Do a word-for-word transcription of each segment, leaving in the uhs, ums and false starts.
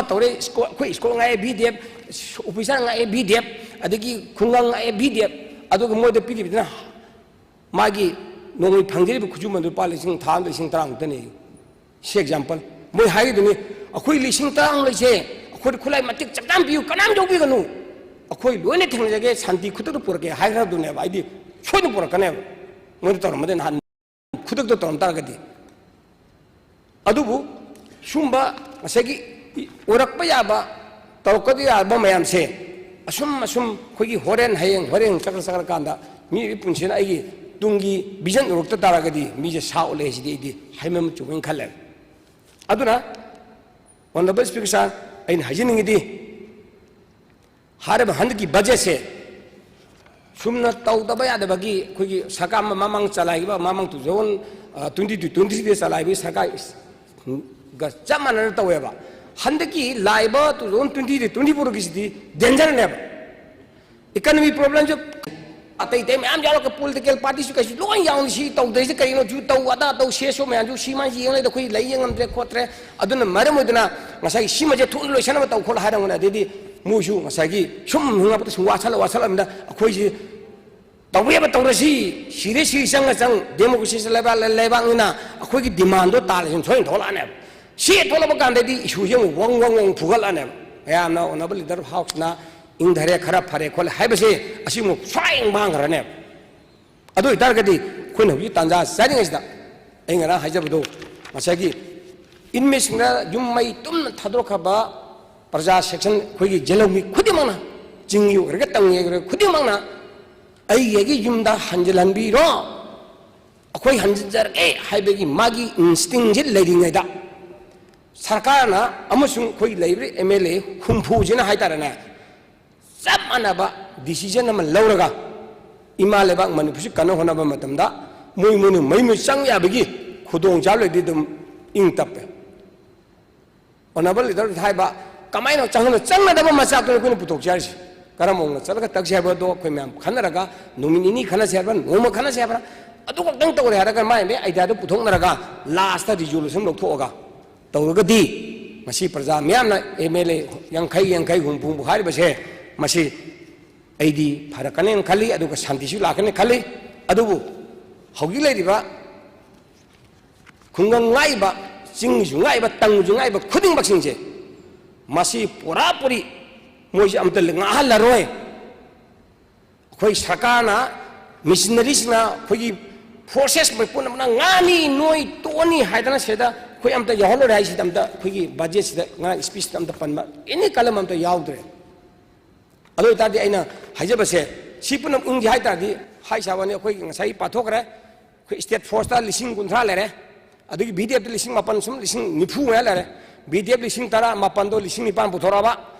ꯇꯧꯔꯦ, ꯁ꯭ꯀꯨꯜ, ꯑꯩꯈꯣꯏ ꯁ꯭ꯀꯨꯜ ꯉꯥꯛꯑꯦ ꯚꯤ ꯗꯤ ꯑꯦꯐ, ꯑꯣꯐꯤꯁꯔ ꯉꯥꯛꯑꯦ ꯚꯤ ꯗꯤ ꯑꯦꯐ, ꯑꯗꯒꯤ ꯈꯨꯡꯒꯪ ꯉꯥꯛꯑꯦ ꯚꯤ ꯗꯤ ꯑꯦꯐ, ꯑꯗꯨꯒ ꯃꯣꯏꯗ ꯄꯤꯔꯤꯕꯗꯨꯅ ꯃꯥꯒꯤ ꯅꯣꯡꯃꯩ ꯐꯪꯖꯔꯤꯕ ꯈꯨꯠꯁꯨꯃꯟꯗꯨ ꯂꯨꯄꯥ ꯂꯤꯁꯤꯡ, ꯊꯥ ꯑꯃꯗ ꯂꯤꯁꯤꯡ ꯇꯔꯥꯃꯨꯛꯇꯅꯤ꯫ ꯁꯤ ꯑꯦꯛꯖꯥꯝꯄꯜ꯫ ꯃꯣꯏ ꯍꯥꯏꯔꯤꯗꯨꯅꯤ, "ꯑꯩꯈꯣꯏ ꯂꯤꯁꯤꯡ ꯇꯔꯥꯃꯨꯛ ꯂꯩꯁꯦ, ꯑꯩꯈꯣꯏꯗ ꯈꯨꯠꯂꯥꯏ ꯃꯇꯤꯛ ꯆꯞ ꯆꯥꯅ ꯄꯤꯌꯨ, ꯀꯅꯥꯝ ꯌꯧꯕꯤꯒꯅꯨ, ꯑꯩꯈꯣꯏ ꯂꯣꯏꯅ ꯊꯦꯡꯅꯖꯒꯦ, ꯁꯥꯟꯇꯤ ꯈꯨꯗꯛꯇ ꯄꯨꯔꯛꯀꯦ" ꯍꯥꯏꯈ꯭ꯔꯕꯗꯨꯅꯦꯕ꯫ ꯑꯩꯗꯤ ꯁꯣꯏꯗꯅ ꯄꯨꯔꯛꯀꯅꯦꯕ, ꯃꯣꯏꯗ ꯇꯧꯔꯝꯃꯗꯤ ꯅꯍꯥꯟ ꯈꯨꯗꯛꯇ ꯇꯧꯔꯝ ꯇꯥꯔꯒꯗꯤ꯫ ꯑꯗꯨꯕꯨ ꯁꯨꯝꯕ ꯉꯁꯥꯏꯒꯤ ꯑꯣꯏꯔꯛꯄ ꯌꯥꯕ, ꯇꯧꯔꯛꯀꯗ ꯌꯥꯕ ꯃꯌꯥꯝꯁꯦ ꯑꯁꯨꯝ ꯑꯁꯨꯝ ꯑꯩꯈꯣꯏꯒꯤ ꯍꯣꯔꯦꯟ, ꯍꯌꯦꯡ, ꯍꯣꯔꯦꯟ ꯆꯠꯈ꯭ꯔ ꯆꯠꯈ꯭ꯔꯀꯥꯟꯗ ꯃꯤꯑꯣꯏꯕꯒꯤ ꯄꯨꯟꯁꯤꯅ ꯑꯩꯒꯤ ꯇꯨꯡꯒꯤ ꯚꯤꯖꯟ ꯎꯔꯛꯇ ꯇꯥꯔꯒꯗꯤ ꯃꯤꯁꯦ ꯁꯥ ꯎꯠꯂꯦ ꯍꯥꯏꯁꯤꯗꯤ ꯑꯩꯗꯤ ꯍꯥꯏꯃꯟꯕ ꯆꯨꯝꯃꯦꯅ ꯈꯜꯂꯦ꯫ ꯑꯗꯨꯅ, ꯑꯣꯅꯔꯦꯕꯜ ꯁ꯭ꯄꯤꯀꯔ ꯁꯥꯔ, ꯑꯩꯅ ꯍꯥꯏꯖꯅꯤꯡꯉꯤꯗꯤ, ꯍꯥꯏꯔꯤꯕ ꯍꯟꯗꯛꯀꯤ ꯕꯖꯦꯠꯁꯦ ꯁꯨꯝꯅ ꯇꯧꯗꯕ ꯌꯥꯗꯕꯒꯤ ꯑꯩꯈꯣꯏꯒꯤ ꯁꯔꯀꯥꯔ ꯑꯃ ꯃꯃꯥꯡ ꯆꯂꯥꯏꯈꯤꯕ, ꯃꯃꯥꯡ two thousand twenty to twenty three ꯗ ꯆꯂꯥꯏꯕꯒꯤ ꯁꯔꯀꯥꯔꯒ ꯆꯞ ꯃꯥꯟꯅꯅ ꯇꯧꯋꯦꯕ꯫ ꯍꯟꯗꯛꯀꯤ ꯂꯥꯛꯏꯕ two thousand twenty to twenty four ꯒꯤꯁꯤꯗꯤ ꯗꯦꯟꯖꯔꯅꯦꯕ꯫ ꯏꯀꯅꯃꯤ ꯄ꯭ꯔꯣꯕ꯭ꯂꯦꯝꯁꯨ ꯑꯇꯩ ꯑꯇꯩ ꯃꯌꯥꯝ ꯌꯥꯎꯔꯒ ꯄꯣꯂꯤꯇꯤꯀꯦꯜ ꯄꯥꯔꯇꯤꯁꯨ ꯀꯩꯁꯨ ꯂꯣꯏ ꯌꯥꯎꯅ ꯁꯤ ꯇꯧꯗ꯭ꯔꯤꯁꯦ ꯀꯔꯤꯅꯣ, ꯁꯨ ꯇꯧ ꯑꯗꯥ ꯇꯧ, ꯁꯦꯁꯣ ꯃꯌꯥꯝꯁꯨ ꯁꯤ ꯃꯥ ꯌꯦꯡ ꯂꯩꯗ ꯑꯩꯈꯣꯏ ꯂꯩ ꯌꯦꯡꯉꯝꯗ꯭ꯔꯦ ꯈꯣꯠꯇ꯭ꯔꯦ꯫ ꯑꯗꯨꯅ ꯃꯔꯝ ꯑꯣꯏꯗꯨꯅ ꯉꯁꯥꯏꯒꯤ ꯁꯤꯃꯁꯦ ꯊꯨꯅ ꯂꯣꯏꯁꯟꯅꯕ ꯇꯧ ꯈꯣꯠꯂꯣ ꯍꯥꯏꯔꯝꯒꯅꯤ꯫ ꯑꯗꯩꯗꯤ ꯃꯣꯏꯁꯨ ꯉꯁꯥꯏꯒꯤ ꯁꯨꯝ ꯍꯤꯡꯉꯛꯄꯗ ꯁꯨꯝ ꯋꯥꯁꯜꯂ ꯋꯥꯁꯜꯂꯕꯅꯤꯅ ꯑꯩꯈꯣꯏꯁꯤ ꯇꯧꯕ ꯌꯥꯕ ꯇꯧꯔꯁꯤ, ꯁꯤꯔꯦ ꯁꯤꯔꯦ ꯆꯪꯉ ꯆꯪ, ꯗꯦꯃꯣꯀ꯭ꯔꯦꯁꯤ ꯂꯩꯕꯥꯛ, ꯂꯩꯕꯥꯛꯅꯤꯅ ꯑꯩꯈꯣꯏꯒꯤ ꯗꯤꯃꯥꯟꯗꯣ ꯇꯥꯜꯂꯁꯤ ꯁꯣꯏꯅ ꯊꯣꯛꯂꯛꯑꯅꯦꯕ꯫ ꯁꯤ ꯍꯦꯛ ꯊꯣꯛꯂꯛꯄ ꯀꯥꯟꯗꯗꯤ ꯏꯁꯨꯁꯦ ꯑꯃꯨꯛ ꯋꯪ ꯋꯪ ꯋꯪ ꯐꯨꯒꯠꯂꯛꯑꯅꯦꯕ꯫ ꯃꯌꯥꯝꯅ ꯑꯣꯅꯔꯦꯕꯜ ꯂꯤꯗꯔ ꯍꯥꯎꯁꯅ ꯏꯪꯊꯔꯦ, ꯈꯔ ꯐꯔꯦ ꯈꯣꯠꯂꯦ ꯍꯥꯏꯕꯁꯦ ꯑꯁꯤ ꯑꯃꯨꯛ ꯁ꯭ꯋꯥꯏ ꯃꯥꯡꯈ꯭ꯔꯅꯦꯕ꯫ ꯑꯗꯨ ꯑꯣꯏꯇꯥꯔꯒꯗꯤ ꯑꯩꯈꯣꯏꯅ ꯍꯧꯖꯤꯛ ꯇꯥꯟꯖꯥ ꯆꯥꯔꯤꯉꯩꯁꯤꯗ ꯑꯩ ꯉꯔꯥꯡ ꯍꯥꯏꯖꯕꯗꯣ, ꯉꯁꯥꯏꯒꯤ ꯏꯟꯃꯦꯠꯁꯤꯡꯗ ꯌꯨꯝ ꯃꯩ ꯇꯨꯝꯅ ꯊꯥꯗꯣꯔꯛꯈ꯭ꯔꯕ ꯄ꯭ꯔꯖꯥ ꯁꯦꯛꯁꯟ ꯑꯩꯈꯣꯏꯒꯤ ꯖꯦꯜꯍꯧꯃꯤ ꯈꯨꯗꯤꯡꯃꯛꯅ, ꯆꯤꯡꯒꯤ ꯑꯣꯏꯒꯦꯔꯥ ꯇꯝꯒꯤ ꯑꯣꯏꯒꯦꯔꯥ ꯈꯨꯗꯤꯡꯃꯛꯅ ꯑꯩꯒꯤ ꯑꯩꯒꯤ ꯌꯨꯝꯗ ꯍꯟꯖꯤꯜꯍꯟꯕꯤꯔꯣ, ꯑꯩꯈꯣꯏ ꯍꯟꯖꯤꯟꯖꯔꯒꯦ ꯍꯥꯏꯕꯒꯤ ꯃꯥꯒꯤ ꯏꯟꯁꯇꯤꯡꯁꯤ ꯂꯩꯔꯤꯉꯩꯗ ꯁꯔꯀꯥꯔꯅ ꯑꯃꯁꯨꯡ ꯑꯩꯈꯣꯏ ꯂꯩꯔꯤꯕ ꯑꯦꯝ ꯑꯦꯜ ꯑꯦ ꯍꯨꯝꯐꯨꯁꯤꯅ ꯍꯥꯏꯇꯥꯔꯦꯅꯦ, ꯆꯞ ꯃꯥꯟꯅꯕ ꯗꯤꯁꯤꯖꯟ ꯑꯃ ꯂꯧꯔꯒ ꯏꯃꯥ ꯂꯩꯕꯥꯛ ꯃꯅꯤꯄꯨꯔꯁꯤ ꯀꯟꯅ ꯍꯣꯠꯅꯕ ꯃꯇꯝꯗ ꯃꯣꯏ ꯃꯣꯏꯅ ꯃꯌꯨꯝꯗ ꯆꯪ ꯌꯥꯕꯒꯤ ꯈꯨꯗꯣꯡꯆꯥꯕ ꯂꯩꯔꯗꯤ ꯑꯗꯨꯝ ꯏꯪ ꯇꯞꯄꯦ꯫ ꯑꯣꯅꯔꯦꯕꯜ ꯂꯤꯗꯔ ꯍꯥꯏꯕ ꯀꯃꯥꯏꯅ ꯆꯪꯍꯟꯅ ꯆꯪꯒꯗꯕ ꯃꯆꯥꯛꯇꯨꯅ ꯑꯩꯈꯣꯏꯅ ꯄꯨꯊꯣꯛꯆꯔꯤꯁꯤ꯫ ꯀꯔꯝꯕ ꯃꯑꯣꯡꯗ ꯆꯠꯂꯒ ꯇꯛꯁꯤ ꯍꯥꯏꯕꯗꯣ ꯑꯩꯈꯣꯏ ꯃꯌꯥꯝ ꯈꯟꯅꯔꯒ ꯅꯨꯃꯤꯠ ꯅꯤꯅꯤ ꯈꯟꯅꯁꯤ ꯍꯥꯏꯕ꯭ꯔꯥ, ꯅꯣꯡꯃ ꯈꯟꯅꯁꯤ ꯍꯥꯏꯕ꯭ꯔꯥ, ꯑꯗꯨ ꯈꯛꯇꯪ ꯇꯧꯔꯦ ꯍꯥꯏꯔꯒ ꯃꯥꯏ ꯃꯥꯏ ꯑꯥꯏꯗꯤꯌꯥꯗꯨ ꯄꯨꯊꯣꯛꯅꯔꯒ ꯂꯥꯁꯇ ꯔꯤꯖꯣꯂꯨꯁꯟ ꯂꯧꯊꯣꯛꯑꯒ ꯇꯧꯔꯒꯗꯤ ꯉꯁꯤ ꯄ꯭ꯔꯖꯥ ꯃꯤꯌꯥꯝꯅ ꯑꯦꯝ ꯑꯦꯜ ꯑꯦ ꯌꯥꯡꯈꯩ, ꯌꯥꯡꯈꯩ, ꯍꯨꯝꯐꯨ, ꯍꯨꯝꯐꯨ ꯍꯥꯏꯔꯤꯕꯁꯦ, ꯃꯁꯤ ꯑꯩꯗꯤ ꯐꯔꯛꯀꯅꯦꯅ ꯈꯜꯂꯤ, ꯑꯗꯨꯒ ꯁꯥꯟꯇꯤꯁꯨ ꯂꯥꯛꯀꯅꯤ ꯈꯜꯂꯤ꯫ ꯑꯗꯨꯕꯨ ꯍꯧꯖꯤꯛ ꯂꯩꯔꯤꯕ ꯈꯨꯡꯒꯪ ꯉꯥꯛꯏꯕ, ꯆꯤꯡꯁꯨ ꯉꯥꯛꯏꯕ, ꯇꯪꯁꯨ ꯉꯥꯛꯏꯕ ꯈꯨꯗꯤꯡꯃꯛꯁꯤꯡꯁꯦ, ꯃꯁꯤ ꯄꯨꯔꯥ ꯄꯨꯔꯤ ꯃꯣꯏꯁꯦ ꯑꯝꯇ ꯉꯥꯛꯍꯜꯂꯔꯣꯏ꯫ ꯑꯩꯈꯣꯏ ꯁꯔꯀꯥꯔꯅ, ꯃꯤꯁꯅꯔꯤꯁꯤꯡꯅ, ꯑꯩꯈꯣꯏꯒꯤ ꯐꯣꯔꯁꯦꯁ ꯄꯨꯝꯅꯃꯛꯅ ꯉꯥꯅꯤ, ꯅꯣꯏ ꯇꯣꯛꯑꯅꯤ ꯍꯥꯏꯗꯅ ꯁꯤꯗ ꯑꯩꯈꯣꯏ ꯑꯝꯇ ꯌꯥꯎꯍꯜꯂꯔꯣꯏ ꯍꯥꯏꯁꯤꯗ ꯑꯝꯇ ꯑꯩꯈꯣꯏꯒꯤ ꯕꯖꯦꯠꯁꯤꯗ, ꯉꯔꯥꯡ ꯁ꯭ꯄꯤꯁꯇ ꯑꯝꯇ ꯄꯟꯕ ꯑꯦꯅꯤ ꯀꯂꯝ ꯑꯝꯇ ꯌꯥꯎꯗ꯭ꯔꯦ꯫ ꯑꯗꯨ ꯑꯣꯏꯇꯥꯔꯗꯤ ꯑꯩꯅ ꯍꯥꯏꯖꯕꯁꯦ, ꯁꯤ ꯄꯨꯝꯅꯃꯛ ꯎꯪꯒꯦ ꯍꯥꯏ ꯇꯥꯔꯗꯤ, ꯍꯥꯏ ꯁꯥꯕ ꯋꯥꯅꯤ, ꯑꯩꯈꯣꯏꯒꯤ ꯉꯁꯥꯏ ꯄꯥꯊꯣꯛꯈ꯭ꯔꯦ, ꯑꯩꯈꯣꯏ ꯁ꯭ꯇꯦꯠ ꯐꯣꯔꯁꯇ ꯂꯤꯁꯤꯡ ꯀꯨꯟꯊ꯭ꯔꯥ ꯂꯩꯔꯦ, ꯑꯗꯨꯒꯤ ꯚꯤ ꯗꯤ ꯑꯦꯐꯇ ꯂꯤꯁꯤꯡ ꯃꯥꯄꯟ, ꯁꯨꯝ ꯂꯤꯁꯤꯡ ꯅꯤꯐꯨ ꯃꯌꯥ ꯂꯩꯔꯦ꯫ ꯚꯤ ꯗꯤ ꯑꯦꯐ ꯂꯤꯁꯤꯡ ꯇꯔꯥ ꯃꯥꯄꯟꯗꯣ ꯂꯤꯁꯤꯡ ꯅꯤꯄꯥꯟ ꯄꯨꯊꯣꯔꯛꯑꯕ,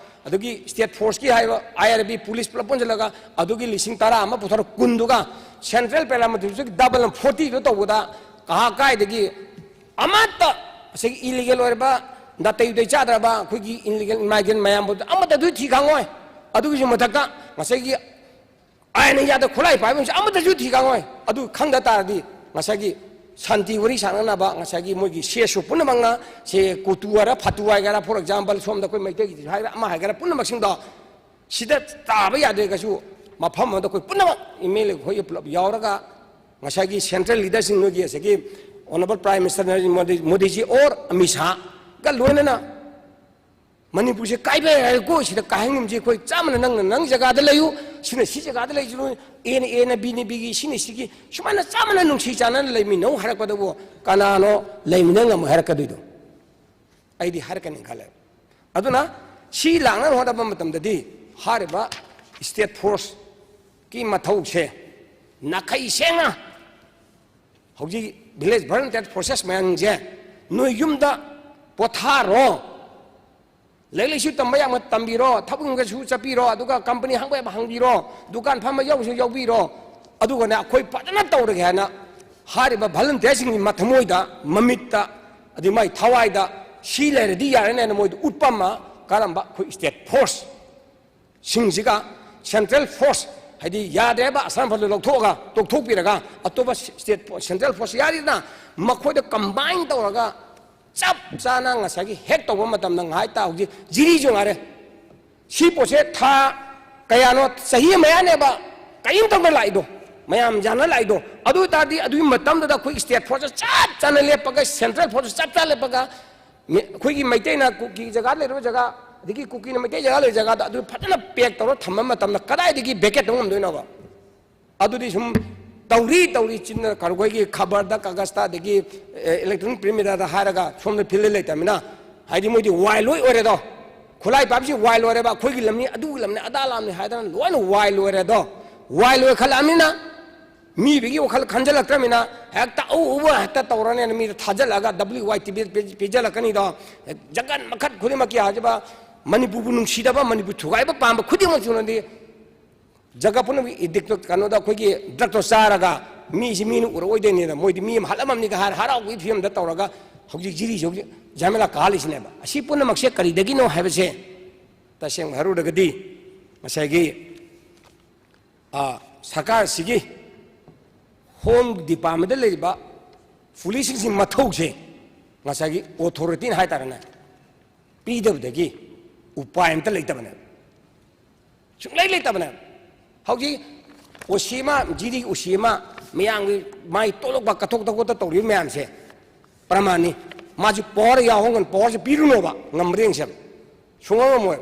ꯑꯗꯨꯒꯤ ꯁ꯭ꯇꯦꯠ ꯐꯣꯔꯁꯀꯤ ꯍꯥꯏꯕ ꯑꯥꯏ ꯑꯥꯔ ꯕꯤ, ꯄꯨꯂꯤꯁ ꯄꯨꯂꯞ ꯄꯨꯟꯁꯤꯜꯂꯒ ꯑꯗꯨꯒꯤ ꯂꯤꯁꯤꯡ ꯇꯔꯥ ꯑꯃ ꯄꯨꯊꯣꯔꯛ ꯀꯨꯟꯗꯨꯒ ꯁꯦꯟꯇ꯭ꯔꯦꯜ ꯄꯦꯔꯥꯃꯤꯂꯤꯇꯔꯤꯒꯤ ꯗꯕꯜ ꯐꯣꯔꯇꯤꯗꯣ ꯇꯧꯕꯗ ꯀꯍꯥ ꯀꯥꯏꯗꯒꯤ ꯑꯃꯠꯇ ꯉꯁꯥꯏꯒꯤ ꯏꯂꯤꯒꯦꯜ ꯑꯣꯏꯔꯕ, ꯅꯥꯇꯩ ꯎꯇꯩ ꯆꯥꯗ꯭ꯔꯕ ꯑꯩꯈꯣꯏꯒꯤ ꯏꯂꯤꯒꯦꯜ ꯏꯃꯥꯏꯒ꯭ꯔꯦꯟ ꯃꯌꯥꯝꯕꯨ ꯑꯃꯠꯇ ꯑꯗꯨ ꯊꯤ ꯈꯪꯉꯣꯏ꯫ ꯑꯗꯨꯒꯤꯁꯨ ꯃꯊꯛꯇ ꯉꯁꯥꯏꯒꯤ ꯑꯥꯏꯟꯅ ꯌꯥꯗ ꯈꯨꯠꯂꯥꯏ ꯄꯥꯏꯕ ꯃꯌꯥꯝꯁꯦ ꯑꯃꯠꯇꯁꯨ ꯊꯤ ꯈꯪꯉꯣꯏ꯫ ꯑꯗꯨ ꯈꯪꯗ ꯇꯥꯔꯗꯤ ꯉꯁꯥꯏꯒꯤ ꯁꯥꯟꯇꯤ ꯋꯥꯔꯤ ꯁꯥꯟꯅꯅꯕ ꯉꯁꯥꯏꯒꯤ ꯃꯣꯏꯒꯤ ꯁꯤ ꯑꯦꯁ ꯑꯣ ꯄꯨꯝꯅꯃꯛꯅ, ꯁꯦ ꯀꯣꯇꯨ ꯍꯥꯏꯔ, ꯐꯥꯇꯨ ꯍꯥꯏꯒꯦꯔꯥ, for example, ꯁꯣꯝꯗ ꯑꯩꯈꯣꯏ ꯃꯩꯇꯩꯒꯤ ꯍꯥꯏꯔ, ꯑꯃ ꯍꯥꯏꯒꯦꯔꯥ, ꯄꯨꯝꯅꯃꯛꯁꯤꯡꯗꯣ ꯁꯤꯗ ꯇꯥꯕ ꯌꯥꯗ꯭ꯔꯒꯁꯨ ꯃꯐꯝ ꯑꯃꯗ ꯑꯩꯈꯣꯏ ꯄꯨꯝꯅꯃꯛ ꯑꯦꯝ ꯑꯦꯜ ꯑꯦ ꯈꯣꯏ ꯄꯨꯂꯞ ꯌꯥꯎꯔꯒ ꯉꯁꯥꯏꯒꯤ ꯁꯦꯟꯇ꯭ꯔꯦꯜ ꯂꯤꯗꯔꯁꯤꯡ ꯅꯣꯏꯒꯤ ꯉꯁꯥꯏꯒꯤ honourable prime minister Narendra Modi, ꯃꯣꯗꯤꯖꯤ or Amit ꯁꯥꯍꯒ ꯂꯣꯏꯅꯅ ꯃꯅꯤꯄꯨꯔꯁꯦ ꯀꯥꯏꯕ ꯌꯥꯏꯀꯣ, ꯁꯤꯗ ꯀꯥꯏꯍꯟꯒꯨꯝꯁꯤ, ꯑꯩꯈꯣꯏ ꯆꯞ ꯃꯥꯟꯅ ꯅꯪꯅ ꯅꯪ ꯖꯒꯥꯗ ꯂꯩꯌꯨ, ꯁꯤꯅ ꯁꯤ ꯖꯒꯥꯗ ꯂꯩꯁꯅꯨ, ꯑꯦꯅ ꯑꯦꯅ, ꯕꯤꯅ ꯕꯤꯒꯤ, ꯁꯤꯅ ꯁꯤꯒꯤ, ꯁꯨꯃꯥꯏꯅ ꯆꯞ ꯃꯥꯟꯅ ꯅꯨꯡꯁꯤ ꯆꯥꯟꯅꯅ ꯂꯩꯃꯤꯟꯅꯧ ꯍꯥꯏꯔꯛꯄꯗꯕꯨ ꯀꯅꯥꯅꯣ ꯂꯩꯃꯤꯟꯅ ꯉꯝꯃꯣꯏ ꯍꯥꯏꯔꯛꯀꯗꯣꯏꯗꯣ? ꯑꯩꯗꯤ ꯍꯥꯏꯔꯛꯀꯅꯤ ꯈꯜꯂꯦ꯫ ꯑꯗꯨꯅ ꯁꯤ ꯂꯥꯛꯅꯕ ꯍꯣꯠꯅꯕ ꯃꯇꯝꯗꯗꯤ ꯍꯥꯏꯔꯤꯕ ꯁ꯭ꯇꯦꯠ ꯐꯣꯔꯁꯀꯤ ꯃꯊꯧꯁꯦ ꯅꯥꯈꯩ ꯁꯦꯡꯅ ꯍꯧꯖꯤꯛ ꯚꯤꯂꯦꯖ ꯚꯣꯂꯨꯟꯇꯤꯌꯔ ꯐꯣꯔꯁꯦꯁ ꯃꯌꯥꯝꯁꯦ ꯅꯣꯏ ꯌꯨꯝꯗ ꯄꯣꯊꯥꯔꯣ, ꯂꯥꯏꯔꯤꯛ ꯂꯥꯏꯁꯨ ꯇꯝꯕ ꯌꯥꯕ ꯇꯝꯕꯤꯔꯣ, ꯊꯕꯛ ꯏꯪꯈꯥꯡꯁꯨ ꯆꯠꯄꯤꯔꯣ, ꯑꯗꯨꯒ ꯀꯝꯄꯅꯤ ꯍꯥꯡꯕ ꯌꯥꯕ ꯍꯥꯡꯕꯤꯔꯣ, ꯗꯨꯀꯥꯟ ꯐꯝꯕ ꯌꯥꯎꯕꯁꯨ ꯌꯥꯎꯕꯤꯔꯣ, ꯑꯗꯨꯒꯅꯦ ꯑꯩꯈꯣꯏ ꯐꯖꯅ ꯇꯧꯔꯒꯦ ꯍꯥꯏꯅ ꯍꯥꯏꯔꯤꯕ ꯚꯣꯂꯨꯟꯇꯤꯌꯔꯁꯤꯡꯒꯤ ꯃꯊꯃꯣꯏꯗ, ꯃꯃꯤꯠꯇ, ꯑꯗꯩ ꯃꯥꯏ ꯊꯋꯥꯏꯗ ꯁꯤ ꯂꯩꯔꯗꯤ ꯌꯥꯔꯦꯅꯦꯅ ꯃꯣꯏꯗ ꯎꯠꯄ ꯑꯃ, ꯀꯔꯝꯕ ꯑꯩꯈꯣꯏ ꯁ꯭ꯇꯦꯠ ꯐꯣꯔꯁ ꯁꯤꯡꯁꯤꯒ ꯁꯦꯟꯇ꯭ꯔꯦꯜ ꯐꯣꯔꯁ, ꯍꯥꯏꯗꯤ ꯌꯥꯗ꯭ꯔꯦꯕ ꯑꯁꯥꯝ ꯔꯥꯏꯐꯜꯗꯨ ꯂꯧꯊꯣꯛꯑꯒ, ꯇꯣꯛꯊꯣꯛꯄꯤꯔꯒ ꯑꯇꯣꯞꯄ ꯁ꯭ꯇꯦꯠ ꯐꯣꯔꯁ, ꯁꯦꯟꯇ꯭ꯔꯦꯜ ꯐꯣꯔꯁ ꯌꯥꯔꯤꯗꯅ ꯃꯈꯣꯏꯗ ꯀꯝꯕꯥꯏꯟ ꯇꯧꯔꯒ ꯆꯞ ꯆꯥꯅ ꯉꯁꯥꯏꯒꯤ ꯍꯦꯛ ꯇꯧꯕ ꯃꯇꯝꯗ ꯉꯥꯏ ꯇ ꯍꯧꯖꯤꯛ ꯖꯤꯔꯤꯁꯨ ꯉꯥꯏꯔꯦ꯫ ꯁꯤ ꯄꯣꯠꯁꯦ ꯊꯥ ꯀꯌꯥꯅꯣ, ꯆꯍꯤ ꯃꯌꯥꯅꯦꯕ ꯀꯔꯤꯝ ꯇꯧꯗ ꯂꯥꯛꯏꯗꯣ, ꯃꯌꯥꯝ ꯌꯥꯅ ꯂꯥꯛꯏꯗꯣ꯫ ꯑꯗꯨ ꯑꯣꯏ ꯇꯥꯔꯗꯤ ꯑꯗꯨꯒꯤ ꯃꯇꯝꯗꯨꯗ ꯑꯩꯈꯣꯏ state force ꯆꯞ ꯆꯥꯅ ꯂꯦꯞꯄꯒ, central force ꯆꯞ ꯆꯥꯅ ꯂꯦꯞꯄꯒ, ꯃꯤ-, ꯑꯩꯈꯣꯏꯒꯤ ꯃꯩꯇꯩꯅ ꯀꯨꯀꯤ ꯖꯒꯥ ꯂꯩꯔꯤꯕ ꯖꯒꯥ, ꯑꯗꯒꯤ ꯀꯨꯀꯤꯅ ꯃꯩꯇꯩ ꯖꯒꯥ ꯂꯩꯔꯤꯕ ꯖꯒꯥꯗ ꯑꯗꯨ ꯐꯖꯅ pack ꯇꯧꯔ ꯊꯝꯕ ꯃꯇꯝꯗ ꯀꯗꯥꯏꯗꯒꯤ vacate ꯇꯧꯕ ꯉꯝꯗꯣꯏꯅꯣꯕ? ꯑꯗꯨꯗꯤ ꯁꯨꯝ ꯇꯧꯔꯤ ꯇꯧꯔꯤ ꯆꯤꯟꯅ ꯀꯩꯅꯣ ꯑꯩꯈꯣꯏꯒꯤ ꯈꯕꯔꯗ, ꯀꯥꯒꯖꯇ, ꯑꯗꯒꯤ, ꯑꯦ, electronic print mediaꯗ ꯍꯥꯏꯔꯒ ꯁꯣꯝꯗ ꯐꯤꯜꯗ ꯂꯩꯇꯕꯅꯤꯅ, ꯍꯥꯏꯗꯤ ꯃꯣꯏꯗꯤ ꯋꯥꯏ ꯂꯣꯏ ꯑꯣꯏꯔꯦꯗꯣ꯫ ꯈꯨꯠꯂꯥꯏ ꯄꯥꯏꯕꯁꯤ ꯋꯥꯏ ꯂꯣꯏꯔꯦꯕ, ꯑꯩꯈꯣꯏꯒꯤ ꯂꯝꯅꯤ, ꯑꯗꯨꯒꯤ ꯂꯝꯅꯤ, ꯑꯗꯥ ꯂꯝꯅꯤ ꯍꯥꯏꯗꯅ ꯂꯣꯏꯅ ꯋꯥꯏ ꯂꯣꯏꯔꯦꯗꯣ꯫ ꯋꯥꯏ ꯂꯣꯏꯈꯠꯂꯛꯑꯕꯅꯤꯅ ꯃꯤꯕꯒꯤ ꯋꯥꯈꯜ ꯈꯟꯖꯜꯂꯛꯇ꯭ꯔꯕꯅꯤꯅ ꯍꯦꯛꯇ ꯑꯎ ꯑꯎꯕ ꯍꯦꯛꯇ ꯇꯧꯔꯅꯦꯅ ꯃꯤꯗ ꯊꯥꯖꯜꯂꯛꯑꯒ W Y T V ꯄꯤ-, ꯄꯤꯖꯜꯂꯛꯀꯅꯤꯗꯣ꯫ ꯖꯒꯠ ꯃꯈꯜ ꯈꯨꯗꯤꯡꯃꯛꯀꯤ ꯍꯥꯏꯖꯕ ꯃꯅꯤꯄꯨꯔꯕꯨ ꯅꯨꯡꯁꯤꯗꯕ, ꯃꯅꯤꯄꯨꯔ ꯊꯨꯒꯥꯏꯕ ꯄꯥꯝꯕ ꯈꯨꯗꯤꯡꯃꯛꯁꯤꯅꯗꯤ ꯖꯒꯠ ꯄꯨꯝꯅꯃꯛꯀꯤ addict ꯀꯩꯅꯣꯗ ꯑꯩꯈꯣꯏꯒꯤ drugꯇꯣ ꯆꯥꯔꯒ ꯃꯤꯁꯤ ꯃꯤꯅ ꯎꯔꯛꯑꯣꯏꯗꯣꯏꯅꯦꯅ ꯃꯣꯏꯗꯤ ꯃꯤ ꯑꯃ ꯍꯥꯠꯂꯝꯃꯝꯅꯤꯒ ꯍꯥꯏꯔ ꯍꯔꯥꯎꯕꯒꯤ ꯐꯤꯕꯝꯗ ꯇꯧꯔꯒ ꯍꯧꯖꯤꯛ ꯖꯤꯔꯤꯁꯤ ꯍꯧꯖꯤꯛ ꯖꯥꯃꯦꯂꯥ ꯀꯥꯍꯜꯂꯤꯁꯤꯅꯦꯕ꯫ ꯑꯁꯤ ꯄꯨꯝꯅꯃꯛꯁꯦ ꯀꯔꯤꯗꯒꯤꯅꯣ ꯍꯥꯏꯕꯁꯦ ꯇꯁꯦꯡꯅ ꯍꯥꯏꯔꯨꯔꯒꯗꯤ ꯉꯁꯥꯏꯒꯤ, ꯑ, ꯁꯔꯀꯥꯔꯁꯤꯒꯤ home departmentꯇ ꯂꯩꯔꯤꯕ policeꯁꯤꯡꯁꯤ ꯃꯊꯧꯁꯦ ꯉꯁꯥꯏꯒꯤ authorityꯅ ꯍꯥꯏꯇꯥꯔꯦꯅꯦ, ꯄꯤꯗꯕꯗꯒꯤ ꯎꯄꯥꯏ ꯑꯝꯇ ꯂꯩꯇꯕꯅꯦꯕ꯫ ꯁꯨꯡꯂꯩ ꯂꯩꯇꯕꯅꯦꯕ꯫ ꯍꯧꯖꯤꯛ ꯑꯣ ꯁꯤ ꯑꯃ, ꯖꯤꯔꯤ ꯑꯣ ꯁꯤ ꯑꯃ, ꯃꯌꯥꯝꯒꯤ ꯃꯥꯏ ꯇꯣꯂꯛꯄ ꯀꯠꯊꯣꯛ ꯇꯧꯊꯣꯛꯇ ꯇꯧꯔꯤꯕ ꯃꯌꯥꯝꯁꯦ ꯄ꯭ꯔꯃꯥꯟꯅꯤ꯫ ꯃꯥꯁꯤ power ꯌꯥꯎꯍꯟꯒꯅꯨ, powerꯁꯦ ꯄꯤꯔꯨꯅꯣꯕ, ꯉꯝꯕ꯭ꯔꯥ ꯌꯦꯡꯁꯦꯕ꯫ ꯁꯨꯡꯉꯝ ꯉꯝꯃꯣꯏ꯫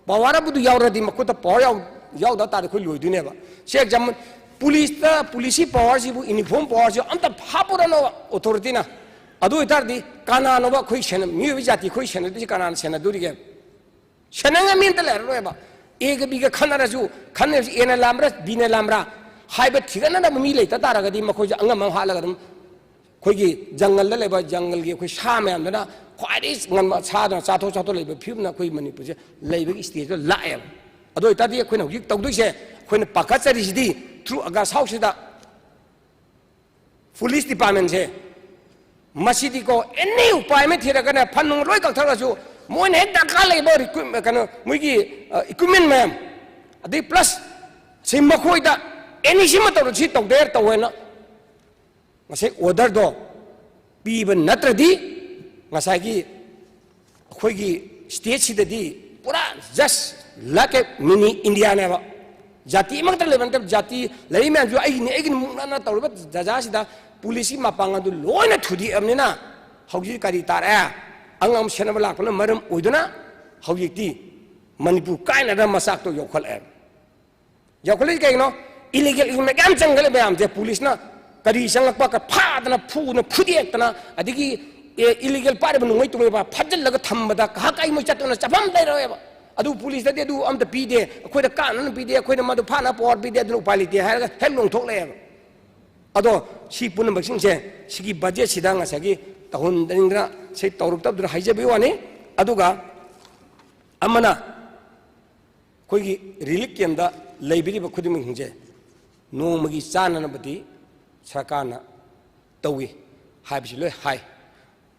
Power ꯑꯗꯨ ꯌꯥꯎꯔꯗꯤ ꯃꯈꯨꯠꯇ power ꯌꯥꯎ-, ꯌꯥꯎꯗ ꯇꯥꯔꯗꯤ ꯑꯩꯈꯣꯏ ꯂꯣꯏꯗꯣꯏꯅꯦꯕ꯫ ꯁꯤ example, policeꯇ, policeꯀꯤ powerꯁꯤꯕꯨ, uniform powerꯁꯤꯕꯨ ꯑꯝꯇ ꯍꯥꯞꯄꯨꯔꯅꯣꯕ authorityꯅ꯫ ꯑꯗꯨ ꯑꯣꯏꯇꯥꯔꯗꯤ ꯀꯅꯥꯅꯣꯕ ꯑꯩꯈꯣꯏ ꯁꯦꯟꯅ-, ꯃꯤꯑꯣꯏꯕ ꯖꯥꯇꯤ ꯑꯩꯈꯣꯏ ꯁꯦꯟꯅꯗꯣꯏꯁꯦ ꯀꯅꯥꯅ ꯁꯦꯟꯅꯗꯣꯔꯤꯒꯦ? ꯁꯦꯟꯅꯅꯤꯡꯉꯥꯏ ꯃꯤ ꯑꯝꯇ ꯂꯩꯔꯔꯣꯏꯕ꯫ Aꯒ Bꯒ ꯈꯟꯅꯔꯁꯨ, ꯈꯟꯅꯔꯁꯨ Aꯅ ꯂꯥꯝꯕ꯭ꯔꯥ, Bꯅ ꯂꯥꯝꯕ꯭ꯔꯥ ꯍꯥꯏꯕ ꯊꯤꯒꯠꯅꯅꯕ ꯃꯤ ꯂꯩꯇ ꯇꯥꯔꯒꯗꯤ ꯃꯈꯣꯏꯁꯦ ꯑꯉꯝ ꯑꯃ ꯍꯥꯠꯂꯒ ꯑꯗꯨꯝ ꯑꯩꯈꯣꯏꯒꯤ ꯖꯪꯒꯜꯗ ꯂꯩꯕ ꯖꯪꯒꯜꯒꯤ ꯑꯩꯈꯣꯏ ꯁꯥ ꯃꯌꯥꯝꯗꯨꯅ ꯈ꯭ꯋꯥꯏꯗꯒꯤ ꯉꯟꯕ ꯁꯥꯗꯨꯅ ꯆꯥꯊꯣꯛ ꯆꯥꯊꯣꯛ ꯂꯩꯕ ꯐꯤꯕꯝꯅ ꯑꯩꯈꯣꯏ ꯃꯅꯤꯄꯨꯔꯁꯦ ꯂꯩꯕꯒꯤ stageꯇ ꯂꯥꯛꯑꯦꯕ꯫ ꯑꯗꯨ ꯑꯣꯏꯇꯥꯔꯗꯤ ꯑꯩꯈꯣꯏꯅ ꯍꯧꯖꯤꯛ ꯇꯧꯗꯣꯏꯁꯦ, ꯑꯩꯈꯣꯏꯅ ꯄꯥꯈꯠꯆꯔꯤꯁꯤꯗꯤ through August House ꯁꯤꯗ police departmentꯁꯦ ꯃꯁꯤꯗꯤꯀꯣ, any ꯎꯄꯥꯏ ꯑꯃ ꯊꯤꯔꯒꯅꯦ, fund ꯅꯨꯡ ꯂꯣꯏ ꯀꯛꯊꯠꯂꯁꯨ, ꯃꯣꯏꯅ ꯍꯦꯛ ꯗꯔꯀꯥꯔ ꯂꯩꯕ recruit-, ꯀꯩꯅꯣ, ꯃꯣꯏꯒꯤ, ꯑ, equipment ꯃꯌꯥꯝ, ꯑꯗꯩ plus ꯁꯤ ꯃꯈꯣꯏꯗ any ꯁꯤꯃ ꯇꯧꯔ, ꯁꯤ ꯇꯧꯗ ꯌꯥꯔ ꯇꯧ ꯍꯥꯏꯅ ꯉꯁꯥꯏ orderꯗꯣ ꯄꯤꯕ ꯅꯠꯇ꯭ꯔꯗꯤ ꯉꯁꯥꯏꯒꯤ ꯑꯩꯈꯣꯏꯒꯤ ꯁ꯭ꯇꯦꯠꯁꯤꯗꯗꯤ ꯄꯨꯔꯥ just like a mini Indiaꯅꯦꯕ꯫ ꯖꯥꯇꯤ ꯑꯃꯈꯛꯇ ꯂꯩꯕ ꯅꯠꯇꯕ, ꯖꯥꯇꯤ ꯂꯩꯔꯤ ꯃꯌꯥꯝꯁꯨ ꯑꯩꯒꯤꯅꯤ, ꯑꯩꯒꯤꯅꯤ ꯃꯨꯛꯅꯅ ꯇꯧꯔꯤꯕ ꯖꯒꯥꯁꯤꯗ ꯄꯨꯂꯤꯁꯀꯤ ꯃꯄꯥꯡꯒꯜꯗꯨ ꯂꯣꯏꯅ ꯊꯨꯗꯦꯛꯑꯕꯅꯤꯅ ꯍꯧꯖꯤꯛ ꯀꯔꯤ ꯇꯥꯔꯦ? ꯑꯉꯥꯡ ꯁꯦꯟꯅꯕ ꯂꯥꯛꯄꯅ ꯃꯔꯝ ꯑꯣꯏꯗꯨꯅ ꯍꯧꯖꯤꯛꯇꯤ ꯃꯅꯤꯄꯨꯔ ꯀꯥꯏꯅꯗꯅ ꯃꯆꯥꯛꯇꯣ ꯌꯧꯈꯠꯂꯛꯑꯦ꯫ ꯌꯧꯈꯠꯂꯛꯏ ꯀꯩꯅꯣ? ꯏꯂꯤꯒꯦꯜ ꯏꯃꯤꯒ꯭ꯔꯦꯟ ꯆꯪꯈꯠꯂꯛꯏ ꯃꯌꯥꯝꯁꯦ ꯄꯨꯂꯤꯁꯅ ꯀꯔꯤ ꯆꯪꯂꯛꯄ ꯐꯥꯗꯅ, ꯐꯨꯗꯅ, ꯐꯨꯗꯦꯛꯇꯅ, ꯑꯗꯒꯤ ꯏꯂꯤꯒꯦꯜ ꯄꯥꯏꯔꯤꯕ ꯅꯣꯡꯃꯩ ꯇꯨꯡꯃꯩ ꯐꯥꯖꯤꯜꯂꯒ ꯊꯝꯕꯗ ꯀꯍꯥ ꯀꯥꯏ ꯃꯣꯏ ꯆꯠꯇꯅ ꯆꯠꯐꯝ ꯂꯩꯔꯣꯏꯕ꯫ ꯑꯗꯨ ꯄꯨꯂꯤꯁꯇꯗꯤ ꯑꯗꯨ ꯑꯝꯇ ꯄꯤꯗꯦ, ꯑꯩꯈꯣꯏꯗ ꯀꯥꯟꯅꯅ ꯄꯤꯗꯦ, ꯑꯩꯈꯣꯏꯗ ꯃꯗꯨ ꯐꯥꯅ ꯄꯋꯥꯔ ꯄꯤꯗꯦ, ꯑꯗꯨꯅ ꯎꯄꯥꯏ ꯂꯩꯇꯦ ꯍꯥꯏꯔꯒ ꯍꯦꯛ ꯂꯣꯡꯊꯣꯛꯂꯛꯑꯦꯕ꯫ ꯑꯗꯣ ꯁꯤ ꯄꯨꯝꯅꯃꯛꯁꯤꯡꯁꯦ ꯁꯤꯒꯤ ꯕꯖꯦꯠꯁꯤꯗ ꯉꯁꯥꯏꯒꯤ ꯇꯧꯍꯟꯅꯤꯡꯗꯅ ꯁꯤ ꯇꯧꯔꯛꯇꯕꯗꯨꯅ ꯍꯥꯏꯖꯕꯒꯤ ꯋꯥꯅꯤ꯫ ꯑꯗꯨꯒ ꯑꯃꯅ ꯑꯩꯈꯣꯏꯒꯤ ꯔꯤꯂꯤꯐ ꯀꯦꯝꯗ ꯂꯩꯕꯤꯔꯤꯕ ꯈꯨꯗꯤꯡꯃꯛꯁꯤꯡꯁꯦ ꯅꯣꯡꯃꯒꯤ ꯆꯥꯅꯅꯕꯗꯤ ꯁꯔꯀꯥꯔꯅ ꯇꯧꯏ ꯍꯥꯏꯕꯁꯤ ꯂꯣꯏ ꯍꯥꯏ꯫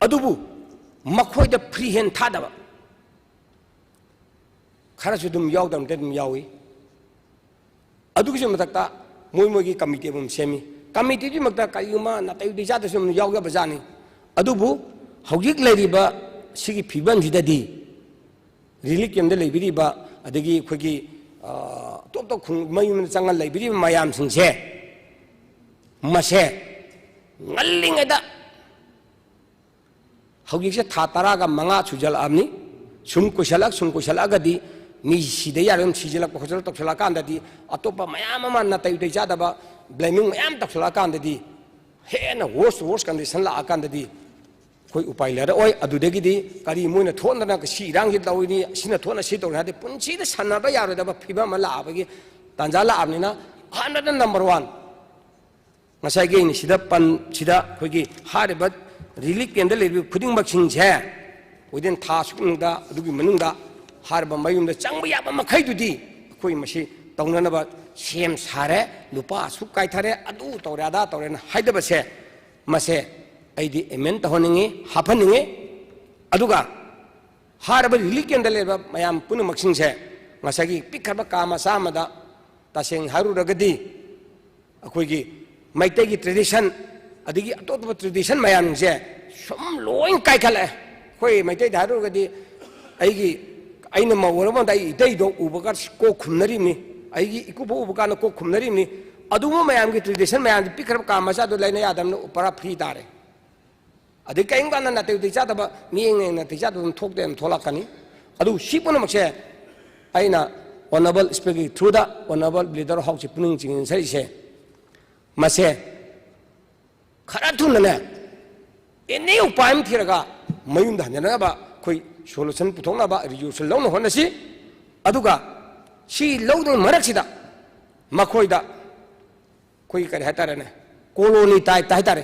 ꯑꯗꯨꯕꯨ ꯃꯈꯣꯏꯗ ꯐ꯭ꯔꯤ ꯍꯦꯟ ꯊꯥꯗꯕ ꯈꯔꯁꯨ ꯑꯗꯨꯝ ꯌꯥꯎꯗꯕ ꯅꯠꯇꯦ, ꯑꯗꯨꯝ ꯌꯥꯎꯏ꯫ ꯑꯗꯨꯒꯤꯁꯨ ꯃꯊꯛꯇ ꯃꯣꯏ ꯃꯣꯏꯒꯤ ꯀꯃꯤꯇꯤ ꯑꯃꯃꯝ ꯁꯦꯝꯃꯤ꯫ ꯀꯃꯤꯇꯤꯗꯨꯒꯤ ꯃꯊꯛꯇ ꯀꯔꯤꯒꯨꯝꯕ ꯅꯥꯇꯩ ꯎꯇꯩ ꯆꯥꯗꯕꯁꯨ ꯑꯗꯨꯝ ꯌꯥꯎꯖꯕꯖꯥꯠꯅꯤ꯫ ꯑꯗꯨꯕꯨ ꯍꯧꯖꯤꯛ ꯂꯩꯔꯤꯕ ꯁꯤꯒꯤ ꯐꯤꯕꯝꯁꯤꯗꯗꯤ ꯔꯤꯂꯤꯐ ꯀꯦꯝꯗ ꯂꯩꯕꯤꯔꯤꯕ, ꯑꯗꯒꯤ ꯑꯩꯈꯣꯏꯒꯤ, ꯑ, ꯑꯇꯣꯞ ꯑꯇꯣꯞ ꯈꯨꯡ-, ꯃꯌꯨꯝꯗ ꯆꯪꯉ ꯂꯩꯕꯤꯔꯤꯕ ꯃꯌꯥꯝꯁꯤꯡꯁꯦ, ꯃꯁꯦ ꯉꯜꯂꯤꯉꯩꯗ, ꯍꯧꯖꯤꯛꯁꯦ ꯊꯥ ꯇꯔꯥꯒ ꯃꯉꯥ ꯁꯨꯖꯜꯂꯛꯑꯕꯅꯤ, ꯁꯨꯝ ꯀꯨꯏꯁꯜꯂꯛ, ꯁꯨꯝ ꯀꯨꯏꯁꯜꯂꯛꯑꯒꯗꯤ ꯃꯤ ꯁꯤꯗ ꯌꯥꯔꯣꯏ, ꯁꯤꯖꯤꯜꯂꯛꯄ ꯈꯣꯠꯆꯜꯂꯛ ꯇꯧꯁꯜꯂꯛꯑꯀꯥꯟꯗꯗꯤ ꯑꯇꯣꯞꯄ ꯃꯌꯥꯝ ꯑꯃ ꯅꯥꯇꯩ ꯎꯇꯩ ꯆꯥꯗꯕ, ꯕ꯭ꯂꯦꯃꯤꯡ ꯃꯌꯥꯝ ꯇꯧꯁꯜꯂꯛꯑꯀꯥꯟꯗꯗꯤ, ꯍꯦꯟꯅ worst, worst condition ꯂꯥꯛꯑꯀꯥꯟꯗꯗꯤ ꯑꯩꯈꯣꯏ ꯎꯄꯥꯏ ꯂꯩꯔꯛꯑꯣꯏ꯫ ꯑꯗꯨꯗꯒꯤꯗꯤ ꯀꯔꯤ ꯃꯣꯏꯅ ꯊꯣꯛꯅꯗꯅ ꯁꯤ ꯏꯔꯥꯡꯁꯤ ꯇꯧꯔꯤꯅꯤ, ꯁꯤꯅ ꯊꯣꯛꯅ ꯁꯤ ꯇꯧꯔꯤꯅꯤ ꯍꯥꯏꯗꯤ ꯄꯨꯟꯁꯤꯗ ꯁꯥꯟꯅꯕ ꯌꯥꯔꯣꯏꯗꯕ ꯐꯤꯕꯝ ꯑꯃ ꯂꯥꯛꯑꯕꯒꯤ ꯇꯥꯟꯖꯥ ꯂꯥꯛꯑꯕꯅꯤꯅ, ꯍꯥꯟꯅꯗ number one, ꯉꯁꯥꯏꯒꯤ ꯑꯩꯅ ꯁꯤꯗ ꯄꯟ-, ꯁꯤꯗ ꯑꯩꯈꯣꯏꯒꯤ ꯍꯥꯏꯔꯤꯕ ꯔꯤꯂꯤꯐ ꯀꯦꯝꯗ ꯂꯩꯔꯤꯕ ꯈꯨꯗꯤꯡꯃꯛꯁꯤꯡꯁꯦ within ꯊꯥ ꯑꯁꯨꯛ ꯃꯅꯨꯡꯗ, ꯑꯗꯨꯒꯤ ꯃꯅꯨꯡꯗ ꯍꯥꯏꯔꯤꯕ ꯃꯌꯨꯝꯗ ꯆꯪꯕ ꯌꯥꯕ ꯃꯈꯩꯗꯨꯗꯤ ꯑꯩꯈꯣꯏ ꯃꯁꯤ ꯇꯧꯅꯅꯕ ꯁꯦꯝ ꯁꯥꯔꯦ, ꯂꯨꯄꯥ ꯑꯁꯨꯛ ꯀꯥꯏꯊꯔꯦ, ꯑꯗꯨ ꯇꯧꯔꯦ, ꯑꯗꯥ ꯇꯧꯔꯦꯅ ꯍꯥꯏꯗꯕꯁꯦ, ꯃꯁꯦ ꯑꯩꯗꯤ amend ꯇꯧꯍꯟꯅꯤꯡꯉꯤ, ꯍꯥꯞꯍꯟꯅꯤꯡꯉꯤ꯫ ꯑꯗꯨꯒ ꯍꯥꯏꯔꯤꯕ ꯔꯤꯂꯤꯐ ꯀꯦꯝꯗ ꯂꯩꯔꯤꯕ ꯃꯌꯥꯝ ꯄꯨꯝꯅꯃꯛꯁꯤꯡꯁꯦ ꯉꯁꯥꯏꯒꯤ ꯄꯤꯛꯈ꯭ꯔꯕ ꯀꯥ ꯃꯆꯥ ꯑꯃꯗ, ꯇꯁꯦꯡꯅ ꯍꯥꯏꯔꯨꯔꯒꯗꯤ ꯑꯩꯈꯣꯏꯒꯤ ꯃꯩꯇꯩꯒꯤ tradition ꯑꯗꯒꯤ ꯑꯇꯣꯞ ꯑꯇꯣꯞꯄ tradition ꯃꯌꯥꯝꯁꯦ ꯁꯨꯝ ꯂꯣꯏ ꯀꯥꯏꯈꯠꯂꯛꯑꯦ꯫ ꯑꯩꯈꯣꯏ ꯃꯩꯇꯩꯗ ꯍꯥꯏꯔꯨꯔꯒꯗꯤ ꯑꯩꯒꯤ, ꯑꯩꯅ ꯃꯧ ꯑꯣꯏꯔꯕ ꯃꯇꯝꯗ ꯑꯩ ꯏꯇꯩꯗꯣ ꯎꯕꯒ ꯀꯣꯛ ꯈꯨꯝꯅꯔꯤꯕꯅꯤ, ꯑꯩꯒꯤ ꯏꯀꯨꯕꯣꯛ ꯎꯕ ꯀꯥꯟꯗ ꯀꯣꯛ ꯈꯨꯝꯅꯔꯤꯕꯅꯤ꯫ ꯑꯗꯨꯒꯨꯝꯕ ꯃꯌꯥꯝꯒꯤ tradition ꯃꯌꯥꯝꯁꯤ ꯄꯤꯛꯈ꯭ꯔꯕ ꯀꯥ ꯃꯆꯥꯗꯣ ꯂꯩꯅ ꯌꯥꯗꯕꯅꯤꯅ ꯄꯨꯔꯥ free ꯇꯥꯔꯦ꯫ ꯑꯗꯩ ꯀꯔꯤꯒꯨꯝꯕ ꯀꯥꯟꯗ ꯅꯥꯇꯩ ꯎꯇꯩ ꯆꯥꯗꯕ ꯃꯤꯠꯌꯦꯡ ꯅꯥꯇꯩ ꯆꯥꯗꯕ ꯑꯗꯨꯝ ꯊꯣꯛꯇꯦ, ꯑꯗꯨꯝ ꯊꯣꯛꯂꯛꯀꯅꯤ꯫ ꯑꯗꯨ ꯁꯤ ꯄꯨꯝꯅꯃꯛꯁꯦ ꯑꯩꯅ honourable speaker ꯒꯤ through the honourable leader of house ꯁꯤ ꯄꯨꯛꯅꯤꯡ ꯆꯤꯡꯁꯤꯟꯖꯔꯤꯁꯦ, ꯃꯁꯦ ꯈꯔ ꯊꯨꯅꯅꯦ any ꯎꯄꯥꯏ ꯑꯃ ꯊꯤꯔꯒ ꯃꯌꯨꯝꯗ ꯍꯟꯖꯅꯕ ꯑꯩꯈꯣꯏ solution ꯄꯨꯊꯣꯛꯅꯕ resolution ꯂꯧꯅ ꯍꯣꯠꯅꯁꯤ꯫ ꯑꯗꯨꯒ ꯁꯤ ꯂꯧꯗ꯭ꯔꯤꯉꯩ ꯃꯔꯛꯁꯤꯗ ꯃꯈꯣꯏꯗ ꯑꯩꯈꯣꯏꯒꯤ ꯀꯔꯤ ꯍꯥꯏꯇꯥꯔꯦꯅꯦ, colony type ꯇ ꯍꯥꯏꯇꯥꯔꯦ,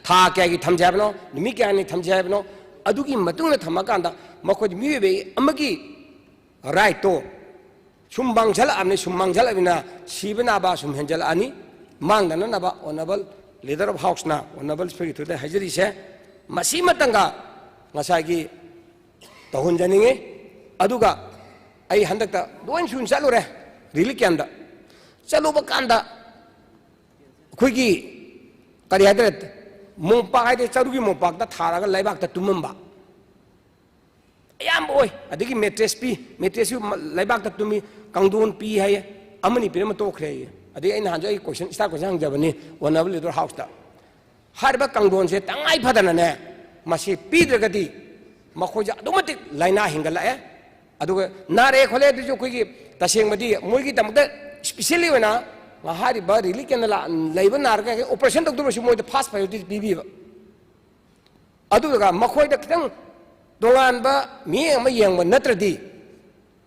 ꯊꯥ ꯀꯌꯥꯒꯤ ꯊꯝꯁꯦ ꯍꯥꯏꯕꯅꯣ, ꯅꯨꯃꯤꯠ ꯀꯌꯥꯅꯤ ꯊꯝꯁꯦ ꯍꯥꯏꯕꯅꯣ, ꯑꯗꯨꯒꯤ ꯃꯇꯨꯡꯗ ꯊꯝꯃꯀꯥꯟꯗ ꯃꯈꯣꯏꯗ ꯃꯤꯑꯣꯏꯕ ꯑꯃꯒꯤ right ꯇꯣ ꯁꯨꯝ ꯃꯥꯡꯁꯤꯜꯂꯛꯑꯕꯅꯤ, ꯁꯨꯝ ꯃꯥꯡꯁꯤꯜꯂꯛꯑꯕꯅꯤꯅ ꯁꯤꯕ ꯅꯥꯕ ꯁꯨꯝ ꯍꯦꯟꯖꯜꯂꯛꯑꯅꯤ꯫ ꯃꯥꯡꯗꯅꯅꯕ honourable leader of house ꯅ honourable speaker ꯒꯤ through ꯗ ꯍꯥꯏꯖꯔꯤꯁꯦ ꯃꯁꯤꯃꯇꯪꯒ ꯉꯁꯥꯏꯒꯤ ꯇꯧꯍꯟꯖꯅꯤꯡꯉꯤ꯫ ꯑꯗꯨꯒ ꯑꯩ ꯍꯟꯗꯛꯇ ꯂꯣꯏ ꯁꯨꯅ ꯆꯠꯂꯨꯔꯦ relief camp ꯇ꯫ ꯆꯠꯂꯨꯕ ꯀꯥꯟꯗ ꯑꯩꯈꯣꯏꯒꯤ ꯀꯔꯤ ꯍꯥꯏꯇꯥꯔꯦ, ꯃꯣꯝꯄꯥꯛ ꯍꯥꯏꯗꯤ ꯆꯔꯨꯒꯤ ꯃꯣꯝꯄꯥꯛꯇ ꯊꯥꯔꯒ ꯂꯩꯕꯥꯛꯇ ꯇꯨꯝꯃꯝꯕ ꯑꯌꯥꯝꯕ ꯑꯣꯏ꯫ ꯑꯗꯒꯤ mattress ꯄꯤ, mattress ꯁꯨ ꯂꯩꯕꯥꯛꯇ ꯇꯨꯝꯃꯤ, ꯀꯥꯡꯊꯣꯟ ꯄꯤ ꯍꯥꯏꯌꯦ, ꯑꯃꯅꯤ ꯄꯤꯔꯝꯃ ꯇꯣꯛꯈ꯭ꯔꯦ ꯍꯥꯏꯌꯦ꯫ ꯑꯗꯩ ꯑꯩ ꯅꯍꯥꯟꯁꯨ ꯑꯩ question, staff question ꯍꯪꯖꯕꯅꯤ honourable leader of house ꯇ꯫ ꯍꯥꯏꯔꯤꯕ ꯀꯥꯡꯊꯣꯟꯁꯦ ꯇꯉꯥꯏ ꯐꯗꯅꯅꯦ ꯃꯁꯤ ꯄꯤꯗ꯭ꯔꯒꯗꯤ ꯃꯈꯣꯏꯁꯦ ꯑꯗꯨꯛꯀꯤ ꯃꯇꯤꯛ ꯂꯥꯏꯅꯥ ꯍꯦꯟꯒꯠꯂꯛꯑꯦ꯫ ꯑꯗꯨꯒ ꯅꯥꯔꯛꯑꯦ ꯈꯣꯠꯂꯦ ꯑꯗꯨꯁꯨ ꯑꯩꯈꯣꯏꯒꯤ ꯇꯁꯦꯡꯕꯗꯤ ꯃꯣꯏꯒꯤꯗꯃꯛꯇ specially ꯑꯣꯏꯅ ꯍꯥꯏꯔꯤꯕ relief camp ꯇ ꯂꯥꯛ-, ꯂꯩꯕ ꯅꯥꯔꯒ operation ꯇꯧꯗꯧꯔꯁꯨ ꯃꯣꯏꯗ first priority ꯄꯤꯕꯤꯕ꯫ ꯑꯗꯨꯒ ꯃꯈꯣꯏꯗ ꯈꯤꯇꯪ ꯇꯣꯉꯥꯟꯕ ꯃꯤꯠꯌꯦꯡ ꯑꯃ ꯌꯦꯡꯕ ꯅꯠꯇ꯭ꯔꯗꯤ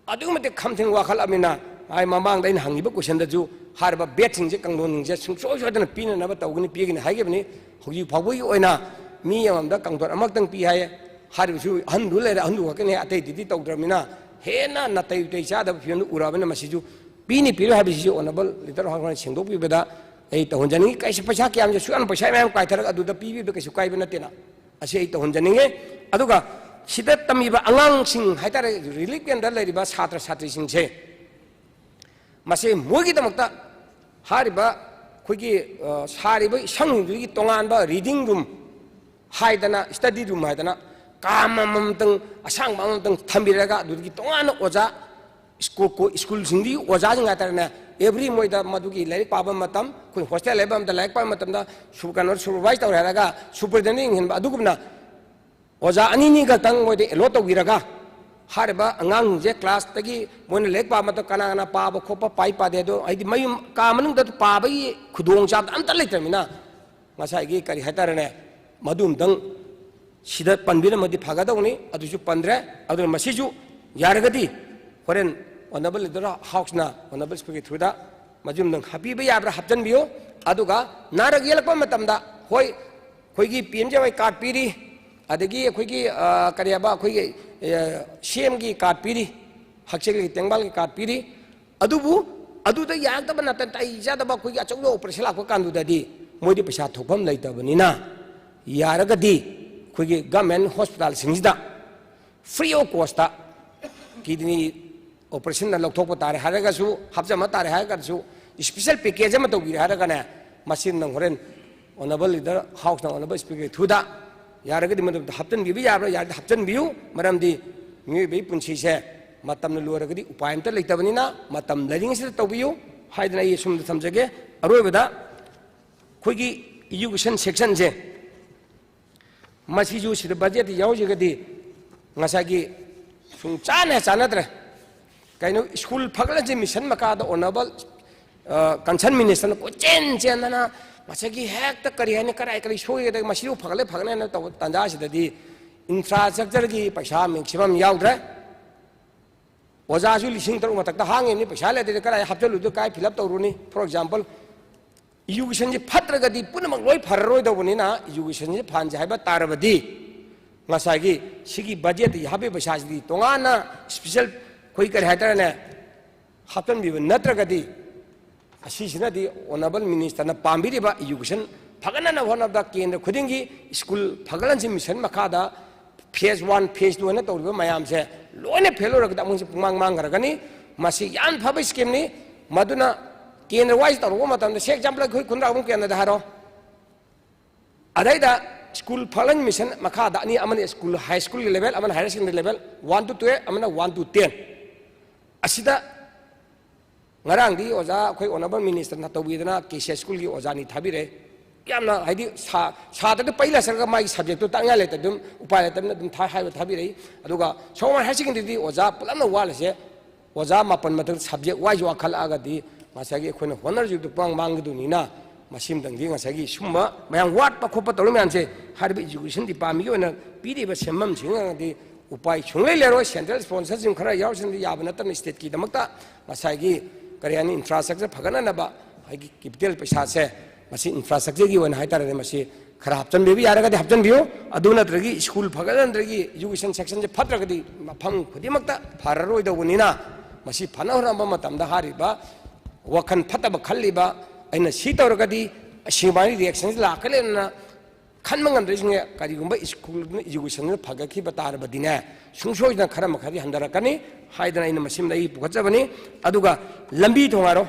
ꯑꯗꯨꯛꯀꯤ ꯃꯇꯤꯛ ꯈꯝꯊꯦꯡ ꯋꯥꯈꯠꯂꯕꯅꯤꯅ, ꯑꯩ ꯃꯃꯥꯡꯗ ꯑꯩꯅ ꯍꯪꯉꯤꯕ question ꯗꯁꯨ ꯍꯥꯏꯔꯤꯕ bed ꯁꯤꯡꯁꯦ, ꯀꯥꯡꯊꯣꯟꯁꯤꯡꯁꯦ ꯁꯨꯡꯁꯣꯏ ꯁꯣꯏꯗꯅ ꯄꯤꯅꯅꯕ ꯇꯧꯒꯅꯤ, ꯄꯤꯒꯅꯤ ꯍꯥꯏꯈꯤꯕꯅꯤ꯫ ꯍꯧꯖꯤꯛ ꯐꯥꯎꯕꯒꯤ ꯑꯣꯏꯅ ꯃꯤ ꯑꯃꯃꯝꯗ ꯀꯥꯡꯊꯣꯟ ꯑꯃꯈꯛꯇꯪ ꯄꯤ ꯍꯥꯏꯌꯦ꯫ ꯍꯥꯏꯔꯤꯕꯁꯨ ꯑꯍꯟꯗꯨ ꯂꯩꯔꯦ, ꯑꯍꯟꯗꯨ ꯈꯛꯇꯅꯤ, ꯑꯇꯩꯗꯨꯗꯤ ꯇꯧꯗ꯭ꯔꯕꯅꯤꯅ ꯍꯦꯟꯅ ꯅꯥꯇꯩ ꯎꯇꯩ ꯆꯥꯗꯕ ꯐꯤꯕꯝꯗꯨ ꯎꯔꯛꯑꯕꯅꯤꯅ ꯃꯁꯤꯁꯨ ꯄꯤꯅꯤ ꯄꯤꯔꯣꯏ ꯍꯥꯏꯕꯁꯤꯁꯨ honourable leader of house ꯅ ꯁꯦꯡꯗꯣꯛꯄꯤꯕꯗ ꯑꯩ ꯇꯧꯍꯟꯖꯅꯤꯡꯉꯤ꯫ ꯀꯩꯁꯨ ꯄꯩꯁꯥ ꯀꯌꯥꯝꯁꯦ ꯁꯨꯛꯌꯥꯝ ꯄꯩꯁꯥ ꯃꯌꯥꯝ ꯀꯥꯏꯊꯔꯒ ꯑꯗꯨꯗ ꯄꯤꯕꯤꯕꯗ ꯀꯩꯁꯨ ꯀꯥꯏꯕ ꯅꯠꯇꯦꯅ꯫ ꯑꯁꯤ ꯑꯩ ꯇꯧꯍꯟꯖꯅꯤꯡꯉꯤ꯫ ꯑꯗꯨꯒ ꯁꯤꯗ ꯇꯝꯃꯤꯕ ꯑꯉꯥꯡꯁꯤꯡ ꯍꯥꯏꯇꯥꯔꯦ, relief camp ꯇ ꯂꯩꯔꯤꯕ ꯁꯥꯇ꯭ꯔ ꯁꯥꯇ꯭ꯔꯤꯁꯤꯡꯁꯦ, ꯃꯁꯤ ꯃꯣꯏꯒꯤꯗꯃꯛꯇ ꯍꯥꯏꯔꯤꯕ ꯑꯩꯈꯣꯏꯒꯤ, ꯑ, ꯁꯥꯔꯤꯕ ꯏꯁꯪꯗꯨꯒꯤ ꯇꯣꯉꯥꯟꯕ reading room, ꯍꯥꯏꯗꯅ, study room ꯍꯥꯏꯗꯅ, ꯀꯥ ꯑꯃꯃꯝꯇꯪ, ꯑꯁꯥꯡꯕ ꯑꯃꯃꯝꯇꯪ ꯊꯝꯕꯤꯔꯒ, ꯑꯗꯨꯗꯒꯤ ꯇꯣꯉꯥꯟꯅ ꯑꯣꯖꯥ, ꯁ꯭ꯀꯨꯜ, ꯁ꯭ꯀꯨꯜꯁꯤꯡꯗꯨꯒꯤ ꯑꯣꯖꯥꯁꯤꯡ ꯍꯥꯏꯇꯥꯔꯦꯅꯦ, every ꯃꯣꯏꯗ ꯃꯗꯨꯒꯤ ꯂꯥꯏꯔꯤꯛ ꯄꯥꯕ ꯃꯇꯝ, ꯑꯩꯈꯣꯏ hostel ꯂꯩꯕ ꯃꯇꯝꯗ ꯂꯥꯏꯔꯤꯛ ꯄꯥꯕ ꯃꯇꯝꯗ ꯁꯨ-, ꯀꯩꯅꯣ, supervise ꯇꯧꯔꯦ ꯍꯥꯏꯔꯒ superintendent ꯌꯦꯡꯍꯟꯕ, ꯑꯗꯨꯒꯨꯝꯅ ꯑꯣꯖꯥ ꯑꯅꯤ ꯑꯅꯤ ꯈꯛꯇꯪ ꯃꯣꯏꯗ allot ꯇꯧꯕꯤꯔꯒ, ꯍꯥꯏꯔꯤꯕ ꯑꯉꯥꯡꯁꯤꯡꯁꯦ class ꯇꯒꯤ ꯃꯣꯏꯅ ꯂꯥꯏꯔꯤꯛ ꯄꯥꯕ ꯃꯇꯝꯗ ꯀꯅꯥ ꯀꯅꯥ ꯄꯥꯕ ꯈꯣꯠꯄ, ꯄꯥꯏ ꯄꯥꯗꯦ, ꯑꯗꯣ ꯍꯥꯏꯗꯤ ꯃꯌꯨꯝ ꯀꯥ ꯃꯅꯨꯡꯗ ꯄꯥꯕꯒꯤ ꯈꯨꯗꯣꯡꯆꯥꯕꯗ ꯑꯝꯇ ꯂꯩꯇ꯭ꯔꯕꯅꯤꯅ, ꯉꯁꯥꯏꯒꯤ ꯀꯔꯤ ꯍꯥꯏꯇꯥꯔꯦꯅꯦ, ꯃꯗꯨ ꯑꯝꯇꯪ ꯁꯤꯗ ꯄꯟꯕꯤꯔꯝꯃꯗꯤ ꯐꯒꯗꯧꯅꯤ, ꯑꯗꯨꯁꯨ ꯄꯟꯗ꯭ꯔꯦ꯫ ꯑꯗꯨꯅ ꯃꯁꯤꯁꯨ ꯌꯥꯔꯒꯗꯤ ꯍꯣꯔꯦꯟ honourable leader house ꯅ honourable speaker ꯒꯤ through ꯗ ꯃꯗꯨ ꯑꯝꯇꯪ ꯍꯥꯞꯄꯤꯕ ꯌꯥꯕ꯭ꯔꯥ ꯍꯥꯞꯆꯤꯟꯕꯤꯌꯨ꯫ ꯑꯗꯨꯒ ꯅꯥꯔꯛ ꯌꯦꯛꯂꯛꯄ ꯃꯇꯝꯗ, ꯍꯣꯏ, ꯑꯩꯈꯣꯏꯒꯤ P M J Y card ꯄꯤꯔꯤ, ꯑꯗꯒꯤ ꯑꯩꯈꯣꯏꯒꯤ, ꯑ, ꯀꯔꯤ ꯍꯥꯏꯕ, ꯑꯩꯈꯣꯏꯒꯤ, ꯑ, C M ꯒꯤ card ꯄꯤꯔꯤ, ꯍꯛꯁꯦꯜꯒꯤ ꯇꯦꯡꯕꯥꯜꯒꯤ card ꯄꯤꯔꯤ, ꯑꯗꯨꯕꯨ ꯑꯗꯨꯗ ꯌꯥꯔꯛꯇꯕ, ꯅꯥꯇꯩ ꯆꯥꯗꯕ ꯑꯩꯈꯣꯏꯒꯤ ꯑꯆꯧꯕ operation ꯂꯥꯛꯄ ꯀꯥꯟꯗꯨꯗꯗꯤ ꯃꯣꯏꯗꯤ ꯄꯩꯁꯥ ꯊꯣꯛꯐꯝ ꯂꯩꯇꯕꯅꯤꯅ, ꯌꯥꯔꯒꯗꯤ ꯑꯩꯈꯣꯏꯒꯤ government hospital ꯁꯤꯡꯁꯤꯗ free of cost ꯇ kidney operation ꯅ ꯂꯧꯊꯣꯛꯄ ꯇꯥꯔꯦ ꯍꯥꯏꯔꯒꯁꯨ, ꯍꯥꯞꯆꯟꯕ ꯇꯥꯔꯦ ꯍꯥꯏꯔꯒꯁꯨ, special package ꯑꯃ ꯇꯧꯕꯤꯔꯦ ꯍꯥꯏꯔꯒꯅꯦ, ꯃꯁꯤ ꯅꯪ ꯍꯣꯔꯦꯟ honourable leader house ꯅ honourable speaker ꯒꯤ through ꯗ ꯌꯥꯔꯒꯗꯤ ꯃꯗꯨꯗ ꯍꯥꯞꯆꯤꯟꯕꯤꯕ ꯌꯥꯕ꯭ꯔꯥ? ꯌꯥꯔꯗꯤ ꯍꯥꯞꯆꯤꯟꯕꯤꯌꯨ꯫ ꯃꯔꯝꯗꯤ ꯃꯤꯑꯣꯏꯕꯒꯤ ꯄꯨꯟꯁꯤꯁꯦ ꯃꯇꯝꯅ ꯂꯣꯏꯔꯒꯗꯤ ꯎꯄꯥꯏ ꯑꯝꯇ ꯂꯩꯇꯕꯅꯤꯅ, ꯃꯇꯝ ꯂꯩꯔꯤꯉꯩꯁꯤꯗ ꯇꯧꯕꯤꯌꯨ ꯍꯥꯏꯗꯅ ꯑꯩ ꯑꯁꯨꯝꯗ ꯊꯝꯖꯒꯦ꯫ ꯑꯔꯣꯏꯕꯗ ꯑꯩꯈꯣꯏꯒꯤ education section ꯁꯦ, ꯃꯁꯤꯁꯨ ꯁꯤꯗ budget ꯇ ꯌꯥꯎꯖꯒꯗꯤ ꯉꯁꯥꯏꯒꯤ ꯁꯨꯡꯆꯥꯟꯅ ꯆꯥꯟꯅꯗ꯭ꯔꯦ꯫ ꯀꯩꯅꯣ, ꯁ꯭ꯀꯨꯜ ꯐꯒꯠꯍꯟꯁꯤ ꯃꯤꯁꯟ ꯃꯈꯥꯗ honourable, ꯑ, concerned minister ꯅ ꯀꯣꯏꯆꯦꯟ ꯆꯦꯟꯗꯅ ꯉꯁꯥꯏꯒꯤ ꯍꯦꯛꯇ ꯀꯔꯤ ꯍꯥꯏꯅꯤ, ꯀꯔꯥꯏ ꯀꯔꯤ ꯁꯣꯏꯒꯗꯒꯦ, ꯃꯁꯤꯕꯨ ꯐꯒꯠꯂꯦ ꯐꯒꯠꯂꯦꯅ ꯇꯧꯕ ꯇꯥꯟꯖꯥꯁꯤꯗꯗꯤ infrastructure ꯒꯤ ꯄꯩꯁꯥ maximum ꯌꯥꯎꯗ꯭ꯔꯦ꯫ ꯑꯣꯖꯥꯁꯨ ꯂꯤꯁꯤꯡ ꯇꯔꯨꯛ ꯃꯊꯛꯇ ꯍꯥꯡꯉꯤꯕꯅꯤ, ꯄꯩꯁꯥ ꯂꯩꯇ꯭ꯔꯗꯤ ꯀꯗꯥꯏ ꯍꯥꯞꯆꯜꯂꯨꯗꯣꯏ, ꯀꯥꯏ fill up ꯇꯧꯔꯨꯅꯤ? For example, education ꯁꯤ ꯐꯠꯇ꯭ꯔꯒꯗꯤ ꯄꯨꯝꯅꯃꯛ ꯂꯣꯏ ꯐꯔꯔꯣꯏꯗꯧꯕꯅꯤꯅ, education ꯁꯤ ꯐꯍꯟꯁꯦ ꯍꯥꯏꯕ ꯇꯥꯔꯕꯗꯤ, ꯉꯁꯥꯏꯒꯤ ꯁꯤꯒꯤ budget ꯇꯒꯤ ꯍꯥꯞꯄꯤꯕ ꯄꯩꯁꯥꯁꯤꯗꯤ ꯇꯣꯉꯥꯟꯅ special ꯑꯩꯈꯣꯏ ꯀꯔꯤ ꯍꯥꯏꯇꯥꯔꯦꯅꯦ, ꯍꯥꯞꯆꯤꯟꯕꯤꯕ ꯅꯠꯇ꯭ꯔꯒꯗꯤ, ꯑꯁꯤꯁꯤꯅꯗꯤ honourable minister ꯅ ꯄꯥꯝꯕꯤꯔꯤꯕ education ꯐꯒꯠꯅꯅꯕ ꯍꯣꯠꯅꯕꯗ ꯀꯦꯟꯗ꯭ꯔ ꯈꯨꯗꯤꯡꯒꯤ ꯁ꯭ꯀꯨꯜ ꯐꯒꯠꯍꯟꯁꯤ ꯃꯤꯁꯟ ꯃꯈꯥꯗ phase one, phase two ꯍꯥꯏꯅ ꯇꯧꯔꯤꯕ ꯃꯌꯥꯝꯁꯦ ꯂꯣꯏꯅ fail ꯑꯣꯏꯔꯒꯗꯤ ꯑꯃꯨꯛꯁꯨ ꯄꯨꯡꯃꯥꯡ ꯃꯥꯡꯈ꯭ꯔꯒꯅꯤ꯫ ꯃꯁꯤ ꯌꯥꯝ ꯐꯕ scheme ꯅꯤ꯫ ꯃꯗꯨꯅ ꯀꯦꯟꯗ꯭ꯔ wise ꯇꯧꯔꯨꯕ ꯃꯇꯝꯗ, say example, ꯑꯩꯈꯣꯏ ꯈꯨꯟꯗ꯭ꯔꯥꯛꯄꯝ ꯀꯦꯟꯗ꯭ꯔꯗ ꯍꯥꯏꯔꯣ, ꯑꯗꯩꯗ ꯁ꯭ꯀꯨꯜ ꯐꯒꯠꯍꯟ ꯃꯤꯁꯟ ꯃꯈꯥꯗ ꯑꯅꯤ, ꯑꯃꯅ ꯁ꯭ꯀꯨꯜ, ꯍꯥꯏ ꯁ꯭ꯀꯨꯜꯒꯤ ꯂꯦꯚꯦꯜ, ꯑꯃꯅ higher secondary level, one two twelve, ꯑꯃꯅ ꯋꯥꯟ ꯇꯨ ꯇꯦꯟ꯫ ꯑꯁꯤꯗ ꯉꯔꯥꯡꯗꯤ ꯑꯣꯖꯥ ꯑꯩꯈꯣꯏ ꯑꯣꯅꯔꯦꯕꯜ ꯃꯤꯅꯤꯁꯇꯔꯅ ꯇꯧꯕꯤꯗꯅ ꯀꯦ ꯁꯤ ꯁ꯭ꯀꯨꯜꯒꯤ ꯑꯣꯖꯥꯅꯤ ꯊꯥꯕꯤꯔꯦ꯫ ꯌꯥꯝꯅ ꯍꯥꯏꯗꯤ ꯁꯥ-, ꯁꯥꯇ꯭ꯔꯗ ꯄꯩ ꯂꯥꯛꯆꯔꯒ ꯃꯥꯒꯤ ꯁꯕꯖꯦꯛꯇꯣ ꯇꯥꯛꯅꯤꯡꯉꯥꯏ ꯂꯩꯇ ꯑꯗꯨꯝ ꯎꯄꯥꯏ ꯂꯩꯇꯕꯅ ꯑꯗꯨꯝ ꯊꯥ ꯍꯥꯏꯕ ꯊꯥꯕꯤꯔꯛꯏ꯫ ꯑꯗꯨꯒ ꯁꯣꯃꯥꯏ ꯍꯥꯌꯔ ꯁꯦꯀꯦꯟꯗꯔꯤꯗꯤ ꯑꯣꯖꯥ ꯄꯨꯂꯞꯅ ꯋꯥꯠꯂꯤꯁꯦ ꯑꯣꯖꯥ ꯃꯥꯄꯟ ꯃꯊꯛ ꯁꯕꯖꯦꯛ ꯋꯥꯏꯁ ꯋꯥꯈꯠꯂꯛꯑꯒꯗꯤ ꯉꯁꯥꯏꯒꯤ ꯑꯩꯈꯣꯏꯅ ꯍꯣꯠꯅꯔꯤꯕꯗꯨ ꯄꯨꯡꯃꯥꯡ ꯃꯥꯡꯒꯗꯣꯏꯅꯤꯅ ꯃꯁꯤꯃꯇꯪꯗꯤ ꯉꯁꯥꯏꯒꯤ ꯁꯨꯝꯕ ꯃꯌꯥꯝ ꯋꯥꯠꯄ ꯈꯣꯠꯄ ꯇꯧꯔꯤ ꯃꯌꯥꯝꯁꯦ ꯍꯥꯏꯔꯤꯕ ꯏꯖꯨꯀꯦꯁꯟ ꯗꯤꯄꯥꯔꯠꯃꯦꯟꯒꯤ ꯑꯣꯏꯅ ꯄꯤꯔꯤꯕ ꯁꯦꯟꯐꯝꯁꯤꯡ ꯑꯗꯤ ꯎꯄꯥꯏ ꯁꯨꯡꯂꯩ ꯂꯩꯔꯣꯏ꯫ ꯁꯦꯟꯇ꯭ꯔꯦꯜ ꯁ꯭ꯄꯣꯟꯁꯔꯁꯤꯡ ꯈꯔ ꯌꯥꯎꯔꯤꯁꯤꯅꯗꯤ ꯌꯥꯕ ꯅꯠꯇꯕꯅ ꯁ꯭ꯇꯦꯠꯀꯤꯗꯃꯛꯇ ꯉꯁꯥꯏꯒꯤ ꯀꯔꯤ ꯍꯥꯏꯅꯤ ꯏꯟꯐ꯭ꯔꯥꯁ꯭ꯇ꯭ꯔꯛꯆꯔ ꯐꯒꯠꯅꯅꯕ ꯑꯩꯒꯤ ꯀꯦꯄꯤꯇꯦꯜ ꯄꯩꯁꯥꯁꯦ ꯃꯁꯤ ꯏꯟꯐ꯭ꯔꯥꯁ꯭ꯇ꯭ꯔꯛꯆꯔꯒꯤ ꯑꯣꯏꯅ ꯍꯥꯏꯇꯥꯔꯦꯅꯦ ꯃꯁꯤ ꯈꯔ ꯍꯥꯞꯆꯤꯟꯕꯤꯕ ꯌꯥꯔꯒꯗꯤ ꯍꯥꯞꯆꯤꯟꯕꯤꯌꯨ꯫ ꯑꯗꯨ ꯅꯠꯇ꯭ꯔꯒꯗꯤ ꯁ꯭ꯀꯨꯜ ꯐꯒꯠꯍꯟꯗ꯭ꯔꯒꯗꯤ ꯏꯖꯨꯀꯦꯁꯟ ꯁꯦꯛꯁꯟꯁꯦ ꯐꯠꯇ꯭ꯔꯒꯗꯤ ꯃꯐꯝ ꯈꯨꯗꯤꯡꯃꯛꯇ ꯐꯔꯔꯣꯏꯗꯧꯕꯅꯤꯅ ꯃꯁꯤ ꯐꯅ ꯍꯣꯠꯅꯕ ꯃꯇꯝꯗ ꯍꯥꯏꯔꯤꯕ ꯋꯥꯈꯜ ꯐꯠꯇꯕ ꯈꯜꯂꯤꯕ ꯑꯩꯅ ꯁꯤ ꯇꯧꯔꯒꯗꯤ ꯑꯁꯤꯃꯥꯏꯅ ꯔꯤꯌꯦꯛꯁꯟꯁꯤ ꯂꯥꯛꯀꯅꯤꯅ ꯈꯟꯕ ꯉꯝꯗ꯭ꯔꯤꯁꯤꯡꯁꯦ ꯀꯔꯤꯒꯨꯝꯕ ꯁ꯭ꯀꯨꯜꯗꯨꯅ ꯏꯖꯨꯀꯦꯁꯟꯗꯨꯅ ꯐꯒꯠꯈꯤꯕ ꯇꯥꯔꯕꯗꯤꯅꯦ ꯁꯨꯡꯁꯣꯏꯗꯅ ꯈꯔ ꯃꯈꯩꯗꯤ ꯍꯟꯊꯔꯛꯀꯅꯤ ꯍꯥꯏꯗꯅ ꯑꯩꯅ ꯃꯁꯤꯃꯗ ꯑꯩ ꯄꯨꯈꯠꯆꯕꯅꯤ꯫ ꯑꯗꯨꯒ ꯂꯝꯕꯤ ꯊꯣꯡ ꯍꯥꯏꯔꯣ,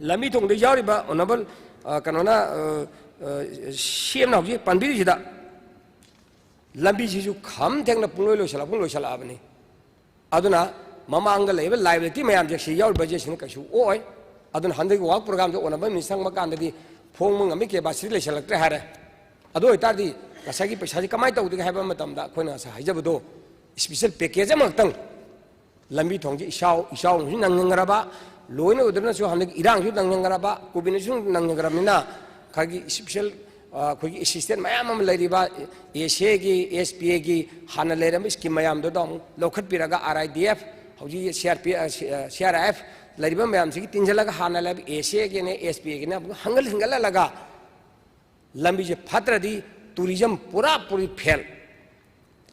ꯂꯝꯕꯤ ꯊꯣꯡꯗ ꯌꯥꯎꯔꯤꯕ ꯑꯣꯅꯔꯦꯕꯜ, ꯑ, ꯀꯩꯅꯣꯅ, ꯑ, ꯑ, ꯁꯤ ꯑꯦꯝꯅ ꯍꯧꯖꯤꯛ ꯄꯟꯕꯤꯔꯤꯁꯤꯗ ꯂꯝꯕꯤꯁꯤꯁꯨ ꯈꯝ ꯊꯦꯡꯅ ꯄꯨꯡꯂꯣꯏ ꯂꯣꯏꯁꯤꯜꯂꯛ-, ꯄꯨꯡ ꯂꯣꯏꯁꯤꯜꯂꯛꯑꯕꯅꯤ꯫ ꯑꯗꯨꯅ ꯃꯃꯥꯡꯗ ꯂꯩꯔꯤꯕ ꯂꯥꯏꯕꯤꯂꯤꯇꯤ ꯃꯌꯥꯝꯁꯦ ꯁꯤ ꯌꯥꯎꯔꯤꯕ ꯕꯖꯦꯠꯁꯤꯅ ꯀꯩꯁꯨ ꯑꯣꯏ꯫ ꯑꯗꯨꯅ ꯍꯟꯗꯛꯀꯤ ꯋꯥꯔꯛ ꯄ꯭ꯔꯣꯒ꯭ꯔꯥꯝꯁꯦ ꯑꯣꯅꯔꯦꯕꯜ ꯃꯤꯅꯤꯁꯇꯔ ꯆꯪꯕ ꯀꯥꯟꯗꯗꯤ ꯐꯣꯡꯕ ꯉꯝꯃꯤ ꯀꯦꯄꯥꯁꯤꯇꯤ ꯂꯩꯁꯤꯜꯂꯛꯇ꯭ꯔꯦ ꯍꯥꯏꯔꯦ꯫ ꯑꯗꯨ ꯑꯣꯏꯇꯥꯔꯗꯤ ꯉꯁꯥꯏꯒꯤ ꯄꯩꯁꯥꯁꯤ ꯀꯃꯥꯏꯅ ꯇꯧꯗꯒꯦ ꯍꯥꯏꯕ ꯃꯇꯝꯗ ꯑꯩꯈꯣꯏꯅ ꯉꯁꯥꯏ ꯍꯥꯏꯖꯕꯗꯣ ꯏꯁꯄꯤꯁꯦꯜ ꯄꯦꯀꯦꯖ ꯑꯃꯈꯛꯇꯪ ꯂꯝꯕꯤ ꯊꯣꯡꯁꯤ ꯏꯆꯥꯎ, ꯏꯆꯥꯎꯅꯁꯨ ꯅꯪꯅꯤꯡꯈ꯭ꯔꯕ, ꯂꯣꯏꯅ ꯑꯣꯏꯗ꯭ꯔꯅꯁꯨ ꯍꯟꯗꯛ ꯏꯔꯥꯡꯁꯨ ꯅꯪꯅꯤꯡꯈ꯭ꯔꯕ, ꯀꯣꯚꯤꯗꯅꯁꯨ ꯅꯪꯅꯤꯡꯈ꯭ꯔꯕꯅꯤꯅ, ꯑꯩꯈꯣꯏꯒꯤ ꯏꯁꯄꯤꯁꯦꯜ, ꯑ, ꯑꯩꯈꯣꯏꯒꯤ ꯑꯦꯁꯤꯁꯇꯦꯟ ꯃꯌꯥꯝ ꯑꯃ ꯂꯩꯔꯤꯕ, ꯑꯦ ꯁꯤ ꯑꯦꯒꯤ, ꯑꯦꯁ ꯄꯤ ꯑꯦꯒꯤ ꯍꯥꯟꯅ ꯂꯩꯔꯝꯕ ꯁ꯭ꯀꯤꯝ ꯃꯌꯥꯝꯗꯨꯗ ꯑꯃꯨꯛ ꯂꯧꯈꯠꯄꯤꯔꯒ, ꯑꯥꯔ ꯑꯥꯏ ꯗꯤ ꯑꯦꯐ, ꯍꯧꯖꯤꯛ ꯁꯤ ꯑꯥꯔ ꯄꯤ, ꯑ, ꯁꯤ, ꯑ, ꯁꯤ ꯑꯥꯔ ꯑꯥꯏ ꯑꯦꯐ ꯂꯩꯔꯤꯕ ꯃꯌꯥꯝꯁꯤꯒꯤ ꯇꯤꯟꯁꯤꯜꯂꯒ ꯍꯥꯟꯅ ꯂꯩꯕ ꯑꯦ ꯁꯤ ꯑꯦꯒꯤꯅꯦ, ꯑꯦꯁ ꯄꯤ ꯑꯦꯒꯤꯅꯦ ꯑꯃꯨꯛ ꯍꯪꯒꯠ ꯍꯤꯡꯒꯠꯍꯜꯂꯒ ꯂꯝꯕꯤꯁꯦ ꯐꯠꯇ꯭ꯔꯗꯤ ꯇꯨꯔꯤꯖꯝ ꯄꯨꯔꯥ ꯄꯨꯔꯤ ꯐꯦꯜ꯫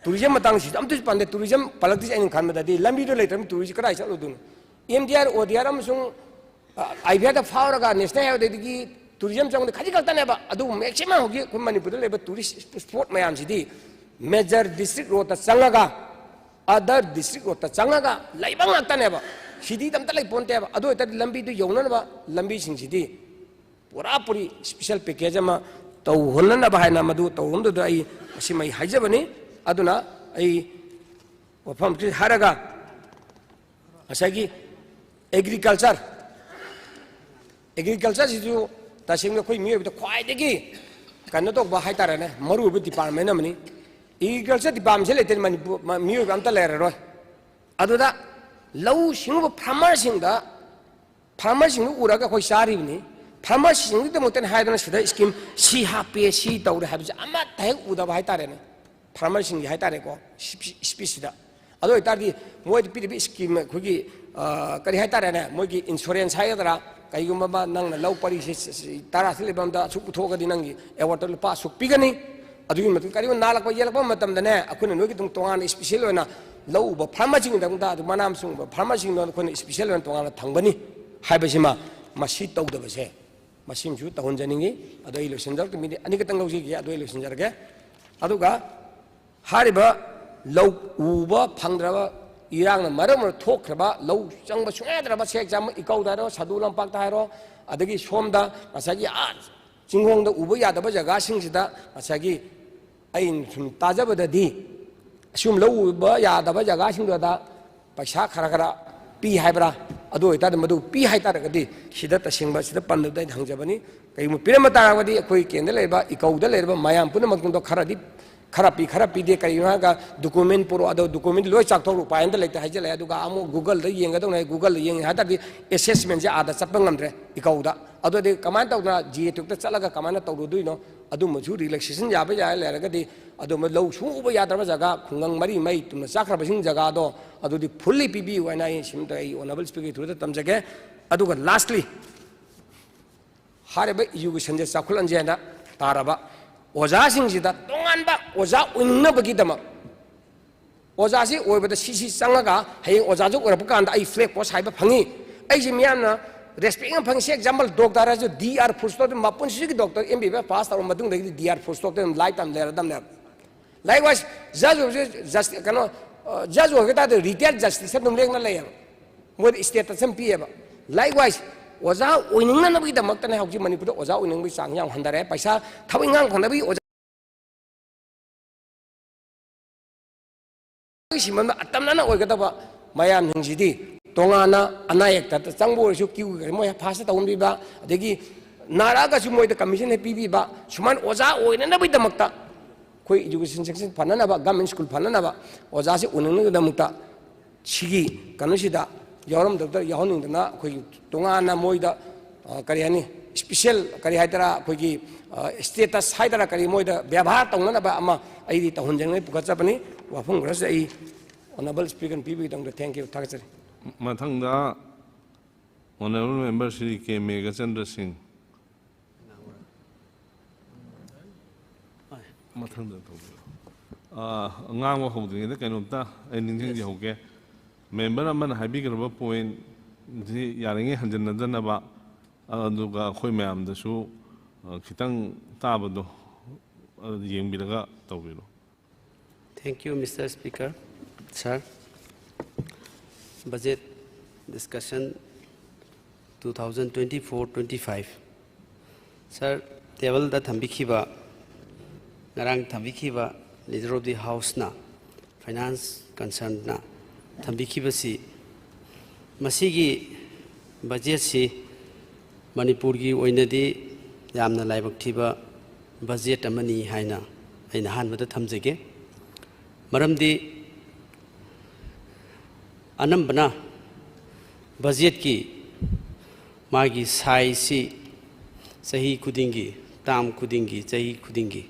ꯇꯨꯔꯤꯖꯝ ꯃꯇꯥꯡꯁꯤꯗ ꯑꯝꯇꯁꯨ ꯄꯟꯗꯦ꯫ ꯇꯨꯔꯤꯖꯝ ꯄꯜꯂꯛꯇ꯭ꯔꯤꯁꯦ ꯑꯩꯅ ꯈꯟꯕꯗꯗꯤ ꯂꯝꯕꯤꯗꯣ ꯂꯩꯇ꯭ꯔꯕꯅꯤ ꯇꯨꯔꯤꯁ ꯀꯗꯥꯏ ꯆꯠꯂꯨꯗꯣꯏꯅꯣ? ꯑꯦꯝ ꯗꯤ ꯑꯥꯔ, ꯑꯣ ꯗꯤ ꯑꯥꯔ ꯑꯃꯁꯨꯡ, ꯑ, ꯑꯥꯏ ꯚꯤ ꯑꯥꯔꯗ ꯐꯥꯎꯔꯒ ꯅꯦꯁꯅꯦꯜ ꯍꯥꯏꯋꯦꯗꯒꯤ ꯇꯨꯔꯤꯖꯝ ꯆꯪꯕꯗ ꯈꯖꯤꯛ ꯈꯛꯇꯅꯦꯕ꯫ ꯑꯗꯨꯕꯨ ꯃꯦꯛꯁꯤꯃꯝ ꯍꯧꯖꯤꯛ ꯑꯩꯈꯣꯏ ꯃꯅꯤꯄꯨꯔꯗ ꯂꯩꯕ ꯇꯨꯔꯤꯁ ꯁ꯭ꯄꯣꯠ ꯃꯌꯥꯝꯁꯤꯗꯤ ꯃꯦꯖꯔ ꯗꯤꯁꯇ꯭ꯔꯤꯛ ꯔꯣꯗꯇ ꯆꯪꯉꯒ ꯑꯗꯔ ꯗꯤꯁꯇ꯭ꯔꯤꯛ ꯔꯣꯗꯇ ꯆꯪꯉꯒ ꯂꯩꯕ ꯉꯥꯛꯇꯅꯦꯕ꯫ ꯁꯤꯇꯤꯗ ꯑꯝꯇ ꯂꯩ ꯄꯣꯟꯇꯦꯕ꯫ ꯑꯗꯨ ꯑꯣꯏꯇꯥꯔꯗꯤ ꯂꯝꯕꯤꯗꯨ ꯌꯧꯅꯅꯕ ꯂꯝꯕꯤꯁꯤꯡꯁꯤꯗꯤ ꯄꯨꯔꯥ ꯄꯨꯔꯤ ꯏꯁꯄꯤꯁꯦꯜ ꯄꯦꯀꯦꯖ ꯑꯃ ꯇꯧꯍꯟꯅꯅꯕ ꯍꯥꯏꯅ ꯃꯗꯨ ꯇꯧꯔꯝꯗꯨꯗ ꯑꯩ ꯃꯁꯤꯃ ꯑꯩ ꯍꯥꯏꯖꯕꯅꯤ꯫ ꯑꯗꯨꯅ ꯑꯩ ꯋꯥꯐꯝꯁꯤ ꯍꯥꯏꯔꯒ ꯉꯁꯥꯏꯒꯤ ꯑꯦꯒ꯭ꯔꯤꯀꯜꯆꯔ ꯑꯦꯒ꯭ꯔꯤꯀꯜꯆꯔꯁꯤꯁꯨ ꯇꯁꯦꯡꯅ ꯑꯩꯈꯣꯏ ꯃꯤꯑꯣꯏꯕꯗ ꯈ꯭ꯋꯥꯏꯗꯒꯤ ꯀꯩꯅꯣ ꯇꯧꯕ ꯍꯥꯏꯇꯥꯔꯦꯅꯦ, ꯃꯔꯨꯑꯣꯏꯕ ꯗꯤꯄꯥꯔꯠꯃꯦꯟ ꯑꯃꯅꯤ꯫ ꯑꯦꯒ꯭ꯔꯤꯀꯜꯆꯔ ꯗꯤꯄꯥꯔꯠꯃꯦꯟꯁꯦ ꯂꯩꯇ꯭ꯔꯗꯤ ꯃꯅꯤꯄꯨꯔ ꯃꯤꯑꯣꯏꯕ ꯑꯝꯇ ꯂꯩꯔꯔꯣꯏ꯫ ꯑꯗꯨꯗ ꯂꯧꯎ ꯁꯤꯡꯎꯕ ꯐꯥꯔꯃꯔꯁꯤꯡꯗ ꯐꯥꯔꯃꯔꯁꯤꯡꯗꯨ ꯎꯔꯒ ꯑꯩꯈꯣꯏ ꯆꯥꯔꯤꯕꯅꯤ꯫ ꯐꯥꯔꯃꯔꯁꯤꯡꯒꯤꯗꯃꯛꯇꯅꯤ ꯍꯥꯏꯗꯅ ꯁꯤꯗ ꯁ꯭ꯀꯤꯝ ꯁꯤ ꯍꯥꯞꯄꯦ, ꯁꯤ ꯇꯧꯔꯦ ꯍꯥꯏꯕꯁꯦ ꯑꯃꯠꯇ ꯍꯦꯛ ꯎꯗꯕ ꯍꯥꯏꯇꯥꯔꯦꯅꯦ, ꯐꯥꯔꯃꯔꯁꯤꯡꯒꯤ ꯍꯥꯏꯇꯥꯔꯦꯀꯣ, ꯁ꯭ꯄꯤꯁꯤꯗ꯫ ꯑꯗꯨ ꯑꯣꯏꯇꯥꯔꯗꯤ ꯃꯣꯏꯗ ꯄꯤꯔꯤꯕ ꯁ꯭ꯀꯤꯝ ꯑꯩꯈꯣꯏꯒꯤ, ꯑ, ꯀꯔꯤ ꯍꯥꯏꯇꯥꯔꯦꯅꯦ, ꯃꯣꯏꯒꯤ ꯏꯟꯁꯨꯔꯦꯟꯁ ꯍꯥꯏꯒꯗ꯭ꯔꯥ, ꯀꯩꯒꯨꯝꯕ ꯑꯃ ꯅꯪꯅ ꯂꯧ ꯄꯔꯤꯁꯦ ꯇꯔꯥ ꯁꯤꯠꯂꯤꯕ ꯑꯃꯗ ꯑꯁꯨꯛ ꯄꯨꯊꯣꯛꯑꯒꯗꯤ ꯅꯪꯒꯤ ꯑꯦꯋꯥꯔꯗ ꯂꯨꯄꯥ ꯑꯁꯨꯛ ꯄꯤꯒꯅꯤ꯫ ꯑꯗꯨꯒꯤ ꯃꯇꯨꯡ ꯀꯔꯤꯒꯨꯝꯕ ꯅꯥꯜꯂꯛꯄ ꯌꯦꯛꯂꯛꯄ ꯃꯇꯝꯗꯅꯦ, ꯑꯩꯈꯣꯏꯅ ꯅꯣꯏꯒꯤ ꯑꯗꯨꯝ ꯇꯣꯉꯥꯟꯅ ꯁ꯭ꯄꯤꯁꯦꯜ ꯑꯣꯏꯅ ꯂꯧ ꯎꯕ ꯐꯥꯔꯃꯔꯁꯤꯡꯒꯤꯗꯃꯛꯇ, ꯑꯗꯨ ꯃꯅꯥ ꯃꯁꯤꯡ ꯎꯕ ꯐꯥꯔꯃꯔꯁꯤꯡꯗꯣ ꯑꯩꯈꯣꯏꯅ ꯁ꯭ꯄꯤꯁꯦꯜ ꯑꯣꯏꯅ ꯇꯣꯉꯥꯟꯅ ꯊꯝꯒꯅꯤ ꯍꯥꯏꯕꯁꯤꯃ, ꯃꯁꯤ ꯇꯧꯗꯕꯁꯦ, ꯃꯁꯤꯃꯁꯨ ꯇꯧꯍꯟꯖꯅꯤꯡꯉꯤ꯫ ꯑꯗꯣ ꯑꯩ ꯂꯣꯏꯁꯤꯟꯖꯔꯛꯇ ꯃꯤꯅꯤꯠ ꯑꯅꯤꯈꯛꯇꯪ ꯂꯧꯖꯒꯦ, ꯑꯗꯨ ꯑꯩ ꯂꯣꯏꯁꯤꯟꯖꯔꯒꯦ꯫ ꯑꯗꯨꯒ ꯍꯥꯏꯔꯤꯕ ꯂꯧ ꯎꯕ ꯐꯪꯗ꯭ꯔꯕ, ꯏꯔꯥꯡꯅ ꯃꯔꯝ ꯑꯣꯏꯔ ꯊꯣꯛꯈ꯭ꯔꯕ, ꯂꯧ ꯆꯪꯕ ꯁꯨꯡꯌꯥ ꯌꯥꯗ꯭ꯔꯕ, ꯁꯦꯛ ꯆꯥꯝꯃ ꯏꯀꯧꯗ ꯍꯥꯏꯔꯣ, ꯁꯥꯗꯨ ꯂꯝꯄꯥꯛꯇ ꯍꯥꯏꯔꯣ, ꯑꯗꯒꯤ ꯁꯣꯝꯗ ꯉꯁꯥꯏꯒꯤ ꯑꯥ ꯆꯤꯡꯈꯣꯡꯗ ꯎꯕ ꯌꯥꯗꯕ ꯖꯒꯥꯁꯤꯡꯁꯤꯗ ꯉꯁꯥꯏꯒꯤ ꯑꯩꯅ ꯁꯨꯝ ꯇꯥꯖꯕꯗꯗꯤ ꯑꯁꯤꯒꯨꯝꯕ ꯂꯧ ꯎꯕ ꯌꯥꯗꯕ ꯖꯒꯥꯁꯤꯡꯗꯨꯗ ꯄꯩꯁꯥ ꯈꯔ ꯈꯔ ꯄꯤ ꯍꯥꯏꯕ꯭ꯔꯥ? ꯑꯗꯨ ꯑꯣꯏꯇꯥꯔꯗꯤ, ꯃꯗꯨ ꯄꯤ ꯍꯥꯏꯇꯥꯔꯒꯗꯤ ꯁꯤꯗ ꯇꯁꯦꯡꯕ ꯁꯤꯗ ꯄꯟꯗꯕꯗ ꯑꯩꯅ ꯍꯪꯖꯕꯅꯤ꯫ ꯀꯔꯤꯒꯨꯝꯕ ꯄꯤꯔꯝꯕ ꯇꯥꯔꯒꯗꯤ ꯑꯩꯈꯣꯏ ꯀꯦꯟꯗ ꯂꯩꯔꯤꯕ, ꯏꯀꯧꯗ ꯂꯩꯔꯤꯕ ꯃꯌꯥꯝ ꯄꯨꯝꯅꯃꯛꯇꯣ ꯈꯔꯗꯤ, ꯈꯔ ꯄꯤ, ꯈꯔ ꯄꯤꯗꯦ, ꯀꯔꯤꯒꯤꯅꯣ ꯍꯥꯏꯔꯒ ꯗꯣꯀꯨꯃꯦꯟ ꯄꯨꯔꯛꯑꯣ, ꯑꯗꯣ ꯗꯣꯀꯨꯃꯦꯟꯗꯤ ꯂꯣꯏ ꯆꯥꯛꯊꯣꯛꯔꯨ ꯎꯄꯥꯏ ꯑꯝꯇ ꯂꯩꯇꯦ ꯍꯥꯏꯖꯜꯂꯛꯑꯦ꯫ ꯑꯗꯨꯒ ꯑꯃꯨꯛ Google-ꯗ ꯌꯦꯡꯒꯗꯧꯅꯦ ꯍꯥꯏ, Google-ꯗ ꯌꯦꯡꯉꯦ ꯍꯥꯏ ꯇꯥꯔꯗꯤ ꯑꯦꯁꯦꯁꯃꯦꯟꯁꯦ ꯑꯥꯗ ꯆꯠꯄ ꯉꯝꯗ꯭ꯔꯦ, ꯏꯀꯧꯗ꯫ ꯑꯗꯨꯗꯤ ꯀꯃꯥꯏꯅ ꯇꯧꯗꯅ ꯖꯤ ꯑꯦ ꯇꯨꯌꯦꯜꯞꯇ ꯆꯠꯂꯒ ꯀꯃꯥꯏꯅ ꯇꯧꯔꯨꯗꯣꯏꯅꯣ? ꯑꯗꯨꯝꯕꯁꯨ ꯔꯤꯂꯦꯛꯁꯦꯁꯟ ꯌꯥꯕ ꯌꯥꯏ ꯂꯩꯔꯒꯗꯤ, ꯑꯗꯨꯝꯕ ꯂꯧ ꯁꯨꯡꯎꯕ ꯌꯥꯗ꯭ꯔꯕ ꯖꯒꯥ, ꯈꯨꯡꯒꯪ ꯃꯔꯤ ꯃꯩ ꯇꯨꯝꯅ ꯆꯥꯈ꯭ꯔꯕꯁꯤꯡ ꯖꯒꯥꯗꯣ, ꯑꯗꯨꯗꯤ ꯐꯨꯜꯂꯤ ꯄꯤꯕꯤꯌꯨ ꯍꯥꯏꯅ ꯑꯩ ꯁꯤꯝꯇ ꯑꯩ ꯑꯣꯅꯔꯦꯕꯜ ꯁ꯭ꯄꯤꯀꯔꯒꯤ ꯊ꯭ꯔꯨꯗ ꯇꯝꯖꯒꯦ꯫ ꯑꯗꯨꯒ ꯂꯥꯁꯂꯤ, ꯍꯥꯏꯔꯤꯕ ꯏꯖꯨꯀꯦꯁꯟꯁꯦ ꯆꯥꯎꯈꯠꯍꯟꯁꯦ ꯍꯥꯏꯅ ꯇꯥꯔꯕ ꯑꯣꯖꯥꯁꯤꯡꯁꯤꯗ ꯇꯣꯉꯥꯟꯕ ꯑꯣꯖꯥ ꯑꯣꯏꯅꯤꯡꯅꯕꯒꯤꯗꯃꯛ, ꯑꯣꯖꯥꯁꯤ ꯑꯣꯏꯕꯗ ꯁꯤ ꯁꯤ ꯆꯪꯉꯒ ꯍꯌꯦꯡ ꯑꯣꯖꯥꯁꯨ ꯑꯣꯏꯔꯛꯄ ꯀꯥꯟꯗ ꯑꯩ ꯐ꯭ꯂꯦꯛ ꯄꯣꯁ ꯍꯥꯏꯕ ꯐꯪꯉꯤ꯫ ꯑꯩꯁꯦ ꯃꯤꯌꯥꯝꯅ ꯔꯦꯁꯄꯦꯛ ꯌꯥꯝ ꯐꯪꯉꯤ꯫ ꯁꯤ ꯑꯦꯛꯖꯥꯝꯄꯜ ꯗꯣꯛꯇꯔ ꯍꯥꯏꯔꯁꯨ ꯗꯤ ꯑꯥꯔ ꯐꯨꯜ ꯁ꯭ꯇꯣꯞꯇ ꯃꯄꯨꯟꯁꯤꯒꯤ doctor M B B S pass ꯇꯧꯔꯕ ꯃꯇꯨꯡꯗꯒꯤꯗꯤ ꯗꯤ ꯑꯥꯔ ꯐꯨꯜ ꯁ꯭ꯇꯣꯞꯇ ꯑꯗꯨꯝ ꯂꯥꯏꯔꯤꯛ ꯇꯝ ꯂꯩꯔꯗꯝꯅꯦꯕ꯫ ꯂꯥꯏꯛꯋꯥꯏꯁ ꯖꯁ ꯑꯣꯏꯕꯁꯨ ꯖꯁ ꯀꯩꯅꯣ, ꯑ, ꯖꯁ ꯑꯣꯏꯕ ꯇꯥꯔꯗꯤ ꯔꯤꯇꯥꯌꯔ ꯖꯁꯇꯤꯁ ꯑꯗꯨꯝ ꯂꯦꯡꯅ ꯂꯩꯌꯦꯕ꯫ ꯃꯣꯏꯗ ꯁ꯭ꯇꯦꯇꯁ ꯑꯃ ꯄꯤꯌꯦꯕ꯫ ꯂꯥꯏꯛꯋꯥꯏꯁ ꯑꯣꯖꯥ ꯑꯣꯏꯅꯤꯡꯅꯅꯕꯒꯤꯗꯃꯛꯇꯅꯦ ꯍꯧꯖꯤꯛ ꯃꯅꯤꯄꯨꯔꯗ ꯑꯣꯖꯥ ꯑꯣꯏꯅꯤꯡꯕꯒꯤ ꯆꯥꯡ ꯌꯥꯝ ꯍꯟꯊꯔꯦ꯫ ꯄꯩꯁꯥ, ꯊꯕꯛ ꯏꯪꯈꯥꯡ ꯐꯪꯗꯕꯒꯤ ꯑꯣꯖꯥ ꯁꯤꯃꯟꯕ ꯑꯇꯝꯅꯅ ꯑꯣꯏꯒꯗꯕ ꯃꯌꯥꯝꯁꯤꯡꯁꯤꯗꯤ ꯇꯣꯉꯥꯟꯅ ꯑꯅꯥ ꯑꯌꯦꯛꯇ ꯆꯪꯕ ꯑꯣꯏꯔꯁꯨ ꯀ꯭ꯌꯨ ꯃꯣꯏ ꯐꯥꯁꯇ ꯇꯧꯍꯟꯕꯤꯕ, ꯑꯗꯒꯤ ꯅꯥꯔꯛꯑꯒꯁꯨ ꯃꯣꯏꯗ ꯀꯃꯤꯁꯟ ꯍꯦꯛ ꯄꯤꯕꯤꯕ, ꯁꯨꯃꯥꯏꯅ ꯑꯣꯖꯥ ꯑꯣꯏꯅꯅꯕꯒꯤꯗꯃꯛꯇ, ꯑꯩꯈꯣꯏ ꯏꯗꯨꯀꯦꯁꯟ ꯁꯦꯛꯁꯟ ꯐꯅꯅꯕ, ꯒꯃꯦꯟ ꯁ꯭ꯀꯨꯜ ꯐꯅꯅꯕ, ꯑꯣꯖꯥꯁꯤ ꯑꯣꯏꯅꯅꯕꯒꯤꯗꯃꯛꯇ ꯁꯤꯒꯤ ꯀꯩꯅꯣꯁꯤꯗ ꯌꯥꯎꯔꯝꯗꯕꯗ ꯌꯥꯎꯍꯟꯅꯤꯡꯗꯅ ꯑꯩꯈꯣꯏꯒꯤ ꯇꯣꯉꯥꯟꯅ ꯃꯣꯏꯗ, ꯑ, ꯀꯔꯤ ꯍꯥꯏꯅꯤ, ꯏꯁꯄꯤꯁꯦꯜ ꯀꯔꯤ ꯍꯥꯏꯗꯔꯥ, ꯑꯩꯈꯣꯏꯒꯤ, ꯑ, ꯁ꯭ꯇꯦꯇꯁ ꯍꯥꯏꯗꯔꯥ ꯀꯔꯤ, ꯃꯣꯏꯗ ꯕꯦꯕꯥꯔ ꯇꯧꯅꯅꯕ ꯑꯃ ꯑꯩꯗꯤ ꯇꯧꯍꯟꯖꯅꯤꯡꯕꯒꯤ ꯄꯨꯈꯠꯆꯕꯅꯤ꯫ ꯋꯥꯐꯝ ꯈꯔꯁꯦ ꯑꯩ ꯑꯣꯅꯔꯦꯕꯜ ꯁ꯭ꯄꯤꯀꯔꯅ ꯄꯤꯕꯒꯤꯗꯃꯛꯇ thank you, ꯊꯥꯒꯠꯆꯔꯤ꯫ ꯃꯊꯪꯗ ꯑꯣꯅꯔꯦꯕꯜ ꯃꯦꯝꯕꯔ ꯁ꯭ꯔꯤ ꯀꯦ ꯃꯦꯘꯆꯟꯗ꯭ꯔ ꯁꯤꯡ꯫ ꯃꯊꯪꯗ ꯇꯧꯕꯤꯔꯣ꯫ ꯑꯥ, ꯉꯥꯡꯕ ꯍꯧꯗ꯭ꯔꯤꯉꯩꯗ ꯀꯩꯅꯣꯝꯇ ꯑꯩ ꯅꯤꯡꯁꯤꯡꯖꯍꯧꯒꯦ꯫ ꯃꯦꯝꯕꯔ ꯑꯃꯅ ꯍꯥꯏꯕꯤꯈ꯭ꯔꯕ ꯄꯣꯏꯟꯁꯤ ꯌꯥꯔꯤꯉꯩ ꯍꯟꯖꯤꯟꯅꯗꯅꯕ, ꯑꯗꯨꯒ ꯑꯩꯈꯣꯏ ꯃꯌꯥꯝꯗꯁꯨ, ꯑ, ꯈꯤꯇꯪ ꯇꯥꯕꯗꯣ, ꯑ, ꯌꯦꯡꯕꯤꯔꯒ ꯇꯧꯕꯤꯔꯣ꯫ Thank you, Mister Speaker. Sir, budget discussion two thousand twenty-four twenty-five. Sir, ꯇꯦꯕꯜꯗ ꯊꯝꯕꯤꯈꯤꯕ, ꯉꯔꯥꯡ ꯊꯝꯕꯤꯈꯤꯕ Leader of the Houseꯅ, Finance Concernedꯅ ꯊꯝꯕꯤꯈꯤꯕꯁꯤ, ꯃꯁꯤꯒꯤ ꯕꯖꯦꯠꯁꯤ ꯃꯅꯤꯄꯨꯔꯒꯤ ꯑꯣꯏꯅꯗꯤ ꯌꯥꯝꯅ ꯂꯥꯏꯕꯛ ꯊꯤꯕ ꯕꯖꯦꯠ ꯑꯃꯅꯤ ꯍꯥꯏꯅ ꯑꯩꯅ ꯑꯍꯥꯟꯕꯗ ꯊꯝꯖꯒꯦ꯫ ꯃꯔꯝꯗꯤ ꯑꯅꯝꯕꯅ ꯕꯖꯦꯠꯀꯤ ꯃꯥꯒꯤ ꯁꯥꯏꯖꯁꯤ ꯆꯍꯤ ꯈꯨꯗꯤꯡꯒꯤ, ꯇꯥꯝ ꯈꯨꯗꯤꯡꯒꯤ, ꯆꯍꯤ ꯈꯨꯗꯤꯡꯒꯤ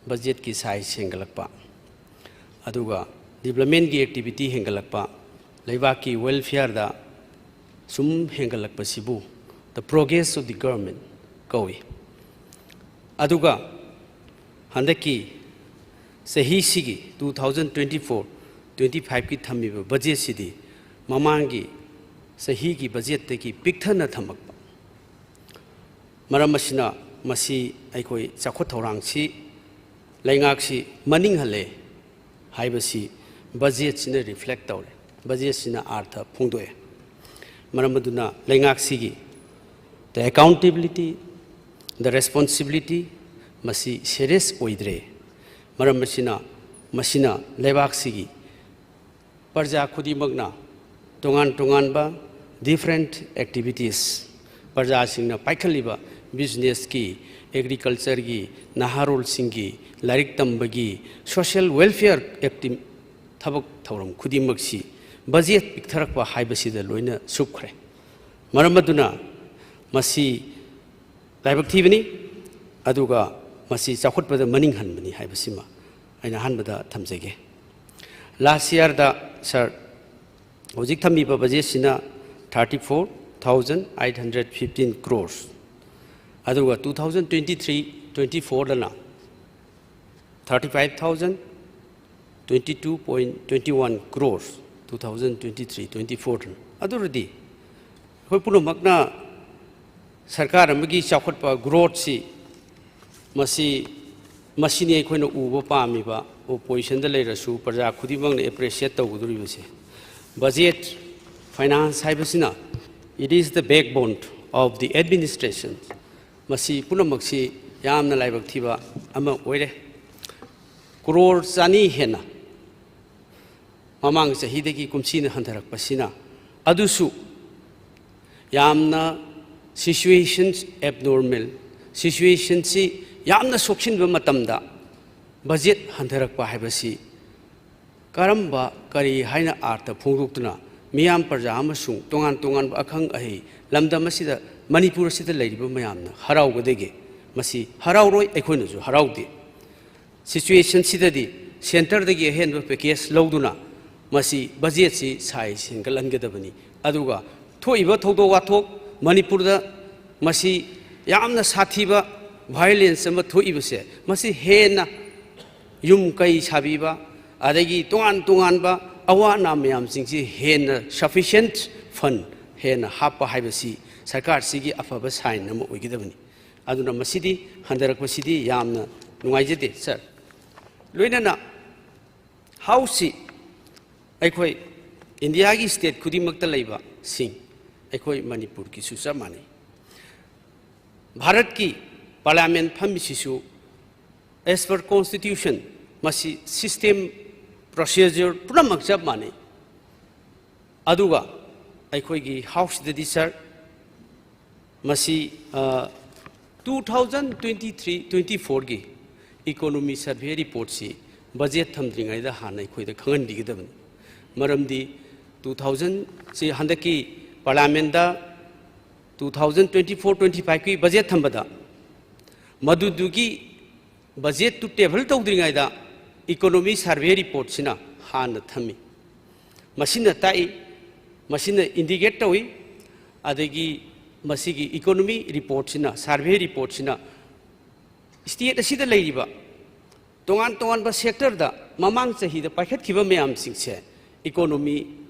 ꯕꯖꯦꯠꯀꯤ ꯁꯥꯏꯖ ꯍꯦꯟꯒꯠꯂꯛꯄ, ꯑꯗꯨꯒ ꯗꯤꯕ꯭ꯂꯞꯃꯦꯟꯒꯤ ꯑꯦꯛꯇꯤꯚꯤꯇꯤ ꯍꯦꯟꯒꯠꯂꯛꯄ, ꯂꯩꯕꯥꯛꯀꯤ ꯋꯦꯜꯐꯤꯌꯔꯗ ꯁꯨꯝ ꯍꯦꯟꯒꯠꯂꯛꯄꯁꯤꯕꯨ the progress of the government ꯀꯧꯏ꯫ ꯑꯗꯨꯒ ꯍꯟꯗꯛꯀꯤ ꯆꯍꯤꯁꯤꯒꯤ two thousand twenty-four twenty-fiveꯀꯤ ꯊꯝꯃꯤꯕ ꯕꯖꯦꯠꯁꯤꯗꯤ ꯃꯃꯥꯡꯒꯤ ꯆꯍꯤꯒꯤ ꯕꯖꯦꯠꯇꯒꯤ ꯄꯤꯛꯊꯅ ꯊꯝꯃꯛꯄ꯫ ꯃꯔꯝ ꯑꯁꯤꯅ ꯃꯁꯤ ꯑꯩꯈꯣꯏ ꯆꯥꯎꯈꯠ ꯊꯧꯔꯥꯡꯁꯤ, ꯂꯩꯉꯥꯛꯁꯤ ꯃꯅꯤꯡ ꯍꯜꯂꯦ ꯍꯥꯏꯕꯁꯤ ꯕꯖꯦꯠꯁꯤꯅ ꯔꯤꯐ꯭ꯂꯦꯛ ꯇꯧꯔꯦ, ꯕꯖꯦꯠꯁꯤꯅ ꯑꯥꯔꯊ ꯐꯣꯡꯗꯣꯛꯑꯦ꯫ ꯃꯔꯝ ꯑꯗꯨꯅ ꯂꯩꯉꯥꯛꯁꯤꯒꯤ the accountability, the responsibility ꯃꯁꯤ serious ꯑꯣꯏꯗ꯭ꯔꯦ꯫ ꯃꯔꯝ ꯑꯁꯤꯅ ꯃꯁꯤꯅ ꯂꯩꯕꯥꯛꯁꯤꯒꯤ ꯄ꯭ꯔꯖꯥ ꯈꯨꯗꯤꯡꯃꯛꯅ ꯇꯣꯉꯥꯟ ꯇꯣꯉꯥꯟꯕ different activities, ꯄ꯭ꯔꯖꯥꯁꯤꯡꯅ ꯄꯥꯏꯈꯠꯂꯤꯕ businessꯀꯤ, agricultureꯒꯤ, ꯅꯍꯥꯔꯣꯜꯁꯤꯡꯒꯤ, ꯂꯥꯏꯔꯤꯛ ꯇꯝꯕꯒꯤ, social welfare acti- ꯊꯕꯛ ꯊꯧꯔꯝ ꯈꯨꯗꯤꯡꯃꯛꯁꯤ budget ꯄꯤꯛꯊꯔꯛꯄ ꯍꯥꯏꯕꯁꯤꯗ ꯂꯣꯏꯅ ꯁꯨꯞꯈ꯭ꯔꯦ꯫ ꯃꯔꯝ ꯑꯗꯨꯅ ꯃꯁꯤ ꯂꯥꯏꯕꯛ ꯊꯤꯕꯅꯤ, ꯑꯗꯨꯒ ꯃꯁꯤ ꯆꯥꯎꯈꯠꯄꯗ ꯃꯅꯤꯡ ꯍꯟꯕꯅꯤ ꯍꯥꯏꯕꯁꯤꯃ ꯑꯩꯅ ꯑꯍꯥꯟꯕꯗ ꯊꯝꯖꯒꯦ꯫ Last yearꯗ, sir, ꯍꯧꯖꯤꯛ ꯊꯝꯃꯤꯕ budgetꯁꯤꯅ thirty four thousand eight hundred fifteen crores, ꯑꯗꯨꯒ two thousand twenty three twenty fourꯗꯅ thirty five thousand twenty two point twenty one crores, two thousand twenty three twenty four꯫ ꯑꯗꯨꯔꯗꯤ ꯑꯩꯈꯣꯏ ꯄꯨꯝꯅꯃꯛꯅ ꯁꯔꯀꯥꯔ ꯑꯃꯒꯤ ꯆꯥꯎꯈꯠꯄ growthꯁꯤ ꯃꯁꯤ, ꯃꯁꯤꯅꯤ ꯑꯩꯈꯣꯏꯅ ꯎꯕ ꯄꯥꯝꯃꯤꯕ꯫ Oppositionꯗ ꯂꯩꯔꯁꯨ ꯄ꯭ꯔꯖꯥ ꯈꯨꯗꯤꯡꯃꯛꯅ appreciate ꯇꯧꯒꯗꯧꯔꯤꯕꯁꯦ꯫ Budget, finance ꯍꯥꯏꯕꯁꯤꯅ, it is the backbone of the administration꯫ ꯃꯁꯤ ꯄꯨꯝꯅꯃꯛꯁꯤ ꯌꯥꯝꯅ ꯂꯥꯏꯕꯛ ꯊꯤꯕ ꯑꯃ ꯑꯣꯏꯔꯦ꯫ ꯀ꯭ꯔꯣꯔ ꯆꯅꯤ ꯍꯦꯟꯅ ꯃꯃꯥꯡ ꯆꯍꯤꯗꯒꯤ ꯀꯨꯝꯁꯤꯅ ꯍꯟꯊꯔꯛꯄꯁꯤꯅ, ꯑꯗꯨꯁꯨ ꯌꯥꯝꯅ situation abnormal, situationꯁꯤ ꯌꯥꯝꯅ ꯁꯣꯛꯆꯤꯟꯕ ꯃꯇꯝꯗ budget ꯍꯟꯊꯔꯛꯄ ꯍꯥꯏꯕꯁꯤ ꯀꯔꯝꯕ, ꯀꯔꯤ ꯍꯥꯏꯅ ꯑꯥꯔꯊ ꯐꯣꯡꯗꯣꯛꯇꯨꯅ ꯃꯤꯌꯥꯝ ꯄ꯭ꯔꯖꯥ ꯑꯃꯁꯨꯡ ꯇꯣꯉꯥꯟ ꯇꯣꯉꯥꯟꯕ ꯑꯈꯪ ꯑꯍꯩ ꯂꯝꯗꯝ ꯑꯁꯤꯗ, ꯃꯅꯤꯄꯨꯔ ꯑꯁꯤꯗ ꯂꯩꯔꯤꯕ ꯃꯌꯥꯝꯅ ꯍꯔꯥꯎꯒꯗꯒꯦ? ꯃꯁꯤ ꯍꯔꯥꯎꯔꯣꯏ, ꯑꯩꯈꯣꯏꯅꯁꯨ ꯍꯔꯥꯎꯗꯦ꯫ Situationꯁꯤꯗꯗꯤ centreꯗꯒꯤ ꯑꯍꯦꯟꯕ package ꯂꯧꯗꯨꯅ ꯃꯁꯤ budgetꯁꯤ size ꯍꯦꯟꯒꯠꯍꯟꯒꯗꯕꯅꯤ꯫ ꯑꯗꯨꯒ ꯊꯣꯛꯏꯕ ꯊꯧꯗꯣꯛ ꯋꯥꯊꯣꯛ, ꯃꯅꯤꯄꯨꯔꯗ ꯃꯁꯤ ꯌꯥꯝꯅ ꯁꯥꯊꯤꯕ violence ꯑꯃ ꯊꯣꯛꯏꯕꯁꯦ, ꯃꯁꯤ ꯍꯦꯟꯅ ꯌꯨꯝ ꯀꯩ ꯁꯥꯕꯤꯕ, ꯑꯗꯒꯤ ꯇꯣꯉꯥꯟ ꯇꯣꯉꯥꯟꯕ ꯑꯋꯥ ꯑꯅꯥ ꯃꯌꯥꯝꯁꯤꯡꯁꯤ ꯍꯦꯟꯅ sufficient fund ꯍꯦꯟꯅ ꯍꯥꯞꯄ ꯍꯥꯏꯕꯁꯤ ꯁꯔꯀꯥꯔꯁꯤꯒꯤ ꯑꯐꯕ sign ꯑꯃ ꯑꯣꯏꯒꯗꯕꯅꯤ꯫ ꯑꯗꯨꯅ ꯃꯁꯤꯗꯤ ꯍꯟꯊꯔꯛꯄꯁꯤꯗꯤ ꯌꯥꯝꯅ ꯅꯨꯡꯉꯥꯏꯖꯗꯦ, sir꯫ ꯂꯣꯏꯅꯅ Houseꯁꯤ ꯑꯩꯈꯣꯏ ꯏꯟꯗꯤꯌꯥꯒꯤ state ꯈꯨꯗꯤꯡꯃꯛꯇ ꯂꯩꯕꯁꯤꯡ, ꯑꯩꯈꯣꯏ ꯃꯅꯤꯄꯨꯔꯒꯤꯁꯨ ꯆꯞ ꯃꯥꯟꯅꯩ꯫ ꯚꯥꯔꯠꯀꯤ ꯄꯥꯔꯂꯤꯌꯥꯃꯦꯟ ꯐꯝꯃꯤꯁꯤꯁꯨ as per constitution, ꯃꯁꯤ system, procedure ꯄꯨꯝꯅꯃꯛ ꯆꯞ ꯃꯥꯟꯅꯩ꯫ ꯑꯗꯨꯒ ꯑꯩꯈꯣꯏꯒꯤ ꯍꯥꯎꯁꯇꯗꯤ, ꯁꯥꯔ, ꯃꯁꯤ, ꯑ, two thousand twenty three twenty four ꯒꯤ economy survey report ꯁꯤ budget ꯊꯝꯗ꯭ꯔꯤꯉꯩꯗ ꯍꯥꯟꯅ ꯑꯩꯈꯣꯏꯗ ꯈꯪꯍꯟꯕꯤꯒꯗꯕꯅꯤ꯫ ꯃꯔꯝꯗꯤ two thousand ꯁꯤ ꯍꯟꯗꯛꯀꯤ ꯄꯥꯔꯂꯤꯌꯥꯃꯦꯟꯗ two thousand twenty four twenty five ꯀꯤ budget ꯊꯝꯕꯗ, ꯃꯗꯨꯗꯨꯒꯤ budget ꯇꯨ table ꯇꯧꯗ꯭ꯔꯤꯉꯩꯗ economy survey report ꯁꯤꯅ ꯍꯥꯟꯅ ꯊꯝꯃꯤ꯫ ꯃꯁꯤꯅ ꯇꯥꯛꯏ, ꯃꯁꯤꯅ indicate ꯇꯧꯏ, ꯑꯗꯒꯤ ꯃꯁꯤꯒꯤ economy report ꯁꯤꯅ, survey report ꯁꯤꯅ state ꯑꯁꯤꯗ ꯂꯩꯔꯤꯕ ꯇꯣꯉꯥꯟ ꯇꯣꯉꯥꯟꯕ sector ꯗ ꯃꯃꯥꯡ ꯆꯍꯤꯗ ꯄꯥꯏꯈꯠꯈꯤꯕ ꯃꯌꯥꯝꯁꯤꯡꯁꯦ economy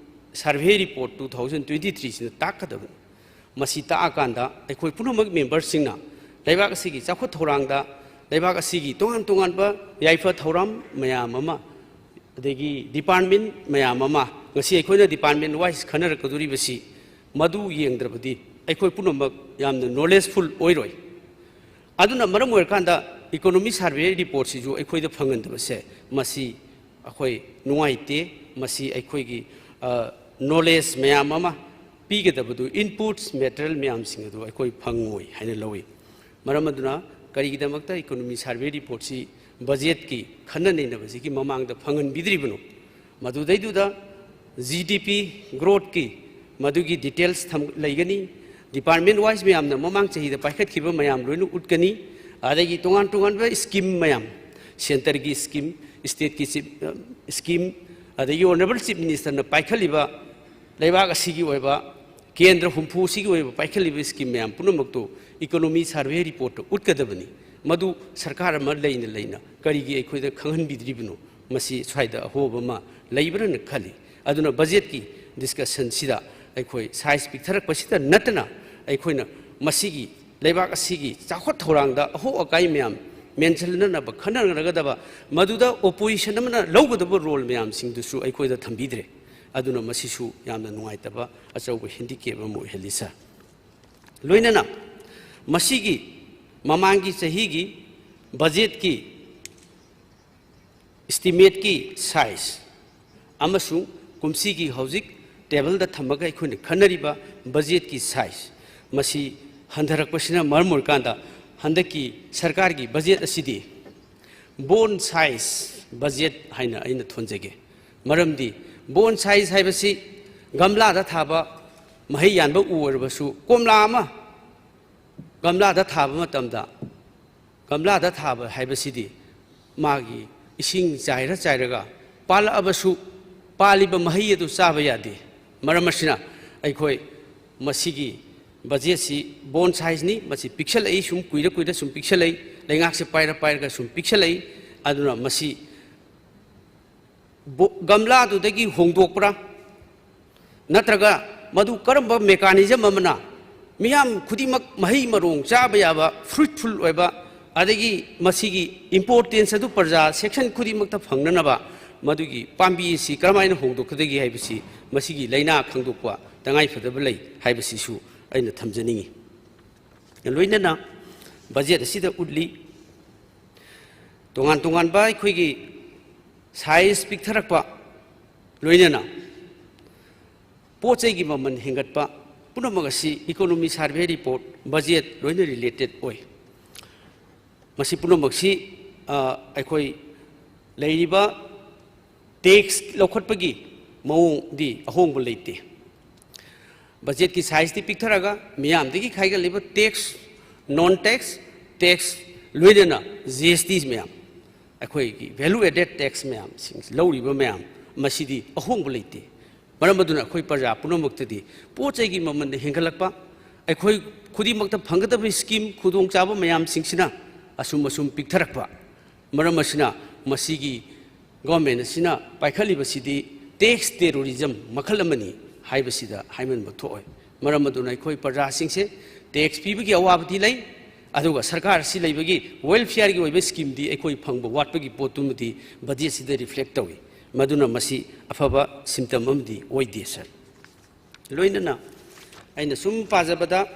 survey report two thousand twenty three ꯁꯤꯅ ꯇꯥꯛꯀꯗꯕꯅꯤ꯫ ꯃꯁꯤ ꯇꯥꯛꯑꯀꯥꯟꯗ ꯑꯩꯈꯣꯏ ꯄꯨꯝꯅꯃꯛ member ꯁꯤꯡꯅ ꯂꯩꯕꯥꯛ ꯑꯁꯤꯒꯤ ꯆꯥꯎꯈꯠ ꯊꯧꯔꯥꯡꯗ, ꯂꯩꯕꯥꯛ ꯑꯁꯤꯒꯤ ꯇꯣꯉꯥꯟ ꯇꯣꯉꯥꯟꯕ ꯌꯥꯏꯐ ꯊꯧꯔꯥꯡ ꯃꯌꯥꯝ ꯑꯃ, ꯑꯗꯒꯤ department ꯃꯌꯥꯝ ꯑꯃ, ꯉꯁꯤ ꯑꯩꯈꯣꯏꯅ department wise ꯈꯟꯅꯔꯛꯀꯗꯧꯔꯤꯕꯁꯤ, ꯃꯗꯨ ꯌꯦꯡꯗ꯭ꯔꯕꯗꯤ ꯑꯩꯈꯣꯏ ꯄꯨꯝꯅꯃꯛ ꯌꯥꯝꯅ knowledgeful ꯑꯣꯏꯔꯣꯏ꯫ ꯑꯗꯨꯅ ꯃꯔꯝ ꯑꯣꯏꯔꯀꯥꯟꯗ economy survey report ꯁꯤꯁꯨ ꯑꯩꯈꯣꯏꯗ ꯐꯪꯍꯟꯗꯕꯁꯦ, ꯃꯁꯤ ꯑꯩꯈꯣꯏ ꯅꯨꯡꯉꯥꯏꯇꯦ꯫ ꯃꯁꯤ ꯑꯩꯈꯣꯏꯒꯤ, ꯑ, knowledge ꯃꯌꯥꯝ ꯑꯃ ꯄꯤꯒꯗꯕꯗꯨ, inputs material ꯃꯌꯥꯝꯁꯤꯡ ꯑꯗꯨ ꯑꯩꯈꯣꯏ ꯐꯪꯉꯣꯏ ꯍꯥꯏꯅ ꯂꯧꯏ꯫ ꯃꯔꯝ ꯑꯗꯨꯅ ꯀꯔꯤꯒꯤꯗꯃꯛꯇ economy survey report ꯁꯤ budget ꯀꯤ ꯈꯟꯅ ꯅꯩꯅꯕꯁꯤꯒꯤ ꯃꯃꯥꯡꯗ ꯐꯪꯍꯟꯕꯤꯗ꯭ꯔꯤꯕꯅꯣ? ꯃꯗꯨꯗꯩꯗꯨꯗ G D P growth ꯀꯤ ꯃꯗꯨꯒꯤ details ꯊꯝ-, ꯂꯩꯒꯅꯤ꯫ Department wise ꯃꯌꯥꯝꯅ ꯃꯃꯥꯡ ꯆꯍꯤꯗ ꯄꯥꯏꯈꯠꯈꯤꯕ ꯃꯌꯥꯝ ꯂꯣꯏꯅ ꯎꯠꯀꯅꯤ꯫ ꯑꯗꯒꯤ ꯇꯣꯉꯥꯟ ꯇꯣꯉꯥꯟꯕ scheme ꯃꯌꯥꯝ, centre ꯒꯤ scheme, state ꯀꯤ ꯆꯤꯞ-, scheme, ꯑꯗꯒꯤ Honourable Chief Minister ꯅ ꯄꯥꯏꯈꯠꯂꯤꯕ ꯂꯩꯕꯥꯛ ꯑꯁꯤꯒꯤ ꯑꯣꯏꯕ ꯀꯦꯟꯗ꯭ꯔ ꯍꯨꯝꯐꯨ ꯑꯁꯤꯒꯤ ꯑꯣꯏꯕ ꯄꯥꯏꯈꯠꯂꯤꯕ scheme ꯃꯌꯥꯝ ꯄꯨꯝꯅꯃꯛꯇꯨ economy survey report ꯇ ꯎꯠꯀꯗꯕꯅꯤ꯫ ꯃꯗꯨ ꯁꯔꯀꯥꯔ ꯑꯃ ꯂꯩꯅ ꯂꯩꯅ ꯀꯔꯤꯒꯤ ꯑꯩꯈꯣꯏꯗ ꯈꯪꯍꯟꯕꯤꯗ꯭ꯔꯤꯕꯅꯣ? ꯃꯁꯤ ꯁ꯭ꯋꯥꯏꯗ ꯑꯍꯣꯕ ꯑꯃ ꯂꯩꯕ꯭ꯔꯅ ꯈꯜꯂꯤ꯫ ꯑꯗꯨꯅ budget ꯀꯤ discussion ꯁꯤꯗ ꯑꯩꯈꯣꯏ size ꯄꯤꯛꯊꯔꯛꯄꯁꯤꯗ ꯅꯠꯇꯅ, ꯑꯩꯈꯣꯏꯅ ꯃꯁꯤꯒꯤ ꯂꯩꯕꯥꯛ ꯑꯁꯤꯒꯤ ꯆꯥꯎꯈꯠ ꯊꯧꯔꯥꯡꯗ ꯑꯍꯣ ꯑꯀꯥꯏ ꯃꯌꯥꯝ ꯃꯦꯟꯁꯤꯟꯅꯅꯕ ꯈꯟꯅꯔꯒꯗꯕ, ꯃꯗꯨꯗ opposition ꯑꯃꯅ ꯂꯧꯒꯗꯕ role ꯃꯌꯥꯝꯁꯤꯡꯗꯨꯁꯨ ꯑꯩꯈꯣꯏꯗ ꯊꯝꯕꯤꯗ꯭ꯔꯦ꯫ ꯑꯗꯨꯅ ꯃꯁꯤꯁꯨ ꯌꯥꯝꯅ ꯅꯨꯡꯉꯥꯏꯇꯕ ꯑꯆꯧꯕ ꯍꯦꯟꯗꯤꯀꯦꯞ ꯑꯃ ꯑꯣꯏꯍꯜꯂꯤ, ꯁꯥꯔ꯫ ꯂꯣꯏꯅꯅ ꯃꯁꯤꯒꯤ ꯃꯃꯥꯡꯒꯤ ꯆꯍꯤꯒꯤ ꯕꯖꯦꯠꯀꯤ ꯏꯁꯇꯤꯃꯦꯠꯀꯤ ꯁꯥꯏꯖ ꯑꯃꯁꯨꯡ ꯀꯨꯝꯁꯤꯒꯤ ꯍꯧꯖꯤꯛ ꯇꯦꯕꯜꯗ ꯊꯝꯃꯒ ꯑꯩꯈꯣꯏꯅ ꯈꯟꯅꯔꯤꯕ ꯕꯖꯦꯠꯀꯤ ꯁꯥꯏꯖ, ꯃꯁꯤ ꯍꯟꯊꯔꯛꯄꯁꯤꯅ ꯃꯔꯝ ꯑꯣꯏꯔꯀꯥꯟꯗ ꯍꯟꯗꯛꯀꯤ ꯁꯔꯀꯥꯔꯒꯤ ꯕꯖꯦꯠ ꯑꯁꯤꯗꯤ ꯕꯣꯟ ꯁꯥꯏꯖ ꯕꯖꯦꯠ ꯍꯥꯏꯅ ꯑꯩꯅ ꯊꯣꯟꯖꯒꯦ꯫ ꯃꯔꯝꯗꯤ ꯕꯣꯟ ꯁꯥꯏꯖ ꯍꯥꯏꯕꯁꯤ ꯒꯝꯂꯥꯗ ꯊꯥꯕ ꯃꯍꯩ ꯌꯥꯟꯕ ꯎ ꯑꯣꯏꯔꯕꯁꯨ, ꯀꯣꯝꯂꯥ ꯑꯃ ꯒꯝꯂꯥꯗ ꯊꯥꯕ ꯃꯇꯝꯗ, ꯒꯝꯂꯥꯗ ꯊꯥꯕ ꯍꯥꯏꯕꯁꯤꯗꯤ ꯃꯥꯒꯤ ꯏꯁꯤꯡ ꯆꯥꯏꯔ ꯆꯥꯏꯔꯒ ꯄꯥꯜꯂꯛꯑꯕꯁꯨ, ꯄꯥꯜꯂꯤꯕ ꯃꯍꯩ ꯑꯗꯨ ꯆꯥꯕ ꯌꯥꯗꯦ꯫ ꯃꯔꯝ ꯑꯁꯤꯅ ꯑꯩꯈꯣꯏ ꯃꯁꯤꯒꯤ ꯕꯖꯦꯠꯁꯤ ꯕꯣꯟ ꯁꯥꯏꯖꯅꯤ, ꯃꯁꯤ ꯄꯤꯛꯁꯜꯂꯛꯏ, ꯁꯨꯝ ꯀꯨꯏꯔ ꯀꯨꯏꯔ ꯁꯨꯝ ꯄꯤꯛꯁꯜꯂꯛꯏ, ꯂꯩꯉꯥꯛꯁꯦ ꯄꯥꯏꯔ ꯄꯥꯏꯔꯒ ꯁꯨꯝ ꯄꯤꯛꯁꯜꯂꯛꯏ꯫ ꯑꯗꯨꯅ ꯃꯁꯤ ꯕꯣ-, ꯒꯝꯂꯥꯗꯨꯗꯒꯤ ꯍꯣꯡꯗꯣꯛꯄ꯭ꯔꯥ, ꯅꯠꯇ꯭ꯔꯒ ꯃꯗꯨ ꯀꯔꯝꯕ mechanism ꯑꯃꯅ ꯃꯤꯌꯥꯝ ꯈꯨꯗꯤꯡꯃꯛ ꯃꯍꯩ ꯃꯔꯣꯡ ꯆꯥꯕ ꯌꯥꯕ, fruitful ꯑꯣꯏꯕ, ꯑꯗꯒꯤ ꯃꯁꯤꯒꯤ importance ꯑꯗꯨ ꯄ꯭ꯔꯖꯥ section ꯈꯨꯗꯤꯡꯃꯛꯇ ꯐꯪꯅꯅꯕ ꯃꯗꯨꯒꯤ ꯄꯥꯝꯕꯤ ꯑꯁꯤ ꯀꯔꯝꯍꯥꯏꯅ ꯍꯣꯡꯗꯣꯛꯀꯗꯒꯦ ꯍꯥꯏꯕꯁꯤ ꯃꯁꯤꯒꯤ ꯂꯩꯅꯥ ꯈꯪꯗꯣꯛꯄ ꯇꯉꯥꯏꯐꯗꯕ ꯂꯩ ꯍꯥꯏꯕꯁꯤꯁꯨ ꯑꯩꯅ ꯊꯝꯖꯅꯤꯡꯏ꯫ ꯂꯣꯏꯅꯅ ꯕꯖꯦꯠ ꯑꯁꯤꯗ ꯎꯠꯂꯤ, ꯇꯣꯉꯥꯟ ꯇꯣꯉꯥꯟꯕ ꯑꯩꯈꯣꯏꯒꯤ ꯁꯥꯏꯖ ꯄꯤꯛꯊꯔꯛꯄ, ꯂꯣꯏꯅꯅ ꯄꯣꯠ ꯆꯩꯒꯤ ꯃꯃꯜ ꯍꯦꯟꯒꯠꯄ, ꯄꯨꯝꯅꯃꯛ ꯑꯁꯤ economy survey report, ꯕꯖꯦꯠ ꯂꯣꯏꯅ related ꯑꯣꯏ꯫ ꯃꯁꯤ ꯄꯨꯝꯅꯃꯛꯁꯤ, ꯑ, ꯑꯩꯈꯣꯏ ꯂꯩꯔꯤꯕ tax ꯂꯧꯈꯠꯄꯒꯤ ꯃꯑꯣꯡꯗꯤ ꯑꯍꯣꯡꯕ ꯂꯩꯇꯦ꯫ ꯕꯖꯦꯠꯀꯤ ꯁꯥꯏꯖꯇꯤ ꯄꯤꯛꯊꯔꯒ ꯃꯤꯌꯥꯝꯗꯒꯤ ꯈꯥꯏꯒꯠꯂꯤꯕ tax, non tax, tax, ꯂꯣꯏꯅꯅ G S T ꯃꯌꯥꯝ, ꯑꯩꯈꯣꯏꯒꯤ value added tax ꯃꯌꯥꯝꯁꯤꯡ ꯂꯧꯔꯤꯕ ꯃꯌꯥꯝ, ꯃꯁꯤꯗꯤ ꯑꯍꯣꯡꯕ ꯂꯩꯇꯦ꯫ ꯃꯔꯝ ꯑꯗꯨꯅ ꯑꯩꯈꯣꯏ ꯄ꯭ꯔꯖꯥ ꯄꯨꯝꯅꯃꯛꯇꯗꯤ ꯄꯣꯠ ꯆꯩꯒꯤ ꯃꯃꯜꯗ ꯍꯦꯟꯒꯠꯂꯛꯄ, ꯑꯩꯈꯣꯏ ꯈꯨꯗꯤꯡꯃꯛꯇ ꯐꯪꯒꯗꯕ scheme ꯈꯨꯗꯣꯡꯆꯥꯕ ꯃꯌꯥꯝꯁꯤꯡꯁꯤꯅ ꯑꯁꯨꯝ ꯑꯁꯨꯝ ꯄꯤꯛꯊꯔꯛꯄ, ꯃꯔꯝ ꯑꯁꯤꯅ ꯃꯁꯤꯒꯤ government ꯑꯁꯤꯅ ꯄꯥꯏꯈꯠꯂꯤꯕꯁꯤꯗꯤ tax terrorism ꯃꯈꯜ ꯑꯃꯅꯤ ꯍꯥꯏꯕꯁꯤꯗ ꯍꯥꯏꯃꯟꯕ ꯊꯣꯛꯑꯣꯏ꯫ ꯃꯔꯝ ꯑꯗꯨꯅ ꯑꯩꯈꯣꯏ ꯄ꯭ꯔꯖꯥꯁꯤꯡꯁꯦ tax ꯄꯤꯕꯒꯤ ꯑꯋꯥꯕꯗꯤ ꯂꯩ, ꯑꯗꯨꯒ ꯁꯔꯀꯥꯔ ꯑꯁꯤ ꯂꯩꯕꯒꯤ welfare ꯒꯤ ꯑꯣꯏꯕ scheme ꯗꯤ ꯑꯩꯈꯣꯏ ꯐꯪꯕ ꯋꯥꯠꯄꯒꯤ ꯄꯣꯠꯇꯨꯃꯗꯤ ꯕꯖꯦꯠꯁꯤꯗ reflect ꯇꯧꯏ꯫ ꯃꯗꯨꯅ ꯃꯁꯤ ꯑꯐꯕ symptom ꯑꯃꯗꯤ ꯑꯣꯏꯗꯦ, ꯁꯥꯔ꯫ ꯂꯣꯏꯅꯅ ꯑꯩꯅ ꯁꯨꯝ ꯄꯥꯖꯕꯗ,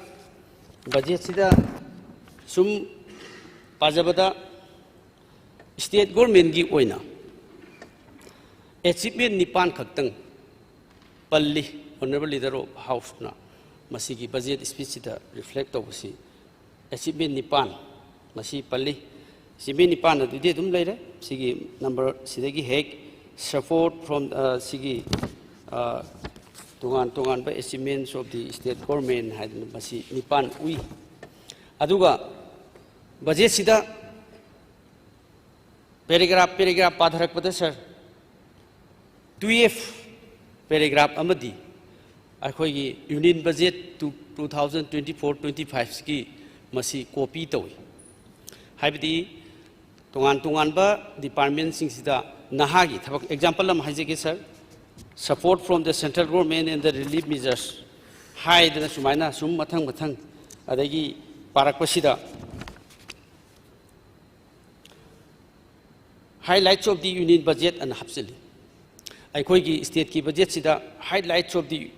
ꯕꯖꯦꯠꯁꯤꯗ ꯁꯨꯝ ꯄꯥꯖꯕꯗ, state governmentꯀꯤ ꯑꯣꯏꯅ achievement ꯅꯤꯄꯥꯟ ꯈꯛꯇꯪ ꯄꯜꯂꯤ꯫ Honourable Leader of Houseꯅ ꯃꯁꯤꯒꯤ budget speechꯁꯤꯗ reflect ꯇꯧꯕꯁꯤ, achievement ꯅꯤꯄꯥꯟ ꯃꯁꯤ ꯄꯜꯂꯤ꯫ Achievement ꯅꯤꯄꯥꯟ ꯑꯗꯨꯗꯤ ꯑꯗꯨꯝ ꯂꯩꯔꯦ꯫ ꯁꯤꯒꯤ number ꯁꯤꯗꯒꯤ ꯍꯦꯛ support from, ꯑ, ꯁꯤꯒꯤ, ꯑ, ꯇꯣꯉꯥꯟ ꯇꯣꯉꯥꯟꯕ achievements of the state government ꯍꯥꯏꯗꯅ ꯃꯁꯤ ꯅꯤꯄꯥꯟ ꯎꯏ꯫ ꯑꯗꯨꯒ budgetꯁꯤꯗ paragraph paragraph ꯄꯥꯊꯔꯛꯄꯗ, ꯁꯥꯔ, twelve paragraph ꯑꯃꯗꯤ ꯑꯩꯈꯣꯏꯒꯤ union budget two, two thousand twenty-four twenty-fiveꯀꯤ ꯃꯁꯤ copy ꯇꯧꯏ꯫ ꯍꯥꯏꯕꯗꯤ ꯇꯣꯉꯥꯟ ꯇꯣꯉꯥꯟꯕ departmentꯁꯤꯡꯁꯤꯗ ꯅꯍꯥꯒꯤ ꯊꯕꯛ, example ꯑꯃ ꯍꯥꯏꯖꯒꯦ, ꯁꯥꯔ, support from the central government and the relief measures ꯍꯥꯏꯗꯅ ꯁꯨꯃꯥꯏꯅ ꯁꯨꯝ ꯃꯊꯪ ꯃꯊꯪ ꯑꯗꯒꯤ ꯄꯥꯔꯛꯄꯁꯤꯗ highlights of the union budget ꯑꯅ ꯍꯥꯞꯆꯤꯜꯂꯤ꯫ ꯑꯩꯈꯣꯏꯒꯤ stateꯀꯤ budgetꯁꯤꯗ highlights of the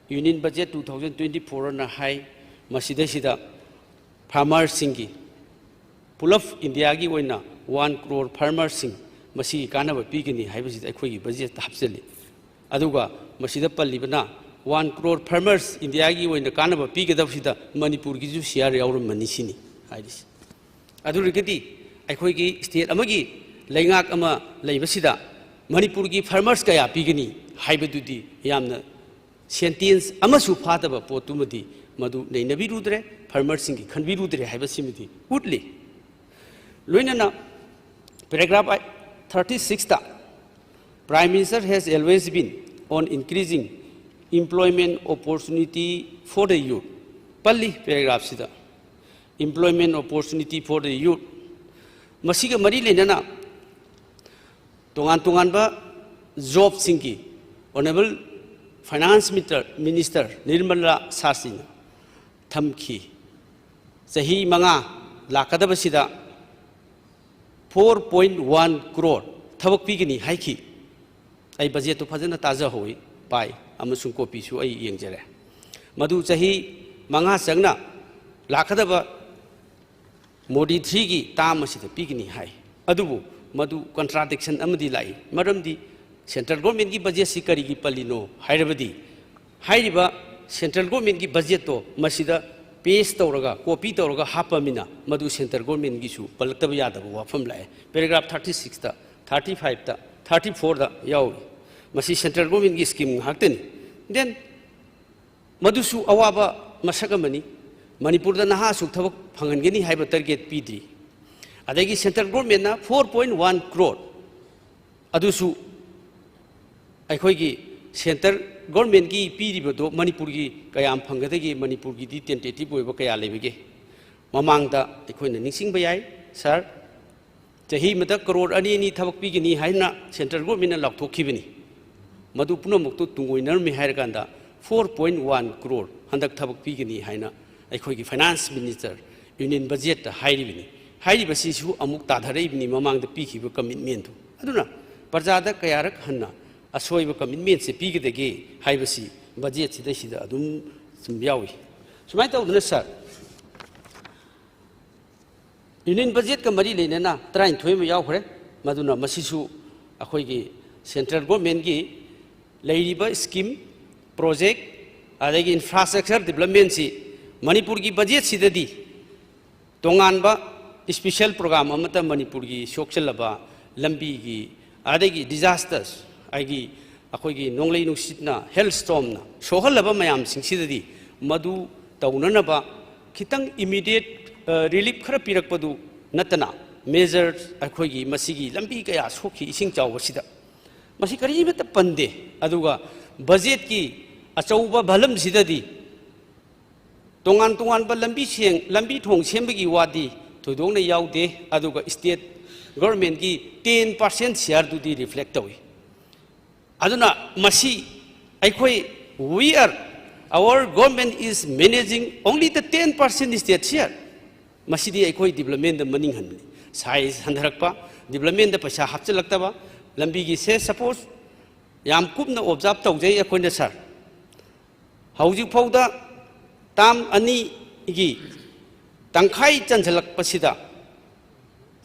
union budget two thousand twenty-four ꯑꯅ ꯍꯥꯏ꯫ ꯃꯁꯤꯗꯩꯁꯤꯗ farmerꯁꯤꯡꯒꯤ ꯄꯨꯂꯞ Indiaꯒꯤ ꯑꯣꯏꯅ one crore farmerꯁꯤꯡ ꯃꯁꯤꯒꯤ ꯀꯥꯟꯅꯕ ꯄꯤꯒꯅꯤ ꯍꯥꯏꯕꯁꯤꯗ ꯑꯩꯈꯣꯏꯒꯤ budgetꯇ ꯍꯥꯞꯆꯤꯜꯂꯤ꯫ ꯑꯗꯨꯒ ꯃꯁꯤꯗ ꯄꯜꯂꯤꯕꯅ one crore farmers Indiaꯒꯤ ꯑꯣꯏꯅ ꯀꯥꯟꯅꯕ ꯄꯤꯒꯗꯕꯁꯤꯗ ꯃꯅꯤꯄꯨꯔꯒꯤꯁꯨ share ꯌꯥꯎꯔꯝꯃꯅꯤ ꯁꯤꯅꯤ ꯍꯥꯏꯔꯤꯁꯤ꯫ ꯑꯗꯨ ꯑꯣꯏꯔꯒꯗꯤ ꯑꯩꯈꯣꯏꯒꯤ state ꯑꯃꯒꯤ ꯂꯩꯉꯥꯛ ꯑꯃ ꯂꯩꯕꯁꯤꯗ ꯃꯅꯤꯄꯨꯔꯒꯤ farmers ꯀꯌꯥ ꯄꯤꯒꯅꯤ ꯍꯥꯏꯕꯗꯨꯗꯤ ꯌꯥꯝꯅ sentence ꯑꯃꯁꯨ ꯐꯥꯗꯕ ꯄꯣꯠꯇꯨꯃꯗꯤ ꯃꯗꯨ ꯅꯩꯅꯕꯤꯔꯨꯗ꯭ꯔꯦ, farmerꯁꯤꯡꯒꯤ ꯈꯟꯕꯤꯔꯨꯗ꯭ꯔꯦ ꯍꯥꯏꯕꯁꯤꯃꯗꯤ ꯎꯠꯂꯤ꯫ ꯂꯣꯏꯅꯅ paragraph thirty-sixꯇ Prime Minister has always been on increasing employment opportunity for the youth ꯄꯜꯂꯤ paragraphꯁꯤꯗ꯫ Employment opportunity for the youth꯫ ꯃꯁꯤꯒ ꯃꯔꯤ ꯂꯩꯅꯅ ꯇꯣꯉꯥꯟ ꯇꯣꯉꯥꯟꯕ jobꯁꯤꯡꯒꯤ Honourable Finance Minister, Minister Nirmala ꯁꯥꯁꯇ꯭ꯔꯤꯅ ꯊꯝꯈꯤ꯫ ꯆꯍꯤ ꯃꯉꯥ ꯂꯥꯛꯀꯗꯕꯁꯤꯗ four point one crore ꯊꯕꯛ ꯄꯤꯒꯅꯤ ꯍꯥꯏꯈꯤ꯫ ꯑꯩ ꯕꯖꯦꯠꯇꯨ ꯐꯖꯅ ꯇꯥꯖꯍꯧꯏ, ꯄꯥꯏ, ꯑꯃꯁꯨꯡ ꯀꯣꯄꯤꯁꯨ ꯑꯩ ꯌꯦꯡꯖꯔꯦ꯫ ꯃꯗꯨ ꯆꯍꯤ ꯃꯉꯥ ꯆꯪꯅ ꯂꯥꯛꯀꯗꯕ ꯃꯣꯗꯤ ꯊ꯭ꯔꯤꯒꯤ ꯇꯥꯝ ꯑꯁꯤꯗ ꯄꯤꯒꯅꯤ ꯍꯥꯏ꯫ ꯑꯗꯨꯕꯨ ꯃꯗꯨ ꯀꯟꯇ꯭ꯔꯥꯗꯤꯛꯁꯟ ꯑꯃꯗꯤ ꯂꯥꯛꯏ꯫ ꯃꯔꯝꯗꯤ ꯁꯦꯟꯇ꯭ꯔꯦꯜ ꯒꯣꯔꯃꯦꯟꯒꯤ ꯕꯖꯦꯠꯁꯤ ꯀꯔꯤꯒꯤ ꯄꯜꯂꯤꯅꯣ ꯍꯥꯏꯔꯕꯗꯤ, ꯍꯥꯏꯔꯤꯕ ꯁꯦꯟꯇ꯭ꯔꯦꯜ ꯒꯣꯔꯃꯦꯟꯒꯤ ꯕꯖꯦꯠꯇꯣ ꯃꯁꯤꯗ ꯄꯦꯁ ꯇꯧꯔꯒ, ꯀꯣꯄꯤ ꯇꯧꯔꯒ ꯍꯥꯞꯄꯃꯤꯅ ꯃꯗꯨ ꯁꯦꯟꯇ꯭ꯔꯦꯜ ꯒꯣꯔꯃꯦꯟꯒꯤꯁꯨ ꯄꯜꯂꯛꯇꯕ ꯌꯥꯗꯕ ꯋꯥꯐꯝ ꯂꯥꯛꯑꯦ꯫ ꯄꯦꯔꯥꯒ꯭ꯔꯥꯐ ꯊꯥꯔꯇꯤ ꯁꯤꯛꯁꯇ, ꯊꯥꯔꯇꯤ ꯐꯥꯏꯚꯇ, ꯊꯥꯔꯇꯤ ꯐꯣꯔꯗ ꯌꯥꯎꯔꯤ꯫ ꯃꯁꯤ ꯁꯦꯟꯇ꯭ꯔꯦꯜ ꯒꯣꯔꯃꯦꯟꯒꯤ ꯁ꯭ꯀꯤꯝ ꯉꯥꯛꯇꯅꯤ꯫ Then ꯃꯗꯨꯁꯨ ꯑꯋꯥꯕ ꯃꯁꯛ ꯑꯃꯅꯤ꯫ ꯃꯅꯤꯄꯨꯔꯗ ꯅꯍꯥ ꯑꯁꯨꯛ ꯊꯕꯛ ꯐꯪꯍꯟꯒꯅꯤ ꯍꯥꯏꯕ ꯇꯥꯔꯒꯦꯠ ꯄꯤꯗ꯭ꯔꯤ꯫ ꯑꯗꯒꯤ ꯁꯦꯟꯇ꯭ꯔꯦꯜ ꯒꯣꯔꯃꯦꯟꯅ ꯐꯣꯔ ꯄꯣꯏꯟ ꯋꯥꯟ ꯀ꯭ꯔꯣꯔ ꯑꯗꯨꯁꯨ ꯑꯩꯈꯣꯏꯒꯤ ꯁꯦꯟꯇ꯭ꯔꯦꯜ ꯒꯣꯔꯃꯦꯟꯒꯤ ꯄꯤꯔꯤꯕꯗꯣ ꯃꯅꯤꯄꯨꯔꯒꯤ ꯀꯌꯥꯝ ꯐꯪꯒꯗꯒꯦ, ꯃꯅꯤꯄꯨꯔꯒꯤꯗꯤ ꯇꯦꯟꯇꯦꯇꯤꯚ ꯑꯣꯏꯕ ꯀꯌꯥ ꯂꯩꯕꯒꯦ? ꯃꯃꯥꯡꯗ ꯑꯩꯈꯣꯏꯅ ꯅꯤꯡꯁꯤꯡꯕ ꯌꯥꯏ, ꯁꯥꯔ, ꯆꯍꯤ ꯑꯃꯗ ꯀꯔꯣꯔ ꯑꯅꯤ ꯑꯅꯤ ꯊꯕꯛ ꯄꯤꯒꯅꯤ ꯍꯥꯏꯅ ꯁꯦꯟꯇ꯭ꯔꯦꯜ ꯒꯣꯔꯃꯦꯟꯅ ꯂꯥꯎꯊꯣꯛꯈꯤꯕꯅꯤ꯫ ꯃꯗꯨ ꯄꯨꯝꯅꯃꯛꯇꯨ ꯇꯨꯡꯑꯣꯏꯅꯔꯝꯃꯤ ꯍꯥꯏꯔꯀꯥꯟꯗ, ꯐꯣꯔ ꯄꯣꯏꯟ ꯋꯥꯟ ꯀ꯭ꯔꯣꯔ ꯍꯟꯗꯛ ꯊꯕꯛ ꯄꯤꯒꯅꯤ ꯍꯥꯏꯅ ꯑꯩꯈꯣꯏꯒꯤ ꯐꯥꯏꯅꯥꯟꯁ ꯃꯤꯅꯤꯁꯇꯔ ꯌꯨꯅꯤꯌꯟ ꯕꯖꯦꯠꯇ ꯍꯥꯏꯔꯤꯕꯅꯤ꯫ ꯍꯥꯏꯔꯤꯕꯁꯤꯁꯨ ꯑꯃꯨꯛ ꯇꯥꯊꯔꯛꯏꯕꯅꯤ ꯃꯃꯥꯡꯗ ꯄꯤꯈꯤꯕ ꯀꯃꯤꯠꯃꯦꯟꯗꯨ꯫ ꯑꯗꯨꯅ ꯄ꯭ꯔꯖꯥꯗ ꯀꯌꯥꯔꯛ ꯍꯟꯅ ꯑꯁꯣꯏꯕ ꯀꯃꯤꯠꯃꯦꯟꯁꯦ ꯄꯤꯒꯗꯒꯦ ꯍꯥꯏꯕꯁꯤ ꯕꯖꯦꯠꯁꯤꯗꯩꯁꯤꯗ ꯑꯗꯨꯝ ꯁꯨꯝ ꯌꯥꯎꯏ꯫ ꯁꯨꯃꯥꯏꯅ ꯇꯧꯗꯅ, ꯁꯥꯔ, ꯌꯨꯅꯤꯌꯟ ꯕꯖꯦꯠꯀ ꯃꯔꯤ ꯂꯩꯅꯅ ꯇꯔꯥꯅꯤꯊꯣꯏ ꯑꯃ ꯌꯥꯎꯈ꯭ꯔꯦ꯫ ꯃꯗꯨꯅ ꯃꯁꯤꯁꯨ ꯑꯩꯈꯣꯏꯒꯤ ꯁꯦꯟꯇ꯭ꯔꯦꯜ ꯒꯣꯔꯃꯦꯟꯒꯤ ꯂꯩꯔꯤꯕ ꯁ꯭ꯀꯤꯝ, ꯄ꯭ꯔꯣꯖꯦꯛ, ꯑꯗꯒꯤ ꯏꯟꯐ꯭ꯔꯥꯁ꯭ꯇ꯭ꯔꯛꯆꯔ ꯗꯤꯕ꯭ꯂꯞꯃꯦꯟꯁꯤ ꯃꯅꯤꯄꯨꯔꯒꯤ ꯕꯖꯦꯠꯁꯤꯗꯗꯤ ꯇꯣꯉꯥꯟꯕ ꯏꯁꯄꯤꯁꯦꯜ ꯄ꯭ꯔꯣꯒ꯭ꯔꯥꯝ ꯑꯃꯠꯇ ꯃꯅꯤꯄꯨꯔꯒꯤ ꯁꯣꯛꯆꯜꯂꯕ ꯂꯝꯕꯤꯒꯤ, ꯑꯗꯒꯤ ꯗꯤꯖꯥꯁꯇꯔꯁ, ꯑꯩꯒꯤ, ꯑꯩꯈꯣꯏꯒꯤ ꯅꯣꯡꯂꯩ ꯅꯨꯡꯁꯤꯠꯅ, ꯍꯦꯜ ꯁ꯭ꯇꯣꯔꯝꯅ ꯁꯣꯛꯍꯜꯂꯕ ꯃꯌꯥꯝꯁꯤꯡꯁꯤꯗꯗꯤ ꯃꯗꯨ ꯇꯧꯅꯅꯕ ꯈꯤꯇꯪ ꯏꯃꯤꯗꯤꯌꯦꯠ ꯔꯤꯂꯤꯐ ꯈꯔ ꯄꯤꯔꯛꯄꯗꯨ ꯅꯠꯇꯅ, ꯃꯦꯖꯔ ꯑꯩꯈꯣꯏꯒꯤ ꯃꯁꯤꯒꯤ ꯂꯝꯕꯤ ꯀꯌꯥ ꯁꯣꯛꯈꯤ ꯏꯁꯤꯡ ꯆꯥꯎꯕꯁꯤꯗ, ꯃꯁꯤ ꯀꯔꯤꯃꯠꯇ ꯄꯟꯗꯦ꯫ ꯑꯗꯨꯒ ꯕꯖꯦꯠꯀꯤ ꯑꯆꯧꯕ ꯚꯂꯝꯁꯤꯗꯗꯤ ꯇꯣꯉꯥꯟ ꯇꯣꯉꯥꯟꯕ ꯂꯝꯕꯤ ꯁꯦꯡ-, ꯂꯝꯕꯤ ꯊꯣꯡ ꯁꯦꯝꯕꯒꯤ ꯋꯥꯗꯤ ꯊꯣꯏꯗꯣꯛꯅ ꯌꯥꯎꯗꯦ, ꯑꯗꯨꯒ ꯁ꯭ꯇꯦꯠ ꯒꯣꯔꯃꯦꯟꯒꯤ ꯇꯦꯟ ꯄꯥꯔꯁꯦꯟ ꯁꯤꯌꯥꯔꯗꯨꯗꯤ ꯔꯤꯐ꯭ꯂꯦꯛ ꯇꯧꯏ꯫ ꯑꯗꯨꯅ ꯃꯁꯤ ꯑꯩꯈꯣꯏ, we are, our government is managing only the ten percent state share. ꯃꯁꯤꯗꯤ ꯑꯩꯈꯣꯏ ꯗꯤꯕ꯭ꯂꯞꯃꯦꯟꯗ ꯃꯅꯤꯡ ꯍꯟꯕꯅꯤ꯫ ꯁꯥꯏꯖ ꯍꯟꯊꯔꯛꯄ, ꯗꯤꯕ꯭ꯂꯞꯃꯦꯟꯗ ꯄꯩꯁꯥ ꯍꯥꯞꯆꯤꯜꯂꯛꯇꯕ, ꯂꯝꯕꯤꯒꯤ, ꯁꯦ ꯁꯄꯣꯁ, ꯌꯥꯝ ꯀꯨꯞꯅ ꯑꯣꯕꯖꯥꯔꯕ ꯇꯧꯖꯩ ꯑꯩꯈꯣꯏꯅ, ꯁꯥꯔ꯫ ꯍꯧꯖꯤꯛ ꯐꯥꯎꯗ ꯇꯥꯝ ꯑꯅꯤꯒꯤ ꯇꯪꯈꯥꯏ ꯆꯟꯁꯤꯜꯂꯛꯄꯁꯤꯗ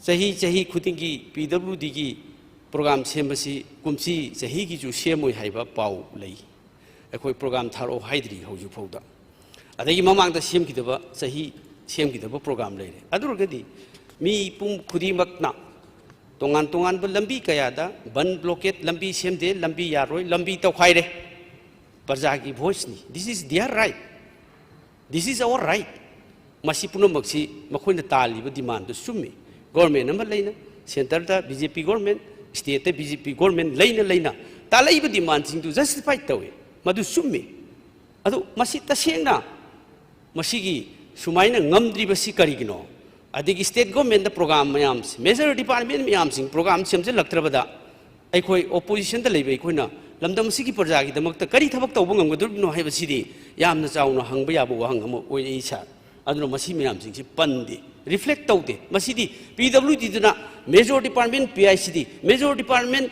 ꯆꯍꯤ ꯆꯍꯤ ꯈꯨꯗꯤꯡꯒꯤ ꯄꯤ ꯗꯕ꯭ꯂꯤꯎ ꯗꯤꯒꯤ ꯄ꯭ꯔꯣꯒ꯭ꯔꯥꯝ ꯁꯦꯝꯕꯁꯤ ꯀꯨꯝꯁꯤ ꯆꯍꯤꯒꯤꯁꯨ ꯁꯦꯝꯃꯣꯏ ꯍꯥꯏꯕ ꯄꯥꯎ ꯂꯩ꯫ ꯑꯩꯈꯣꯏ ꯄ꯭ꯔꯣꯒ꯭ꯔꯥꯝ ꯊꯥꯔꯛꯑꯣ ꯍꯥꯏꯗ꯭ꯔꯤ ꯍꯧꯖꯤꯛ ꯐꯥꯎꯗ꯫ ꯑꯗꯒꯤ ꯃꯃꯥꯡꯗ ꯁꯦꯝꯈꯤꯗꯕ, ꯆꯍꯤ ꯁꯦꯝꯈꯤꯗꯕ ꯄ꯭ꯔꯣꯒ꯭ꯔꯥꯝ ꯂꯩꯔꯦ꯫ ꯑꯗꯨ ꯑꯣꯏꯔꯒꯗꯤ ꯃꯤꯄꯨꯝ ꯈꯨꯗꯤꯡꯃꯛꯅ ꯇꯣꯉꯥꯟ ꯇꯣꯉꯥꯟꯕ ꯂꯝꯕꯤ ꯀꯌꯥꯗ ꯕꯟ ꯕ꯭ꯂꯣꯀꯦꯠ, ꯂꯝꯕꯤ ꯁꯦꯝꯗꯦ, ꯂꯝꯕꯤ ꯌꯥꯔꯣꯏ, ꯂꯝꯕꯤ ꯇꯧꯈꯥꯏꯔꯦ, ꯄ꯭ꯔꯖꯥꯒꯤ ꯚꯣꯏꯁꯅꯤ꯫ This is their right, this is our right꯫ ꯃꯁꯤ ꯄꯨꯝꯅꯃꯛꯁꯤ ꯃꯈꯣꯏꯅ ꯇꯥꯜꯂꯤꯕ ꯗꯤꯃꯥꯟꯗꯨ ꯆꯨꯝꯃꯤ꯫ ꯒꯣꯔꯃꯦꯟ ꯑꯃ ꯂꯩꯅ, ꯁꯦꯟꯇꯔꯗ ꯕꯤ ꯖꯦ ꯄꯤ ꯒꯣꯔꯃꯦꯟ, ꯁ꯭ꯇꯦꯠꯇ ꯕꯤ ꯖꯦ ꯄꯤ ꯒꯣꯔꯃꯦꯟ ꯂꯩꯅ ꯂꯩꯅ ꯇꯥꯜꯂꯛꯏꯕ ꯗꯤꯃꯥꯟꯁꯤꯡꯗꯨ ꯖꯁꯇꯤꯐꯥꯏ ꯇꯧꯏ, ꯃꯗꯨ ꯆꯨꯝꯃꯤ꯫ ꯑꯗꯨ ꯃꯁꯤ ꯇꯁꯦꯡꯅ ꯃꯁꯤꯒꯤ ꯁꯨꯃꯥꯏꯅ ꯉꯝꯗ꯭ꯔꯤꯕꯁꯤ ꯀꯔꯤꯒꯤꯅꯣ? ꯑꯗꯒꯤ ꯁ꯭ꯇꯦꯠ ꯒꯣꯔꯃꯦꯟꯗ ꯄ꯭ꯔꯣꯒ꯭ꯔꯥꯝ ꯃꯌꯥꯝꯁꯤ, ꯃꯦꯖꯔ ꯗꯤꯄꯥꯔꯠꯃꯦꯟ ꯃꯌꯥꯝꯁꯤꯡ ꯄ꯭ꯔꯣꯒ꯭ꯔꯥꯝ ꯁꯦꯝꯖꯤꯜꯂꯛꯇ꯭ꯔꯕꯗ ꯑꯩꯈꯣꯏ ꯑꯣꯄꯣꯖꯤꯁꯟꯗ ꯂꯩꯕ ꯑꯩꯈꯣꯏꯅ ꯂꯝꯗꯝ ꯑꯁꯤꯒꯤ ꯄ꯭ꯔꯖꯥꯒꯤꯗꯃꯛꯇ ꯀꯔꯤ ꯊꯕꯛ ꯇꯧꯕ ꯉꯝꯒꯗꯧꯔꯤꯕꯅꯣ ꯍꯥꯏꯕꯁꯤꯗꯤ ꯌꯥꯝꯅ ꯆꯥꯎꯅ ꯍꯪꯕ ꯌꯥꯕ ꯋꯥꯍꯪ ꯑꯃ ꯑꯣꯏꯔꯛꯏ, ꯁꯥꯔ꯫ ꯑꯗꯨꯅ ꯃꯁꯤ ꯃꯌꯥꯝꯁꯤꯡꯁꯤ ꯄꯟꯗꯦ, ꯔꯤꯐ꯭ꯂꯦꯛ ꯇꯧꯗꯦ꯫ ꯃꯁꯤꯗꯤ ꯄꯤ ꯗꯕ꯭ꯂꯤꯎ ꯗꯤꯗꯨꯅ major department, P I C D, major department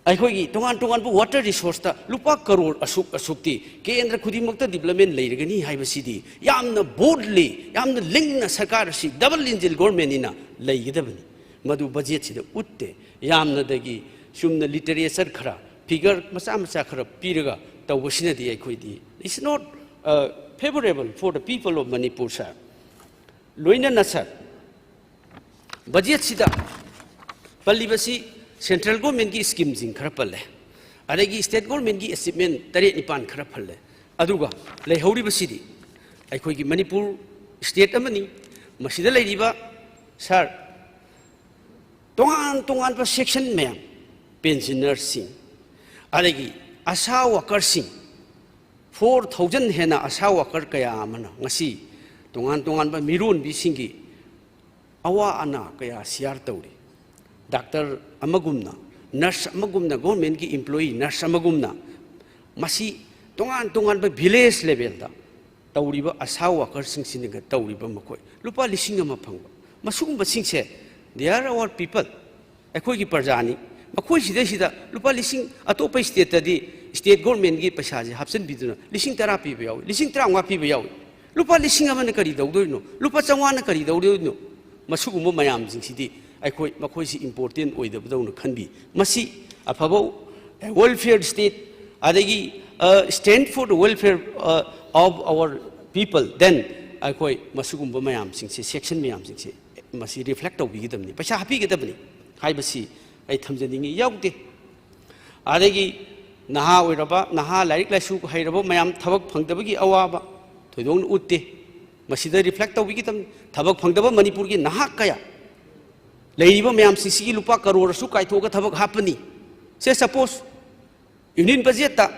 ꯑꯩꯈꯣꯏꯒꯤ ꯇꯣꯉꯥꯟ ꯇꯣꯉꯥꯟꯕ ꯋꯥꯇꯔ ꯔꯤꯁꯣꯔꯁꯇ ꯂꯨꯄꯥ ꯀꯔꯣꯔ ꯑꯁꯨꯛ ꯑꯁꯨꯛꯇꯤ ꯀꯦꯟꯗ꯭ꯔ ꯈꯨꯗꯤꯡꯃꯛꯇ ꯗꯤꯕ꯭ꯂꯞꯃꯦꯟ ꯂꯩꯔꯒꯅꯤ ꯍꯥꯏꯕꯁꯤꯗꯤ ꯌꯥꯝꯅ ꯕꯣꯜꯗꯂꯤ, ꯌꯥꯝꯅ ꯂꯤꯡꯅ ꯁꯔꯀꯥꯔ ꯑꯁꯤ ꯗꯕꯜ ꯏꯟꯖꯤꯟ ꯒꯣꯔꯃꯦꯟꯅꯤꯅ ꯂꯩꯒꯗꯕꯅꯤ꯫ ꯃꯗꯨ ꯕꯖꯦꯠꯁꯤꯗ ꯎꯠꯇꯦ꯫ ꯌꯥꯝꯅꯗꯒꯤ ꯆꯨꯝꯅ ꯂꯤꯇꯔꯦꯆꯔ ꯈꯔ, ꯐꯤꯒꯔ ꯃꯆꯥ ꯃꯆꯥ ꯈꯔ ꯄꯤꯔꯒ ꯇꯧꯕꯁꯤꯅꯗꯤ ꯑꯩꯈꯣꯏꯗꯤ, it's not, uh, favorable for the people of Manipur, sir꯫ ꯂꯣꯏꯅꯅ, ꯁꯥꯔ, ꯕꯖꯦꯠꯁꯤꯗ ꯄꯜꯂꯤꯕꯁꯤ ꯁꯦꯟꯇ꯭ꯔꯦꯜ ꯒꯣꯔꯃꯦꯟꯒꯤ ꯁ꯭ꯀꯤꯝꯁꯤꯡ ꯈꯔ ꯄꯜꯂꯦ, ꯑꯗꯒꯤ ꯁ꯭ꯇꯦꯠ ꯒꯣꯔꯃꯦꯟꯒꯤ ꯑꯦꯆꯤꯞꯃꯦꯟ ꯇꯔꯦꯠ ꯅꯤꯄꯥꯟ ꯈꯔ ꯄꯜꯂꯦ, ꯑꯗꯨꯒ ꯂꯩꯍꯧꯔꯤꯕꯁꯤꯗꯤ ꯑꯩꯈꯣꯏꯒꯤ ꯃꯅꯤꯄꯨꯔ ꯁ꯭ꯇꯦꯠ ꯑꯃꯅꯤ꯫ ꯃꯁꯤꯗ ꯂꯩꯔꯤꯕ, ꯁꯥꯔ, ꯇꯣꯉꯥꯟ ꯇꯣꯉꯥꯟꯕ ꯁꯦꯛꯁꯟ ꯃꯌꯥꯝ, ꯄꯦꯟꯁꯤꯅꯔꯁꯤꯡ, ꯑꯗꯒꯤ ꯑꯁꯥ ꯋꯥꯀꯔꯁꯤꯡ, ꯐꯣꯔ ꯊꯥꯎꯖꯟ ꯍꯦꯟꯅ ꯑꯁꯥ ꯋꯥꯀꯔ ꯀꯌꯥ ꯑꯃꯅ ꯉꯁꯤ ꯇꯣꯉꯥꯟ ꯇꯣꯉꯥꯟꯕ ꯃꯤꯔꯣꯟꯕꯤꯁꯤꯡꯒꯤ ꯑꯋꯥ ꯑꯅꯥ ꯀꯌꯥ ꯁꯤꯌꯥꯔ ꯇꯧꯔꯤ꯫ ꯗꯥꯛꯇꯔ ꯑꯃꯒꯨꯝꯅ, ꯅꯔꯁ ꯑꯃꯒꯨꯝꯅ, ꯒꯣꯔꯃꯦꯟꯒꯤ ꯏꯝꯄ꯭ꯂꯣꯌꯤ ꯅꯔꯁ ꯑꯃꯒꯨꯝꯅ ꯃꯁꯤ ꯇꯣꯉꯥꯟ ꯇꯣꯉꯥꯟꯕ ꯚꯤꯂꯦꯖ ꯂꯦꯚꯦꯜꯗ ꯇꯧꯔꯤꯕ ꯑꯁꯥ ꯋꯥꯀꯔꯁꯤꯡꯁꯤꯅꯒ ꯇꯧꯔꯤꯕ ꯃꯈꯣꯏ ꯂꯨꯄꯥ ꯂꯤꯁꯤꯡ ꯑꯃ ꯐꯪꯕ, ꯃꯁꯤꯒꯨꯝꯕꯁꯤꯡꯁꯦ, they are our people, ꯑꯩꯈꯣꯏꯒꯤ ꯄ꯭ꯔꯖꯥꯅꯤ, ꯃꯈꯣꯏ ꯁꯤꯗꯩꯁꯤꯗ ꯂꯨꯄꯥ ꯂꯤꯁꯤꯡ, ꯑꯇꯣꯞꯄ ꯁ꯭ꯇꯦꯠꯇꯗꯤ ꯁ꯭ꯇꯦꯠ ꯒꯣꯔꯃꯦꯟꯒꯤ ꯄꯩꯁꯥꯁꯦ ꯍꯥꯞꯆꯤꯟꯕꯤꯗꯨꯅ ꯂꯤꯁꯤꯡ ꯇꯔꯥ ꯄꯤꯕ ꯌꯥꯎꯏ, ꯂꯤꯁꯤꯡ ꯇꯔꯥꯃꯉꯥ ꯄꯤꯕ ꯌꯥꯎꯏ꯫ ꯂꯨꯄꯥ ꯂꯤꯁꯤꯡ ꯑꯃꯅ ꯀꯔꯤ ꯇꯧꯗꯣꯏꯅꯣ? ꯂꯨꯄꯥ ꯆꯥꯝꯃꯉꯥꯅ ꯀꯔꯤ ꯇꯧꯗꯣꯏꯅꯣ? ꯃꯁꯤꯒꯨꯝꯕ ꯃꯌꯥꯝꯁꯤꯡꯁꯤꯗꯤ ꯑꯩꯈꯣꯏ, ꯃꯈꯣꯏꯁꯤ ꯏꯝꯄꯣꯔꯇꯦꯟ ꯑꯣꯏꯗꯕꯗꯧꯅ ꯈꯟꯕꯤ꯫ ꯃꯁꯤ ꯑꯐꯕ welfare state, ꯑꯗꯒꯤ, ꯑ, stand for the welfare, ꯑ, of our people, then ꯑꯩꯈꯣꯏ ꯃꯁꯤꯒꯨꯝꯕ ꯃꯌꯥꯝꯁꯤꯡꯁꯦ, ꯁꯦꯛꯁꯟ ꯃꯌꯥꯝꯁꯤꯡꯁꯦ ꯃꯁꯤ ꯔꯤꯐ꯭ꯂꯦꯛ ꯇꯧꯕꯤꯒꯗꯕꯅꯤ, ꯄꯩꯁꯥ ꯍꯥꯞꯄꯤꯒꯗꯕꯅꯤ ꯍꯥꯏꯕꯁꯤ ꯑꯩ ꯊꯝꯖꯅꯤꯡꯉꯤ꯫ ꯌꯥꯎꯗꯦ꯫ ꯑꯗꯒꯤ ꯅꯍꯥ ꯑꯣꯏꯔꯕ, ꯅꯍꯥ ꯂꯥꯏꯔꯤꯛ ꯂꯥꯏꯁꯨ ꯍꯩꯔꯕ ꯃꯌꯥꯝ ꯊꯕꯛ ꯐꯪꯗꯕꯒꯤ ꯑꯋꯥꯕ ꯊꯣꯏꯗꯣꯛꯅ ꯎꯠꯇꯦ꯫ ꯃꯁꯤꯗ ꯔꯤꯐ꯭ꯂꯦꯛ ꯇꯧꯕꯤꯒꯗꯕꯅꯤ꯫ ꯊꯕꯛ ꯐꯪꯗꯕ ꯃꯅꯤꯄꯨꯔꯒꯤ ꯅꯍꯥ ꯀꯌꯥ ꯂꯩꯔꯤꯕ ꯃꯌꯥꯝꯁꯤꯡꯁꯤꯒꯤ ꯂꯨꯄꯥ ꯀꯔꯣꯔ ꯑꯁꯨꯛ ꯀꯥꯏꯊꯣꯛꯑꯒ ꯊꯕꯛ ꯍꯥꯞꯄꯅꯤ꯫ ꯁꯦ, ꯁꯄꯣꯁ, ꯌꯨꯅꯤꯌꯟ ꯕꯖꯦꯠꯇ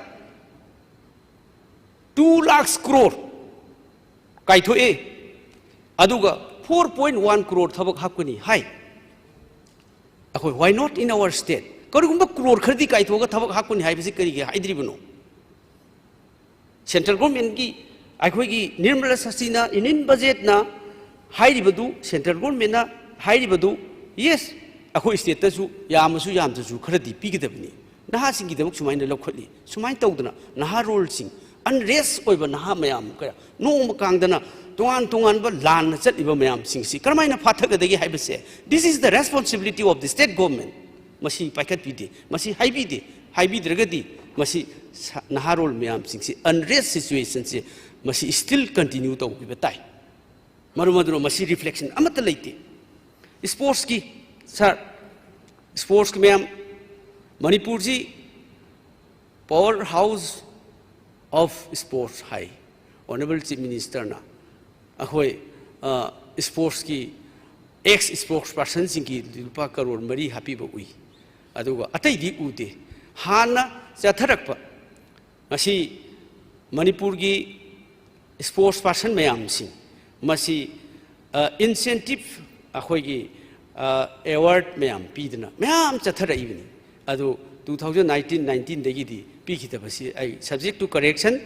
two lakhs crore ꯀꯥꯏꯊꯣꯛꯑꯦ, ꯑꯗꯨꯒ four point one crore ꯊꯕꯛ ꯍꯥꯞꯀꯅꯤ ꯍꯥꯏ꯫ ꯑꯩꯈꯣꯏ, why not in our state? ꯀꯔꯤꯒꯨꯝꯕ ꯀ꯭ꯔꯣꯔ ꯈꯔꯗꯤ ꯀꯥꯏꯊꯣꯛꯑꯒ ꯊꯕꯛ ꯍꯥꯞꯀꯅꯤ ꯍꯥꯏꯕꯁꯤ ꯀꯔꯤꯒꯤ ꯍꯥꯏꯗ꯭ꯔꯤꯕꯅꯣ? ꯁꯦꯟꯇ꯭ꯔꯦꯜ ꯒꯣꯔꯃꯦꯟꯒꯤ, ꯑꯩꯈꯣꯏꯒꯤ ꯅꯤꯔꯃꯂꯥ ꯁꯤꯇꯥꯔꯥꯃꯟꯅ, ꯌꯨꯅꯤꯌꯟ ꯕꯖꯦꯠꯅ ꯍꯥꯏꯔꯤꯕꯗꯨ, ꯁꯦꯟꯇ꯭ꯔꯦꯜ ꯒꯣꯔꯃꯦꯟꯅ ꯍꯥꯏꯔꯤꯕꯗꯨ, ꯌꯦꯁ, ꯑꯩꯈꯣꯏ ꯁ꯭ꯇꯦꯠꯇꯁꯨ ꯌꯥꯝꯃꯁꯨ ꯌꯥꯝꯗ꯭ꯔꯁꯨ ꯈꯔꯗꯤ ꯄꯤꯒꯗꯕꯅꯤ꯫ ꯅꯍꯥꯁꯤꯡꯒꯤꯗꯃꯛ ꯁꯨꯃꯥꯏꯅ ꯂꯧꯈꯠꯂꯤ꯫ ꯁꯨꯃꯥꯏꯅ ꯇꯧꯗꯅ ꯅꯍꯥꯔꯣꯜꯁꯤꯡ, ꯑꯟꯔꯦꯁ ꯑꯣꯏꯕ ꯅꯍꯥ ꯃꯌꯥꯝ ꯀꯌꯥ, ꯅꯣꯡꯃ ꯀꯥꯡꯗꯅ ꯇꯣꯉꯥꯟ ꯇꯣꯉꯥꯟꯕ ꯂꯥꯟꯅ ꯆꯠꯂꯤꯕ ꯃꯌꯥꯝꯁꯤꯡꯁꯤ ꯀꯔꯝꯍꯥꯏꯅ ꯐꯥꯊꯒꯗꯒꯦ ꯍꯥꯏꯕꯁꯦ, this is the responsibility of the state government꯫ ꯃꯁꯤ ꯄꯥꯏꯈꯠꯄꯤꯗꯦ, ꯃꯁꯤ ꯍꯥꯏꯕꯤꯗꯦ꯫ ꯍꯥꯏꯕꯤꯗ꯭ꯔꯒꯗꯤ ꯃꯁꯤ ꯁ-, ꯅꯍꯥꯔꯣꯜ ꯃꯌꯥꯝꯁꯤꯡꯁꯤ, ꯑꯟꯔꯦꯁ ꯁꯤꯆꯨꯋꯦꯁꯟꯁꯤ ꯃꯁꯤ ꯁ꯭ꯇꯤꯜ ꯀꯟꯇꯤꯅ꯭ꯌꯨ ꯇꯧꯈꯤꯕ ꯇꯥꯏ꯫ ꯃꯔꯝ ꯑꯗꯨꯅ ꯃꯁꯤ ꯔꯤꯐ꯭ꯂꯦꯛꯁꯟ ꯑꯃꯠꯇ ꯂꯩꯇꯦ꯫ ꯁ꯭ꯄꯣꯔꯠꯁꯀꯤ, ꯁꯥꯔ, ꯁ꯭ꯄꯣꯔꯠꯁꯀꯤ ꯃꯌꯥꯝ, ꯃꯅꯤꯄꯨꯔꯁꯤ power house of sports ꯍꯥꯏ꯫ ꯑꯣꯅꯔꯦꯕꯜ ꯆꯤꯐ ꯃꯤꯅꯤꯁꯇꯔꯅ ꯑꯩꯈꯣꯏ, ꯑ, ꯁ꯭ꯄꯣꯔꯠꯁꯀꯤ, ꯑꯦꯛꯁ ꯁ꯭ꯄꯣꯔꯠꯁ ꯄꯥꯔꯁꯟꯁꯤꯡꯒꯤ ꯂꯨꯄꯥ ꯀꯔꯣꯔ ꯃꯔꯤ ꯍꯥꯞꯄꯤꯕ ꯎꯏ꯫ ꯑꯗꯨꯒ ꯑꯇꯩꯗꯤ ꯎꯗꯦ꯫ ꯍꯥꯟꯅ ꯆꯠꯊꯔꯛꯄ, ꯉꯁꯤ ꯃꯅꯤꯄꯨꯔꯒꯤ ꯁ꯭ꯄꯣꯔꯠꯁ ꯄꯥꯔꯁꯟ ꯃꯌꯥꯝꯁꯤꯡ, ꯃꯁꯤ, ꯑ, ꯏꯟꯁꯦꯟꯇꯤꯞ, ꯑꯩꯈꯣꯏꯒꯤ, ꯑ, ꯑꯦꯋꯥꯔꯗ ꯃꯌꯥꯝ ꯄꯤꯗꯅ ꯃꯌꯥꯝ ꯆꯠꯊꯔꯛꯏꯕꯅꯤ꯫ ꯑꯗꯨ two thousand eighteen nineteenꯗꯒꯤꯗꯤ ꯄꯤꯈꯤꯗꯕꯁꯤ ꯑꯩ, subject to correction,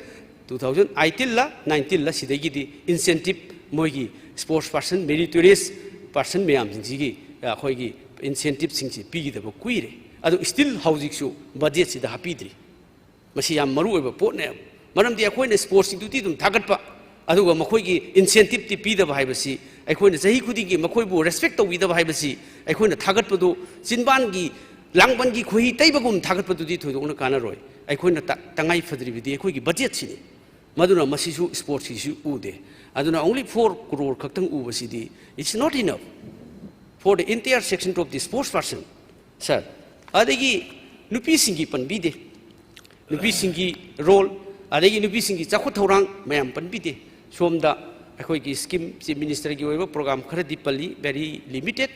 two thousand eighteenꯂ nineteenꯂ ꯁꯤꯗꯒꯤꯗꯤ ꯏꯟꯁꯦꯟꯇꯤꯞ, ꯃꯣꯏꯒꯤ ꯁ꯭ꯄꯣꯔꯠꯁ ꯄꯥꯔꯁꯟ, ꯃꯦꯔꯤꯇꯣꯔꯤꯌꯁ ꯄꯥꯔꯁꯟ ꯃꯌꯥꯝꯁꯤꯡꯁꯤꯒꯤ ꯑꯩꯈꯣꯏꯒꯤ ꯏꯟꯁꯦꯟꯇꯤꯞꯁꯤꯡꯁꯤ ꯄꯤꯈꯤꯗꯕ ꯀꯨꯏꯔꯦ꯫ ꯑꯗꯨ still ꯍꯧꯖꯤꯛꯁꯨ ꯕꯖꯦꯠꯁꯤꯗ ꯍꯥꯞꯄꯤꯗ꯭ꯔꯤ꯫ ꯃꯁꯤ ꯌꯥꯝ ꯃꯔꯨ ꯑꯣꯏꯕ ꯄꯣꯠꯅꯦꯕ꯫ ꯃꯔꯝꯗꯤ ꯑꯩꯈꯣꯏꯅ ꯁ꯭ꯄꯣꯔꯠꯁꯤꯡꯗꯨꯗꯤ ꯑꯗꯨꯝ ꯊꯥꯒꯠꯄ, ꯑꯗꯨꯒ ꯃꯈꯣꯏꯒꯤ ꯏꯟꯁꯦꯟꯇꯤꯞꯇꯤ ꯄꯤꯗꯕ ꯍꯥꯏꯕꯁꯤ ꯑꯩꯈꯣꯏꯅ ꯆꯍꯤ ꯈꯨꯗꯤꯡꯒꯤ ꯃꯈꯣꯏꯕꯨ ꯔꯦꯁꯄꯦꯛ ꯇꯧꯕꯤꯗꯕ ꯍꯥꯏꯕꯁꯤ ꯑꯩꯈꯣꯏꯅ ꯊꯥꯒꯠꯄꯗꯨ ꯆꯤꯟꯕꯥꯟꯒꯤ ꯂꯥꯡꯕꯟꯒꯤ ꯈꯣꯏꯍꯤ ꯇꯩꯕꯒꯨꯝ ꯊꯥꯒꯠꯄꯗꯨꯗꯤ ꯊꯣꯏꯗꯣꯛꯅ ꯀꯥꯟꯅꯔꯣꯏ꯫ ꯑꯩꯈꯣꯏꯅ ꯇ-, ꯇꯉꯥꯏ ꯐꯗ꯭ꯔꯤꯕꯗꯤ ꯑꯩꯈꯣꯏꯒꯤ ꯕꯖꯦꯠꯁꯤꯅꯤ꯫ ꯃꯗꯨꯅ ꯃꯁꯤꯁꯨ ꯁ꯭ꯄꯣꯔꯠꯁꯤꯁꯨ ꯎꯗꯦ꯫ ꯑꯗꯨꯅ only four crore ꯈꯛꯇꯪ ꯎꯕꯁꯤꯗꯤ it's not enough for the entire section of the sports person, sir꯫ ꯑꯗꯒꯤ ꯅꯨꯄꯤꯁꯤꯡꯒꯤ ꯄꯟꯕꯤꯗꯦ꯫ ꯅꯨꯄꯤꯁꯤꯡꯒꯤ ꯔꯣꯜ, ꯑꯗꯒꯤ ꯅꯨꯄꯤꯁꯤꯡꯒꯤ ꯆꯥꯎꯈꯠ ꯊꯧꯔꯥꯡ ꯃꯌꯥꯝ ꯄꯟꯕꯤꯗꯦ꯫ ꯁꯣꯝꯗ ꯑꯩꯈꯣꯏꯒꯤ ꯁ꯭ꯀꯤꯝ, ꯆꯤꯐ ꯃꯤꯅꯤꯁꯇꯔꯒꯤ ꯑꯣꯏꯕ ꯄ꯭ꯔꯣꯒ꯭ꯔꯥꯝ ꯈꯔꯗꯤ ꯄꯜꯂꯤ, very limited꯫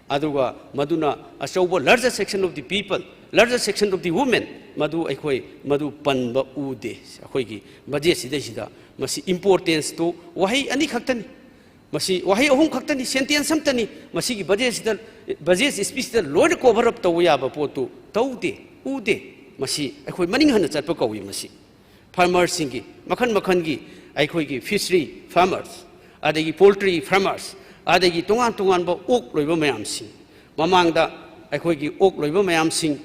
ꯑꯗꯨꯒ ꯃꯗꯨꯅ ꯑꯆꯧꯕ larger section of the people, larger section of the women, ꯃꯗꯨ ꯑꯩꯈꯣꯏ ꯃꯗꯨ ꯄꯟꯕ ꯎꯗꯦ ꯑꯩꯈꯣꯏꯒꯤ ꯕꯖꯦꯠꯁꯤꯗꯩꯁꯤꯗ꯫ ꯃꯁꯤ ꯏꯝꯄꯣꯔꯇꯦꯟꯁꯇꯨ ꯋꯥꯍꯩ ꯑꯅꯤꯈꯛꯇꯅꯤ, ꯃꯁꯤ ꯋꯥꯍꯩ ꯑꯍꯨꯝ ꯈꯛꯇꯅꯤ, ꯁꯦꯟꯇꯦꯟꯁ ꯑꯝꯇꯅꯤ꯫ ꯃꯁꯤꯒꯤ ꯕꯖꯦꯠꯁꯤꯗ, ꯕꯖꯦꯠ ꯁ꯭ꯄꯤꯁꯇ ꯂꯣꯏꯅ ꯀꯣꯚꯔ ꯑꯞ ꯇꯧꯕ ꯌꯥꯕ ꯄꯣꯠꯇꯨ ꯇꯧꯗꯦ, ꯎꯗꯦ꯫ ꯃꯁꯤ ꯑꯩꯈꯣꯏ ꯃꯅꯤꯡ ꯍꯟꯅ ꯆꯠꯄ ꯀꯧꯏ꯫ ꯃꯁꯤ ꯐꯥꯔꯃꯔꯁꯤꯡꯒꯤ ꯃꯈꯜ ꯃꯈꯜꯒꯤ, ꯑꯩꯈꯣꯏꯒꯤ ꯐꯤꯁꯔꯤ ꯐꯥꯔꯃꯔꯁ, ꯑꯗꯒꯤ ꯄꯣꯜꯇ꯭ꯔꯤ ꯐꯥꯔꯃꯔꯁ, ꯑꯗꯒꯤ ꯇꯣꯉꯥꯟ ꯇꯣꯉꯥꯟꯕ ꯑꯣꯛ ꯂꯣꯏꯕ ꯃꯌꯥꯝꯁꯤꯡ, ꯃꯃꯥꯡꯗ ꯑꯩꯈꯣꯏꯒꯤ ꯑꯣꯛ ꯂꯣꯏꯕ ꯃꯌꯥꯝꯁꯤꯡ,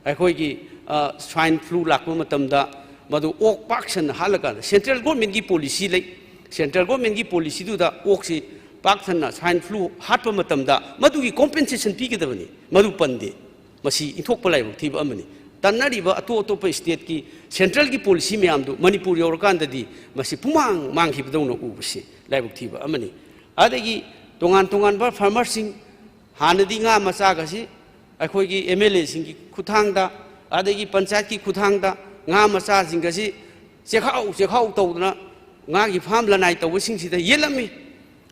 ꯑꯩꯈꯣꯏꯒꯤ, ꯑ, ꯁ꯭ꯋꯥꯏꯟ ꯐ꯭ꯂꯨ ꯂꯥꯛꯄ ꯃꯇꯝꯗ ꯃꯗꯨ ꯑꯣꯛ ꯄꯥꯛ ꯁꯟꯅ ꯍꯥꯠꯂꯀꯥꯟꯗ, ꯁꯦꯟꯇ꯭ꯔꯦꯜ ꯒꯣꯔꯃꯦꯟꯒꯤ ꯄꯣꯂꯤꯁꯤ ꯂꯩ, ꯁꯦꯟꯇ꯭ꯔꯦꯜ ꯒꯣꯔꯃꯦꯟꯒꯤ ꯄꯣꯂꯤꯁꯤꯗꯨꯗ ꯑꯣꯛꯁꯤ ꯄꯥꯛ ꯁꯟꯅ ꯁ꯭ꯋꯥꯏꯟ ꯐ꯭ꯂꯨ ꯍꯥꯠꯄ ꯃꯇꯝꯗ ꯃꯗꯨꯒꯤ ꯀꯣꯝꯄꯦꯟꯁꯦꯁꯟ ꯄꯤꯒꯗꯕꯅꯤ, ꯃꯗꯨ ꯄꯟꯗꯦ꯫ ꯃꯁꯤ ꯏꯟꯊꯣꯛꯄ ꯂꯥꯏꯕꯛ ꯊꯤꯕ ꯑꯃꯅꯤ꯫ ꯇꯟꯅꯔꯤꯕ ꯑꯇꯣꯞ ꯑꯇꯣꯞꯄ ꯁ꯭ꯇꯦꯠꯀꯤ ꯁꯦꯟꯇ꯭ꯔꯦꯜꯒꯤ ꯄꯣꯂꯤꯁꯤ ꯃꯌꯥꯝꯗꯨ ꯃꯅꯤꯄꯨꯔ ꯌꯧꯔꯀꯥꯟꯗꯗꯤ ꯃꯁꯤ ꯄꯨꯡꯃꯥꯡ ꯃꯥꯡꯈꯤꯕꯗꯧꯅ ꯎꯕꯁꯤ ꯂꯥꯏꯕꯛ ꯊꯤꯕ ꯑꯃꯅꯤ꯫ ꯑꯗꯒꯤ ꯇꯣꯉꯥꯟ ꯇꯣꯉꯥꯟꯕ ꯐꯥꯔꯃꯔꯁꯤꯡ, ꯍꯥꯟꯅꯗꯤ ꯉꯥ ꯃꯆꯥꯒꯁꯤ ꯑꯩꯈꯣꯏꯒꯤ ꯑꯦꯝ ꯑꯦꯜ ꯑꯦꯁꯤꯡꯒꯤ ꯈꯨꯠꯊꯥꯡꯗ, ꯑꯗꯒꯤ ꯄꯟꯆꯥꯌꯠꯀꯤ ꯈꯨꯠꯊꯥꯡꯗ ꯉꯥ ꯃꯆꯥꯁꯤꯡꯒꯁꯤ ꯆꯦꯈꯥꯎ ꯆꯦꯈꯥꯎ ꯇꯧꯗꯅ ꯉꯥꯒꯤ ꯐꯥꯝ ꯂꯅꯥꯏ ꯇꯧꯕꯁꯤꯡꯁꯤꯗ ꯌꯦꯜꯂꯝꯃꯤ꯫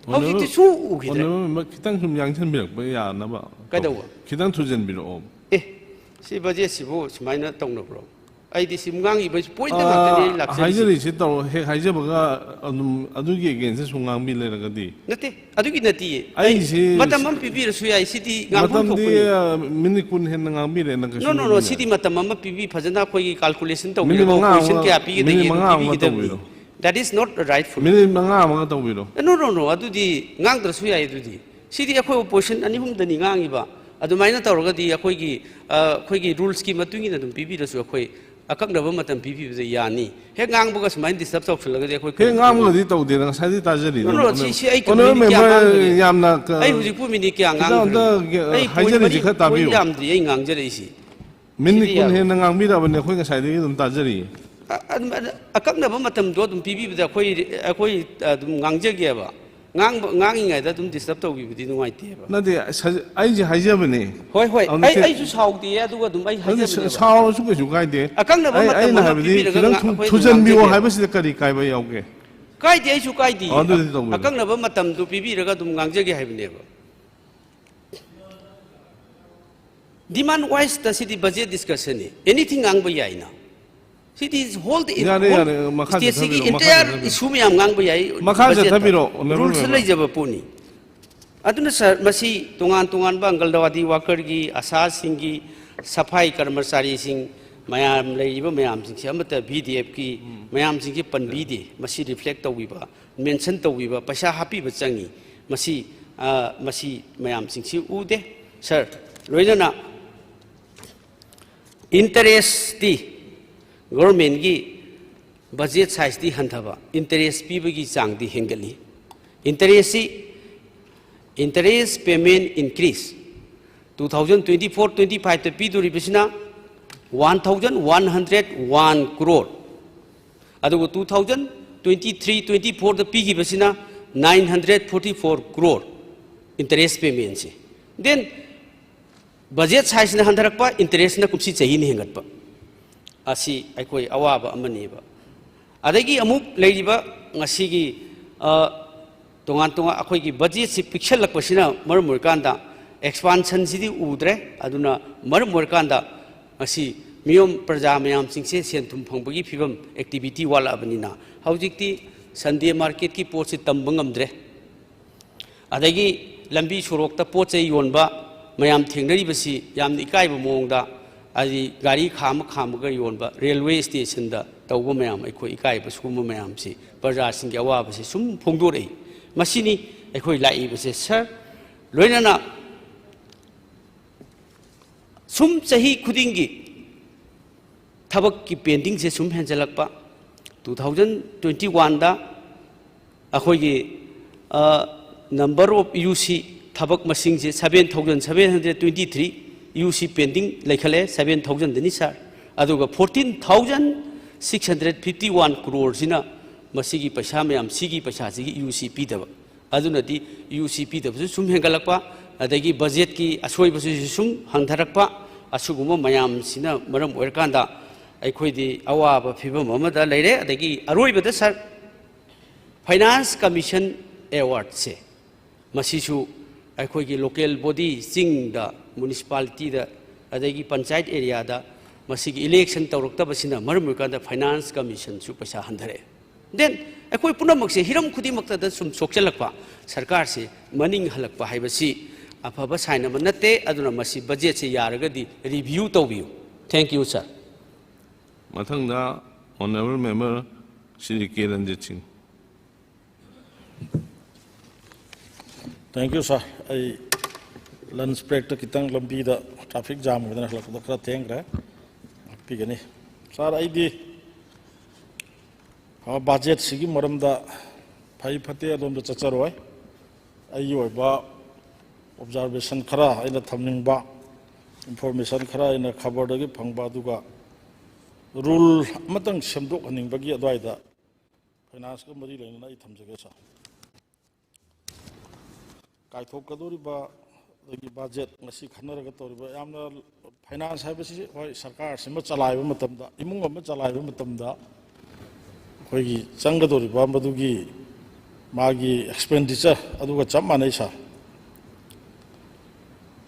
ꯍꯧꯖꯤꯛꯇꯤ ꯁꯨꯡꯎ ꯎꯈꯤꯗ꯭ꯔꯦ꯫ ꯑꯣꯅꯔꯦꯕꯜ ꯃꯦꯝꯕꯔ, ꯈꯤꯇꯪ ꯁꯨꯝ ꯌꯥꯡꯁꯟꯕꯤꯔꯛꯄ ꯌꯥꯅꯕ꯫ ꯀꯩꯗꯧꯕ? ꯈꯤꯇꯪ ꯊꯨꯖꯟꯕꯤꯔꯛꯑꯣ꯫ ꯑꯦ, ꯁꯤ ꯕꯖꯦꯠꯁꯤꯕꯨ ꯁꯨꯃꯥꯏꯅ ꯇꯧꯅꯕ꯭ꯔꯣ? ꯑꯩꯗꯤ ꯁꯤ ꯉꯥꯡꯉꯤꯕ ꯄꯣꯏꯟꯠ ꯉꯥꯛꯇꯅꯤ ꯑꯩꯅ ꯂꯥꯛꯆꯔꯤꯁꯦ꯫ ꯍꯥꯏꯖꯔꯤꯁꯦ ꯇꯧꯔꯣ, ꯍꯦꯛ ꯍꯥꯏꯖꯕꯒ ꯑꯗꯨꯝ ꯑꯗꯨꯒꯤ ꯑꯦꯒꯦꯟꯁꯇ ꯁꯨꯝ ꯉꯥꯡꯕꯤ ꯂꯩꯔꯒꯗꯤ꯫ ꯅꯠꯇꯦ, ꯑꯗꯨꯒꯤ ꯅꯠꯇꯤꯌꯦ꯫ ꯑꯩꯁꯤ ꯃꯇꯝ ꯑꯃ ꯄꯤꯕꯤꯔꯁꯨ ꯌꯥꯏ, ꯁꯤꯗꯤ ꯉꯥꯡꯐꯝ ꯃꯇꯝꯗꯤ, ꯊꯣꯛꯄꯅꯤ꯫ ꯑ, ꯃꯤꯅꯤꯠ ꯀꯨꯟ ꯍꯦꯟꯅ ꯉꯥꯡꯕꯤꯔꯦꯅ ꯀꯩꯁꯨ No, no, no, ꯅꯠꯇꯦꯅꯦ꯫ ꯁꯤꯗꯤ ꯃꯇꯝ ꯑꯃ ꯄꯤꯕꯤ, ꯐꯖꯅ ꯑꯩꯈꯣꯏꯒꯤ ꯀꯥꯜꯀꯨꯂꯦꯁꯟ ꯃꯤꯅꯤꯠ ꯇꯧꯕꯤꯔꯒ ꯃꯉꯥ ꯀꯣꯏꯁꯟ ꯑꯃ, ꯀꯌꯥ ꯄꯤꯒꯗꯒꯦ ꯃꯤꯅꯤꯠ ꯃꯉꯥ ꯑꯗꯨ ꯑꯃꯒ ꯄꯤꯕꯤꯒꯗꯕꯅꯤ꯫ ꯇꯧꯕꯤꯔꯣ꯫ That is not rightful꯫ Minute ꯃꯉꯥ ꯑꯃꯒ ꯇꯧꯕꯤꯔꯣ꯫ No, no, no, ꯑꯗꯨꯗꯤ ꯉꯥꯡꯗ꯭ꯔꯁꯨ ꯌꯥꯏ꯫ ꯑꯗꯨꯗꯤ ꯁꯤꯗꯤ ꯑꯩꯈꯣꯏ ꯑꯣꯄꯣꯖꯤꯁꯟ ꯑꯅꯤ ꯑꯍꯨꯝꯗꯅꯤ ꯉꯥꯡꯉꯤꯕ꯫ ꯑꯗꯨꯃꯥꯏꯅ ꯇꯧꯔꯒꯗꯤ ꯑꯩꯈꯣꯏꯒꯤ, ꯑ, ꯑꯩꯈꯣꯏꯒꯤ ꯔꯨꯜꯁꯀꯤ ꯃꯇꯨꯡ ꯏꯟꯅ ꯑꯗꯨꯝ ꯄꯤꯕꯤꯔꯁꯨ ꯑꯩꯈꯣꯏ ꯑꯀꯛꯅꯕ ꯃꯇꯝ ꯄꯤꯕꯤꯕꯗ ꯌꯥꯅꯤ꯫ ꯍꯦꯛ ꯉꯥꯡꯕꯒ ꯁꯨꯃꯥꯏꯅ ꯗꯤꯁꯇꯔꯕ ꯇꯧꯁꯤꯜꯂꯒꯗꯤ ꯑꯩꯈꯣꯏ ꯍꯦꯛ ꯀꯔꯤ ꯉꯥꯡꯕꯒꯗꯤ ꯇꯧꯗꯦꯗ, ꯉꯁꯥꯏꯗꯤ ꯇꯥꯖꯔꯤꯗ꯫ No, no, ꯁꯤ, ꯁꯤ ꯑꯩ ꯍꯣꯅꯔꯦꯕꯜ ꯃꯤꯅꯤꯠ ꯀꯌꯥ ꯃꯦꯝꯕꯔ ꯉꯥꯡꯈ꯭ꯔꯒꯦ? ꯌꯥꯝꯅ ꯀ-, ꯑꯩ ꯍꯧꯖꯤꯛꯄꯨ ꯃꯤꯅꯤꯠ ꯀꯌꯥ ꯈꯤꯇꯪ ꯉꯥꯡꯈ꯭ꯔꯒꯦ? ꯑꯝꯇ ꯒ-, ꯑꯩ ꯄꯣꯏꯟ ꯍꯥꯏꯖꯔꯤꯁꯤ ꯃꯔꯤ, ꯈꯔ ꯄꯣꯏꯟ ꯇꯥꯕꯤꯌꯨ꯫ ꯌꯥꯝꯗ꯭ꯔꯤ ꯑꯩ ꯉꯥꯡꯖꯔꯛꯏꯁꯤ꯫ ꯃꯤꯅꯤꯠ ꯁꯤꯗꯤ ꯀꯨꯟ ꯌꯥꯔꯣꯏ꯫ ꯍꯦꯟꯅ ꯉꯥꯡꯕꯤꯔꯛꯑꯕꯅꯤ ꯑꯩꯈꯣꯏ ꯉꯁꯥꯏꯗꯒꯤ ꯑꯗꯨꯝ ꯇꯥꯖꯔꯤꯌꯦ꯫ ꯑ-, ꯑꯗꯨꯝ, ꯑ-, ꯑꯀꯛꯅꯕ ꯃꯇꯝꯗꯣ ꯑꯗꯨꯝ ꯄꯤꯕꯤꯕꯗ ꯑꯩꯈꯣꯏ, ꯑꯩꯈꯣꯏ ꯑꯗꯨꯝ ꯉꯥꯡꯖꯒꯦꯕ꯫ ꯉꯥꯡꯕ, ꯉꯥꯡꯉꯤꯉꯩꯗ ꯑꯗꯨꯝ ꯗꯤꯁꯇꯔꯕ ꯇꯧꯕꯤꯕꯗꯤ ꯅꯨꯡꯉꯥꯏꯇꯦꯕ꯫ ꯅꯠꯇꯦ, ꯁ-, ꯑꯩꯁꯦ ꯍꯥꯏꯖꯕꯅꯦ꯫ ꯍꯣꯏ, ꯍꯣꯏ꯫ ꯑꯗꯨ ꯑꯩ, ꯀꯩ-, ꯑꯩꯁꯨ ꯁꯥꯎꯗꯦ, ꯑꯗꯨꯒ ꯑꯗꯨꯝ ꯑꯩ ꯑꯗꯨ ꯁ-, ꯍꯥꯏꯖꯕꯅꯦꯕ꯫ ꯁꯥꯎꯔꯁꯨ ꯀꯩꯁꯨ ꯀꯥꯏꯗꯦ꯫ ꯑꯀꯛꯅꯕ ꯑꯩ, ꯃꯇꯝ ꯑꯩꯅ ꯑꯃ ꯍꯥꯏꯕꯗꯤ ꯄꯤꯕꯤꯔꯒ ꯈꯤꯇꯪ ꯉꯥ-, ꯊꯨ-, ꯑꯩꯈꯣꯏ ꯑꯗꯨꯝ ꯊꯨꯖꯟꯕꯤꯌꯣ ꯉꯥꯡꯖꯒꯦꯕ꯫ ꯍꯥꯏꯕꯁꯤꯗ ꯀꯔꯤ ꯀꯥꯏꯕ ꯌꯥꯎꯒꯦ? ꯀꯥꯏꯗꯦ, ꯑꯩꯁꯨ ꯀꯥꯏꯗꯦ꯫ ꯑꯣ, ꯑꯗꯨꯗꯤ ꯇꯧꯕꯤꯔꯣ꯫ ꯑꯀꯛꯅꯕ ꯃꯇꯝꯗꯨ ꯄꯤꯕꯤꯔꯒ ꯑꯗꯨꯝ ꯉꯥꯡꯖꯒꯦ ꯍꯥꯏꯕꯅꯦꯕ꯫ Demand wise ꯇ ꯁꯤꯗꯤ budget discussion ꯅꯤ꯫ Anything ꯉꯥꯡꯕ ꯌꯥꯏꯅ꯫ ꯁꯤꯗꯤ whole the ꯌꯥꯔꯦ, whole ꯌꯥꯔꯦ, ꯃꯈꯥ state ꯁꯤꯒꯤ ꯆꯠꯊꯕꯤꯔꯣ, ꯃꯈꯥ entire ꯆꯠꯊꯕꯤꯔꯣ꯫ Issue ꯃꯌꯥꯝ ꯉꯥꯡꯕ ꯌꯥꯏ꯫ ꯃꯈꯥ budget ꯇ꯫ ꯆꯠꯊꯕꯤꯔꯣ, Honourable Rules member꯫ ꯂꯩꯖꯕ ꯄꯣꯠꯅꯤ꯫ ꯑꯗꯨꯅ sir, ꯃꯁꯤ ꯇꯣꯉꯥꯟ ꯇꯣꯉꯥꯟꯕ ꯑꯪꯒꯜꯋꯥꯗꯤ worker ꯒꯤ, ꯑꯁꯥꯁꯤꯡꯒꯤ, ꯁꯐꯥꯏ ꯀꯔꯃꯆꯥꯔꯤꯁꯤꯡ ꯃꯌꯥꯝ ꯂꯩꯔꯤꯕ ꯃꯌꯥꯝꯁꯤꯡꯁꯦ ꯑꯃꯠꯇ V D F ꯀꯤ ꯎꯝ꯫ ꯃꯌꯥꯝꯁꯤꯡꯁꯦ ꯄꯟꯕꯤꯗꯦ꯫ ꯃꯁꯤ reflect ꯇꯧꯕꯤꯕ, mention ꯇꯧꯕꯤꯕ, ꯄꯩꯁꯥ ꯍꯥꯞꯄꯤꯕ ꯆꯪꯉꯤ꯫ ꯃꯁꯤ, ꯑ, ꯃꯁꯤ ꯃꯌꯥꯝꯁꯤꯡꯁꯤ ꯎꯗꯦ꯫ Sir, ꯂꯣꯏꯅꯅ interest ꯇꯤ government ꯒꯤ budget size ꯇꯤ ꯍꯟꯊꯕ, interest ꯄꯤꯕꯒꯤ ꯆꯥꯡꯗꯤ ꯍꯦꯟꯒꯠꯂꯤ꯫ Interest ꯁꯤ, interest payment increase, two thousand twenty-four twenty-five ꯇ ꯄꯤꯗꯣꯔꯤꯕꯁꯤꯅ one thousand one hundred one crore, ꯑꯗꯨꯒ two thousand twenty-three twenty-four ꯗ ꯄꯤꯈꯤꯕꯁꯤꯅ nine hundred forty-four crore interest payment ꯁꯦ꯫ Then budget size ꯅ ꯍꯟꯊꯔꯛꯄ, interest ꯅ ꯀꯨꯝꯁꯤ ꯆꯍꯤꯅ ꯍꯦꯟꯒꯠꯄ꯫ ꯑꯁꯤ ꯑꯩꯈꯣꯏ ꯑꯋꯥꯕ ꯑꯃꯅꯦꯕ꯫ ꯑꯗꯒꯤ ꯑꯃꯨꯛ ꯂꯩꯔꯤꯕ ꯉꯁꯤꯒꯤ, ꯑ, ꯇꯣꯉꯥꯟ ꯇꯣꯉꯥꯟ ꯑꯩꯈꯣꯏꯒꯤ budget ꯁꯤ ꯄꯤꯛꯁꯜꯂꯛꯄꯁꯤꯅ ꯃꯔꯝ ꯑꯣꯏꯔꯀꯥꯟꯗ expansion ꯁꯤꯗꯤ ꯎꯗ꯭ꯔꯦ꯫ ꯑꯗꯨꯅ ꯃꯔꯝ ꯑꯣꯏꯔꯀꯥꯟꯗ ꯉꯁꯤ ꯃꯤꯌꯣꯝ ꯄ꯭ꯔꯖꯥ ꯃꯌꯥꯝꯁꯤꯡꯁꯦ ꯁꯦꯟ ꯊꯨꯝ ꯐꯪꯕꯒꯤ ꯐꯤꯕꯝ, activity ꯋꯥꯠꯂꯛꯑꯕꯅꯤꯅ ꯍꯧꯖꯤꯛꯇꯤ Sunday market ꯀꯤ ꯄꯣꯠꯁꯤ ꯇꯝꯕ ꯉꯝꯗ꯭ꯔꯦ꯫ ꯑꯗꯒꯤ ꯂꯝꯕꯤ ꯁꯣꯔꯣꯛꯇ ꯄꯣꯠ ꯆꯩ ꯌꯣꯟꯕ ꯃꯌꯥꯝ ꯊꯦꯡꯅꯔꯤꯕꯁꯤ ꯌꯥꯝꯅ ꯏꯀꯥꯏꯕ ꯃꯑꯣꯡꯗ, ꯍꯥꯏꯗꯤ ꯒꯥꯔꯤ ꯈꯥꯝꯃ ꯈꯥꯝꯃꯒ ꯌꯣꯟꯕ, railway station ꯗ ꯇꯧꯕ ꯃꯌꯥꯝ, ꯑꯩꯈꯣꯏ ꯏꯀꯥꯏꯕ ꯁꯤꯒꯨꯝꯕ ꯃꯌꯥꯝꯁꯤ ꯄ꯭ꯔꯖꯥꯁꯤꯡꯒꯤ ꯑꯋꯥꯕꯁꯤ ꯁꯨꯝ ꯐꯣꯡꯗꯣꯔꯛꯏ꯫ ꯃꯁꯤꯅꯤ ꯑꯩꯈꯣꯏ ꯂꯥꯛꯏꯕꯁꯦ꯫ Sir, ꯂꯣꯏꯅꯅ ꯁꯨꯝ ꯆꯍꯤ ꯈꯨꯗꯤꯡꯒꯤ ꯊꯕꯛꯀꯤ ꯄꯦꯟꯗꯤꯡꯁꯦ ꯁꯨꯝ ꯍꯦꯟꯖꯜꯂꯛꯄ꯫ ꯇꯨ ꯊꯥꯎꯖꯟ ꯇ꯭ꯋꯦꯟꯇꯤ ꯋꯥꯟꯗ ꯑꯩꯈꯣꯏꯒꯤ number of U C, ꯊꯕꯛ ꯃꯁꯤꯡꯁꯦ seven thousand seven hundred twenty three U C pending ꯂꯩꯈꯠꯂꯦ, seven thousandꯅꯤ ꯁꯥꯔ꯫ ꯑꯗꯨꯒ fourteen thousand six hundred fifty one crore ꯁꯤꯅ ꯃꯁꯤꯒꯤ ꯄꯩꯁꯥ ꯃꯌꯥꯝ ꯁꯤꯒꯤ ꯄꯩꯁꯥꯁꯤꯒꯤ U C ꯄꯤꯗꯕ꯫ ꯑꯗꯨꯅꯗꯤ U C ꯄꯤꯗꯕꯁꯨ ꯁꯨꯝ ꯍꯦꯟꯒꯠꯂꯛꯄ, ꯑꯗꯒꯤ ꯕꯖꯦꯠꯀꯤ ꯑꯁꯣꯏꯕꯁꯤꯁꯨ ꯁꯨꯝ ꯍꯟꯊꯔꯛꯄ, ꯑꯁꯤꯒꯨꯝꯕ ꯃꯌꯥꯝꯁꯤꯅ ꯃꯔꯝ ꯑꯣꯏꯔꯀꯥꯟꯗ ꯑꯩꯈꯣꯏꯗꯤ ꯑꯋꯥꯕ ꯐꯤꯕꯝ ꯑꯃꯗ ꯂꯩꯔꯦ꯫ ꯑꯗꯒꯤ ꯑꯔꯣꯏꯕꯗ ꯁꯥꯔ, Finance Commission Awardꯁꯦ, ꯃꯁꯤꯁꯨ ꯑꯩꯈꯣꯏꯒꯤ local body, ꯆꯤꯡꯗ, municipalityꯗ, ꯑꯗꯒꯤ ꯄꯟꯆꯥꯌꯠ areaꯗ ꯃꯁꯤꯒꯤ election ꯇꯧꯔꯛꯇꯕꯁꯤꯅ ꯃꯔꯝ ꯑꯣꯏꯔꯀꯥꯟꯗ Finance Commissionꯁꯨ ꯄꯩꯁꯥ ꯍꯟꯊꯔꯛꯑꯦ꯫ Then ꯑꯩꯈꯣꯏ ꯄꯨꯝꯅꯃꯛꯁꯦ ꯍꯤꯔꯝ ꯈꯨꯗꯤꯡꯃꯛꯇꯗ ꯁꯨꯝ ꯁꯣꯛꯆꯜꯂꯛꯄ, ꯁꯔꯀꯥꯔꯁꯤ ꯃꯅꯤꯡ ꯍꯜꯂꯛꯄ ꯍꯥꯏꯕꯁꯤ ꯑꯐꯕ sign ꯑꯃ ꯅꯠꯇꯦ꯫ ꯑꯗꯨꯅ ꯃꯁꯤ ꯕꯖꯦꯠꯁꯤ ꯌꯥꯔꯒꯗꯤ review ꯇꯧꯕꯤꯌꯨ꯫ Thank you, sir. ꯃꯊꯪꯗ Honourable Member ꯁ꯭ꯔꯤ ꯀꯦ ꯔꯟꯖꯤꯠ ꯁꯤꯡ꯫ Thank you, sir. ꯑꯩ lunch breakꯇ ꯈꯤꯇꯪ ꯂꯝꯕꯤꯗ traffic jam ꯑꯣꯏꯗꯅ ꯍꯜꯂꯛꯄꯗ ꯈꯔ ꯊꯦꯡꯈ꯭ꯔꯦ꯫ ꯉꯥꯛꯄꯤꯒꯅꯤ꯫ Sir, ꯑꯩꯗꯤ ꯕꯖꯦꯠꯁꯤꯒꯤ ꯃꯔꯝꯗ ꯐꯩ ꯐꯠꯇꯦ ꯑꯗꯣꯝꯗ ꯆꯠꯆꯔꯣꯏ꯫ ꯑꯩꯒꯤ ꯑꯣꯏꯕ observation ꯈꯔ ꯑꯩꯅ ꯊꯝꯅꯤꯡꯕ, information ꯈꯔ ꯑꯩꯅ ꯈꯕꯔꯗꯒꯤ ꯐꯪꯕ, ꯑꯗꯨꯒ rule ꯑꯃꯇꯪ ꯁꯦꯝꯗꯣꯛꯍꯟꯅꯤꯡꯕꯒꯤ ꯑꯗꯨꯋꯥꯏꯗ financeꯀ ꯃꯔꯤ ꯂꯩꯅꯅ ꯑꯩ ꯊꯝꯖꯒꯦ, sir꯫ ꯀꯥꯏꯊꯣꯛꯀꯗꯧꯔꯤꯕ ꯑꯗꯒꯤ ꯕꯖꯦꯠ ꯉꯁꯤ ꯈꯟꯅꯔꯒ ꯇꯧꯔꯤꯕ, ꯌꯥꯝꯅ finance ꯍꯥꯏꯕꯁꯤ, ꯍꯣꯏ, ꯁꯔꯀꯥꯔꯁꯤꯃ ꯆꯂꯥꯏꯕ ꯃꯇꯝꯗ, ꯏꯃꯨꯡ ꯑꯃ ꯆꯂꯥꯏꯕ ꯃꯇꯝꯗ ꯑꯩꯈꯣꯏꯒꯤ ꯆꯪꯒꯗꯧꯔꯤꯕ ꯃꯗꯨꯒꯤ ꯃꯥꯒꯤ expenditure ꯑꯗꯨꯒ ꯆꯞ ꯃꯥꯟꯅꯩ, sir꯫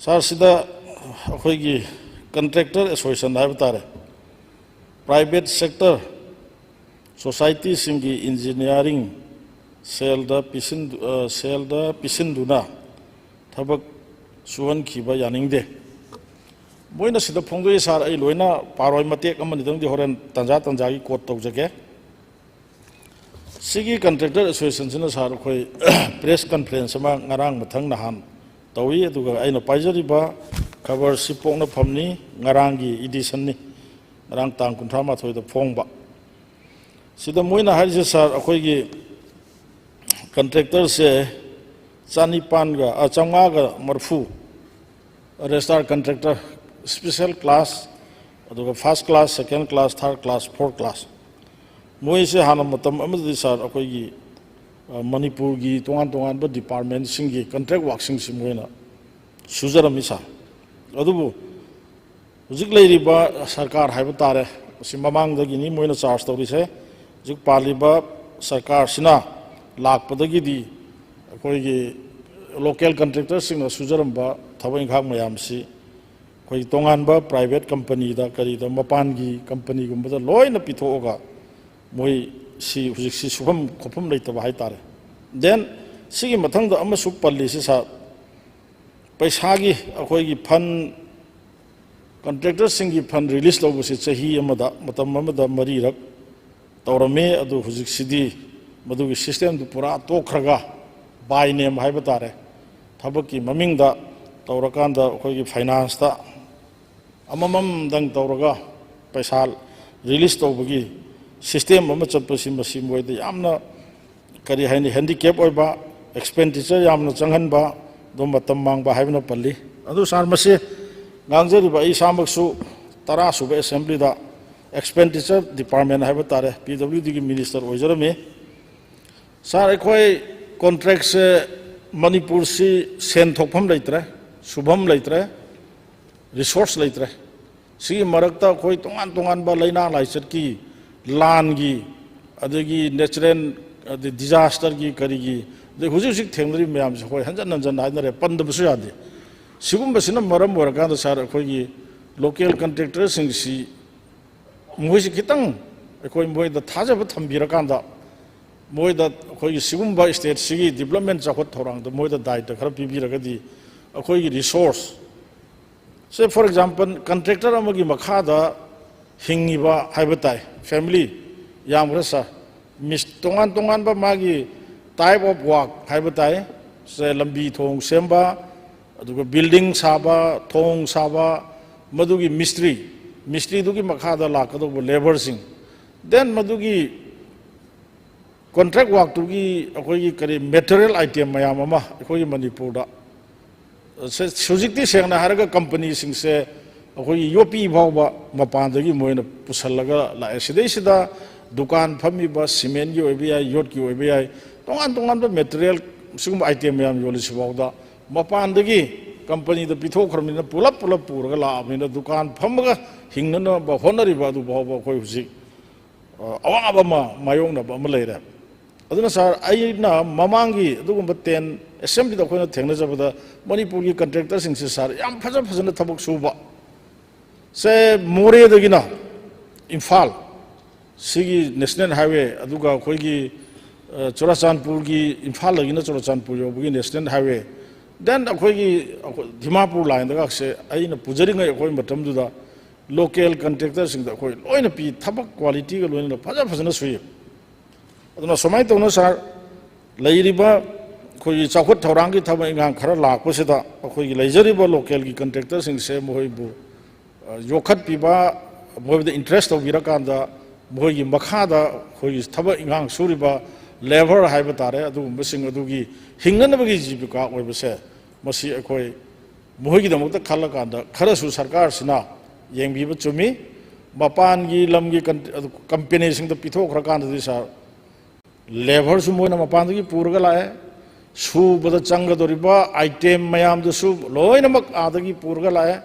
Sir, ꯁꯤꯗ ꯑꯩꯈꯣꯏꯒꯤ contractor association ꯍꯥꯏꯕ ꯇꯥꯔꯦ, private sector societyꯁꯤꯡꯒꯤ engineering ꯁꯦꯜꯗ ꯄꯤꯁꯤꯟ-, ꯑ, ꯁꯦꯜꯗ ꯄꯤꯁꯤꯟꯗꯨꯅ ꯊꯕꯛ ꯁꯨꯍꯟꯈꯤꯕ ꯌꯥꯅꯤꯡꯗꯦ꯫ ꯃꯣꯏꯅ ꯁꯤꯗ ꯐꯣꯡꯗꯣꯛꯏ, sir, ꯑꯩ ꯂꯣꯏꯅ ꯄꯥꯔꯣꯏ, ꯃꯇꯦꯛ ꯑꯃꯅꯤꯗꯪꯗꯤ ꯍꯣꯔꯦꯟ ꯇꯟꯖꯥ ꯇꯟꯖꯥꯒꯤ quote ꯇꯧꯖꯒꯦ꯫ ꯁꯤꯒꯤ contractor associationꯁꯤꯅ, sir, ꯑꯩꯈꯣꯏ press conference ꯑꯃ ꯉꯔꯥꯡ ꯃꯊꯪ ꯅꯍꯥꯟ ꯇꯧꯏ, ꯑꯗꯨꯒ ꯑꯩꯅ ꯄꯥꯏꯖꯔꯤꯕ ꯈꯕꯔꯁꯤ ꯄꯣꯛꯅꯐꯝꯅꯤ, ꯉꯔꯥꯡꯒꯤ ꯏꯗꯤꯁꯟꯅꯤ, ꯉꯔꯥꯡ ꯇꯥꯡ ꯀꯨꯟꯊ꯭ꯔꯥ ꯃꯥꯊꯣꯏꯗ ꯐꯣꯡꯕ꯫ ꯁꯤꯗ ꯃꯣꯏꯅ ꯍꯥꯏꯔꯤꯁꯦ, ꯁꯥꯔ, ꯑꯩꯈꯣꯏꯒꯤ ꯀꯟꯇ꯭ꯔꯦꯛꯇꯔꯁꯦ ꯆꯅꯤꯄꯥꯟꯒ, ꯑ, ꯆꯥꯝꯃꯉꯥꯒ ꯃꯔꯤꯐꯨ, ꯔꯦꯖꯤꯁꯇꯥꯔ ꯀꯟꯇ꯭ꯔꯦꯛꯇꯔ, ꯁ꯭ꯄꯦꯁꯦꯜ ꯀ꯭ꯂꯥꯁ, ꯑꯗꯨꯒ ꯐꯥꯔꯁ ꯀ꯭ꯂꯥꯁ, ꯁꯦꯀꯦꯟ ꯀ꯭ꯂꯥꯁ, ꯊꯥꯔꯠ ꯀ꯭ꯂꯥꯁ, ꯐꯣꯔꯠ ꯀ꯭ꯂꯥꯁ꯫ ꯃꯣꯏꯁꯦ ꯍꯥꯟꯅ ꯃꯇꯝ ꯑꯃꯗꯗꯤ, ꯁꯥꯔ, ꯑꯩꯈꯣꯏꯒꯤ, ꯑ, ꯃꯅꯤꯄꯨꯔꯒꯤ ꯇꯣꯉꯥꯟ ꯇꯣꯉꯥꯟꯕ ꯗꯤꯄꯥꯔꯠꯃꯦꯟꯁꯤꯡꯒꯤ ꯀꯟꯇ꯭ꯔꯦꯛ ꯋꯥꯔꯛꯁꯤꯡꯁꯤ ꯃꯣꯏꯅ ꯁꯨꯖꯔꯝꯃꯤ, ꯁꯥꯔ꯫ ꯑꯗꯨꯕꯨ ꯍꯧꯖꯤꯛ ꯂꯩꯔꯤꯕ ꯁꯔꯀꯥꯔ ꯍꯥꯏꯕ ꯇꯥꯔꯦ, ꯃꯁꯤ ꯃꯃꯥꯡꯗꯒꯤꯅꯤ ꯃꯣꯏꯅ ꯆꯥꯔꯖ ꯇꯧꯔꯤꯁꯦ꯫ ꯍꯧꯖꯤꯛ ꯄꯥꯜꯂꯤꯕ ꯁꯔꯀꯥꯔꯁꯤꯅ ꯂꯥꯛꯄꯗꯒꯤꯗꯤ ꯑꯩꯈꯣꯏꯒꯤ ꯂꯣꯀꯦꯜ ꯀꯟꯇ꯭ꯔꯦꯛꯇꯔꯁꯤꯡꯅ ꯁꯨꯖꯔꯝꯕ ꯊꯕꯛ ꯏꯪꯈꯥꯡ ꯃꯌꯥꯝꯁꯤ ꯑꯩꯈꯣꯏꯒꯤ ꯇꯣꯉꯥꯟꯕ ꯄ꯭ꯔꯥꯏꯚꯦꯠ ꯀꯝꯄꯅꯤꯗ, ꯀꯔꯤꯗ, ꯃꯄꯥꯟꯒꯤ ꯀꯝꯄꯅꯤꯒꯨꯝꯕꯗ ꯂꯣꯏꯅ ꯄꯤꯊꯣꯛꯑꯒ ꯃꯣꯏ ꯁꯤ ꯍꯧꯖꯤꯛꯁꯤ ꯁꯨꯐꯝ ꯈꯣꯠꯐꯝ ꯂꯩꯇꯕ ꯍꯥꯏꯇꯥꯔꯦ꯫ Then ꯁꯤꯒꯤ ꯃꯊꯪꯗ ꯑꯃꯁꯨ ꯄꯜꯂꯤꯁꯤ, ꯁꯥꯔ, ꯄꯩꯁꯥꯒꯤ ꯑꯩꯈꯣꯏꯒꯤ ꯐꯟ, ꯀꯟꯇ꯭ꯔꯦꯛꯇꯔꯁꯤꯡꯒꯤ ꯐꯟ ꯔꯤꯂꯤꯁ ꯇꯧꯕꯁꯤ ꯆꯍꯤ ꯑꯃꯗ, ꯃꯇꯝ ꯑꯃꯗ ꯃꯔꯤꯔꯛ ꯇꯧꯔꯝꯃꯤ꯫ ꯑꯗꯨ ꯍꯧꯖꯤꯛꯁꯤꯗꯤ ꯃꯗꯨꯒꯤ ꯁꯤꯁꯇꯦꯝꯗꯨ ꯄꯨꯔꯥ ꯇꯣꯛꯈ꯭ꯔꯒ, by name ꯍꯥꯏꯕ ꯇꯥꯔꯦ, ꯊꯕꯛꯀꯤ ꯃꯃꯤꯡꯗ ꯇꯧꯔꯀꯥꯟꯗ ꯑꯩꯈꯣꯏꯒꯤ ꯐꯥꯏꯅꯥꯟꯁꯇ ꯑꯃꯃꯝꯗꯪ ꯇꯧꯔꯒ ꯄꯩꯁꯥ ꯔꯤꯂꯤꯁ ꯇꯧꯕꯒꯤ ꯁꯤꯁꯇꯦꯝ ꯑꯃ ꯆꯠꯄꯁꯤ, ꯃꯁꯤ ꯃꯣꯏꯗ ꯌꯥꯝꯅ, ꯀꯔꯤ ꯍꯥꯏꯅꯤ, ꯍꯦꯟꯗꯤꯀꯦꯞ ꯑꯣꯏꯕ, ꯑꯦꯛꯁꯄꯦꯟꯗꯤꯆꯔ ꯌꯥꯝꯅ ꯆꯪꯍꯟꯕ, ꯑꯗꯨ ꯃꯇꯝ ꯃꯥꯡꯕ ꯍꯥꯏꯕꯅ ꯄꯜꯂꯤ꯫ ꯑꯗꯨ, ꯁꯥꯔ, ꯃꯁꯤ ꯉꯥꯡꯖꯔꯤꯕ ꯑꯩ ꯏꯁꯥꯃꯛꯁꯨ ꯇꯔꯥ ꯁꯨꯕ ꯑꯦꯁꯦꯝꯕ꯭ꯂꯤꯗ ꯑꯦꯛꯁꯄꯦꯟꯗꯤꯆꯔ ꯗꯤꯄꯥꯔꯠꯃꯦꯟ ꯍꯥꯏꯕ ꯇꯥꯔꯦ, ꯄꯤ ꯗꯕ꯭ꯂꯤꯎ ꯗꯤꯒꯤ ꯃꯤꯅꯤꯁꯇꯔ ꯑꯣꯏꯖꯔꯝꯃꯤ꯫ ꯁꯥꯔ, ꯑꯩꯈꯣꯏ ꯀꯣꯟꯇ꯭ꯔꯦꯛꯁꯦ, ꯃꯅꯤꯄꯨꯔꯁꯤ ꯁꯦꯟ ꯊꯣꯛꯐꯝ ꯂꯩꯇ꯭ꯔꯦ, ꯁꯨꯐꯝ ꯂꯩꯇ꯭ꯔꯦ, ꯔꯤꯁꯣꯔꯁ ꯂꯩꯇ꯭ꯔꯦ꯫ ꯁꯤꯒꯤ ꯃꯔꯛꯇ ꯑꯩꯈꯣꯏ ꯇꯣꯉꯥꯟ ꯇꯣꯉꯥꯟꯕ ꯂꯩꯅꯥ ꯂꯥꯏꯆꯠꯀꯤ, ꯂꯥꯟꯒꯤ, ꯑꯗꯒꯤ ꯅꯦꯆꯔꯦꯜ, ꯑꯗꯩ ꯗꯤꯖꯥꯁꯇꯔꯒꯤ, ꯀꯔꯤꯒꯤ, ꯑꯗꯩ ꯍꯧꯖꯤꯛ ꯍꯧꯖꯤꯛ ꯊꯦꯡꯅꯔꯤꯕ ꯃꯌꯥꯝꯁꯦ ꯑꯩꯈꯣꯏ ꯍꯟꯖꯟ ꯍꯟꯖꯟ ꯍꯥꯏꯅꯔꯦ, ꯄꯟꯗꯕꯁꯨ ꯌꯥꯗꯦ꯫ ꯁꯤꯒꯨꯝꯕꯁꯤꯅ ꯃꯔꯝ ꯑꯣꯏꯔꯀꯥꯟꯗ, ꯁꯥꯔ, ꯑꯩꯈꯣꯏꯒꯤ ꯂꯣꯀꯦꯜ ꯀꯟꯇ꯭ꯔꯦꯛꯇꯔꯁꯤꯡꯁꯤ ꯃꯈꯣꯏꯁꯤ ꯈꯤꯇꯪ ꯑꯩꯈꯣꯏ ꯃꯣꯏꯗ ꯊꯥꯖꯕ ꯊꯝꯕꯤꯔꯀꯥꯟꯗ, ꯃꯣꯏꯗ ꯑꯩꯈꯣꯏꯒꯤ ꯁꯤꯒꯨꯝꯕ ꯁ꯭ꯇꯦꯠꯁꯤꯒꯤ ꯗꯤꯕ꯭ꯂꯞꯃꯦꯟ ꯆꯥꯎꯈꯠ ꯊꯧꯔꯥꯡꯗ ꯃꯣꯏꯗ ꯗꯥꯏꯇ ꯈꯔ ꯄꯤꯕꯤꯔꯒꯗꯤ, ꯑꯩꯈꯣꯏꯒꯤ resources, say for example, contractor ꯑꯃꯒꯤ ꯃꯈꯥꯗ ꯍꯤꯡꯉꯤꯕ ꯍꯥꯏꯕ ꯇꯥꯏ, ꯐꯦꯃꯤꯂꯤ ꯌꯥꯝꯈ꯭ꯔꯦ, ꯁꯥꯔ꯫ ꯃꯤꯁ-, ꯇꯣꯉꯥꯟ ꯇꯣꯉꯥꯟꯕ ꯃꯥꯒꯤ type of work ꯍꯥꯏꯕ ꯇꯥꯏ, ꯁꯦ, ꯂꯝꯕꯤ ꯊꯣꯡ ꯁꯦꯝꯕ, ꯑꯗꯨꯒ building ꯁꯥꯕ, ꯊꯣꯡ ꯁꯥꯕ, ꯃꯗꯨꯒꯤ ꯃꯤꯁꯇ꯭ꯔꯤ, ꯃꯤꯁꯇ꯭ꯔꯤꯗꯨꯒꯤ ꯃꯈꯥꯗ ꯂꯥꯛꯀꯗꯧꯕ labourꯁꯤꯡ, then ꯃꯗꯨꯒꯤ contract workꯇꯨꯒꯤ ꯑꯩꯈꯣꯏꯒꯤ ꯀꯔꯤ material item ꯃꯌꯥꯝ ꯑꯃ ꯑꯩꯈꯣꯏꯒꯤ ꯃꯅꯤꯄꯨꯔꯗ, ꯁꯦ, ꯍꯧꯖꯤꯛꯇꯤ ꯁꯦꯡꯅ ꯍꯥꯏꯔꯒ companyꯁꯤꯡꯁꯦ ꯑꯩꯈꯣꯏꯒꯤ ꯌꯣꯠꯄꯤ ꯐꯥꯎꯕ ꯃꯄꯥꯟꯗꯒꯤ ꯃꯣꯏꯅ ꯄꯨꯁꯜꯂꯒ ꯂꯥꯛꯑꯦ꯫ ꯁꯤꯗꯩꯁꯤꯗ ꯗꯨꯀꯥꯟ ꯐꯝꯃꯤꯕ cementꯀꯤ ꯑꯣꯏꯕ ꯌꯥꯏ, ꯌꯣꯠꯀꯤ ꯑꯣꯏꯕ ꯌꯥꯏ, ꯇꯣꯉꯥꯟ ꯇꯣꯉꯥꯟꯕ material, ꯁꯤꯒꯨꯝꯕ item ꯃꯌꯥꯝ ꯌꯣꯜꯂꯤꯁꯤꯐꯥꯎꯗ ꯃꯄꯥꯟꯗꯒꯤ companyꯗ ꯄꯤꯊꯣꯛꯈ꯭ꯔꯕꯅꯤꯅ ꯄꯨꯂꯞ ꯄꯨꯂꯞ ꯄꯨꯔꯒ ꯂꯥꯛꯑꯕꯅꯤꯅ ꯗꯨꯀꯥꯟ ꯐꯝꯃꯒ ꯍꯤꯡꯅꯅꯕ ꯍꯣꯠꯅꯔꯤꯕ ꯑꯗꯨ ꯐꯥꯎꯕ ꯑꯩꯈꯣꯏ ꯍꯧꯖꯤꯛ, ꯑ, ꯑꯋꯥꯕ ꯑꯃ ꯃꯥꯌꯣꯛꯅꯕ ꯑꯃ ꯂꯩꯔꯦ꯫ ꯑꯗꯨꯅ sir, ꯑꯩꯅ ꯃꯃꯥꯡꯒꯤ ꯑꯗꯨꯒꯨꯝꯕ ten assemblyꯗ ꯑꯩꯈꯣꯏꯅ ꯊꯦꯡꯅꯖꯕꯗ ꯃꯅꯤꯄꯨꯔꯒꯤ contractorꯁꯤꯡꯁꯦ sir ꯌꯥꯝ ꯐꯖ ꯐꯖꯅ ꯊꯕꯛ ꯁꯨꯕ, ꯁꯦ ꯃꯣꯔꯦꯗꯒꯤꯅ ꯏꯝꯐꯥꯜ ꯁꯤꯒꯤ national highway, ꯑꯗꯨꯒ ꯑꯩꯈꯣꯏꯒꯤ, ꯑ, ꯆꯨꯔꯥꯆꯥꯟꯄꯨꯔꯒꯤ, ꯏꯝꯐꯥꯜꯗꯒꯤꯅ ꯆꯨꯔꯥꯆꯥꯟꯄꯨꯔ ꯌꯧꯕꯒꯤ national highway, then ꯑꯩꯈꯣꯏꯒꯤ, ꯑꯩꯈꯣꯏ ꯗꯤꯃꯥꯄꯨꯔ lineꯗꯒꯁꯦ ꯑꯩꯅ ꯄꯨꯖꯔꯤꯉꯩ ꯑꯩꯈꯣꯏ ꯃꯇꯝꯗꯨꯗ local contractorꯁꯤꯡꯗ ꯑꯩꯈꯣꯏ ꯂꯣꯏꯅ ꯄꯤ, ꯊꯕꯛ qualityꯒ ꯂꯣꯏꯅꯅ ꯐꯖ ꯐꯖꯅ ꯁꯨꯏ꯫ ꯑꯗꯨꯅ ꯁꯨꯃꯥꯏꯅ ꯇꯧꯅ sir, ꯂꯩꯔꯤꯕ ꯑꯩꯈꯣꯏꯒꯤ ꯆꯥꯎꯈꯠ ꯊꯧꯔꯥꯡꯒꯤ ꯊꯕꯛ ꯏꯪꯈꯥꯡ ꯈꯔ ꯂꯥꯛꯄꯁꯤꯗ ꯑꯩꯈꯣꯏꯒꯤ ꯂꯩꯖꯔꯤꯕ localꯒꯤ contractorꯁꯤꯡꯁꯦ ꯃꯈꯣꯏꯕꯨ, ꯑ, ꯌꯣꯛꯈꯠꯄꯤꯕ, ꯃꯈꯣꯏꯗ interest ꯇꯧꯕꯤꯔꯀꯥꯟꯗ ꯃꯈꯣꯏꯒꯤ ꯃꯈꯥꯗ ꯑꯩꯈꯣꯏꯒꯤ ꯊꯕꯛ ꯏꯪꯈꯥꯡ ꯁꯨꯔꯤꯕ labour ꯍꯥꯏꯕ ꯇꯥꯔꯦ, ꯑꯗꯨꯒꯨꯝꯕꯁꯤꯡ ꯑꯗꯨꯒꯤ ꯍꯤꯡꯅꯅꯕꯒꯤ ꯖꯤꯕꯤꯀꯥ ꯑꯣꯏꯕꯁꯦ, ꯃꯁꯤ ꯑꯩꯈꯣꯏ ꯃꯈꯣꯏꯒꯤꯗꯃꯛꯇ ꯈꯜꯂꯀꯥꯟꯗ ꯈꯔꯁꯨ ꯁꯔꯀꯥꯔꯁꯤꯅ ꯌꯦꯡꯕꯤꯕ ꯆꯨꯝꯃꯤ꯫ ꯃꯄꯥꯟꯒꯤ ꯂꯝꯒꯤ ꯀꯟ-, ꯑꯗꯨ companyꯁꯤꯡꯗ ꯄꯤꯊꯣꯛꯈ꯭ꯔꯀꯥꯟꯗꯗꯤ sir, labourꯁꯨ ꯃꯣꯏꯅ ꯃꯄꯥꯟꯗꯒꯤ ꯄꯨꯔꯒ ꯂꯥꯛꯑꯦ, ꯁꯨꯕꯗ ꯆꯪꯒꯗꯧꯔꯤꯕ item ꯃꯌꯥꯝꯗꯨꯁꯨ ꯂꯣꯏꯅꯃꯛ ꯑꯥꯗꯒꯤ ꯄꯨꯔꯒ ꯂꯥꯛꯑꯦ꯫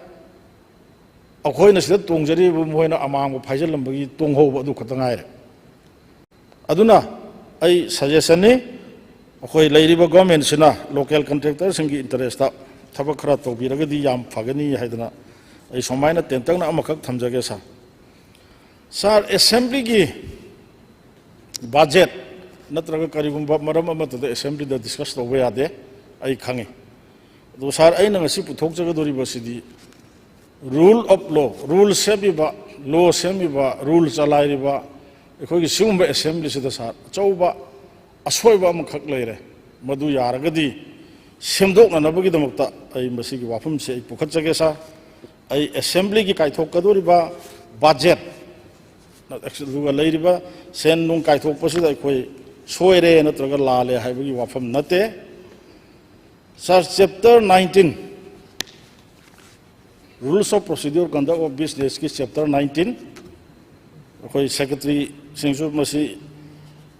ꯑꯩꯈꯣꯏꯅ ꯁꯤꯗ ꯇꯣꯡꯖꯔꯤꯕ ꯃꯣꯏꯅ ꯑꯃꯥꯡꯕ ꯐꯥꯏꯖꯤꯜꯂꯝꯕꯒꯤ ꯇꯣꯡꯍꯧꯕ ꯑꯗꯨ ꯈꯛꯇ ꯉꯥꯏꯔꯦ꯫ ꯑꯗꯨꯅ ꯑꯩ suggestionꯅꯤ, ꯑꯩꯈꯣꯏ ꯂꯩꯔꯤꯕ governmentꯁꯤꯅ local contractorꯁꯤꯡꯒꯤ interestꯇ ꯊꯕꯛ ꯈꯔ ꯇꯧꯕꯤꯔꯒꯗꯤ ꯌꯥꯝ ꯐꯒꯅꯤ ꯍꯥꯏꯗꯅ ꯑꯩ ꯁꯨꯃꯥꯏꯅ ꯇꯦꯟꯇꯛꯅ ꯑꯃꯈꯛ ꯊꯝꯖꯒꯦ sir꯫ Sir, assemblyꯒꯤ budget ꯅꯠꯇ꯭ꯔꯒ ꯀꯔꯤꯒꯨꯝꯕ ꯃꯔꯝ ꯑꯃꯠꯇꯗ assemblyꯗ discuss ꯇꯧꯕ ꯌꯥꯗꯦ, ꯑꯩ ꯈꯪꯉꯤ꯫ ꯑꯗꯨ sir, ꯑꯩꯅ ꯉꯁꯤ ꯄꯨꯊꯣꯛꯆꯒꯗꯧꯔꯤꯕꯁꯤꯗꯤ rule of law, rule ꯁꯦꯝꯃꯤꯕ, law ꯁꯦꯝꯃꯤꯕ, rule ꯆꯂꯥꯏꯔꯤꯕ ꯑꯩꯈꯣꯏꯒꯤ ꯁꯤꯒꯨꯝꯕ assemblyꯁꯤꯗ sir, ꯑꯆꯧꯕ ꯑꯁꯣꯏꯕ ꯑꯃꯈꯛ ꯂꯩꯔꯦ꯫ ꯃꯗꯨ ꯌꯥꯔꯒꯗꯤ ꯁꯦꯝꯗꯣꯛꯅꯅꯕꯒꯤꯗꯃꯛꯇ ꯑꯩ ꯃꯁꯤꯒꯤ ꯋꯥꯐꯝꯁꯦ ꯑꯩ ꯄꯨꯈꯠꯆꯒꯦ ꯁꯥꯔ꯫ ꯑꯩ ꯑꯦꯁꯦꯝꯕ꯭ꯂꯤꯒꯤ ꯀꯥꯏꯊꯣꯛꯀꯗꯧꯔꯤꯕ ꯕꯖꯦꯠ, ꯑꯗꯨꯒ ꯂꯩꯔꯤꯕ ꯁꯦꯟ ꯅꯨꯡ ꯀꯥꯏꯊꯣꯛꯄꯁꯤꯗ ꯑꯩꯈꯣꯏ ꯁꯣꯏꯔꯦ ꯅꯠꯇ꯭ꯔꯒ ꯂꯥꯜꯂꯦ ꯍꯥꯏꯕꯒꯤ ꯋꯥꯐꯝ ꯅꯠꯇꯦ꯫ Sir, chapter nineteen, Rules of Procedure Conduct of Businessꯀꯤ ꯆꯦꯞꯇꯔ ꯅꯥꯏꯟꯇꯤꯟ, ꯑꯩꯈꯣꯏ ꯁꯦꯀ꯭ꯔꯦꯇꯔꯤꯁꯤꯡꯁꯨ ꯃꯁꯤ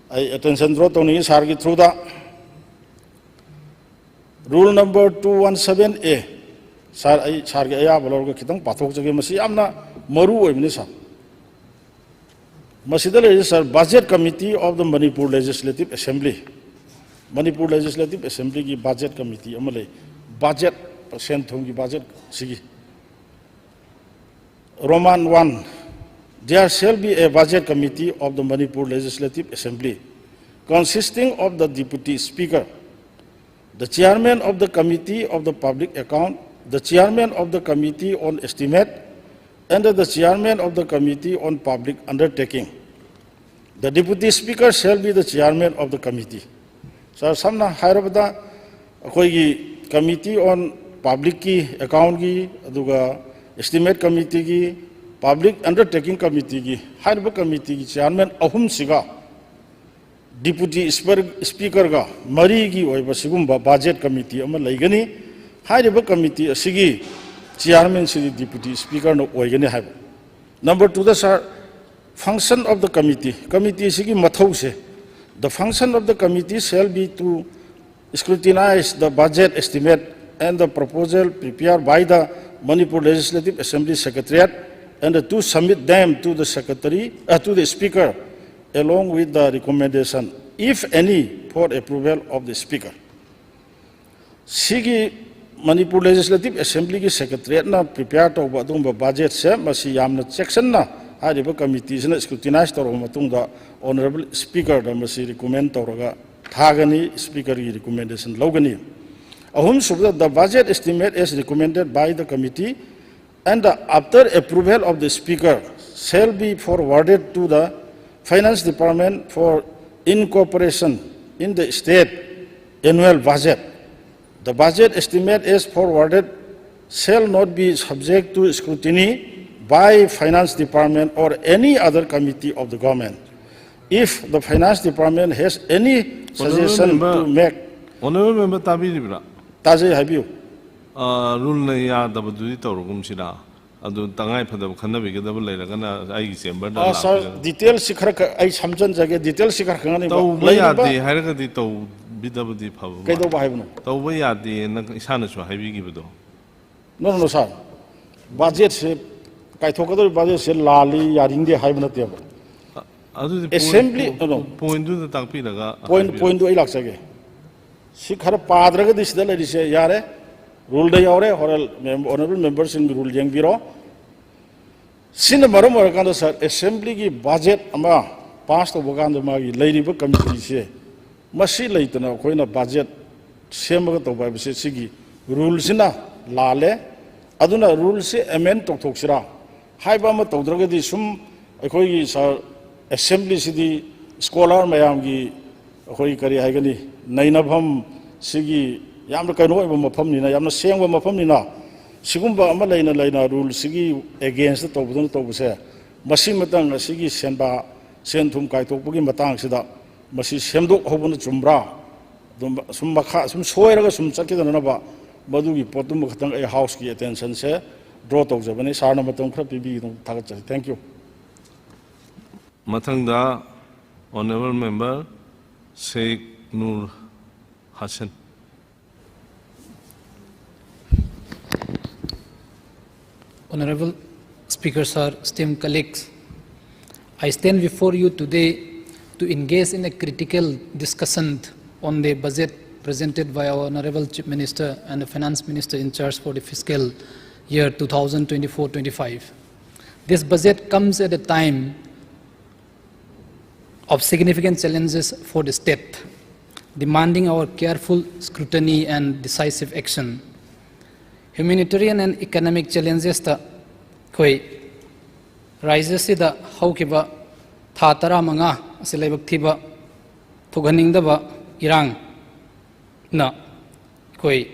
ꯑꯩ ꯑꯦꯇꯦꯟꯁꯟ ꯗ꯭ꯔꯣ ꯇꯧꯅꯤꯡꯉꯤ ꯁꯥꯔꯒꯤ ꯊ꯭ꯔꯨꯗ꯫ Rule number two one seven A, ꯁꯥꯔ, ꯑꯩ ꯁꯥꯔꯒꯤ ꯑꯌꯥꯕ ꯂꯧꯔꯒ ꯈꯤꯇꯪ ꯄꯥꯊꯣꯛꯆꯒꯦ꯫ ꯃꯁꯤ ꯌꯥꯝꯅ ꯃꯔꯨ ꯑꯣꯏꯕꯅꯤ ꯁꯥꯔ꯫ ꯃꯁꯤꯗ ꯂꯩꯔꯤꯁꯦ sir, Budget Committee of the Manipur Legislative Assembly, Manipur legislative ꯑꯦꯁꯦꯝꯕ꯭ꯂꯤꯒꯤ ꯕꯖꯦꯠ ꯀꯃꯤꯇꯤ ꯑꯃ ꯂꯩ꯫ ꯕꯖꯦꯠ, ꯁꯦꯟ ꯊꯨꯝꯒꯤ ꯕꯖꯦꯠ ꯁꯤꯒꯤ Roman one, there shall be a budget committee of the Manipur Legislative Assembly, consisting of the Deputy Speaker, the Chairman of the Committee of the Public Account, the Chairman of the Committee on Estimate, and the Chairman of the Committee on Public Undertaking. The Deputy Speaker shall be the Chairman of the Committee. ꯁꯥꯔ, ꯁꯝꯅ ꯍꯥꯏꯔꯕꯗ, ꯑꯩꯈꯣꯏꯒꯤ Committee on Publicꯀꯤ, Accountꯀꯤ, ꯑꯗꯨꯒ Estimate Committeeꯒꯤ, Public Undertaking Committeeꯒꯤ, ꯍꯥꯏꯔꯤꯕ committeeꯒꯤ chairman ꯑꯍꯨꯝꯁꯤꯒ Deputy Speaker, Speakerꯒ ꯃꯔꯤꯒꯤ ꯑꯣꯏꯕ ꯁꯤꯒꯨꯝꯕ budget committee ꯑꯃ ꯂꯩꯒꯅꯤ꯫ ꯍꯥꯏꯔꯤꯕ committee ꯑꯁꯤꯒꯤ chairmanꯁꯤꯗꯤ Deputy Speakerꯅ ꯑꯣꯏꯒꯅꯤ ꯍꯥꯏꯕ꯫ Number twoꯗ sir, function of the committee, committee ꯑꯁꯤꯒꯤ ꯃꯊꯧꯁꯦ, the function of the committee shall be to scrutinize the budget estimate and the proposal prepared by the Manipur Legislative Assembly Secretariat and to submit them to the Secretary, uh, to the Speaker along with the recommendation, if any, for approval of the Speaker. ꯁꯤꯒꯤ Manipur legislative ꯑꯦꯁꯦꯝꯕ꯭ꯂꯤꯒꯤ ꯁꯦꯀ꯭ꯔꯦꯇꯔꯤꯌꯦꯠꯅ prepare ꯇꯧꯕ ꯑꯗꯨꯒꯨꯝꯕ ꯕꯖꯦꯠꯁꯦ, ꯃꯁꯤ ꯌꯥꯝꯅ ꯆꯦꯛꯁꯤꯟꯅ ꯍꯥꯏꯔꯤꯕ ꯀꯃꯤꯇꯤꯁꯤꯅ scrutinize ꯇꯧꯔꯕ ꯃꯇꯨꯡꯗ Honourable Speakerꯗ ꯃꯁꯤ recommend ꯇꯧꯔꯒ ꯊꯥꯒꯅꯤ, Speakerꯒꯤ recommendation ꯂꯧꯒꯅꯤ꯫ ꯑꯍꯨꯝꯁꯨꯕꯗ, the budget estimate as recommended by the committee and after approval of the Speaker shall be forwarded to the Finance Department for incorporation in the state annual budget. The budget estimate as forwarded shall not be subject to scrutiny by Finance Department or any other committee of the government. If the Finance Department has any suggestion to make, Honorable member ꯇꯥꯕꯤꯔꯤꯕ꯭ꯔꯥ? ꯇꯥꯖꯩ, ꯍꯥꯏꯕꯤꯌꯨ꯫ ꯔꯨꯜꯅ ꯌꯥꯗꯕꯗꯨꯗꯤ ꯇꯧꯔꯒꯨꯝꯁꯤꯔꯥ? ꯑꯗꯨ ꯇꯉꯥꯏ ꯐꯗꯕ ꯈꯟꯅꯕꯤꯒꯗꯕ ꯂꯩꯔꯒꯅ ꯑꯩꯒꯤ ꯆꯦꯝꯕꯔꯗ ꯑ, ꯁꯥꯔ, ꯂꯥꯛꯄꯤꯔꯒ꯫ ꯗꯤꯇꯦꯜꯁꯤ ꯈꯔ ꯈ-, ꯑꯩ ꯁꯝꯖꯟꯖꯒꯦ꯫ ꯗꯤꯇꯦꯜꯁꯤ ꯈꯔ ꯈꯪꯍꯟꯅꯤꯡꯕ꯫ ꯇꯧꯕ ꯂꯩꯔꯤꯕ ꯌꯥꯗꯦ ꯍꯥꯏꯔꯒꯗꯤ ꯇꯧꯕꯤꯗꯕꯗꯤ ꯐꯕ ꯃꯥꯜꯂꯦ꯫ ꯀꯩꯗꯧꯕ ꯍꯥꯏꯕꯅꯣ? ꯇꯧꯕ ꯌꯥꯗꯦꯅ ꯏꯁꯥꯅꯁꯨ ꯍꯥꯏꯕꯤꯈꯤꯕꯗꯣ꯫ ꯅꯣ, ꯅꯣ, ꯁꯥꯔ, ꯕꯖꯦꯠꯁꯦ, ꯀꯥꯏꯊꯣꯛꯀꯗꯧꯔꯤꯕ ꯕꯖꯦꯠꯁꯦ ꯂꯥꯜꯂꯤ, ꯌꯥꯅꯤꯡꯗꯦ ꯍꯥꯏꯕ ꯅꯠꯇꯦꯕ꯫ ꯑꯗꯨꯗꯤ Assembly, ꯄꯣꯏꯟ-, no, no. ꯄꯣꯏꯟꯗꯨꯗ ꯇꯥꯛꯄꯤꯔꯒ ꯄꯣꯏꯟ ꯍꯥꯏꯕꯤꯌꯨ꯫ ꯄꯣꯏꯟꯗꯨ ꯑꯩ ꯂꯥꯛꯆꯒꯦ꯫ ꯁꯤ ꯈꯔ ꯄꯥꯗ꯭ꯔꯒꯗꯤ ꯁꯤꯗ ꯂꯩꯔꯤꯁꯦ ꯌꯥꯔꯦ, ꯔꯨꯜꯗ ꯌꯥꯎꯔꯦ꯫ ꯍꯣꯔꯦꯟ ꯃꯦꯝ-, ꯑꯣꯅꯔꯦꯕꯜ ꯃꯦꯝꯕꯔꯁꯤꯡꯒꯤ ꯔꯨꯜ ꯌꯦꯡꯕꯤꯔꯣ꯫ ꯁꯤꯅ ꯃꯔꯝ ꯑꯣꯏꯔꯀꯥꯟꯗ, ꯁꯥꯔ, ꯑꯦꯁꯦꯝꯕ꯭ꯂꯤꯒꯤ ꯕꯖꯦꯠ ꯑꯃ ꯄꯥꯁ ꯇꯧꯕ ꯀꯥꯟꯗ ꯃꯥꯒꯤ ꯂꯩꯔꯤꯕ ꯀꯃꯤꯇꯤꯁꯦ, ꯃꯁꯤ ꯂꯩꯇꯅ ꯑꯩꯈꯣꯏꯅ ꯕꯖꯦꯠ ꯁꯦꯝꯃꯒ ꯇꯧꯕ ꯍꯥꯏꯕꯁꯦ ꯁꯤꯒꯤ ꯔꯨꯜꯁꯤꯅ ꯂꯥꯜꯂꯦ꯫ ꯑꯗꯨꯅ ꯔꯨꯜꯁꯦ ꯑꯦꯃꯦꯟ ꯇꯧꯊꯣꯛꯁꯤꯔꯥ ꯍꯥꯏꯕ ꯑꯃ ꯇꯧꯗ꯭ꯔꯒꯗꯤ, ꯁꯨꯝ ꯑꯩꯈꯣꯏꯒꯤ, ꯁꯥꯔ, ꯑꯦꯁꯦꯝꯕ꯭ꯂꯤꯁꯤꯗꯤ ꯁ꯭ꯀꯣꯂꯥꯔ ꯃꯌꯥꯝꯒꯤ, ꯑꯩꯈꯣꯏ ꯀꯔꯤ ꯍꯥꯏꯒꯅꯤ, ꯅꯩꯅꯐꯝ, ꯁꯤꯒꯤ ꯌꯥꯝꯅ ꯀꯩꯅꯣ ꯑꯣꯏꯕ ꯃꯐꯝꯅꯤꯅ, ꯌꯥꯝꯅ ꯁꯦꯡꯕ ꯃꯐꯝꯅꯤꯅ, ꯁꯤꯒꯨꯝꯕ ꯑꯃ ꯂꯩꯅ ꯂꯩꯅ ꯔꯨꯜꯁꯤꯒꯤ ꯑꯦꯒꯦꯟꯁꯇ ꯇꯧꯕꯗꯧꯅ ꯇꯧꯕꯁꯦ, ꯃꯁꯤꯃꯇꯪ ꯑꯁꯤꯒꯤ ꯁꯦꯟꯕꯥ, ꯁꯦꯟ ꯊꯨꯝ ꯀꯥꯏꯊꯣꯛꯄꯒꯤ ꯃꯇꯥꯡꯁꯤꯗ ꯃꯁꯤ ꯁꯦꯝꯗꯣꯛꯍꯧꯕꯅ ꯆꯨꯝꯕ꯭ꯔꯥ? ꯑꯗꯨꯝ ꯁꯨꯝ ꯃꯈꯥ ꯁꯨꯝ ꯁꯣꯏꯔꯒ ꯁꯨꯝ ꯆꯠꯈꯤꯗꯅꯕ, ꯃꯗꯨꯒꯤ ꯄꯣꯠꯇꯨꯃ ꯈꯛꯇꯪ ꯑꯩ ꯍꯥꯎꯁꯀꯤ ꯑꯦꯇꯦꯟꯁꯟꯁꯦ ꯗ꯭ꯔꯣ ꯇꯧꯖꯕꯅꯤ꯫ ꯁꯥꯔꯅ ꯃꯇꯝ ꯈꯔ ꯄꯤꯕꯤꯒꯗꯧꯕ ꯊꯥꯒꯠꯆꯔꯤ꯫ Thank you꯫ ꯃꯊꯪꯗ honourable member Sheikh Nur Hasan. Honorable Speaker, sir, esteemed colleagues, I stand before you today to engage in a critical discussion on the budget presented by our Honorable Chief Minister and the Finance Minister in charge for the fiscal year two thousand twenty-four twenty-five. This budget comes at a time of significant challenges for the state, demanding our careful scrutiny and decisive action. Humanitarian and economic challenges ꯇ ꯑꯩꯈꯣꯏ ꯔꯥꯏꯖ꯭ꯌꯁꯤꯗ ꯍꯧꯈꯤꯕ ꯊꯥ ꯇꯔꯥꯃꯉꯥ ꯑꯁꯤ ꯂꯥꯏꯕꯛ ꯊꯤꯕ ꯊꯣꯛꯍꯟꯅꯤꯡꯗꯕ ꯏꯔꯥꯡꯅ ꯑꯩꯈꯣꯏ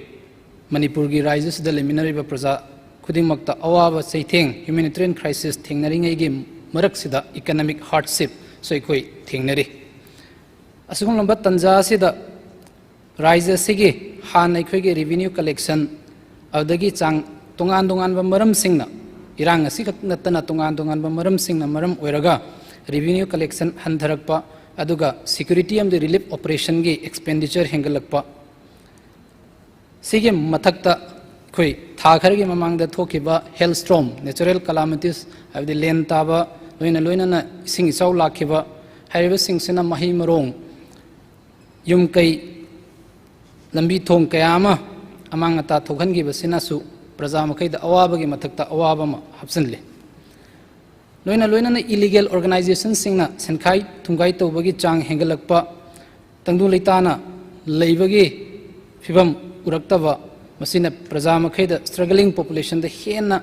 ꯃꯅꯤꯄꯨꯔꯒꯤ ꯔꯥꯖ꯭ꯌꯁꯤꯗ ꯂꯩꯃꯤꯟꯅꯔꯤꯕ ꯄ꯭ꯔꯖꯥ ꯈꯨꯗꯤꯡꯃꯛꯇ ꯑꯋꯥꯕ ꯆꯩꯊꯦꯡ, humanitarian crisis ꯊꯦꯡꯅꯔꯤꯉꯩꯒꯤ ꯃꯔꯛꯁꯤꯗ economic hardshipꯁꯨ ꯑꯩꯈꯣꯏ ꯊꯦꯡꯅꯔꯤ꯫ ꯑꯁꯤꯒꯨꯝꯂꯕ ꯇꯥꯟꯖꯥ ꯑꯁꯤꯗ ꯔꯥꯖ꯭ꯌ ꯑꯁꯤꯒꯤ ꯍꯥꯟꯅ ꯑꯩꯈꯣꯏꯒꯤ revenue collection, ꯑꯗꯨꯗꯒꯤ ꯆꯥꯡ ꯇꯣꯉꯥꯟ ꯇꯣꯉꯥꯟꯕ ꯃꯔꯝꯁꯤꯡꯅ, ꯏꯔꯥꯡ ꯑꯁꯤꯈꯛ ꯅꯠꯇꯅ ꯇꯣꯉꯥꯟ ꯇꯣꯉꯥꯟꯕ ꯃꯔꯝꯁꯤꯡꯅ ꯃꯔꯝ ꯑꯣꯏꯔꯒ revenue collection ꯍꯟꯊꯔꯛꯄ, ꯑꯗꯨꯒ security ꯑꯃꯗꯤ relief operationꯒꯤ expenditure ꯍꯦꯟꯒꯠꯂꯛꯄ, ꯁꯤꯒꯤ ꯃꯊꯛꯇ ꯑꯩꯈꯣꯏ ꯊꯥ ꯈꯔꯒꯤ ꯃꯃꯥꯡꯗ ꯊꯣꯛꯈꯤꯕ hailstorm, natural calamities, ꯍꯥꯏꯕꯗꯤ ꯂꯦꯟ ꯇꯥꯕ, ꯂꯣꯏꯅ ꯂꯣꯏꯅꯅ ꯏꯁꯤꯡ ꯏꯆꯥꯎ ꯂꯥꯛꯈꯤꯕ, ꯍꯥꯏꯔꯤꯕꯁꯤꯡꯁꯤꯅ ꯃꯍꯩ ꯃꯔꯣꯡ, ꯌꯨꯝ ꯀꯩ, ꯂꯝꯕꯤ ꯊꯣꯡ ꯀꯌꯥ ꯑꯃ ꯑꯃꯥꯡ ꯑꯇꯥ ꯊꯣꯛꯍꯟꯈꯤꯕꯁꯤꯅꯁꯨ ꯄ꯭ꯔꯖꯥ ꯃꯈꯩꯗ ꯑꯋꯥꯕꯒꯤ ꯃꯊꯛꯇ ꯑꯋꯥꯕ ꯑꯃ ꯍꯥꯞꯆꯤꯜꯂꯤ꯫ ꯂꯣꯏꯅ ꯂꯣꯏꯅꯅ illegal organizationꯁꯤꯡꯅ ꯁꯦꯟꯈꯥꯏ ꯊꯨꯝꯈꯥꯏ ꯇꯧꯕꯒꯤ ꯆꯥꯡ ꯍꯦꯟꯒꯠꯂꯛꯄ, ꯇꯪꯗꯨ ꯂꯩꯇꯥꯅ ꯂꯩꯕꯒꯤ ꯐꯤꯕꯝ ꯎꯔꯛꯇꯕ, ꯃꯁꯤꯅ ꯄ꯭ꯔꯖꯥ ꯃꯈꯩꯗ, struggling populationꯗ ꯍꯦꯟꯅ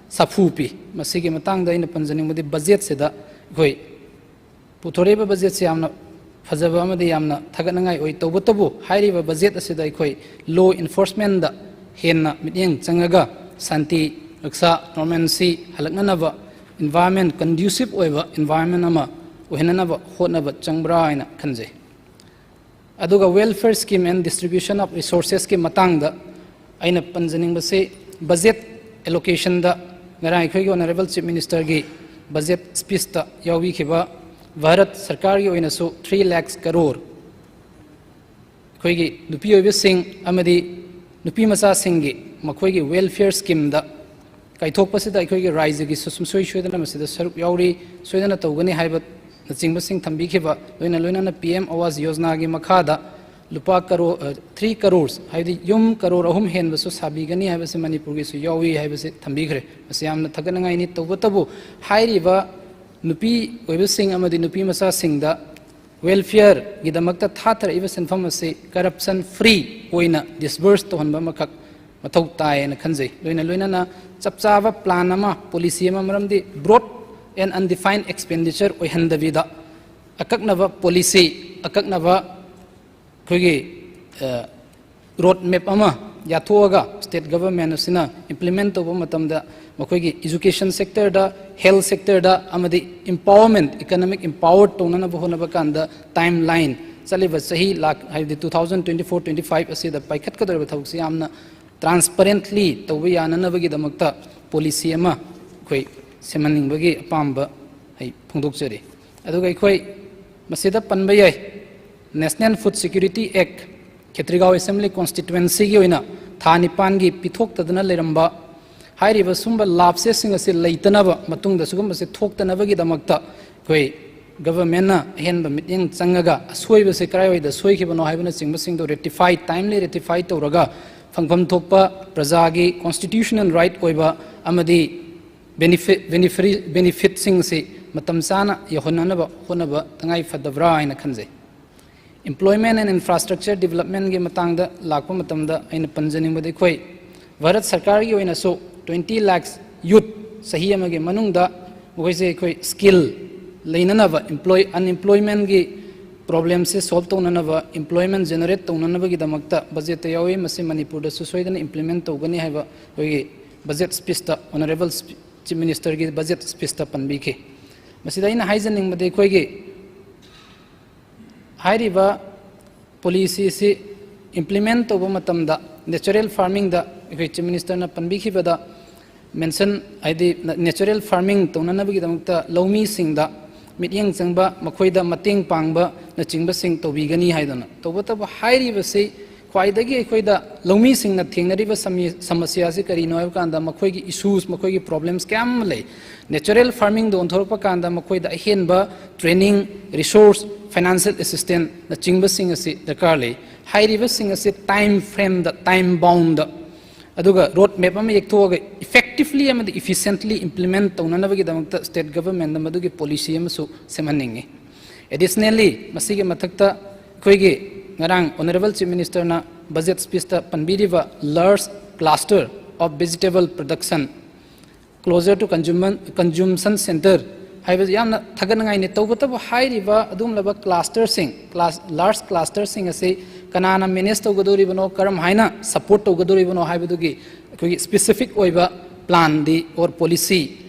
ꯁꯥꯐꯨ ꯄꯤ꯫ ꯃꯁꯤꯒꯤ ꯃꯇꯥꯡꯗ ꯑꯩꯅ ꯄꯟꯖꯅꯤꯡꯕꯗꯤ, budgetꯁꯤꯗ ꯑꯩꯈꯣꯏ ꯄꯨꯊꯣꯔꯛꯏꯕ budgetꯁꯤ ꯌꯥꯝꯅ ꯐꯖꯕ ꯑꯃꯗꯤ ꯌꯥꯝꯅ ꯊꯥꯒꯠꯅꯤꯡꯉꯥꯏ ꯑꯣꯏ꯫ ꯇꯧꯕꯇꯕꯨ ꯍꯥꯏꯔꯤꯕ budget ꯑꯁꯤꯗ ꯑꯩꯈꯣꯏ law enforcementꯗ ꯍꯦꯟꯅ ꯃꯤꯠꯌꯦꯡ ꯆꯪꯉꯒ ꯁꯥꯟꯇꯤ ꯔꯛꯁꯥ, normalcy ꯍꯜꯂꯛꯅꯅꯕ, environment conducive ꯑꯣꯏꯕ environment ꯑꯃ ꯑꯣꯏꯍꯟꯅꯅꯕ ꯍꯣꯠꯅꯕ ꯆꯪꯕ꯭ꯔꯥ ꯍꯥꯏꯅ ꯈꯟꯖꯩ꯫ ꯑꯗꯨꯒ welfare scheme and distribution of resourcesꯀꯤ ꯃꯇꯥꯡꯗ ꯑꯩꯅ ꯄꯟꯖꯅꯤꯡꯕꯁꯤ, budget allocationꯗ ꯉꯔꯥꯡ ꯑꯩꯈꯣꯏꯒꯤ Honourable Chief Ministerꯒꯤ budget speechꯇ ꯌꯥꯎꯕꯤꯈꯤꯕ ꯚꯥꯔꯠ ꯁꯔꯀꯥꯔꯒꯤ ꯑꯣꯏꯅꯁꯨ three lakhs crore ꯑꯩꯈꯣꯏꯒꯤ ꯅꯨꯄꯤ ꯑꯣꯏꯕꯁꯤꯡ ꯑꯃꯗꯤ ꯅꯨꯄꯤ ꯃꯆꯥꯁꯤꯡꯒꯤ ꯃꯈꯣꯏꯒꯤ welfare schemeꯗ ꯀꯥꯏꯊꯣꯛꯄꯁꯤꯗ ꯑꯩꯈꯣꯏꯒꯤ ꯔꯥꯖ꯭ꯌꯒꯤꯁꯨ ꯁꯨꯡꯁꯣꯏ ꯁꯣꯏꯗꯅ ꯃꯁꯤꯗ ꯁꯔꯨꯛ ꯌꯥꯎꯔꯤ, ꯁꯣꯏꯗꯅ ꯇꯧꯒꯅꯤ ꯍꯥꯏꯕꯅꯆꯤꯡꯕꯁꯤꯡ ꯊꯝꯕꯤꯈꯤꯕ, ꯂꯣꯏꯅ ꯂꯣꯏꯅꯅ P M Awas Yojanaꯒꯤ ꯃꯈꯥꯗ ꯂꯨꯄꯥ ꯀꯔꯣ-, ꯑ, three crores, ꯍꯥꯏꯕꯗꯤ ꯌꯨꯝ ꯀꯔꯣꯔ ꯑꯍꯨꯝ ꯍꯦꯟꯕꯁꯨ ꯁꯥꯕꯤꯒꯅꯤ ꯍꯥꯏꯕꯁꯤ ꯃꯅꯤꯄꯨꯔꯒꯤꯁꯨ ꯌꯥꯎꯏ ꯍꯥꯏꯕꯁꯤ ꯊꯝꯕꯤꯈ꯭ꯔꯦ꯫ ꯃꯁꯤ ꯌꯥꯝꯅ ꯊꯥꯒꯠꯅꯤꯡꯉꯥꯏꯅꯤ꯫ ꯇꯧꯕꯇꯕꯨ ꯍꯥꯏꯔꯤꯕ ꯅꯨꯄꯤ ꯑꯣꯏꯕꯁꯤꯡ ꯑꯃꯗꯤ ꯅꯨꯄꯤ ꯃꯆꯥꯁꯤꯡꯗ welfareꯒꯤꯗꯃꯛꯇ ꯊꯥꯊꯔꯛꯏꯕ ꯁꯦꯟꯐꯝ ꯑꯁꯤ corruption free ꯑꯣꯏꯅ disburse ꯇꯧꯍꯟꯕ ꯑꯃꯈꯛ ꯃꯊꯧ ꯇꯥꯏ ꯍꯥꯏꯅ ꯈꯟꯖꯩ꯫ ꯂꯣꯏꯅ ꯂꯣꯏꯅꯅ ꯆꯞ ꯆꯥꯕ plan ꯑꯃ, policy ꯑꯃ, ꯃꯔꯝꯗꯤ broad and undefined expenditure ꯑꯣꯏꯍꯟꯗꯕꯤꯗ ꯑꯀꯛꯅꯕ policy, ꯑꯀꯛꯅꯕ ꯑꯩꯈꯣꯏꯒꯤ, ꯑ, ꯔꯣꯗ ꯃꯦꯞ ꯑꯃ ꯌꯥꯊꯣꯛꯑꯒ ꯁ꯭ꯇꯦꯠ ꯒꯚꯔꯟꯃꯦꯟ ꯑꯁꯤꯅ ꯏꯝꯄ꯭ꯂꯤꯃꯦꯟ ꯇꯧꯕ ꯃꯇꯝꯗ ꯃꯈꯣꯏꯒꯤ ꯏꯖꯨꯀꯦꯁꯟ ꯁꯦꯛꯇꯔꯗ, ꯍꯦꯜꯊ ꯁꯦꯛꯇꯔꯗ ꯑꯃꯗꯤ ꯏꯝꯄꯥꯋꯔꯃꯦꯟ, ꯏꯀꯅꯣꯃꯤꯛ ꯏꯝꯄꯥꯋꯔ ꯇꯧꯅꯅꯕ ꯍꯣꯠꯅꯕ ꯀꯥꯟꯗ ꯇꯥꯏꯝ ꯂꯥꯏꯟ, ꯆꯠꯂꯤꯕ ꯆꯍꯤ ꯂꯥꯛ, ꯍꯥꯏꯕꯗꯤ two thousand twenty four twenty five ꯑꯁꯤꯗ ꯄꯥꯏꯈꯠꯀꯗꯧꯔꯤꯕ ꯊꯕꯛꯁꯤ ꯌꯥꯝꯅ ꯇ꯭ꯔꯥꯟꯁꯄꯔꯦꯟꯠꯂꯤ ꯇꯧꯕ ꯌꯥꯅꯅꯕꯒꯤꯗꯃꯛꯇ ꯄꯣꯂꯤꯁꯤ ꯑꯃ ꯑꯩꯈꯣꯏ ꯁꯦꯝꯍꯟꯅꯤꯡꯕꯒꯤ ꯑꯄꯥꯝꯕ ꯑꯩ ꯐꯣꯡꯗꯣꯛꯆꯔꯤ꯫ ꯑꯗꯨꯒ ꯑꯩꯈꯣꯏ ꯃꯁꯤꯗ ꯄꯟꯕ ꯌꯥꯏ, ꯅꯦꯁꯅꯦꯜ ꯐꯨꯗ ꯁꯦꯀ꯭ꯌꯨꯔꯤꯇꯤ ꯑꯦꯛ, ꯈꯦꯇ꯭ꯔꯤꯒꯥꯎ ꯑꯦꯁꯦꯝꯕ꯭ꯂꯤ ꯀꯣꯟꯁꯇꯤꯇ꯭ꯋꯦꯟꯁꯤꯒꯤ ꯑꯣꯏꯅ ꯊꯥ ꯅꯤꯄꯥꯟꯒꯤ ꯄꯤꯊꯣꯛꯇꯗꯅ ꯂꯩꯔꯝꯕ ꯍꯥꯏꯔꯤꯕ ꯁꯨꯝꯕ ꯂꯥꯞꯁꯦꯁꯁꯤꯡ ꯑꯁꯤ ꯂꯩꯇꯅꯕ, ꯃꯇꯨꯡꯗ ꯁꯤꯒꯨꯝꯕꯁꯤ ꯊꯣꯛꯇꯅꯕꯒꯤꯗꯃꯛꯇ ꯑꯩꯈꯣꯏ ꯒꯚꯔꯟꯃꯦꯟꯅ ꯑꯍꯦꯟꯕ ꯃꯤꯠꯌꯦꯡ ꯆꯪꯉꯒ ꯑꯁꯣꯏꯕꯁꯦ ꯀꯗꯥꯏꯋꯥꯏꯗ ꯁꯣꯏꯈꯤꯕꯅꯣ ꯍꯥꯏꯕꯅꯆꯤꯡꯕꯁꯤꯡꯗꯣ ꯔꯦꯇꯤꯐꯥꯏ, ꯇꯥꯏꯝꯂꯤ ꯔꯦꯇꯤꯐꯥꯏ ꯇꯧꯔꯒ ꯐꯪꯐꯝ ꯊꯣꯛꯄ ꯄ꯭ꯔꯖꯥꯒꯤ ꯀꯣꯟꯁꯇꯤꯇ꯭ꯌꯨꯁꯅꯦꯜ ꯔꯥꯏꯠ ꯑꯣꯏꯕ ꯑꯃꯗꯤ ꯕꯦꯅꯤꯐꯤꯠ, ꯕꯦꯅꯤꯐꯤꯠꯁꯤꯡ ꯑꯁꯤ ꯃꯇꯝ ꯆꯥꯅ ꯌꯧꯍꯟꯅꯅꯕ ꯍꯣꯠꯅꯕ ꯇꯉꯥꯏ ꯐꯗꯕ꯭ꯔꯥ ꯍꯥꯏꯅ ꯈꯟꯖꯩ꯫ Employment and Infrastructure Developmentꯒꯤ ꯃꯇꯥꯡꯗ ꯂꯥꯛꯄ ꯃꯇꯝꯗ ꯑꯩꯅ ꯄꯟꯖꯅꯤꯡꯕꯗꯤ, ꯑꯩꯈꯣꯏ ꯚꯥꯔꯠ ꯁꯔꯀꯥꯔꯒꯤ ꯑꯣꯏꯅꯁꯨ twenty lakhs youth ꯆꯍꯤ ꯑꯃꯒꯤ ꯃꯅꯨꯡꯗ ꯃꯈꯣꯏꯁꯦ ꯑꯩꯈꯣꯏ ꯁ꯭ꯀꯤꯜ ꯂꯩꯅꯅꯕ, ꯑꯦꯝꯄ꯭ꯂꯣꯏ, ꯑꯟꯑꯦꯝꯄ꯭ꯂꯣꯏꯃꯦꯟꯒꯤ ꯄ꯭ꯔꯣꯕ꯭ꯂꯦꯝꯁꯦ ꯁꯣꯜꯕ ꯇꯧꯅꯅꯕ, ꯑꯦꯝꯄ꯭ꯂꯣꯏꯃꯦꯟ ꯖꯦꯅꯦꯔꯦꯠ ꯇꯧꯅꯅꯕꯒꯤꯗꯃꯛꯇ ꯕꯖꯦꯠꯇ ꯌꯥꯎꯏ꯫ ꯃꯁꯤ ꯃꯅꯤꯄꯨꯔꯗꯁꯨ ꯁꯣꯏꯗꯅ ꯏꯝꯄ꯭ꯂꯤꯃꯦꯟ ꯇꯧꯒꯅꯤ ꯍꯥꯏꯕ ꯑꯩꯈꯣꯏꯒꯤ ꯕꯖꯦꯠ ꯁ꯭ꯄꯤꯆꯇ ꯑꯣꯅꯔꯦꯕꯜ ꯆꯤꯐ ꯃꯤꯅꯤꯁꯇꯔꯒꯤ ꯕꯖꯦꯠ ꯁ꯭ꯄꯤꯆꯇ ꯄꯟꯕꯤꯈꯤ꯫ ꯃꯁꯤꯗ ꯑꯩꯅ ꯍꯥꯏꯖꯅꯤꯡꯕꯗꯤ, ꯑꯩꯈꯣꯏꯒꯤ ꯍꯥꯏꯔꯤꯕ ꯄꯣꯂꯤꯁꯤꯁꯤ ꯏꯝꯄ꯭ꯂꯤꯃꯦꯟ ꯇꯧꯕ ꯃꯇꯝꯗ ꯅꯦꯆꯔꯦꯜ ꯐꯥꯔꯃꯤꯡꯗ ꯑꯩꯈꯣꯏ ꯆꯤꯐ ꯃꯤꯅꯤꯁꯇꯔꯅ ꯄꯟꯕꯤꯈꯤꯕꯗ ꯃꯦꯟꯁꯟ, ꯍꯥꯏꯗꯤ ꯅꯦꯆꯔꯦꯜ ꯐꯥꯔꯃꯤꯡ ꯇꯧꯅꯅꯕꯒꯤꯗꯃꯛꯇ ꯂꯧꯃꯤꯁꯤꯡꯗ ꯃꯤꯠꯌꯦꯡ ꯆꯪꯕ, ꯃꯈꯣꯏꯗ ꯃꯇꯦꯡ ꯄꯥꯡꯕꯅꯆꯤꯡꯕꯁꯤꯡ ꯇꯧꯕꯤꯒꯅꯤ ꯍꯥꯏꯗꯅ꯫ ꯇꯧꯕꯇꯕꯨ ꯍꯥꯏꯔꯤꯕꯁꯤ ꯈ꯭ꯋꯥꯏꯗꯒꯤ ꯑꯩꯈꯣꯏꯗ ꯂꯧꯃꯤꯁꯤꯡꯅ ꯊꯦꯡꯅꯔꯤꯕ ꯁꯃꯤ-, ꯁꯃꯁ꯭ꯌꯥꯁꯤ ꯀꯔꯤꯅꯣ ꯍꯥꯏꯕ ꯀꯥꯟꯗ ꯃꯈꯣꯏꯒꯤ ꯏꯁꯨꯁ, ꯃꯈꯣꯏꯒꯤ ꯄ꯭ꯔꯣꯕ꯭ꯂꯦꯝꯁ ꯀꯌꯥ ꯑꯃ ꯂꯩ꯫ ꯅꯦꯆꯔꯦꯜ ꯐꯥꯔꯃꯤꯡꯗ ꯑꯣꯟꯊꯣꯔꯛꯄ ꯀꯥꯟꯗ ꯃꯈꯣꯏꯗ ꯑꯍꯦꯟꯕ ꯇ꯭ꯔꯦꯅꯤꯡ, ꯔꯤꯁꯣꯔꯁ, ꯐꯥꯏꯅꯥꯟꯁꯤꯌꯦꯜ ꯑꯦꯁꯤꯁꯇꯦꯟꯁꯅꯆꯤꯡꯕꯁꯤꯡ ꯑꯁꯤ ꯗꯔꯀꯥꯔ ꯂꯩ꯫ ꯍꯥꯏꯔꯤꯕꯁꯤꯡ ꯑꯁꯤ ꯇꯥꯏꯝ ꯐ꯭ꯔꯦꯝꯗ, ꯇꯥꯏꯝ ꯕꯥꯎꯟꯗ, ꯑꯗꯨꯒ ꯔꯣꯗ ꯃꯦꯞ ꯑꯃ ꯌꯦꯛꯊꯣꯛꯑꯒ ꯏꯐꯦꯛꯇꯤꯚꯂꯤ ꯑꯃꯗꯤ ꯏꯐꯤꯁꯦꯟꯠꯂꯤ ꯏꯝꯄ꯭ꯂꯤꯃꯦꯟ ꯇꯧꯅꯅꯕꯒꯤꯗꯃꯛꯇ ꯁ꯭ꯇꯦꯠ ꯒꯚꯔꯟꯃꯦꯟꯠꯅ ꯃꯗꯨꯒꯤ ꯄꯣꯂꯤꯁꯤ ꯑꯃꯁꯨ ꯁꯦꯝꯍꯟꯅꯤꯡꯉꯤ꯫ ꯑꯦꯗꯤꯁꯅꯦꯜꯂꯤ, ꯃꯁꯤꯒꯤ ꯃꯊꯛꯇ ꯑꯩꯈꯣꯏꯒꯤ ꯉꯔꯥꯡ ꯑꯣꯅꯔꯦꯕꯜ ꯆꯤꯐ ꯃꯤꯅꯤꯁꯇꯔꯅ ꯕꯖꯦꯠ ꯁ꯭ꯄꯤꯆꯇ ꯄꯟꯕꯤꯔꯤꯕ large cluster of vegetable production closer to consumer, consumption centre ꯍꯥꯏꯕꯁꯤ ꯌꯥꯝꯅ ꯊꯥꯒꯠꯅꯤꯡꯉꯥꯏꯅꯤ꯫ ꯇꯧꯕꯇꯕꯨ ꯍꯥꯏꯔꯤꯕ ꯑꯗꯨꯒꯨꯝꯂꯕ ꯀ꯭ꯂꯥꯁꯇꯔꯁꯤꯡ, ꯀ꯭ꯂꯥꯁ, ꯂꯥꯔꯖ ꯀ꯭ꯂꯥꯁꯇꯔꯁꯤꯡ ꯑꯁꯤ ꯀꯅꯥꯅ ꯃꯦꯅꯦꯖ ꯇꯧꯒꯗꯧꯔꯤꯕꯅꯣ, ꯀꯔꯝ ꯍꯥꯏꯅ ꯁꯄꯣꯔꯠ ꯇꯧꯒꯗꯧꯔꯤꯕꯅꯣ ꯍꯥꯏꯕꯗꯨꯒꯤ ꯑꯩꯈꯣꯏꯒꯤ ꯁ꯭ꯄꯦꯁꯤꯐꯤꯛ ꯑꯣꯏꯕ ꯄ꯭ꯂꯥꯟꯗꯤ ꯑꯣꯔ ꯄꯣꯂꯤꯁꯤ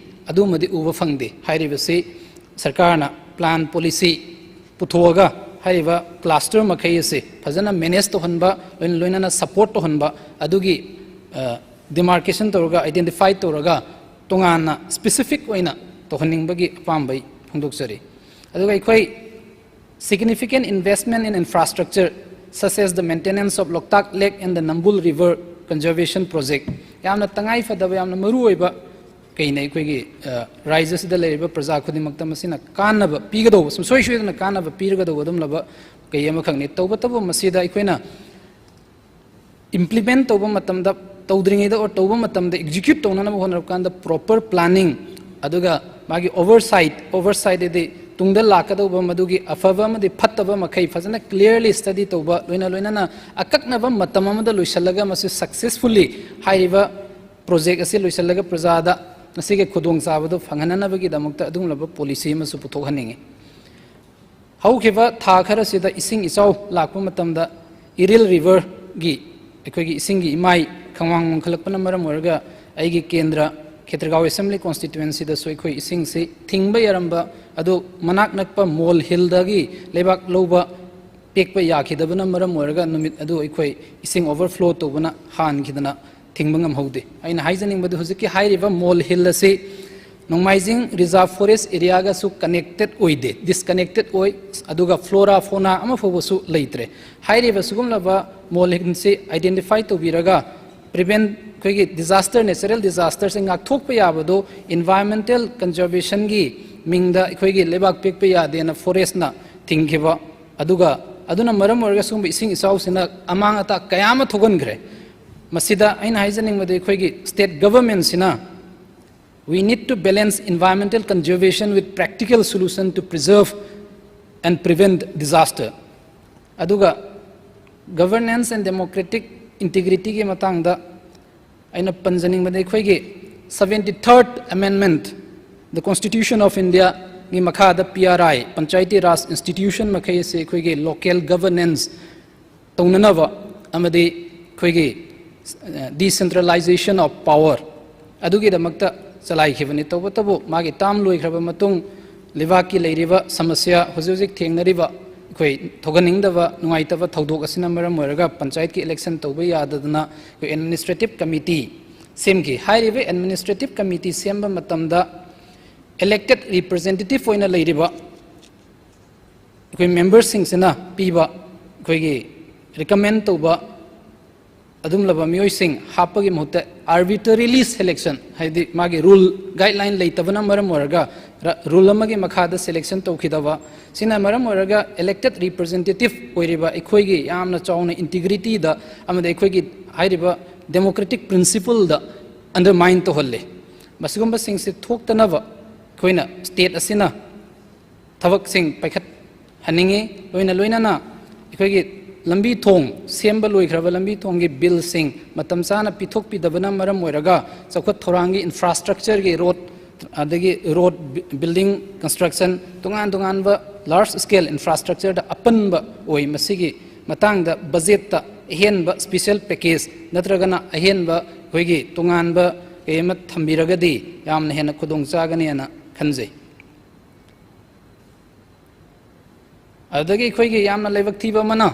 ꯑꯗꯨꯃꯗꯤ ꯎꯕ ꯐꯪꯗꯦ꯫ ꯍꯥꯏꯔꯤꯕꯁꯤ ꯁꯔꯀꯥꯔꯅ ꯄ꯭ꯂꯥꯟ ꯄꯣꯂꯤꯁꯤ ꯄꯨꯊꯣꯛꯑꯒ ꯍꯥꯏꯔꯤꯕ ꯀ꯭ꯂꯥꯁꯇꯔ ꯃꯈꯩ ꯑꯁꯤ ꯐꯖꯅ ꯃꯦꯅꯦꯖ ꯇꯧꯍꯟꯕ, ꯂꯣꯏꯅ ꯂꯣꯏꯅꯅ ꯁꯄꯣꯔꯠ ꯇꯧꯍꯟꯕ, ꯑꯗꯨꯒꯤ ꯗꯤꯃꯥꯔꯀꯦꯁꯟ ꯇꯧꯔꯒ, ꯑꯥꯏꯗꯦꯟꯇꯤꯐꯥꯏ ꯇꯧꯔꯒ, ꯇꯣꯉꯥꯟꯅ ꯁ꯭ꯄꯦꯁꯤꯐꯤꯛ ꯑꯣꯏꯅ ꯇꯧꯍꯟꯅꯤꯡꯕꯒꯤ ꯑꯄꯥꯝꯕ ꯑꯩ ꯐꯣꯡꯗꯣꯛꯆꯔꯤ꯫ ꯑꯗꯨꯒ ꯑꯩꯈꯣꯏ significant investment in infrastructure such as the maintenance of Loktak Lake and the Nambul River conservation project, ꯌꯥꯝꯅ ꯇꯉꯥꯏ ꯐꯗꯕ, ꯌꯥꯝꯅ ꯃꯔꯨ ꯑꯣꯏꯕ ꯀꯩꯅ ꯑꯩꯈꯣꯏꯒꯤ, ꯑ, ꯔꯥꯏꯖ꯭ꯌꯁꯤꯗ ꯂꯩꯔꯤꯕ ꯄ꯭ꯔꯖꯥ ꯈꯨꯗꯤꯡꯃꯛꯇ ꯃꯁꯤꯅ ꯀꯥꯟꯅꯕ ꯄꯤꯒꯗꯧꯕ, ꯁꯨꯡꯁꯣꯏ ꯁꯣꯏꯗꯅ ꯀꯥꯟꯅꯕ ꯄꯤꯔꯒꯗꯧꯕ ꯑꯗꯨꯝꯂꯕ ꯀꯩ ꯑꯃꯈꯛꯅꯤ꯫ ꯇꯧꯕꯇꯕꯨ ꯃꯁꯤꯗ ꯑꯩꯈꯣꯏꯅ ꯏꯝꯄ꯭ꯂꯤꯃꯦꯟ ꯇꯧꯕ ꯃꯇꯝꯗ, ꯇꯧꯗ꯭ꯔꯤꯉꯩꯗ ꯑꯣꯔ ꯇꯧꯕ ꯃꯇꯝꯗ ꯑꯦꯛꯖꯤꯀ꯭ꯌꯨꯠ ꯇꯧꯅꯅꯕ ꯍꯣꯠꯅꯔꯛꯄ ꯀꯥꯟꯗ ꯄ꯭ꯔꯣꯄꯔ ꯄ꯭ꯂꯥꯅꯤꯡ, ꯑꯗꯨꯒ ꯃꯥꯒꯤ ꯑꯣꯚꯔꯁꯥꯏꯠ, ꯑꯣꯚꯔꯁꯥꯏꯠ ꯍꯥꯏꯗꯤ ꯇꯨꯡꯗ ꯂꯥꯛꯀꯗꯧꯕ ꯃꯗꯨꯒꯤ ꯑꯐꯕ ꯑꯃꯗꯤ ꯐꯠꯇꯕ ꯃꯈꯩ ꯐꯖꯅ ꯀ꯭ꯂꯤꯌꯔꯂꯤ ꯁ꯭ꯇꯗꯤ ꯇꯧꯕ, ꯂꯣꯏꯅ ꯂꯣꯏꯅꯅ ꯑꯀꯛꯅꯕ ꯃꯇꯝ ꯑꯃꯗ ꯂꯣꯏꯁꯤꯜꯂꯒ ꯃꯁꯤ ꯁꯛꯁꯦꯁꯐꯨꯜꯂꯤ ꯍꯥꯏꯔꯤꯕ ꯄ꯭ꯔꯣꯖꯦꯛ ꯑꯁꯤ ꯂꯣꯏꯁꯤꯜꯂꯒ ꯄ꯭ꯔꯖꯥꯗ ꯃꯁꯤꯒꯤ ꯈꯨꯗꯣꯡꯆꯥꯕꯗꯨ ꯐꯪꯍꯟꯅꯅꯕꯒꯤꯗꯃꯛꯇ ꯑꯗꯨꯒꯨꯝꯂꯕ ꯄꯣꯂꯤꯁꯤ ꯑꯃꯁꯨ ꯄꯨꯊꯣꯛꯍꯟꯅꯤꯡꯏ꯫ ꯍꯧꯈꯤꯕ ꯊꯥ ꯈꯔꯁꯤꯗ ꯏꯁꯤꯡ ꯏꯆꯥꯎ ꯂꯥꯛꯄ ꯃꯇꯝꯗ ꯏꯔꯤꯜ ꯔꯤꯚꯔꯒꯤ, ꯑꯩꯈꯣꯏꯒꯤ ꯏꯁꯤꯡꯒꯤ ꯏꯃꯥꯏ ꯈꯣꯡꯕꯥꯟ ꯋꯥꯡꯈꯠꯂꯛꯄꯅ ꯃꯔꯝ ꯑꯣꯏꯔꯒ ꯑꯩꯒꯤ ꯀꯦꯟꯗ꯭ꯔ ꯈꯦꯇ꯭ꯔꯤꯒꯥꯎ ꯑꯦꯁꯦꯝꯕ꯭ꯂꯤ ꯀꯣꯟꯁꯇꯤꯇ꯭ꯋꯦꯟꯁꯤꯗꯁꯨ ꯑꯩꯈꯣꯏ ꯏꯁꯤꯡꯁꯤ ꯊꯤꯡꯕ ꯌꯥꯔꯝꯕ ꯑꯗꯨ ꯃꯅꯥꯛ ꯅꯛꯄ ꯃꯣꯜ ꯍꯤꯜꯗꯒꯤ ꯂꯩꯕꯥꯛ ꯂꯧꯕ ꯄꯦꯛꯄ ꯌꯥꯈꯤꯗꯕꯅ ꯃꯔꯝ ꯑꯣꯏꯔꯒ ꯅꯨꯃꯤꯠ ꯑꯗꯨ ꯑꯩꯈꯣꯏ ꯏꯁꯤꯡ ꯑꯣꯚꯔꯐ꯭ꯂꯣ ꯇꯧꯕꯅ ꯍꯥꯟꯈꯤꯗꯅ ꯊꯤꯡꯕ ꯉꯝꯍꯧꯗꯦ꯫ ꯑꯩꯅ ꯍꯥꯏꯖꯅꯤꯡꯕꯗꯤ ꯍꯧꯖꯤꯛꯀꯤ ꯍꯥꯏꯔꯤꯕ ꯃꯣꯜ ꯍꯤꯜ ꯑꯁꯤ ꯅꯣꯡꯃꯥꯏꯖꯤꯡ ꯔꯤꯖꯥꯔꯚ ꯐꯣꯔꯦꯁ ꯑꯦꯔꯤꯌꯥꯒꯁꯨ ꯀꯅꯦꯛꯇꯦꯠ ꯑꯣꯏꯗꯦ, ꯗꯤꯁꯀꯅꯦꯛꯇꯦꯠ ꯑꯣꯏ, ꯑꯗꯨꯒ ꯐ꯭ꯂꯣꯔꯥ ꯐꯣꯅꯥ ꯑꯃꯐꯥꯎꯕꯁꯨ ꯂꯩꯇ꯭ꯔꯦ꯫ ꯍꯥꯏꯔꯤꯕ ꯁꯤꯒꯨꯝꯂꯕ ꯃꯣꯜ ꯍꯤꯜꯁꯤ ꯑꯥꯏꯗꯦꯟꯇꯤꯐꯥꯏ ꯇꯧꯕꯤꯔꯒ ꯄ꯭ꯔꯤꯚꯦꯟ, ꯑꯩꯈꯣꯏꯒꯤ ꯗꯤꯖꯥꯁꯇꯔ, ꯅꯦꯆꯔꯦꯜ ꯗꯤꯖꯥꯁꯇꯔꯁꯦ ꯉꯥꯛꯊꯣꯛꯄ ꯌꯥꯕꯗꯣ ꯏꯟꯚꯥꯏꯔꯣꯟꯃꯦꯟꯇꯦꯜ ꯀꯟꯖꯔꯕꯦꯁꯟꯒꯤ ꯃꯤꯡꯗ ꯑꯩꯈꯣꯏꯒꯤ ꯂꯩꯕꯥꯛ ꯄꯦꯛꯄ ꯌꯥꯗꯦꯅ ꯐꯣꯔꯦꯁꯅ ꯊꯤꯡꯈꯤꯕ, ꯑꯗꯨꯒ ꯑꯗꯨꯅ ꯃꯔꯝ ꯑꯣꯏꯔꯒ ꯁꯤꯒꯨꯝꯕ ꯏꯁꯤꯡ ꯏꯆꯥꯎꯁꯤꯅ ꯑꯃꯥꯡ ꯑꯇꯥ ꯀꯌꯥ ꯑꯃ ꯊꯣꯛꯍꯟꯈ꯭ꯔꯦ꯫ ꯃꯁꯤꯗ ꯑꯩꯅ ꯍꯥꯏꯖꯅꯤꯡꯕꯗꯤ ꯑꯩꯈꯣꯏꯒꯤ state ꯒꯚꯔꯟꯃꯦꯟꯠꯁꯤꯅ we need to balance environmental conservation with practical solution to preserve and prevent disaster꯫ ꯑꯗꯨꯒ governance and democratic integrityꯒꯤ ꯃꯇꯥꯡꯗ ꯑꯩꯅ ꯄꯟꯖꯅꯤꯡꯕꯗꯤ ꯑꯩꯈꯣꯏꯒꯤ seventy third amendment The Constitution of India ꯒꯤ ꯃꯈꯥꯗ P R I, Panchayati Raj institution ꯃꯈꯩ ꯑꯁꯤ ꯑꯩꯈꯣꯏꯒꯤ local governance ꯇꯧꯅꯅꯕ ꯑꯃꯗꯤ ꯑꯩꯈꯣꯏꯒꯤ decentralization of power ꯑꯗꯨꯒꯤꯗꯃꯛꯇ ꯆꯂꯥꯏꯈꯤꯕꯅꯤ꯫ ꯇꯧꯕꯇꯕꯨ ꯃꯥꯒꯤ term ꯂꯣꯏꯈ꯭ꯔꯕ ꯃꯇꯨꯡ ꯂꯩꯕꯥꯛꯀꯤ ꯂꯩꯔꯤꯕ ꯁꯃꯁ꯭ꯌꯥ, ꯍꯧꯖꯤꯛ ꯍꯧꯖꯤꯛ ꯊꯦꯡꯅꯔꯤꯕ ꯑꯩꯈꯣꯏ ꯊꯣꯛꯍꯟꯅꯤꯡꯗꯕ ꯅꯨꯡꯉꯥꯏꯇꯕ ꯊꯧꯗꯣꯛ ꯑꯁꯤꯅ ꯃꯔꯝ ꯑꯣꯏꯔꯒ ꯄꯟꯆꯥꯌꯠꯀꯤ election ꯇꯧꯕ ꯌꯥꯗꯗꯅ ꯑꯩꯈꯣꯏ administrative committee ꯁꯦꯝꯈꯤ꯫ ꯍꯥꯏꯔꯤꯕ administrative committee ꯁꯦꯝꯕ ꯃꯇꯝꯗ elected representative ꯑꯣꯏꯅ ꯂꯩꯔꯤꯕ ꯑꯩꯈꯣꯏ memberꯁꯤꯡꯁꯤꯅ ꯄꯤꯕ, ꯑꯩꯈꯣꯏꯒꯤ recommend ꯇꯧꯕ ꯑꯗꯨꯝꯂꯕ ꯃꯤꯑꯣꯏꯁꯤꯡ ꯍꯥꯞꯄꯒꯤ ꯃꯍꯨꯠꯇ arbitrarily selection, ꯍꯥꯏꯗꯤ ꯃꯥꯒꯤ rule guideline ꯂꯩꯇꯕꯅ ꯃꯔꯝ ꯑꯣꯏꯔꯒ ꯔ-, rule ꯑꯃꯒꯤ ꯃꯈꯥꯗ selection ꯇꯧꯈꯤꯗꯕ, ꯁꯤꯅ ꯃꯔꯝ ꯑꯣꯏꯔꯒ elected representative ꯑꯣꯏꯔꯤꯕ ꯑꯩꯈꯣꯏꯒꯤ ꯌꯥꯝꯅ ꯆꯥꯎꯅ integrityꯗ ꯑꯃꯗꯤ ꯑꯩꯈꯣꯏꯒꯤ ꯍꯥꯏꯔꯤꯕ democratic principleꯗ undermine ꯇꯧꯍꯜꯂꯤ꯫ ꯃꯁꯤꯒꯨꯝꯕꯁꯤꯡꯁꯤ ꯊꯣꯛꯇꯅꯕ ꯑꯩꯈꯣꯏꯅ state ꯑꯁꯤꯅ ꯊꯕꯛꯁꯤꯡ ꯄꯥꯏꯈꯠꯍꯟꯅꯤꯡꯉꯤ꯫ ꯂꯣꯏꯅ ꯂꯣꯏꯅꯅ ꯑꯩꯈꯣꯏꯒꯤ ꯂꯝꯕꯤ ꯊꯣꯡ ꯁꯦꯝꯕ ꯂꯣꯏꯈ꯭ꯔꯕ ꯂꯝꯕꯤ ꯊꯣꯡꯒꯤ billꯁꯤꯡ ꯃꯇꯝ ꯆꯥꯅ ꯄꯤꯊꯣꯛꯄꯤꯗꯕꯅ ꯃꯔꯝ ꯑꯣꯏꯔꯒ ꯆꯥꯎꯈꯠ ꯊꯧꯔꯥꯡꯒꯤ infrastructureꯒꯤ road, ꯑꯗꯒꯤ road, building construction, ꯇꯣꯉꯥꯟ ꯇꯣꯉꯥꯟꯕ large scale infrastructureꯗ ꯑꯄꯟꯕ ꯑꯣꯏ꯫ ꯃꯁꯤꯒꯤ ꯃꯇꯥꯡꯗ budgetꯇ ꯑꯍꯦꯟꯕ special package ꯅꯠꯇ꯭ꯔꯒꯅ ꯑꯍꯦꯟꯕ ꯑꯩꯈꯣꯏꯒꯤ ꯇꯣꯉꯥꯟꯕ ꯀꯩ ꯑꯃ ꯊꯝꯕꯤꯔꯒꯗꯤ ꯌꯥꯝꯅ ꯍꯦꯟꯅ ꯈꯨꯗꯣꯡ ꯆꯥꯒꯅꯤꯅ ꯈꯟꯖꯩ꯫ ꯑꯗꯨꯗꯒꯤ ꯑꯩꯈꯣꯏꯒꯤ ꯌꯥꯝꯅ ꯂꯥꯏꯕꯛ ꯊꯤꯕ ꯑꯃꯅ,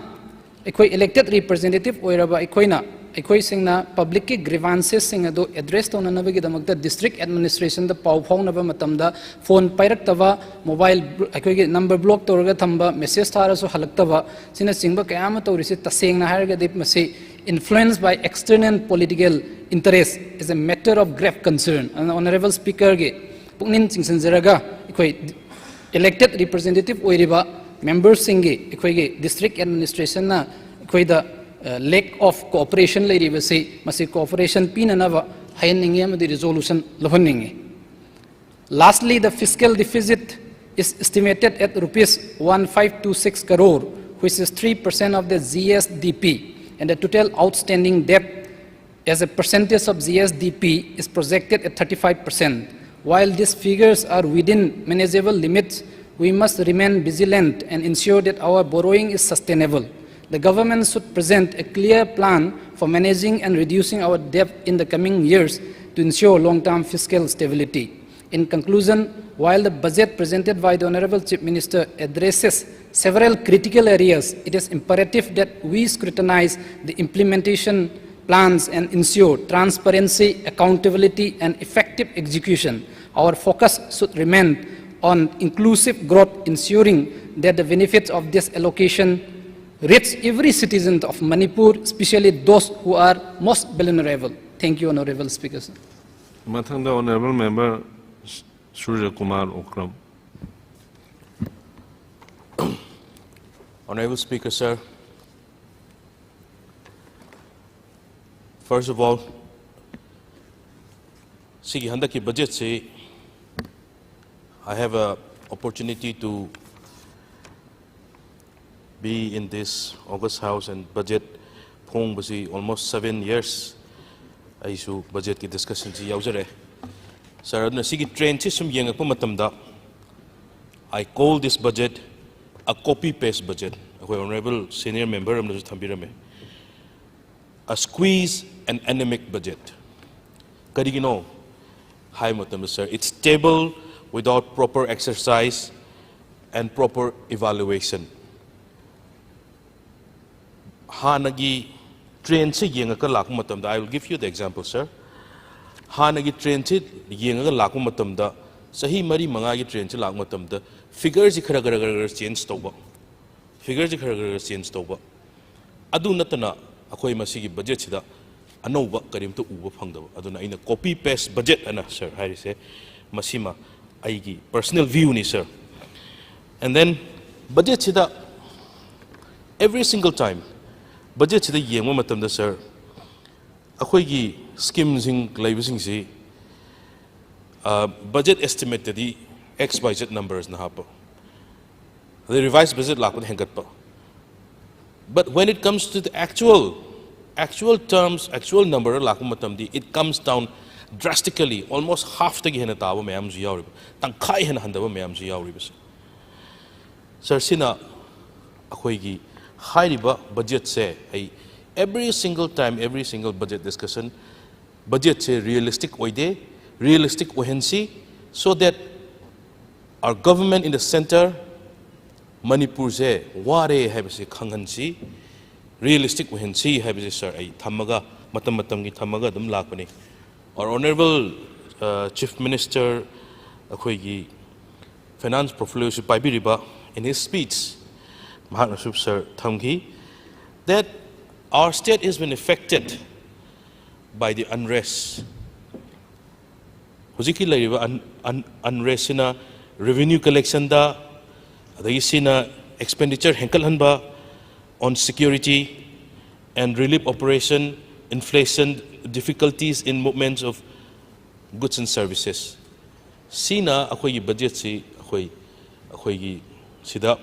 ꯑꯩꯈꯣꯏ elected representative ꯑꯣꯏꯔꯕ ꯑꯩꯈꯣꯏꯅ, ꯑꯩꯈꯣꯏꯁꯤꯡꯅ publicꯀꯤ grievancesꯁꯤꯡ ꯑꯗꯨ address ꯇꯧꯅꯅꯕꯒꯤꯗꯃꯛꯇ district administrationꯗ ꯄꯥꯎ ꯐꯥꯎꯅꯕ ꯃꯇꯝꯗ phone ꯄꯥꯏꯔꯛꯇꯕ, mobile blo-, ꯑꯩꯈꯣꯏꯒꯤ number block ꯇꯧꯔꯒ ꯊꯝꯕ, message ꯊꯥꯔꯁꯨ ꯍꯜꯂꯛꯇꯕ, ꯁꯤꯅꯆꯤꯡꯕ ꯀꯌꯥ ꯑꯃ ꯇꯧꯔꯤꯁꯤ ꯇꯁꯦꯡꯅ ꯍꯥꯏꯔꯒꯗꯤ ꯃꯁꯤ influenced by external political interest is a matter of grave concern꯫ ꯑꯗꯨꯅ Honourable Speakerꯒꯤ ꯄꯨꯛꯅꯤꯡ ꯆꯤꯡꯁꯤꯟꯖꯔꯒ ꯑꯩꯈꯣꯏ elected representative ꯑꯣꯏꯔꯤꯕ memberꯁꯤꯡꯒꯤ ꯑꯩꯈꯣꯏꯒꯤ district administrationꯅ ꯑꯩꯈꯣꯏꯗ, ꯑ, lack of cooperation ꯂꯩꯔꯤꯕꯁꯤ, ꯃꯁꯤ cooperation ꯄꯤꯅꯅꯕ ꯍꯥꯏꯍꯟꯅꯤꯡꯉꯤ ꯑꯃꯗꯤ resolution ꯂꯧꯍꯟꯅꯤꯡꯉꯤ꯫ Lastly, the fiscal deficit is estimated at rupees one five two six crore, which is three percent of the G S D P, and the total outstanding debt as a percentage of G S D P is projected at thirty-five percent. While these figures are within manageable limits, we must remain vigilant and ensure that our borrowing is sustainable. The government should present a clear plan for managing and reducing our debt in the coming years to ensure long-term fiscal stability. In conclusion, while the budget presented by the Honorable Chief Minister addresses several critical areas, it is imperative that we scrutinize the implementation plans and ensure transparency, accountability, and effective execution. Our focus should remain on inclusive growth, ensuring that the benefits of this allocation reach every citizen of Manipur, especially those who are most vulnerable. Thank you, Honorable Speaker, sir. ꯃꯊꯪꯗ Honorable Member Surya Kumar Ukram. Honorable Speaker, sir, first of all, ꯁꯤꯒꯤ ꯍꯟꯗꯛꯀꯤ ꯕꯖꯦꯠꯁꯤ, I have a opportunity to be in this August House and budget ꯐꯣꯡꯕꯁꯤ almost seven years ꯑꯩꯁꯨ ꯕꯖꯦꯠꯀꯤ ꯗꯤꯁꯀꯁꯟꯁꯤ ꯌꯥꯎꯖꯔꯦ꯫ ꯁꯥꯔ, ꯑꯗꯨꯅ ꯁꯤꯒꯤ ꯇ꯭ꯔꯦꯟꯁꯤ ꯁꯨꯝ ꯌꯦꯡꯉꯛꯄ ꯃꯇꯝꯗ, I call this budget a copy paste budget. ꯑꯩꯈꯣꯏ Honorable Senior Member ꯑꯃꯅꯁꯨ ꯊꯝꯕꯤꯔꯝꯃꯦ, a squeeze and anemic budget. ꯀꯔꯤꯒꯤꯅꯣ ꯍꯥꯏꯕ ꯃꯇꯝꯗ, sir, it's stable without proper exercise and proper evaluation. ꯍꯥꯟꯅꯒꯤ ꯇ꯭ꯔꯦꯟꯁꯦ ꯌꯦꯡꯉꯒ ꯂꯥꯛꯄ ꯃꯇꯝꯗ, I will give you the example, sir. ꯍꯥꯟꯅꯒꯤ ꯇ꯭ꯔꯦꯟꯁꯦ ꯌꯦꯡꯉꯒ ꯂꯥꯛꯄ ꯃꯇꯝꯗ, ꯆꯍꯤ ꯃꯔꯤ ꯃꯉꯥꯒꯤ ꯇ꯭ꯔꯦꯟꯁꯦ ꯂꯥꯛꯄ ꯃꯇꯝꯗ, ꯐꯤꯒꯔꯁꯤ ꯈꯔ ꯈꯔ ꯈꯔ ꯈꯔ ꯆꯦꯟꯖ ꯇꯧꯕ, ꯐꯤꯒꯔꯁꯤ ꯈꯔ ꯈꯔ ꯈꯔ ꯆꯦꯟꯖ ꯇꯧꯕ꯫ ꯑꯗꯨ ꯅꯠꯇꯅ ꯑꯩꯈꯣꯏ ꯃꯁꯤꯒꯤ ꯕꯖꯦꯠꯁꯤꯗ ꯑꯅꯧꯕ ꯀꯔꯤꯝꯇ ꯎꯕ ꯐꯪꯗꯕ꯫ ꯑꯗꯨꯅ ꯑꯩꯅ copy paste budget ꯑꯅ, ꯁꯥꯔ, ꯍꯥꯏꯔꯤꯁꯦ, ꯃꯁꯤꯃ ꯑꯩꯒꯤ personal view ꯅꯤ, ꯁꯥꯔ꯫ And then ꯕꯖꯦꯠꯁꯤꯗ, every single time ꯕꯖꯦꯠꯁꯤꯗ ꯌꯦꯡꯕ ꯃꯇꯝꯗ, ꯁꯥꯔ, ꯑꯩꯈꯣꯏꯒꯤ ꯁ꯭ꯀꯤꯝꯁꯤꯡ ꯂꯩꯕꯁꯤꯡꯁꯤ, ꯕꯖꯦꯠ ꯑꯦꯁꯇꯤꯃꯦꯠꯇꯗꯤ X Y Z ꯅꯝꯕꯔꯁꯅ ꯍꯥꯞꯄ, ꯑꯗꯩ ꯔꯤꯚꯥꯏꯁ ꯕꯖꯦꯠ ꯂꯥꯛꯄꯗ ꯍꯦꯟꯒꯠꯄ꯫ But when it comes to the actual, actual terms, actual number ꯂꯥꯛꯄ ꯃꯇꯝꯗꯤ, it comes down drastically, almost half ꯇꯒꯤ ꯍꯦꯟꯅ ꯇꯥꯕ ꯃꯌꯥꯝꯁꯨ ꯌꯥꯎꯔꯤꯕ, ꯇꯪꯈꯥꯏ ꯍꯦꯟꯅ ꯍꯟꯊꯕ ꯃꯌꯥꯝꯁꯨ ꯌꯥꯎꯔꯤꯕꯁꯦ꯫ Sir, ꯁꯤꯅ ꯑꯩꯈꯣꯏꯒꯤ ꯍꯥꯏꯔꯤꯕ budget ꯁꯦ, ꯑꯩ every single time, every single budget discussion, budget ꯁꯦ realistic ꯑꯣꯏꯗꯦ, realistic ꯑꯣꯏꯍꯟꯁꯤ, so that our government in the centre, ꯃꯅꯤꯄꯨꯔꯁꯦ ꯋꯥꯔꯦ ꯍꯥꯏꯕꯁꯤ ꯈꯪꯍꯟꯁꯤ, realistic ꯑꯣꯏꯍꯟꯁꯤ ꯍꯥꯏꯕꯁꯦ, sir, ꯑꯩ ꯊꯝꯃꯒ, ꯃꯇꯝ ꯃꯇꯝꯒꯤ ꯊꯝꯃꯒ ꯑꯗꯨꯝ ꯂꯥꯛꯄꯅꯤ꯫ Our honourable, uh, Chief Minister, ꯑꯩꯈꯣꯏꯒꯤ finance portfolio ꯁꯤ ꯄꯥꯏꯕꯤꯔꯤꯕ, in his speech, ꯃꯍꯥꯛꯅꯁꯨ, sir, ꯊꯝꯈꯤ that our state has been affected by the unrest. ꯍꯧꯖꯤꯛꯀꯤ ꯂꯩꯔꯤꯕ un-, un-, unrest ꯁꯤꯅ revenue collection ꯗ, ꯑꯗꯒꯤ ꯁꯤꯅ expenditure ꯍꯦꯟꯀꯠꯍꯟꯕ on security and relief operation, inflation, difficulties in movements of goods and services. ꯁꯤꯅ ꯑꯩꯈꯣꯏꯒꯤ budget ꯁꯤ ꯑꯩꯈꯣꯏ, ꯑꯩꯈꯣꯏꯒꯤ ꯁꯤꯗ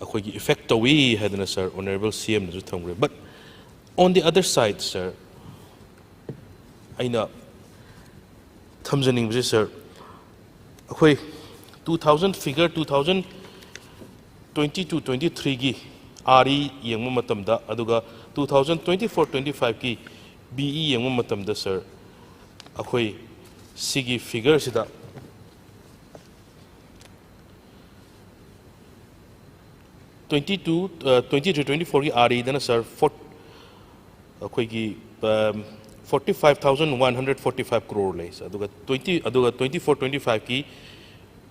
ꯑꯩꯈꯣꯏꯒꯤ effect ꯇꯧꯏ ꯍꯥꯏꯗꯅ, sir, honourable C M ꯅꯁꯨ ꯊꯝꯈ꯭ꯔꯦ꯫ But on the other side, sir, ꯑꯩꯅ ꯊꯝꯖꯅꯤꯡꯕꯁꯦ, sir, ꯑꯩꯈꯣꯏ two thousand figure, two thousand twenty-two twenty-three ꯒꯤ R E ꯌꯦꯡꯕ ꯃꯇꯝꯗ, ꯑꯗꯨꯒ two thousand twenty-four twenty-five ꯀꯤ B E ꯌꯦꯡꯕ ꯃꯇꯝꯗ, sir, ꯑꯩꯈꯣꯏ ꯁꯤꯒꯤ figure ꯁꯤꯗ twenty-two, uh, twenty-three twenty-four ꯒꯤ R E ꯗꯅ, sir, four, ꯑꯩꯈꯣꯏꯒꯤ, um, forty-five thousand one hundred forty-five crore ꯂꯩ, sir꯫ ꯑꯗꯨꯒ twenty, ꯑꯗꯨꯒ twenty-four twenty-five ꯀꯤ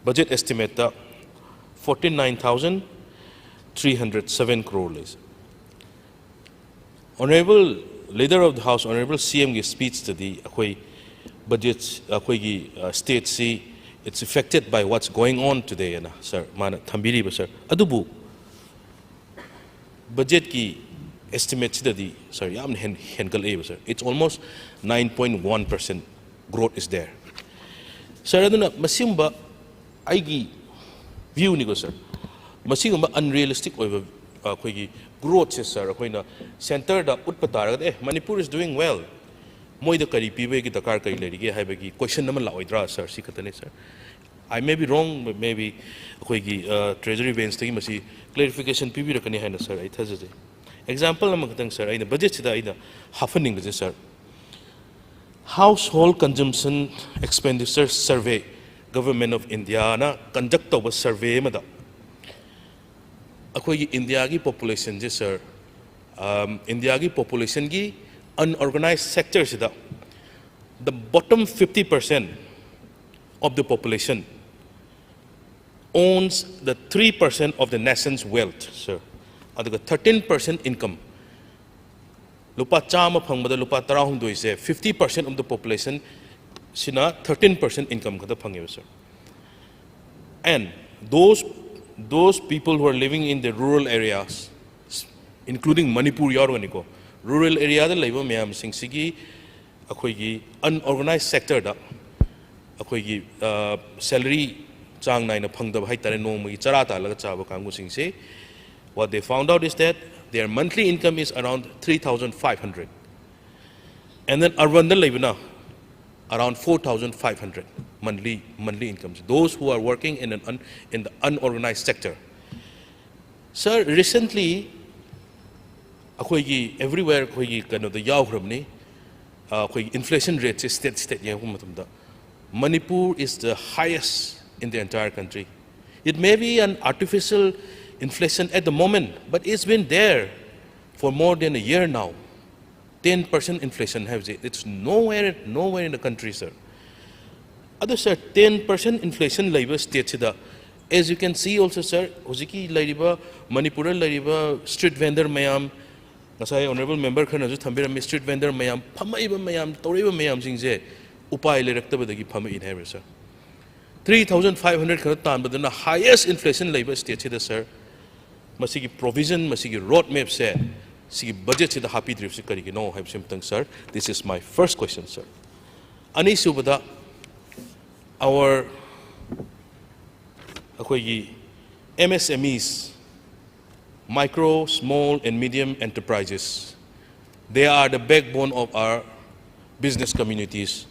budget estimate ꯇ forty-nine thousand three hundred seven crore ꯂꯩ, sir꯫ Honourable Leader of the House, honourable C M ꯒꯤ speech ꯇꯗꯤ ꯑꯩꯈꯣꯏ budget, ꯑꯩꯈꯣꯏꯒꯤ, uh, state ꯁꯤ, it's affected by what's going on today ꯍꯥꯏꯅ, sir, ꯃꯥꯅ ꯊꯝꯕꯤꯔꯤꯕ, sir꯫ ꯑꯗꯨꯕꯨ budget ꯀꯤ estimate ꯁꯤꯗꯗꯤ, sir, ꯌꯥꯝꯅ hand-, ꯍꯦꯟꯒꯠꯂꯛꯏꯕ, sir꯫ It's almost nine point one percent growth is there, sir꯫ ꯑꯗꯨꯅ ꯃꯁꯤꯒꯨꯝꯕ ꯑꯩꯒꯤ view ꯅꯤꯀꯣ, sir, ꯃꯁꯤꯒꯨꯝꯕ unrealistic ꯑꯣꯏꯕ, ꯑ, ꯑꯩꯈꯣꯏꯒꯤ growth ꯁꯦ, sir, ꯑꯩꯈꯣꯏꯅ centre ꯗ ꯎꯠꯄ ꯇꯥꯔꯒꯗꯤ, "ꯑꯦ, Manipur is doing well, ꯃꯣꯏꯗ ꯀꯔꯤ ꯄꯤꯕꯒꯤ ꯗꯔꯀꯥꯔ ꯀꯔꯤ ꯂꯩꯔꯤꯒꯦ ꯍꯥꯏꯕꯒꯤ question ꯑꯃ ꯂꯥꯛꯑꯣꯏꯗ꯭ꯔꯥ, sir? ꯁꯤ ꯈꯛꯇꯅꯤ, sir. I may be wrong, but maybe ꯑꯩꯈꯣꯏꯒꯤ, uh, Treasury Benchꯇꯒꯤ ꯃꯁꯤ clarification ꯄꯤꯕꯤꯔꯛꯀꯅꯤ ꯍꯥꯏꯅ, sir, ꯑꯩ ꯊꯥꯖꯖꯩ. Example ꯑꯃꯈꯛꯇꯪ, sir, ꯑꯩꯅ budgetꯁꯤꯗ ꯑꯩꯅ ꯍꯥꯞꯍꯟꯅꯤꯡꯕꯁꯦ, sir, Household Consumption Expenditure Survey, Government of Indiaꯅ conduct ꯇꯧꯕ survey ꯑꯃꯗ ꯑꯩꯈꯣꯏꯒꯤ ꯏꯟꯗꯤꯌꯥꯒꯤ populationꯁꯦ, sir, um, ꯏꯟꯗꯤꯌꯥꯒꯤ populationꯒꯤ unorganized sectorꯁꯤꯗ the bottom fifty percent of the population owns the three percent of the nation's wealth, sir. ꯑꯗꯨꯒ thirteen percent income, ꯂꯨꯄꯥ ꯆꯥꯝꯃ ꯐꯪꯕꯗ ꯂꯨꯄꯥ ꯇꯔꯥꯍꯨꯝꯗꯣꯏꯁꯦ, fifty percent of the population ꯁꯤꯅ thirteen percent income ꯈꯛꯇ ꯐꯪꯉꯦꯕ, sir. And those, those people who are living in the rural areas, including Manipur ꯌꯥꯎꯔꯒꯅꯤꯀꯣ, rural areaꯗ ꯂꯩꯕ ꯃꯌꯥꯝꯁꯤꯡꯁꯤꯒꯤ ꯑꯩꯈꯣꯏꯒꯤ unorganized sectorꯗ ꯑꯩꯈꯣꯏꯒꯤ, ꯑ, salary ꯆꯥꯡ ꯅꯥꯏꯅ ꯐꯪꯗꯕ ꯍꯥꯏꯇꯥꯔꯦ, ꯅꯣꯡꯃꯒꯤ ꯆꯔꯥ ꯇꯥꯜꯂꯒ ꯆꯥꯕ ꯀꯥꯡꯕꯨꯁꯤꯡꯁꯦ, what they found out is that their monthly income is around three thousand five hundred. And then urbanꯗ ꯂꯩꯕꯅ around four thousand five hundred monthly, monthly incomes. Those who are working in an un-, in the unorganized sector. Sir, recently, ꯑꯩꯈꯣꯏꯒꯤ everywhere ꯑꯩꯈꯣꯏꯒꯤ ꯀꯩꯅꯣꯗ ꯌꯥꯎꯈ꯭ꯔꯕꯅꯤ, ꯑ, ꯑꯩꯈꯣꯏꯒꯤ inflation rateꯁꯦ state state ꯌꯦꯡꯉꯛꯄ ꯃꯇꯝꯗ, Manipur is the highest in the entire country. It may be an artificial inflation at the moment, but it's been there for more than a year now. Ten percent inflation ꯍꯥꯏꯕꯁꯦ, it's nowhere, nowhere in the country, sir. ꯑꯗꯣ, sir, ten percent inflation ꯂꯩꯕ stateꯁꯤꯗ, as you can see also, sir, ꯍꯧꯖꯤꯛꯀꯤ ꯂꯩꯔꯤꯕ, ꯃꯅꯤꯄꯨꯔꯗ ꯂꯩꯔꯤꯕ street vendor ꯃꯌꯥꯝ, ꯉꯁꯥꯏ honourable member ꯈꯔꯅꯁꯨ ꯊꯝꯕꯤꯔꯝꯃꯤ, street vendor ꯃꯌꯥꯝ, ꯐꯝꯃꯛꯏꯕ ꯃꯌꯥꯝ, ꯇꯧꯔꯛꯏꯕ ꯃꯌꯥꯝꯁꯤꯡꯁꯦ ꯎꯄꯥꯏ ꯂꯩꯔꯛꯇꯕꯗꯒꯤ ꯐꯝꯃꯛꯏꯅꯦ ꯍꯥꯏꯕ, sir. Three thousand five hundred ꯈꯛꯇ ꯇꯥꯟꯕꯗꯨꯅ highest inflation ꯂꯩꯕ stateꯁꯤꯗ, sir, ꯃꯁꯤꯒꯤ provision, ꯃꯁꯤꯒꯤ road mapꯁꯦ, ꯁꯤꯒꯤ budgetꯁꯤꯗ ꯍꯥꯞꯄꯤꯗ꯭ꯔꯤꯕꯁꯤ ꯀꯔꯤꯒꯤꯅꯣ ꯍꯥꯏꯕꯁꯤ ꯑꯃꯇꯪ, sir. This is my first question, sir. ꯑꯅꯤꯁꯨꯕꯗ, our, ꯑꯩꯈꯣꯏꯒꯤ M S M Es, micro, small and medium enterprises, they are the backbone of our business communities,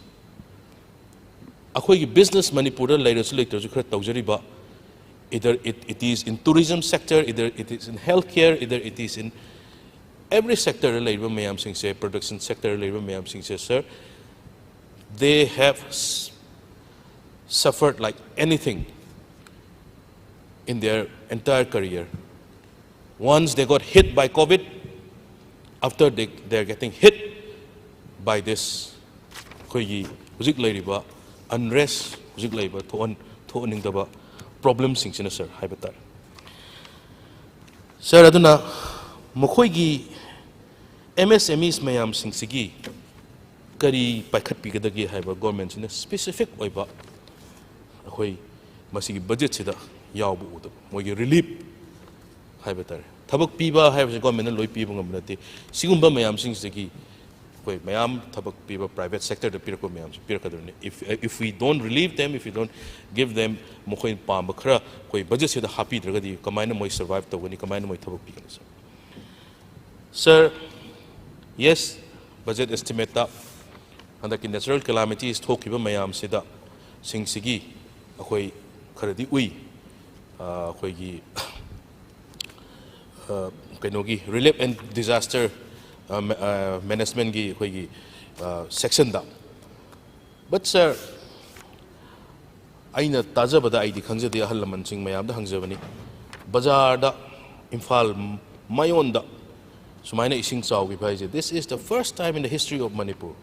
ꯑꯩꯈꯣꯏꯒꯤ business ꯃꯅꯤꯄꯨꯔꯗ ꯂꯩꯔꯁꯨ ꯂꯩꯇ꯭ꯔꯁꯨ ꯈꯔ ꯇꯧꯖꯔꯤꯕ, either it, it is in tourism sector, either it is in healthcare, either it is in every sector ꯗ ꯂꯩꯔꯤꯕ ꯃꯌꯥꯝꯁꯤꯡꯁꯦ, production sector ꯗ ꯂꯩꯔꯤꯕ ꯃꯌꯥꯝꯁꯤꯡꯁꯦ, sir, they have s- suffered like anything in their entire career. Once they got hit by COVID, after they, they are getting hit by this, ꯑꯩꯈꯣꯏꯒꯤ ꯍꯧꯖꯤꯛ ꯂꯩꯔꯤꯕ unrest, ꯍꯧꯖꯤꯛ ꯂꯩꯔꯤꯕ ꯊꯣꯛꯍꯟ ꯊꯣꯛꯍꯟꯅꯤꯡꯗꯕ problemꯁꯤꯡꯁꯤꯅ, sir, ꯍꯥꯏꯕ ꯇꯥꯔꯦ꯫ Sir, ꯑꯗꯨꯅ ꯃꯈꯣꯏꯒꯤ MSMEs ꯃꯌꯥꯝꯁꯤꯡꯁꯤꯒꯤ ꯀꯔꯤ ꯄꯥꯏꯈꯠꯄꯤꯒꯗꯒꯦ ꯍꯥꯏꯕ governmentꯁꯤꯅ specific ꯑꯣꯏꯕ ꯑꯩꯈꯣꯏ ꯃꯁꯤꯒꯤ budgetꯁꯤꯗ ꯌꯥꯎꯕ ꯎꯗꯕ, ꯃꯣꯏꯒꯤ relief ꯍꯥꯏꯕ ꯇꯥꯔꯦ꯫ ꯊꯕꯛ ꯄꯤꯕ ꯍꯥꯏꯕꯁꯤ governmentꯅ ꯂꯣꯏ ꯄꯤꯕ ꯉꯝꯕ ꯅꯠꯇꯦ꯫ ꯁꯤꯒꯨꯝꯕ ꯃꯌꯥꯝꯁꯤꯡꯁꯤꯗꯒꯤ ꯑꯩꯈꯣꯏ ꯃꯌꯥꯝ ꯊꯕꯛ ꯄꯤꯕ private sectorꯗ ꯄꯤꯔꯛꯄ ꯃꯌꯥꯝꯁꯤ ꯄꯤꯔꯛꯀꯗꯧꯔꯤꯅꯤ꯫ If, if we don't relieve them, if we don't give them, ꯃꯈꯣꯏꯅ ꯄꯥꯝꯕ ꯈꯔ ꯑꯩꯈꯣꯏ budgetꯁꯤꯗ ꯍꯥꯞꯄꯤꯗ꯭ꯔꯒꯗꯤ ꯀꯃꯥꯏꯅ ꯃꯣꯏ survive ꯇꯧꯒꯅꯤ, ꯀꯃꯥꯏꯅ ꯃꯣꯏ ꯊꯕꯛ ꯄꯤꯒꯅꯤ, sir? Sir, yes, budget estimateꯇ ꯍꯟꯗꯛꯀꯤ natural calamities ꯊꯣꯛꯈꯤꯕ ꯃꯌꯥꯝꯁꯤꯗ, ꯁꯤꯡꯁꯤꯒꯤ ꯑꯩꯈꯣꯏ ꯈꯔꯗꯤ ꯎꯏ꯫ ꯑ, ꯑꯩꯈꯣꯏꯒꯤ, ꯑ, ꯀꯩꯅꯣꯒꯤ relief and disaster, ꯑ, ꯃꯦ-, ꯑ, managementꯀꯤ ꯑꯩꯈꯣꯏꯒꯤ, ꯑ, sectionꯗ꯫ But sir, ꯑꯩꯅ ꯇꯥꯖꯕꯗ, ꯑꯩꯗꯤ ꯈꯪꯖꯗꯦ, ꯑꯍꯜ ꯂꯃꯟꯁꯤꯡ ꯃꯌꯥꯝꯗ ꯍꯪꯖꯕꯅꯤ, ꯕꯖꯥꯔꯗ, ꯏꯝꯐꯥꯜ ꯃꯌꯣꯟꯗ ꯁꯨꯃꯥꯏꯅ ꯏꯁꯤꯡ ꯆꯥꯎꯈꯤꯕ ꯍꯥꯏꯁꯦ, this is the first time in the history of Manipur꯫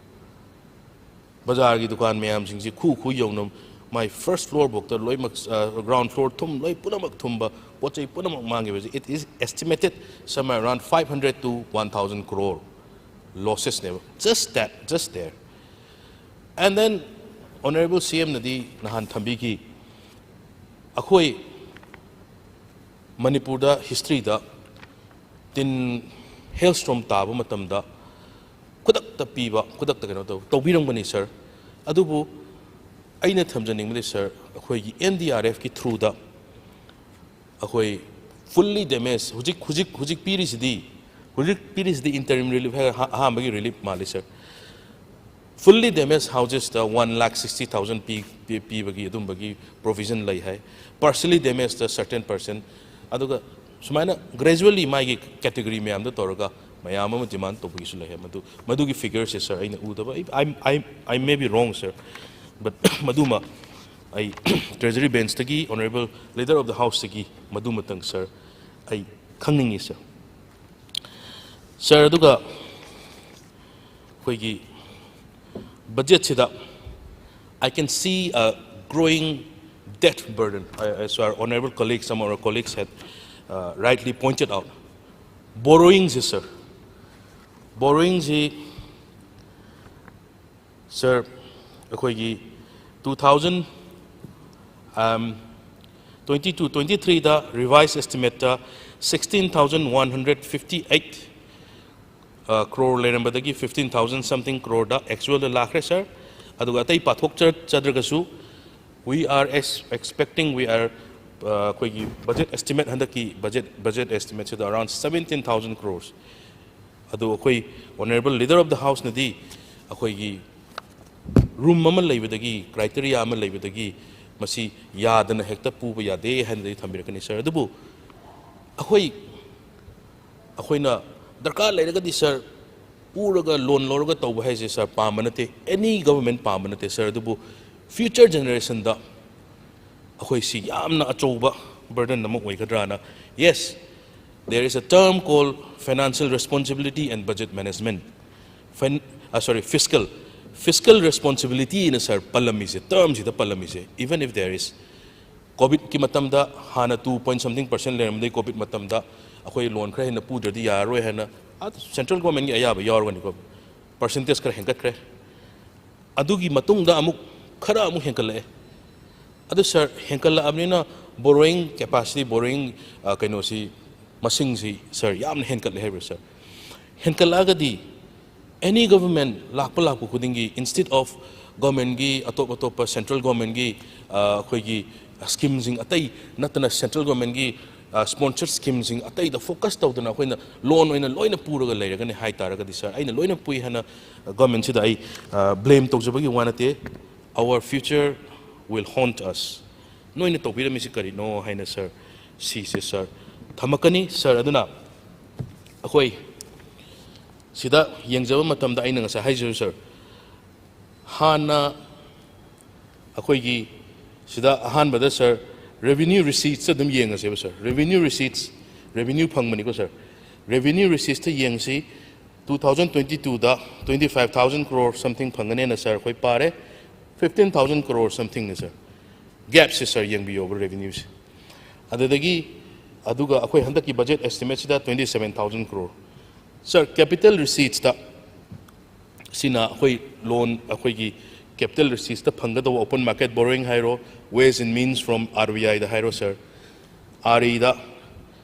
ꯕꯖꯥꯔꯒꯤ ꯗꯨꯀꯥꯟ ꯃꯌꯥꯝꯁꯤꯡꯁꯤ ꯈꯨ ꯈꯨ ꯌꯧꯅ ꯃꯥꯏ first floor ꯐꯥꯎꯇ ꯂꯣꯏꯅꯃꯛ, ꯑ, ground floor ꯊꯨꯝ, ꯂꯣꯏ ꯄꯨꯝꯅꯃꯛ ꯊꯨꯝꯕ, ꯄꯣꯠ ꯆꯩ ꯄꯨꯝꯅꯃꯛ ꯃꯥꯡꯈꯤꯕꯁꯦ, it is estimated somewhere around five hundred to one thousand crore lossesꯅꯦꯕ, just that, just there꯫ And then Honourable CMꯅꯗꯤ ꯅꯍꯥꯟ ꯊꯝꯕꯤꯈꯤ, ꯑꯩꯈꯣꯏ ꯃꯅꯤꯄꯨꯔꯗ historyꯗ ꯇꯤꯟ hailstorm ꯇꯥꯕ ꯃꯇꯝꯗ ꯈꯨꯗꯛꯇ ꯄꯤꯕ, ꯈꯨꯗꯛꯇ ꯀꯩꯅꯣ ꯇꯧ-, ꯇꯧꯕꯤꯔꯝꯒꯅꯤ, sir꯫ ꯑꯗꯨꯕꯨ ꯑꯩꯅ ꯊꯝꯖꯅꯤꯡꯕꯗꯤ, sir, ꯑꯩꯈꯣꯏꯒꯤ NDRFꯀꯤ throughꯗ ꯑꯩꯈꯣꯏ fully damage, ꯍꯧꯖꯤꯛ, ꯍꯧꯖꯤꯛ, ꯍꯧꯖꯤꯛ ꯄꯤꯔꯤꯁꯤꯗꯤ, ꯍꯧꯖꯤꯛ ꯄꯤꯔꯤꯁꯤꯗꯤ interim relief ꯍꯥꯏꯔꯒ ꯑꯍꯥ-, ꯑꯍꯥꯟꯕꯒꯤ relief ꯃꯥꯜꯂꯤ, sir꯫ Fully damaged houses ꯇ one lakh sixty thousand ꯄꯤ, ꯄꯤ, ꯄꯤꯕꯒꯤ ꯑꯗꯨꯝꯕꯒꯤ provision ꯂꯩ ꯍꯥꯏ꯫ Partially damaged ꯇ certain percent, ꯑꯗꯨꯒ ꯁꯨꯃꯥꯏꯅ gradually ꯃꯥꯒꯤ category ꯃꯌꯥꯝꯗ ꯇꯧꯔꯒ ꯃꯌꯥꯝ ꯑꯃ demand ꯇꯧꯕꯒꯤꯁꯨ ꯂꯩ ꯍꯥꯏ꯫ ꯃꯗꯨ, ꯃꯗꯨꯒꯤ figure ꯁꯦ, sir, ꯑꯩꯅ ꯎꯗꯕ, I, I, I, I may be wrong, sir, but ꯃꯗꯨꯃ ꯑꯩ Treasury Bench ꯇꯒꯤ, Honourable Leader of the House ꯇꯒꯤ ꯃꯗꯨꯃꯇꯪ, sir, ꯑꯩ ꯈꯪꯅꯤꯡꯉꯤ, sir꯫ Sir, ꯑꯗꯨꯒ ꯑꯩꯈꯣꯏꯒꯤ budget ꯁꯤꯗ I can see a growing debt burden, as our honourable colleagues, some of our colleagues had, uh, rightly pointed out. Borrowing ꯁꯤ, sir, borrowing ꯁꯤ, sir, ꯑꯩꯈꯣꯏꯒꯤ two thousand, um, twenty-two twenty-three ꯗ revised estimate ꯇ sixteen thousand one hundred fifty eight, uh, crore ꯂꯩꯔꯝꯕꯗꯒꯤ fifteen thousand something crore ꯗ actual ꯗ ꯂꯥꯛꯈ꯭ꯔꯦ, sir꯫ ꯑꯗꯨꯒ ꯑꯇꯩ ꯄꯥꯊꯣꯛꯆꯗ꯭ꯔꯒꯁꯨ, we are ex-, expecting, we are, uh, ꯑꯩꯈꯣꯏꯒꯤ budget estimate, ꯍꯟꯗꯛꯀꯤ budget, budget estimate ꯁꯤꯗ around seventeen thousand crores꯫ ꯑꯗꯨ ꯑꯩꯈꯣꯏ Honourable Leader of the House ꯅꯗꯤ ꯑꯩꯈꯣꯏꯒꯤ room ꯑꯃ ꯂꯩꯕꯗꯒꯤ, criteria ꯑꯃ ꯂꯩꯕꯗꯒꯤ ꯃꯁꯤ ꯌꯥꯗꯅ ꯍꯦꯛꯇ ꯄꯨꯕ ꯌꯥꯗꯦ ꯍꯥꯏꯅꯗꯤ ꯊꯝꯕꯤꯔꯛꯀꯅꯤ, sir꯫ ꯑꯗꯨꯕꯨ ꯑꯩꯈꯣꯏ, ꯑꯩꯈꯣꯏꯅ ꯗꯔꯀꯥꯔ ꯂꯩꯔꯒꯗꯤ, sir, ꯄꯨꯔꯒ loan ꯂꯧꯔꯒ ꯇꯧꯕ ꯍꯥꯏꯁꯦ, sir, ꯄꯥꯝꯕ ꯅꯠꯇꯦ, any government ꯄꯥꯝꯕ ꯅꯠꯇꯦ, sir꯫ ꯑꯗꯨꯕꯨ future generation ꯗ ꯑꯩꯈꯣꯏ ꯁꯤ ꯌꯥꯝꯅ ꯑꯆꯧꯕ burden ꯑꯃ ꯑꯣꯏꯒꯗ꯭ꯔꯥꯅ, yes, there is a term called financial responsibility and budget management, fin-, uh, sorry, fiscal, fiscal responsibility ꯅ, sir, ꯄꯜꯂꯝꯃꯤꯁꯦ, term ꯁꯤꯗ ꯄꯜꯂꯝꯃꯤꯁꯦ, even if there is, COVID ꯀꯤ ꯃꯇꯝꯗ ꯍꯥꯟꯅ two point something percent ꯂꯩꯔꯝꯕꯗꯒꯤ COVID ꯃꯇꯝꯗ ꯑꯩꯈꯣꯏ loan ꯈꯔ ꯍꯦꯟꯅ ꯄꯨꯗ꯭ꯔꯗꯤ ꯌꯥꯔꯔꯣꯏ ꯍꯥꯏꯅ, ꯑꯥ, central government ꯀꯤ ꯑꯌꯥꯕ ꯌꯥꯎꯔꯒꯅꯤꯀꯣ, percentage ꯈꯔ ꯍꯦꯟꯒꯠꯈ꯭ꯔꯦ꯫ ꯑꯗꯨꯒꯤ ꯃꯇꯨꯡꯗ ꯑꯃꯨꯛ ꯈꯔ ꯑꯃꯨꯛ ꯍꯦꯟꯒꯠꯂꯛꯑꯦ꯫ ꯑꯗꯨ, sir, ꯍꯦꯟꯒꯠꯂꯛꯑꯕꯅꯤꯅ borrowing capacity, borrowing, ꯑ, ꯀꯩꯅꯣꯁꯤ, ꯃꯁꯤꯡꯁꯤ, sir, ꯌꯥꯝꯅ ꯍꯦꯟꯒꯠꯂꯦ ꯍꯥꯏꯕ꯭ꯔꯥ, sir? ꯍꯦꯟꯒꯠꯂꯛꯑꯒꯗꯤ any government ꯂꯥꯛꯄ ꯂꯥꯛꯄ ꯈꯨꯗꯤꯡꯒꯤ, instead of government ꯀꯤ, ꯑꯇꯣꯞ ꯑꯇꯣꯞꯄ central government ꯀꯤ, ꯑ, ꯑꯩꯈꯣꯏꯒꯤ scheme ꯁꯤꯡ ꯑꯇꯩ ꯅꯠꯇꯅ central government ꯀꯤ, ꯁ꯭ꯄꯣꯟꯁꯔ ꯁ꯭ꯀꯤꯝꯁꯤꯡ ꯑꯇꯩꯗ ꯐꯣꯀꯁ ꯇꯧꯗꯅ ꯑꯩꯈꯣꯏꯅ ꯂꯣꯟ ꯑꯣꯏꯅ ꯂꯣꯏꯅ ꯄꯨꯔꯒ ꯂꯩꯔꯒꯅꯤ ꯍꯥꯏ ꯇꯥꯔꯒꯗꯤ, ꯁꯥꯔ, ꯑꯩꯅ ꯂꯣꯏꯅ ꯄꯨꯏ ꯍꯥꯏꯅ ꯒꯚꯔꯟꯃꯦꯟꯁꯤꯗ ꯑꯩ ꯕ꯭ꯂꯦꯝ ꯇꯧꯖꯕꯒꯤ ꯋꯥ ꯅꯠꯇꯦ꯫ Our future will haunt us. ꯅꯣꯏꯅ ꯇꯧꯕꯤꯔꯝꯃꯤꯁꯤ ꯀꯔꯤꯅꯣ ꯍꯥꯏꯅ, ꯁꯥꯔ, ꯁꯤꯁꯦ, ꯁꯥꯔ, ꯊꯝꯃꯛꯀꯅꯤ, ꯁꯥꯔ꯫ ꯑꯗꯨꯅ ꯑꯩꯈꯣꯏ ꯁꯤꯗ ꯌꯦꯡꯖꯕ ꯃꯇꯝꯗ ꯑꯩꯅ ꯉꯁꯥꯏ ꯍꯥꯏꯖꯔꯤ, ꯁꯥꯔ, ꯍꯥꯟꯅ ꯑꯩꯈꯣꯏꯒꯤ ꯁꯤꯗ ꯑꯍꯥꯟꯕꯗ, ꯁꯥꯔ, revenue receipts ꯑꯗꯨꯝ ꯌꯦꯡꯉꯁꯦꯕ, ꯁꯥꯔ꯫ Revenue receipts, revenue ꯐꯪꯕꯅꯤꯀꯣ, ꯁꯥꯔ꯫ Revenue receiptsꯇ ꯌꯦꯡꯁꯤ, two thousand twenty twoꯗ twenty five thousand crore something ꯐꯪꯒꯅꯦꯅ, ꯁꯥꯔ, ꯑꯩꯈꯣꯏ ꯄꯥꯔꯦ꯫ Fifteen thousand crore somethingꯅꯤ, ꯁꯥꯔ꯫ Gapꯁꯦ, ꯁꯥꯔ, ꯌꯦꯡꯕꯤꯌꯣꯕ, revenueꯁꯦ꯫ ꯑꯗꯨꯗꯒꯤ, ꯑꯗꯨꯒ ꯑꯩꯈꯣꯏ ꯍꯟꯗꯛꯀꯤ budget estimateꯁꯤꯗ twenty seven thousand crore꯫ ꯁꯥꯔ, capital receiptsꯇ ꯁꯤꯅ ꯑꯩꯈꯣꯏ ꯂꯣꯟ, ꯑꯩꯈꯣꯏꯒꯤ capital receiptsꯇ ꯐꯪꯒꯗꯧꯕ open market borrowing ꯍꯥꯏꯔꯣ, ways and means from RBIꯗ ꯍꯥꯏꯔꯣ, ꯁꯥꯔ, REꯗ,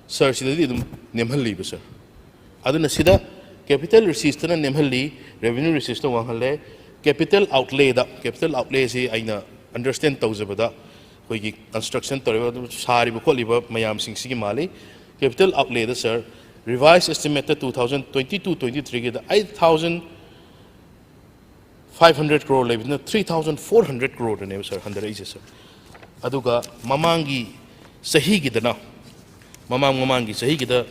ꯁꯥꯔ, ꯁꯤꯗꯗꯤ ꯑꯗꯨꯝ ꯅꯦꯝꯍꯜꯂꯤꯕ, ꯁꯥꯔ꯫ ꯑꯗꯨꯅ ꯁꯤꯗ capital receiptsꯇꯅ ꯅꯦꯝꯍꯜꯂꯤ, revenue receiptsꯇ ꯋꯥꯡꯍꯜꯂꯦ꯫ Capital outlayꯗ, capital outlayꯁꯤ ꯑꯩꯅ understand ꯇꯧꯖꯕꯗ ꯑꯩꯈꯣꯏꯒꯤ construction ꯇꯧꯔꯤꯕ, ꯑꯗꯨꯝ ꯁꯥꯔꯤꯕ ꯈꯣꯠꯂꯤꯕ ꯃꯌꯥꯝꯁꯤꯡꯁꯤꯒꯤ ꯃꯥꯜꯂꯤ꯫ Capital outlayꯗ, ꯁꯥꯔ, revised estimateꯇ two thousand twenty two twenty threeꯒꯤꯗ eight thousand five hundred crore ꯂꯩꯕꯗꯨꯅ three thousand four hundred croreꯗꯅꯦꯕ, ꯁꯥꯔ, ꯍꯟꯊꯔꯛꯏꯁꯦ, ꯁꯥꯔ꯫ ꯑꯗꯨꯒ ꯃꯃꯥꯡꯒꯤ ꯆꯍꯤꯒꯤꯗꯅ, ꯃꯃꯥꯡ ꯃꯃꯥꯡꯒꯤ ꯆꯍꯤꯒꯤꯗ,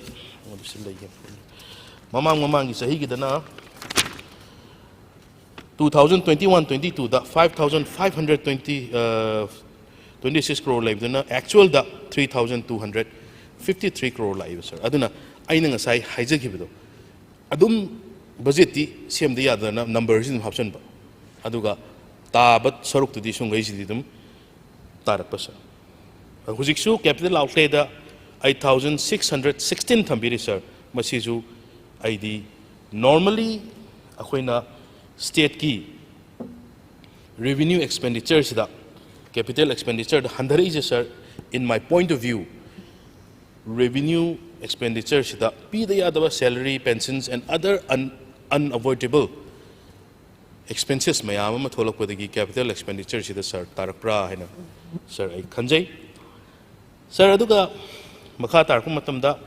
ꯃꯃꯥꯡ ꯃꯃꯥꯡꯒꯤ ꯆꯍꯤꯒꯤꯗꯅ two thousand twenty one twenty twoꯗ five thousand five hundred twenty, twenty six crore ꯂꯩꯕꯗꯨꯅ actualꯗ three thousand two hundred fifty three crore ꯂꯥꯛꯏꯕ, ꯁꯥꯔ꯫ ꯑꯗꯨꯅ ꯑꯩꯅ ꯉꯁꯥꯏ ꯍꯥꯏꯖꯈꯤꯕꯗꯣ, ꯑꯗꯨꯝ budgetꯇꯤ ꯁꯦꯝꯗ ꯌꯥꯗꯅ numberꯁꯤ ꯑꯗꯨꯝ ꯍꯥꯞꯆꯤꯟꯕ, ꯑꯗꯨꯒ ꯇꯥꯕ ꯁꯔꯨꯛꯇꯨꯗꯤ ꯁꯨꯝꯈꯩꯁꯤꯗꯤ ꯑꯗꯨꯝ ꯇꯥꯔꯛꯄ, ꯁꯥꯔ꯫ ꯍꯧꯖꯤꯛꯁꯨ capital outlayꯗ eight thousand six hundred sixteen ꯊꯝꯕꯤꯔꯤ, ꯁꯥꯔ꯫ ꯃꯁꯤꯁꯨ ꯑꯩꯗꯤ normally ꯑꯩꯈꯣꯏꯅ stateꯀꯤ revenue expenditureꯁꯤꯗ capital expenditureꯗ ꯍꯟꯊꯔꯛꯏꯁꯦ, sir, in my point of view, revenue expenditureꯁꯤꯗ ꯄꯤꯗ ꯌꯥꯗꯕ salary, pensions and other un-, unavoidable expenses ꯃꯌꯥꯝ ꯑꯃ ꯊꯣꯛꯂꯛꯄꯗꯒꯤ capital expenditureꯁꯤꯗ, ꯁꯥꯔ, ꯇꯥꯔꯛꯄ꯭ꯔꯥ ꯍꯥꯏꯅ, ꯁꯥꯔ, ꯑꯩ ꯈꯟꯖꯩ꯫ ꯁꯥꯔ, ꯑꯗꯨꯒ ꯃꯈꯥ ꯇꯥꯔꯛꯄ ꯃꯇꯝꯗ,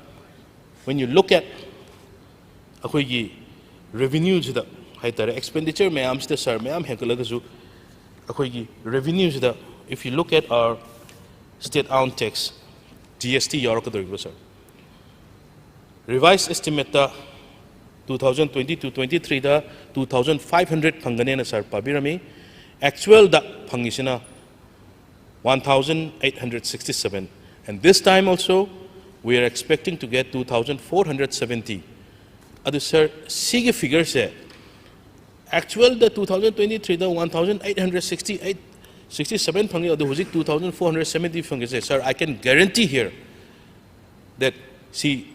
when you look at ꯑꯩꯈꯣꯏꯒꯤ revenue ꯁꯤꯗ ꯍꯥꯏꯇꯥꯔꯦ, expenditure ꯃꯌꯥꯝꯁꯤꯗ, sir, ꯃꯌꯥꯝ ꯍꯦꯟꯒꯠꯂꯒꯁꯨ ꯑꯩꯈꯣꯏꯒꯤ revenue ꯁꯤꯗ, if you look at our state owned tax, G S T ꯌꯥꯎꯔꯛꯀꯗꯧꯔꯤꯕ, sir, revised estimate ꯇ two thousand twenty-two twenty-three the two thousand five hundred ꯐꯪꯒꯅꯦꯅ, sir, ꯄꯥꯕꯤꯔꯝꯃꯤ꯫ Actual the ꯐꯪꯉꯤꯁꯤꯅ one thousand eight hundred sixty-seven, and this time also we are expecting to get two thousand four hundred seventy. ꯑꯗꯨ, sir, ꯁꯤꯒꯤ figure ꯁꯦ, actual ꯗ two thousand twenty-three ꯗ one thousand eight hundred sixty-eight, sixty-seven ꯐꯪꯉꯤ, ꯑꯗꯨ ꯍꯧꯖꯤꯛ two thousand four hundred seventy ꯐꯪꯉꯤꯁꯦ, sir, I can guarantee here that ꯁꯤ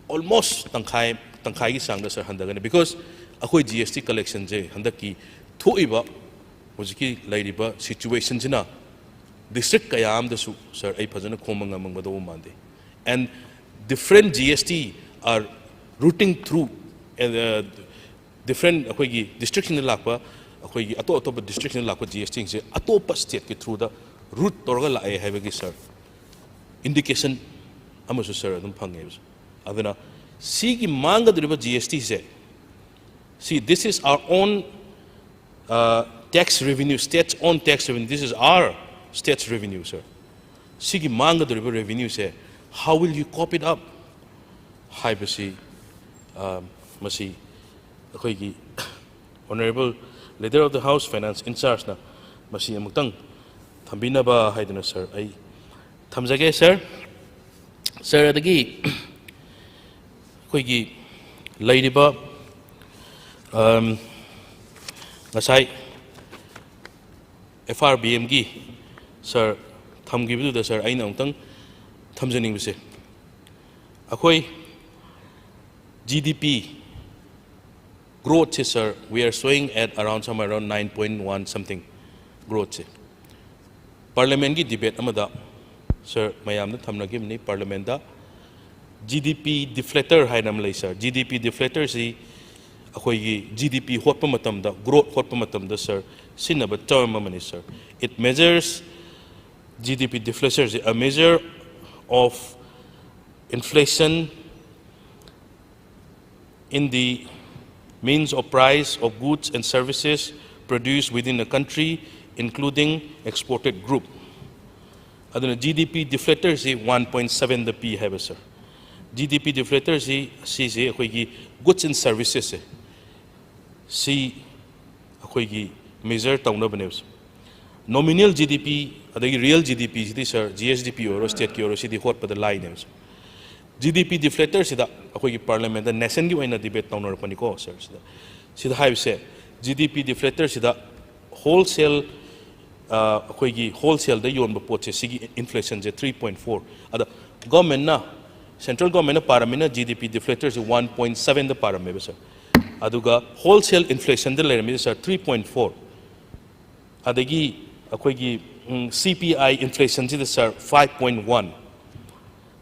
almost ꯇꯪꯈꯥꯏ, ꯇꯪꯈꯥꯏꯒꯤ ꯆꯥꯡꯗ, sir, ꯍꯟꯊꯒꯅꯤ, because ꯑꯩꯈꯣꯏ G S T collection ꯁꯦ ꯍꯟꯗꯛꯀꯤ ꯊꯣꯛꯏꯕ ꯍꯧꯖꯤꯛꯀꯤ ꯂꯩꯔꯤꯕ situation ꯁꯤꯅ district ꯀꯌꯥ ꯑꯃꯗꯁꯨ, sir, ꯑꯩ ꯐꯖꯅ ꯈꯣꯝꯕ ꯉꯝꯃꯝꯒꯗꯧꯕ ꯃꯥꯟꯗꯦ, and different G S T are routing through, uh, different, ꯑꯩꯈꯣꯏꯒꯤ district ꯁꯤꯡꯗ ꯂꯥꯛꯄ, ꯑꯩꯈꯣꯏꯒꯤ ꯑꯇꯣꯞ ꯑꯇꯣꯞꯄ district ꯁꯤꯡꯗ ꯂꯥꯛꯄ G S T ꯁꯤꯡꯁꯦ ꯑꯇꯣꯞꯄ state ꯀꯤ through ꯗ route ꯇꯧꯔꯒ ꯂꯥꯛꯑꯦ ꯍꯥꯏꯕꯒꯤ, sir, indication ꯑꯃꯁꯨ, sir, ꯑꯗꯨꯝ ꯐꯪꯉꯦꯕ꯫ ꯑꯗꯨꯅ ꯁꯤꯒꯤ ꯃꯥꯡꯒꯗꯧꯔꯤꯕ G S T say, see, this is our own, uh, tax revenue, state's own tax revenue, this is our state's revenue, sir. ꯁꯤꯒꯤ ꯃꯥꯡꯒꯗꯧꯔꯤꯕ revenue say, how will you cope it up ꯍꯥꯏꯕꯁꯤ, uh, ꯃꯁꯤ ꯑꯩꯈꯣꯏꯒꯤ Honorable Leader of the House, Finance in Charge ꯅ ꯃꯁꯤ ꯑꯃꯨꯛꯇꯪ ꯊꯝꯕꯤꯅꯕ ꯍꯥꯏꯗꯨꯅ, sir, ꯑꯩ ꯊꯝꯖꯒꯦ, sir꯫ Sir, ꯑꯗꯒꯤ ꯑꯩꯈꯣꯏꯒꯤ ꯂꯩꯔꯤꯕ, um, ꯉꯁꯥꯏ F R B M ꯒꯤ, sir, ꯊꯝꯈꯤꯕꯗꯨꯗ, sir, ꯑꯩꯅ ꯑꯃꯨꯛꯇꯪ ꯊꯝꯖꯅꯤꯡꯕꯁꯦ, ꯑꯩꯈꯣꯏ G D P growth say, sir, we are showing at around, somewhere around nine point one something growth say. Parliament ꯀꯤ debate ꯑꯃꯗ, sir, ꯃꯌꯥꯝꯗ ꯊꯝꯅꯈꯤꯕꯅꯤ, Parliament ꯇ G D P deflator ꯍꯥꯏꯅ ꯑꯃ ꯂꯩ, sir꯫ G D P deflator ꯁꯤ ꯑꯩꯈꯣꯏꯒꯤ G D P ꯍꯣꯠꯄ ꯃꯇꯝꯗ, growth ꯍꯣꯠꯄ ꯃꯇꯝꯗ, sir, ꯁꯤꯖꯤꯟꯅꯕ term ꯑꯃꯅꯤ, sir꯫ It measures, G D P deflator ꯁꯤ, a measure of Inflation in the means of price of goods and services produced within a country, including exported group. ꯑꯗꯨꯅ G D P deflator ꯁꯤ one point seven ꯗ ꯄꯤ ꯍꯥꯏꯕ, sir. G D P deflator ꯁꯤ, ꯁꯤꯁꯦ ꯑꯩꯈꯣꯏꯒꯤ goods and services ꯁꯦ, ꯁꯤ ꯑꯩꯈꯣꯏꯒꯤ measure ꯇꯧꯅꯕꯅꯦꯕ, sir. Nominal G D P ꯑꯗꯒꯤ real G D P ꯁꯤꯗꯤ, sir, G S D P ꯑꯣꯏꯔꯣ, state ꯀꯤ ꯑꯣꯏꯔꯣ, ꯁꯤꯗꯤ ꯍꯣꯠꯄꯗ ꯂꯥꯏꯅꯦꯕ, sir. G D P deflator ꯁꯤꯗ ꯑꯩꯈꯣꯏꯒꯤ parliament ꯇ nation ꯒꯤ ꯑꯣꯏꯅ debate ꯇꯧꯅꯔꯛꯄꯅꯤꯀꯣ, sir. ꯁꯤꯗ, ꯁꯤꯗ ꯍꯥꯏꯕꯁꯦ, G D P deflator ꯁꯤꯗ wholesale, ꯑ, ꯑꯩꯈꯣꯏꯒꯤ wholesale ꯗ ꯌꯣꯟꯕ ꯄꯣꯠꯁꯦ, ꯁꯤꯒꯤ inflation ꯁꯦ three point four. ꯑꯗ government ꯅ, central government ꯅ ꯄꯥꯔꯝꯃꯤꯅ G D P deflator ꯁꯦ one point seven ꯗ ꯄꯥꯔꯝꯃꯦꯕ, sir. ꯑꯗꯨꯒ wholesale inflation ꯗ ꯂꯩꯔꯝꯃꯤꯁꯦ, sir, three point four. ꯑꯗꯒꯤ ꯑꯩꯈꯣꯏꯒꯤ, ꯎꯝ, C P I inflation ꯁꯤꯗ, sir, five point one.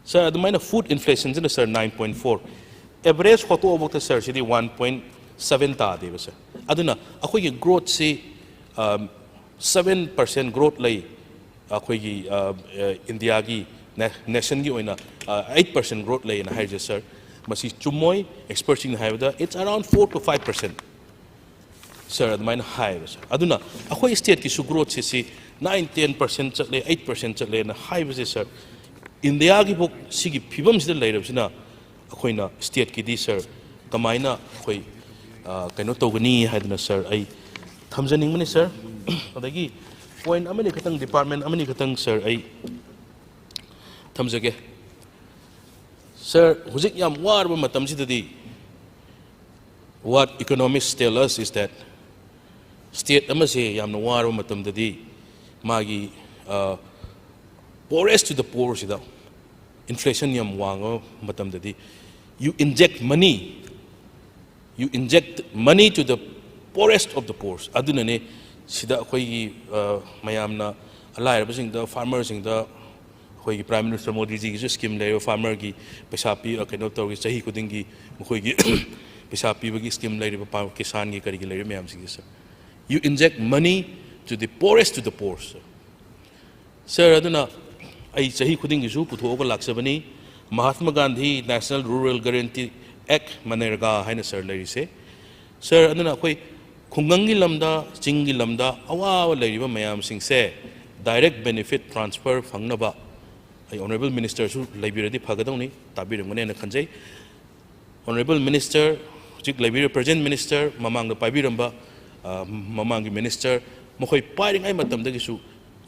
Sir, ꯑꯗꯨꯃꯥꯏꯅ food inflation ꯁꯤꯅ, sir, nine point four. Average ꯍꯣꯠꯇꯣꯛꯑꯕꯧꯗ, sir, ꯁꯤꯗꯤ one point seven ꯇꯥꯗꯦꯕ, sir. ꯑꯗꯨꯅ ꯑꯩꯈꯣꯏꯒꯤ growth ꯁꯤ, ꯑꯝ, seven percent growth ꯂꯩ, ꯑꯩꯈꯣꯏꯒꯤ, ꯑ, ꯑ, ꯏꯟꯗꯤꯌꯥꯒꯤ ꯅꯦ-, nation ꯒꯤ ꯑꯣꯏꯅ, ꯑ, eight percent growth ꯂꯩꯌꯦꯅ ꯍꯥꯏꯔꯤꯁꯦ, sir. ꯃꯁꯤ ꯆꯨꯝꯃꯣꯏ. Expert ꯁꯤꯡꯅ ꯍꯥꯏꯕꯗ it's around four to five percent, sir, ꯑꯗꯨꯃꯥꯏꯅ ꯍꯥꯏꯌꯦꯕ, sir. ꯑꯗꯨꯅ ꯑꯩꯈꯣꯏ state ꯀꯤꯁꯨ growth ꯁꯦ ꯁꯤ nine, ten percent ꯆꯠꯂꯦ, eight percent ꯆꯠꯂꯦꯅ ꯍꯥꯏꯕꯁꯦ, sir, ꯏꯟꯗꯤꯌꯥꯒꯤꯐꯥꯎ ꯁꯤꯒꯤ ꯐꯤꯕꯝꯁꯤꯗ ꯂꯩꯔꯕꯁꯤꯅ, ꯑꯩꯈꯣꯏꯅ state ꯀꯤꯗꯤ, sir, ꯀꯃꯥꯏꯅ ꯑꯩꯈꯣꯏ, ꯑ, ꯀꯩꯅꯣ ꯇꯧꯒꯅꯤ ꯍꯥꯏꯗꯅ, sir, ꯑꯩ ꯊꯝꯖꯅꯤꯡꯕꯅꯤ, sir. ꯑꯗꯒꯤ point ꯑꯃꯅꯤ ꯈꯛꯇꯪ, department ꯑꯃꯅꯤ ꯈꯛꯇꯪ, sir, ꯑꯩ ꯊꯝꯖꯒꯦ. Sir, ꯍꯧꯖꯤꯛ ꯌꯥꯝ ꯋꯥꯔꯕ ꯃꯇꯝꯁꯤꯗꯗꯤ, what economists tell us is that state ꯑꯃꯁꯦ ꯌꯥꯝꯅ ꯋꯥꯔꯕ ꯃꯇꯝꯗꯗꯤ, ꯃꯥꯒꯤ, ꯑ, poorest to the poor ꯁꯤꯗ inflation ꯌꯥꯝ ꯋꯥꯡꯕ ꯃꯇꯝꯗꯗꯤ, you inject money, you inject money to the poorest of the poor. ꯑꯗꯨꯅꯅꯦ ꯁꯤꯗ ꯑꯩꯈꯣꯏꯒꯤ, ꯑ, ꯃꯌꯥꯝꯅ ꯂꯥꯏꯔꯕꯁꯤꯡꯗ, farmer ꯁꯤꯡꯗ, ꯑꯩꯈꯣꯏꯒꯤ Prime Minister ꯃꯣꯗꯤꯖꯤꯒꯤꯁꯨ scheme ꯂꯩꯔꯤꯕ farmer ꯒꯤ ꯄꯩꯁꯥ ꯄꯤ-, ꯑ, ꯀꯩꯅꯣ ꯇꯧꯔꯒ ꯆꯍꯤ ꯈꯨꯗꯤꯡꯒꯤ ꯃꯈꯣꯏꯒꯤ ꯄꯩꯁꯥ ꯄꯤꯕꯒꯤ scheme ꯂꯩꯔꯤꯕ, ꯄꯥ-, ꯀꯤꯁꯥꯟꯒꯤ ꯀꯔꯤꯒꯤ ꯂꯩꯔꯤꯕ ꯃꯌꯥꯝꯁꯤꯡꯁꯦ, sir. You inject money to the poorest to the poor, sir. Sir, ꯑꯗꯨꯅ ꯑꯩ ꯆꯍꯤ ꯈꯨꯗꯤꯡꯒꯤꯁꯨ ꯄꯨꯊꯣꯛꯑꯒ ꯂꯥꯛꯆꯕꯅꯤ꯫ Mahatma Gandhi national rural guarantee ꯑꯦꯛ, ꯃꯅꯔꯦꯒꯥ ꯍꯥꯏꯅ ꯁꯥꯔ ꯂꯩꯔꯤꯁꯦ꯫ ꯁꯥꯔ, ꯑꯗꯨꯅ ꯑꯩꯈꯣꯏ ꯈꯨꯡꯒꯪꯒꯤ ꯂꯝꯗ, ꯆꯤꯡꯒꯤ ꯂꯝꯗ ꯑꯋꯥꯕ ꯂꯩꯔꯤꯕ ꯃꯌꯥꯝꯁꯤꯡꯁꯦ ꯗꯥꯏꯔꯦꯛ ꯕꯦꯅꯤꯐꯤꯠ ꯇ꯭ꯔꯥꯟꯁꯐꯔ ꯐꯪꯅꯕ ꯑꯩ ꯑꯣꯅꯔꯦꯕꯜ ꯃꯤꯅꯤꯁꯇꯔꯁꯨ ꯂꯩꯕꯤꯔꯗꯤ ꯐꯒꯗꯧꯅꯤ, ꯇꯥꯕꯤꯔꯝꯒꯅꯦꯅ ꯈꯟꯖꯩ꯫ ꯑꯣꯅꯔꯦꯕꯜ ꯃꯤꯅꯤꯁꯇꯔ, ꯍꯧꯖꯤꯛ ꯂꯩꯕꯤꯔꯤꯕ ꯄ꯭ꯔꯖꯦꯟ ꯃꯤꯅꯤꯁꯇꯔ, ꯃꯃꯥꯡꯗ ꯄꯥꯏꯕꯤꯔꯝꯕ, ꯑ, ꯃꯃꯥꯡꯒꯤ ꯃꯤꯅꯤꯁꯇꯔ, ꯃꯈꯣꯏ ꯄꯥꯏꯔꯤꯉꯩ ꯃꯇꯝꯗꯒꯤꯁꯨ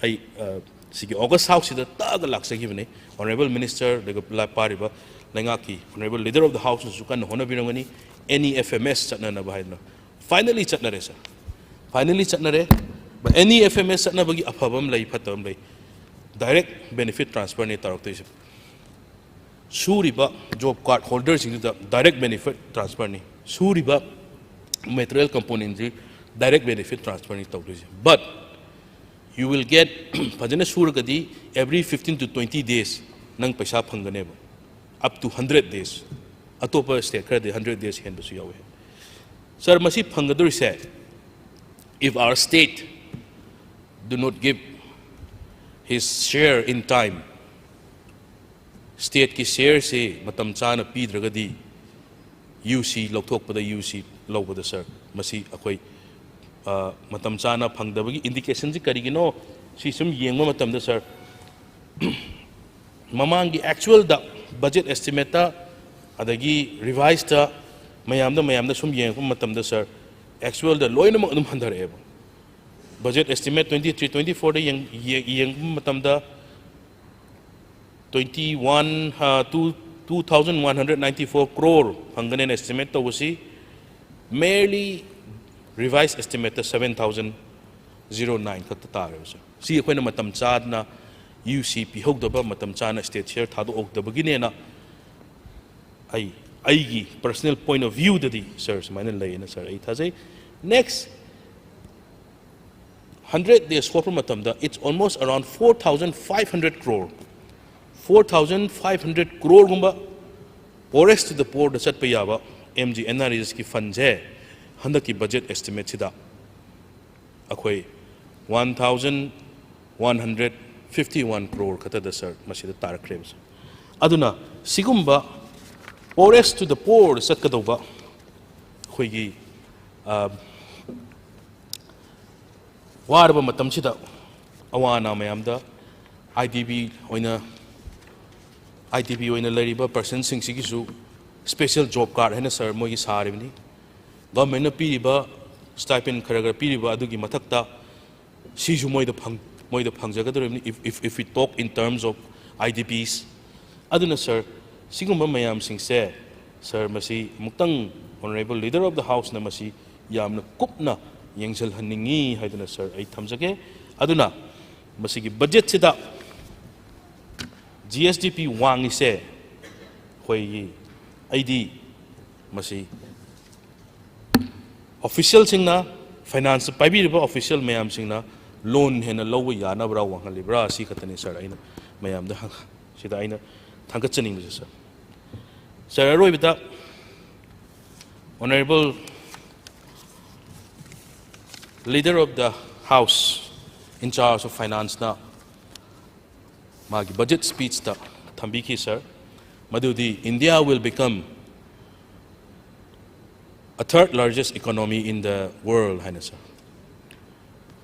ꯑꯩ, ꯑ, ꯁꯤꯒꯤ ꯑꯣꯒꯁ ꯍꯥꯎꯁꯁꯤꯗ ꯇꯛꯑꯒ ꯂꯥꯛꯆꯈꯤꯕꯅꯤ꯫ ꯑꯣꯅꯔꯦꯕꯜ ꯃꯤꯅꯤꯁꯇꯔ, ꯑꯗꯨꯒ ꯂ-, ꯄꯥꯏꯔꯤꯕ ꯂꯩꯉꯥꯛꯀꯤ ꯑꯣꯅꯔꯦꯕꯜ ꯂꯤꯗꯔ ꯑꯣꯐ ꯗ ꯍꯥꯎꯁꯅꯁꯨ ꯀꯟꯅ ꯍꯣꯠꯅꯕꯤꯔꯝꯒꯅꯤ, N E F M S ꯆꯠꯅꯅꯕ ꯍꯥꯏꯗꯅ꯫ ꯐꯥꯏꯅꯦꯂꯤ ꯆꯠꯅꯔꯦ, ꯁꯥꯔ, ꯐꯥꯏꯅꯦꯂꯤ ꯆꯠꯅꯔꯦ꯫ N E F M S ꯆꯠꯅꯕꯒꯤ ꯑꯐꯕ ꯑꯃ ꯂꯩ, ꯐꯠꯇꯕ ꯑꯃ ꯂꯩ꯫ ꯗꯥꯏꯔꯦꯛ ꯕꯦꯅꯤꯐꯤꯠ ꯇ꯭ꯔꯥꯟꯁꯐꯔꯅꯤ ꯇꯧꯔꯛꯇꯣꯏꯁꯦ꯫ ꯁꯨꯔꯤꯕ ꯖꯣꯕ ꯀꯥꯔꯗ ꯍꯣꯜꯗꯔꯁꯤꯡꯗꯨꯗ ꯗꯥꯏꯔꯦꯛ ꯕꯦꯅꯤꯐꯤꯠ ꯇ꯭ꯔꯥꯟꯁꯐꯔꯅꯤ꯫ ꯁꯨꯔꯤꯕ ꯃꯦꯇꯔꯤꯌꯦꯜ ꯀꯝꯄꯣꯅꯦꯟꯁꯤ ꯗꯥꯏꯔꯦꯛ ꯕꯦꯅꯤꯐꯤꯠ ꯇ꯭ꯔꯥꯟꯁꯐꯔꯅꯤ ꯇꯧꯗꯣꯏꯁꯦ꯫ But you will get, ꯐꯖꯅ ꯁꯨꯔꯒꯗꯤ every fifteen to twenty days ꯅꯪ ꯄꯩꯁꯥ ꯐꯪꯒꯅꯦꯕ, up to hundred days꯫ ꯑꯇꯣꯞꯄ ꯁ꯭ꯇꯦꯠ ꯈꯔꯗꯤ hundred days ꯍꯦꯟꯕꯁꯨ ꯌꯥꯎꯋꯤ꯫ ꯁꯥꯔ, ꯃꯁꯤ ꯐꯪꯒꯗꯧꯔꯤꯁꯦ, if our state do not give his share in time, ꯁ꯭ꯇꯦꯠꯀꯤ ꯁꯤꯌꯔꯁꯤ ꯃꯇꯝ ꯆꯥꯅ ꯄꯤꯗ꯭ꯔꯒꯗꯤ, ꯌꯨ ꯁꯤ ꯂꯧꯊꯣꯛꯄꯗ, ꯌꯨ ꯁꯤ ꯂꯧꯕꯗ, ꯁꯥꯔ, ꯃꯁꯤ ꯑꯩꯈꯣꯏ, ꯑ, ꯃꯇꯝ ꯆꯥꯅ ꯐꯪꯗꯕꯒꯤ ꯏꯟꯗꯤꯀꯦꯁꯟꯁꯤ ꯀꯔꯤꯒꯤꯅꯣ? ꯁꯤ ꯁꯨꯝ ꯌꯦꯡꯕ ꯃꯇꯝꯗ, ꯁꯥꯔ, ꯃꯃꯥꯡꯒꯤ ꯑꯦꯛꯆꯨꯋꯦꯜꯗ, ꯕꯖꯦꯠ ꯑꯦꯁꯇꯤꯃꯦꯠꯇ, ꯑꯗꯒꯤ ꯔꯤꯚꯥꯏꯁꯇ, ꯃꯌꯥꯝꯗ, ꯃꯌꯥꯝꯗ ꯁꯨꯝ ꯌꯦꯡꯉꯛꯄ ꯃꯇꯝꯗ, ꯁꯥꯔ, ꯑꯦꯛꯆꯨꯋꯦꯜꯗ ꯂꯣꯏꯅꯃꯛ ꯑꯗꯨꯝ ꯍꯟꯊꯔꯛꯑꯦꯕ꯫ ꯕꯖꯦꯠ ꯑꯦꯁꯇꯤꯃꯦꯠ twenty three twenty fourꯗ ꯌꯦꯡ-, ꯌꯦ-, ꯌꯦꯡꯕ ꯃꯇꯝꯗ, twenty one, ꯑ, two, two thousand one hundred ninety four crore ꯐꯪꯒꯅꯦꯅ ꯑꯦꯁꯇꯤꯃꯦꯠ ꯇꯧꯕꯁꯤ, merely revised estimateꯇ seven thousand zero nine ꯈꯛꯇ ꯇꯥꯔꯦꯕ, ꯁꯥꯔ꯫ ꯁꯤ ꯑꯩꯈꯣꯏꯅ ꯃꯇꯝ ꯆꯥꯗꯅ ꯌꯨ ꯁꯤ ꯄꯤꯍꯧꯗꯕ, ꯃꯇꯝ ꯆꯥꯅ ꯁ꯭ꯇꯦꯠ ꯁꯤꯌꯔ ꯊꯥꯗꯣꯛꯍꯧꯗꯕꯒꯤꯅꯦꯅ ꯑꯩ, ꯑꯩꯒꯤ personal point of viewꯗꯗꯤ, ꯁꯥꯔ, ꯁꯨꯃꯥꯏꯅ ꯂꯩꯌꯦꯅ, ꯁꯥꯔ, ꯑꯩ ꯊꯥꯖꯩ꯫ Next, hundred days ꯍꯣꯠꯄ ꯃꯇꯝꯗ, it's almost around four thousand five hundred crore, four thousand five hundred croreꯒꯨꯝꯕ poorest to the poorꯗ ꯆꯠꯄ ꯌꯥꯕ M G N R E G ꯑꯦꯁꯀꯤ ꯐꯟꯁꯦ ꯍꯟꯗꯛꯀꯤ ꯕꯖꯦꯠ ꯑꯦꯁꯇꯤꯃꯦꯠꯁꯤꯗ ꯑꯩꯈꯣꯏ one thousand one hundred fifty one crore ꯈꯛꯇꯗ, ꯁꯥꯔ, ꯃꯁꯤꯗ ꯇꯥꯔꯛꯈ꯭ꯔꯦꯕ, ꯁꯥꯔ꯫ ꯑꯗꯨꯅ ꯁꯤꯒꯨꯝꯕ poorest to the poor ꯆꯠꯀꯗꯧꯕ ꯑꯩꯈꯣꯏꯒꯤ, ꯑ, ꯋꯥꯔꯕ ꯃꯇꯝꯁꯤꯗ ꯑꯋꯥ ꯑꯅꯥ ꯃꯌꯥꯝꯗ IDP ꯑꯣꯏꯅ, IDP ꯑꯣꯏꯅ ꯂꯩꯔꯤꯕ personꯁꯤꯡꯁꯤꯒꯤꯁꯨ special job card ꯍꯥꯏꯅ, sir, ꯃꯣꯏꯒꯤ ꯁꯥꯔꯤꯕꯅꯤ꯫ Governmentꯅ ꯄꯤꯔꯤꯕ stipend ꯈꯔ ꯈꯔ ꯄꯤꯔꯤꯕ ꯑꯗꯨꯒꯤ ꯃꯊꯛꯇ ꯁꯤꯁꯨ ꯃꯣꯏꯗ ꯐꯪ-, ꯃꯣꯏꯗ ꯐꯪꯖꯒꯗꯧꯔꯤꯕꯅꯤ, if, if, if we talk in terms of IDPs꯫ ꯑꯗꯨꯅ, sir, ꯁꯤꯒꯨꯝꯕ ꯃꯌꯥꯝꯁꯤꯡꯁꯦ, sir, ꯃꯁꯤ ꯑꯃꯨꯛꯇꯪ Honourable Leader of the Houseꯅ ꯃꯁꯤ ꯌꯥꯝꯅ ꯀꯨꯞꯅ ꯌꯦꯡꯁꯤꯜꯍꯟꯅꯤꯡꯉꯤ ꯍꯥꯏꯗꯨꯅ, sir, ꯑꯩ ꯊꯝꯖꯒꯦ꯫ ꯑꯗꯨꯅ ꯃꯁꯤꯒꯤ budgetꯁꯤꯗ GSDP ꯋꯥꯡꯉꯤꯁꯦ ꯑꯩꯈꯣꯏꯒꯤ, ꯑꯩꯗꯤ ꯃꯁꯤ officialꯁꯤꯡꯅ, finance ꯄꯥꯏꯕꯤꯔꯤꯕ official ꯃꯌꯥꯝꯁꯤꯡꯅ loan ꯍꯦꯟꯅ ꯂꯧꯕ ꯌꯥꯅꯕ꯭ꯔꯥ ꯋꯥꯡꯍꯜꯂꯤꯕ꯭ꯔꯥ, ꯑꯁꯤ ꯈꯛꯇꯅꯤ, sir, ꯑꯩꯅ ꯃꯌꯥꯝꯗ ꯍꯪ-, ꯁꯤꯗ ꯑꯩꯅ ꯊꯥꯡꯒꯠꯆꯅꯤꯡꯕꯁꯦ, sir꯫ Sir, ꯑꯔꯣꯏꯕꯗ Honourable Leader of the House in charge of financeꯅ ꯃꯥꯒꯤ budget speechꯇ ꯊꯝꯕꯤꯈꯤ, sir, ꯃꯗꯨꯗꯤ India will become a third largest economy in the world ꯍꯥꯏꯅ, sir꯫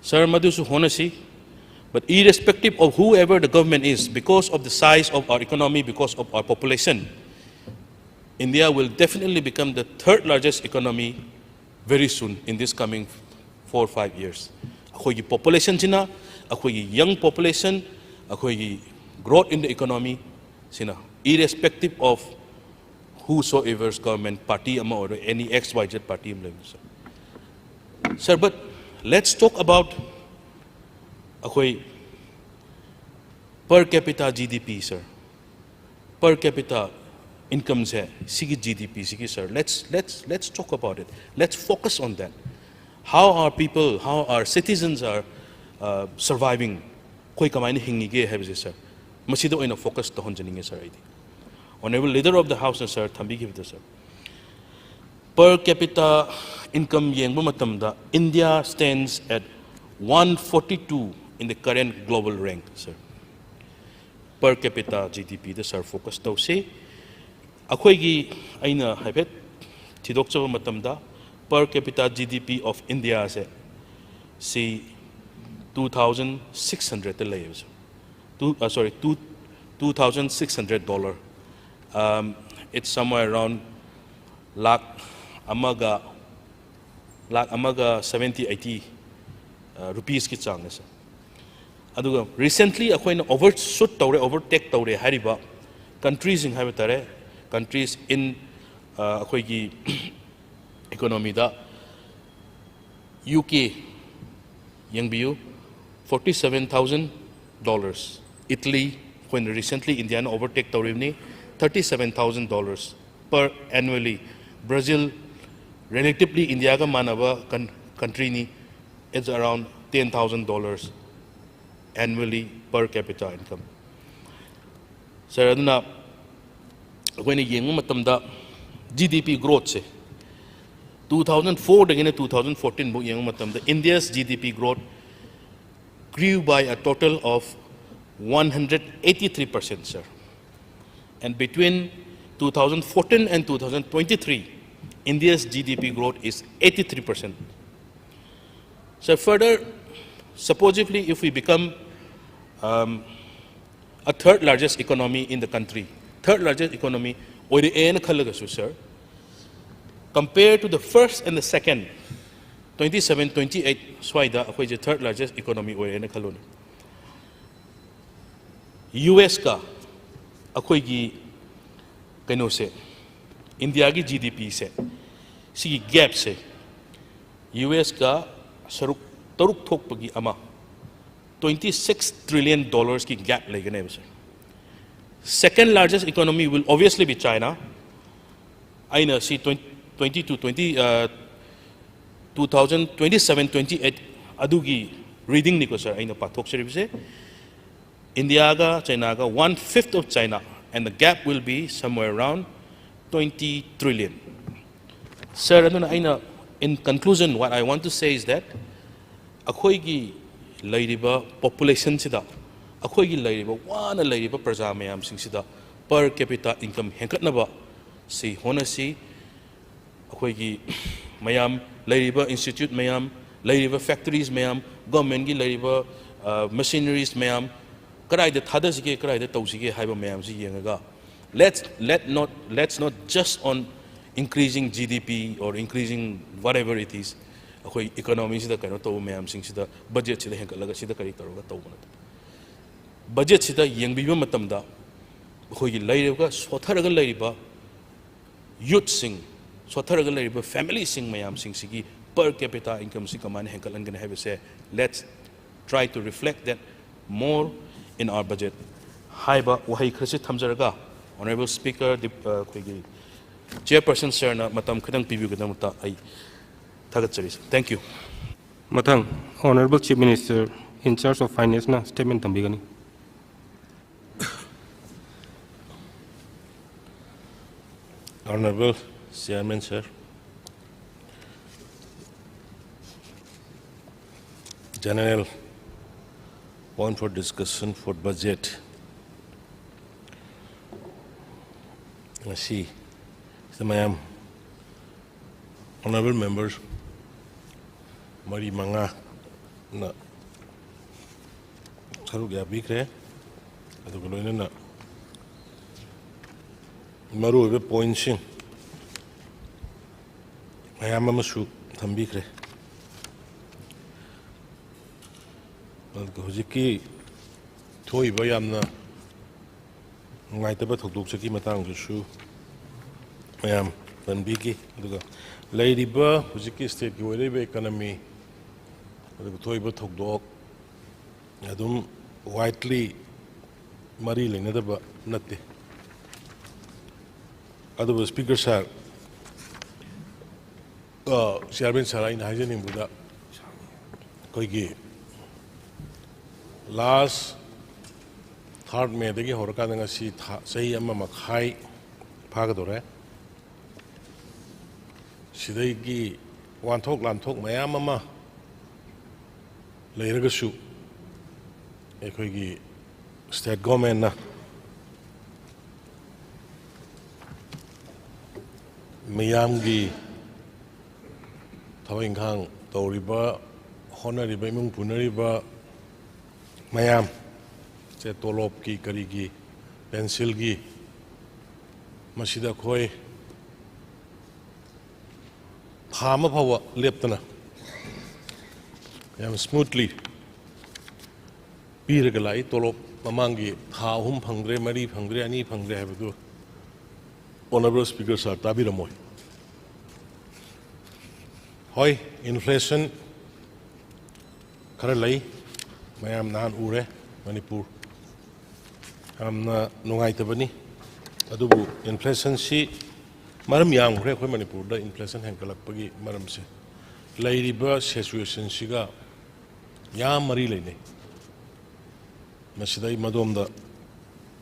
Sir, ꯃꯗꯨꯁꯨ ꯍꯣꯠꯅꯁꯤ, but irrespective of whoever the government is, because of the size of our economy, because of our population, India will definitely become the third largest economy very soon in this coming four, five years. ꯑꯩꯈꯣꯏꯒꯤ populationꯁꯤꯅ, ꯑꯩꯈꯣꯏꯒꯤ young population, ꯑꯩꯈꯣꯏꯒꯤ growth in the economy ꯁꯤꯅ, irrespective of whosoever's government, party ꯑꯃ ꯑꯣꯏꯔꯣ, any X Y Z party ꯑꯃ ꯂꯩꯔꯣ, sir꯫ Sir, but let's talk about ꯑꯩꯈꯣꯏ per capita GDP, sir꯫ Per capita incomeꯁꯦ, ꯁꯤꯒꯤ GDPꯁꯤꯒꯤ, sir, let's, let's, let's talk about it, let's focus on that. How our people, how our citizens are, uh, surviving, ꯑꯩꯈꯣꯏ ꯀꯃꯥꯏꯅ ꯍꯤꯡꯉꯤꯒꯦ ꯍꯥꯏꯕꯁꯦ, sir, ꯃꯁꯤꯗ ꯑꯣꯏꯅ focus ꯇꯧꯍꯟꯖꯅꯤꯡꯉꯦ, sir, ꯑꯩꯗꯤ꯫ Honourable Leader of the Houseꯅ, sir, ꯊꯝꯕꯤꯈꯤꯕꯗꯣ, sir, per capita income ꯌꯦꯡꯕ ꯃꯇꯝꯗ India stands at one forty two in the current global rank, sir꯫ per capita G D P the, sir, focus ꯇꯧꯁꯤ꯫ ꯑꯩꯈꯣꯏꯒꯤ, ꯑꯩꯅ ꯍꯥꯏꯐꯦꯠ ꯊꯤꯗꯣꯛꯆꯕ ꯃꯇꯝꯗ, per capita G D P of India ꯁꯦ ꯁꯤ two thousand six hundred ꯗ ꯂꯩꯌꯦꯕ, sir. Two, uh, sorry, two, two thousand six hundred dollar. Um, it's somewhere around lakh ꯑꯃꯒ, ꯂꯥꯈ ꯑꯃꯒ seventy, eighty, uh, rupees ꯀꯤ ꯆꯥꯡꯅꯦ, sir. ꯑꯗꯨꯒ recently ꯑꯩꯈꯣꯏꯅ overshoot ꯇꯧꯔꯦ, overtake ꯇꯧꯔꯦ ꯍꯥꯏꯔꯤꯕ country ꯁꯤꯡ ꯍꯥꯏꯕ ꯇꯥꯔꯦ, countries in, uh, ꯑꯩꯈꯣꯏꯒꯤ economy ꯗ, U K ꯌꯦꯡꯕꯤꯌꯨ, forty seven thousand dollars. Italy, ꯑꯩꯈꯣꯏꯅ recently India ꯅ overtake ꯇꯧꯔꯤꯕꯅꯤ, thirty seven thousand dollars per annually. Brazil, relatively India ꯒ ꯃꯥꯟꯅꯕ con-, country ꯅꯤ, it's around ten thousand dollars annually per capita income. Sir, ꯑꯗꯨꯅ ꯑꯩꯈꯣꯏꯅ ꯌꯦꯡꯕ ꯃꯇꯝꯗ G D P growth ꯁꯦ two thousand four ꯗꯒꯤꯅ two thousand fourteen ꯐꯥꯎ ꯌꯦꯡꯕ ꯃꯇꯝꯗ India's G D P growth grew by a total of one hundred eighty three percent, sir. And between two thousand fourteen and two thousand twenty three, India's G D P growth is eighty three percent. So further, supposedly, if we become, um, a third largest economy in the country, third largest economy ꯑꯣꯏꯔꯛꯑꯦꯅ ꯈꯜꯂꯒꯁꯨ, sir, compared to the first and the second, twenty seven, twenty eight ꯁ꯭ꯋꯥꯏꯗ ꯑꯩꯈꯣꯏꯁꯦ third largest economy ꯑꯣꯏꯔꯦꯅ ꯈꯜꯂꯣꯅꯦ꯫ U S ꯀ ꯑꯩꯈꯣꯏꯒꯤ ꯀꯩꯅꯣꯁꯦ, India ꯒꯤ G D P ꯁꯦ, ꯁꯤꯒꯤ gap ꯁꯦ, U S ꯀ ꯁꯔꯨꯛ ꯇꯔꯨꯛ ꯊꯣꯛꯄꯒꯤ ꯑꯃ, twenty six trillion dollars ꯀꯤ gap ꯂꯩꯒꯅꯦꯕ, sir. Second largest economy will obviously be China. ꯑꯩꯅ ꯁꯤ twenty, twenty to twenty, uh, two thousand twenty seven, twenty eight ꯑꯗꯨꯒꯤ reading ꯅꯤꯀꯣ, sir, ꯑꯩꯅ ꯄꯥꯊꯣꯛꯆꯔꯤꯕꯁꯦ꯫ India ꯒ China ꯒ, one fifth of China, and the gap will be somewhere around twenty trillion. Sir, ꯑꯗꯨꯅ ꯑꯩꯅ, in conclusion, what I want to say is that ꯑꯩꯈꯣꯏꯒꯤ ꯂꯩꯔꯤꯕ population ꯁꯤꯗ ꯑꯩꯈꯣꯏꯒꯤ ꯂꯩꯔꯤꯕ, ꯋꯥꯅ ꯂꯩꯔꯤꯕ ꯄ꯭ꯔꯖꯥ ꯃꯌꯥꯝꯁꯤꯡꯁꯤꯗ per capita income ꯍꯦꯟꯒꯠꯅꯕ ꯁꯤ ꯍꯣꯠꯅꯁꯤ꯫ ꯑꯩꯈꯣꯏꯒꯤ ꯃꯌꯥꯝ ꯂꯩꯔꯤꯕ institute ꯃꯌꯥꯝ, ꯂꯩꯔꯤꯕ factories ꯃꯌꯥꯝ, governmentꯀꯤ ꯂꯩꯔꯤꯕ machineries ꯃꯌꯥꯝ ꯀꯗꯥꯏꯗ ꯊꯥꯗꯁꯤꯒꯦ, ꯀꯗꯥꯏꯗ ꯇꯧꯁꯤꯒꯦ ꯍꯥꯏꯕ ꯃꯌꯥꯝꯁꯤ ꯌꯦꯡꯉꯒ, let's let not let's not just on increasing G D P or increasing whatever it is, ꯑꯩꯈꯣꯏ economyꯁꯤꯗ ꯀꯩꯅꯣ ꯇꯧꯕ ꯃꯌꯥꯝꯁꯤꯡꯁꯤꯗ budgetꯁꯤꯗ ꯍꯦꯟꯒꯠꯂꯒ ꯁꯤꯗ ꯀꯔꯤ ꯇꯧꯔꯒ ꯇꯧꯕ ꯅꯠꯇꯦ꯫ Budgetꯁꯤꯗ ꯌꯦꯡꯕꯤꯕ ꯃꯇꯝꯗ ꯑꯩꯈꯣꯏꯒꯤ ꯂꯩꯔꯤꯕ, ꯁꯣꯠꯊꯔꯒ ꯂꯩꯔꯤꯕ youthꯁꯤꯡ, ꯁꯣꯠꯊꯔꯒ ꯂꯩꯔꯤꯕ familyꯁꯤꯡ ꯃꯌꯥꯝꯁꯤꯡꯁꯤꯒꯤ per capita incomeꯁꯤ ꯀꯃꯥꯏꯅ ꯍꯦꯟꯒꯠꯍꯟꯒꯅꯤ ꯍꯥꯏꯕꯁꯦ, let's try to reflect that more in our budget ꯍꯥꯏꯕ ꯋꯥꯍꯩ ꯈꯔꯁꯤ ꯊꯝꯖꯔꯒ, Honourable Speaker, ꯑꯩꯈꯣꯏꯒꯤ Chairperson sirꯅ ꯃꯇꯝ ꯈꯤꯇꯪ ꯄꯤꯕꯤꯕꯒꯤꯗꯃꯛꯇ ꯑꯩ ꯊꯥꯒꯠꯆꯔꯤ꯫ Thank you. ꯃꯊꯪ, Honourable Chief Minister in charge of financeꯅ statement ꯊꯝꯕꯤꯒꯅꯤ꯫ Honourable Chairman sir, general point for discussion for budget ꯉꯁꯤ ꯁꯤꯗ ꯃꯌꯥꯝ Honourable members ꯃꯔꯤ ꯃꯉꯥꯅ ꯁꯔꯨꯛ ꯌꯥꯕꯤꯈ꯭ꯔꯦ꯫ ꯑꯗꯨꯒ ꯂꯣꯏꯅꯅ ꯃꯔꯨꯑꯣꯏꯕ pointꯁꯤꯡ ꯃꯌꯥꯝ ꯑꯃꯁꯨ ꯊꯝꯕꯤꯈ꯭ꯔꯦ꯫ ꯑꯗꯨꯒ ꯍꯧꯖꯤꯛꯀꯤ ꯊꯣꯛꯏꯕ ꯌꯥꯝꯅ ꯅꯨꯡꯉꯥꯏꯇꯕ ꯊꯧꯗꯣꯛꯁꯤꯒꯤ ꯃꯇꯥꯡꯗꯁꯨ ꯃꯌꯥꯝ ꯄꯟꯕꯤꯈꯤ꯫ ꯑꯗꯨꯒ ꯂꯩꯔꯤꯕ ꯍꯧꯖꯤꯛꯀꯤ stateꯀꯤ ꯑꯣꯏꯔꯛꯏꯕ economy, ꯑꯗꯨꯒ ꯊꯣꯛꯏꯕ ꯊꯧꯗꯣꯛ ꯑꯗꯨꯝ widely ꯃꯔꯤ ꯂꯩꯅꯗꯕ ꯅꯠꯇꯦ꯫ ꯑꯗꯨꯕꯨ Speaker sir, ꯑ, Chairman sir, ꯑꯩꯅ ꯍꯥꯏꯖꯅꯤꯡꯕꯗ, ꯑꯩꯈꯣꯏꯒꯤ last third Mayꯗꯒꯤ ꯍꯧꯔꯀꯥꯟꯗ ꯉꯁꯤ ꯊꯥ, ꯆꯍꯤ ꯑꯃ ꯃꯈꯥꯏ ꯐꯥꯒꯗꯧꯔꯦ꯫ ꯁꯤꯗꯒꯤ ꯋꯥꯟꯊꯣꯛ ꯂꯥꯟꯊꯣꯛ ꯃꯌꯥꯝ ꯑꯃ ꯂꯩꯔꯒꯁꯨ, ꯑꯩꯈꯣꯏꯒꯤ ꯁ꯭ꯇꯦꯠ ꯒꯣꯔꯃꯦꯟꯅ ꯃꯤꯌꯥꯝꯒꯤ ꯊꯕꯛ ꯏꯪꯈꯥꯡ ꯇꯧꯔꯤꯕ, ꯍꯣꯠꯅꯔꯤꯕ, ꯏꯃꯨꯡ ꯄꯨꯅꯔꯤꯕ ꯃꯌꯥꯝ, ꯁꯦ ꯇꯣꯂꯣꯞꯀꯤ, ꯀꯔꯤꯒꯤ, ꯄꯦꯟꯁꯤꯜꯒꯤ, ꯃꯁꯤꯗ ꯑꯩꯈꯣꯏ ꯊꯥ ꯑꯃ ꯐꯥꯎꯕ ꯂꯦꯞꯇꯅ ꯌꯥꯝ ꯁ꯭ꯃꯨꯠꯂꯤ ꯄꯤꯔꯒ ꯂꯥꯛꯏ꯫ ꯇꯣꯂꯣꯞ ꯃꯃꯥꯡꯒꯤ ꯊꯥ ꯑꯍꯨꯝ ꯐꯪꯗ꯭ꯔꯦ, ꯃꯔꯤ ꯐꯪꯗ꯭ꯔꯦ, ꯑꯅꯤ ꯐꯪꯗ꯭ꯔꯦ ꯍꯥꯏꯕꯗꯨ Honorable Speaker Sir ꯇꯥꯕꯤꯔꯝꯃꯣꯏ꯫ ꯍꯣꯏ, ꯏꯟꯐ꯭ꯂꯦꯁꯟ ꯈꯔ ꯂꯩ, ꯃꯌꯥꯝ ꯅꯍꯥꯟ ꯎꯔꯦ ꯃꯅꯤꯄꯨꯔ꯫ ꯌꯥꯝꯅ ꯅꯨꯡꯉꯥꯏꯇꯕꯅꯤ꯫ ꯑꯗꯨꯕꯨ ꯏꯟꯐ꯭ꯂꯦꯁꯟꯁꯤ ꯃꯔꯝ ꯌꯥꯝꯈ꯭ꯔꯦ꯫ ꯑꯩꯈꯣꯏ ꯃꯅꯤꯄꯨꯔꯗ ꯏꯟꯐ꯭ꯂꯦꯁꯟ ꯍꯦꯟꯒꯠꯂꯛꯄꯒꯤ ꯃꯔꯝꯁꯦ ꯂꯩꯔꯤꯕ ꯁꯤꯆꯨꯋꯦꯁꯟꯁꯤꯒ ꯌꯥꯝ ꯃꯔꯤ ꯂꯩꯅꯩ꯫ ꯃꯁꯤꯗ ꯑꯩ ꯃꯗꯣꯝꯗ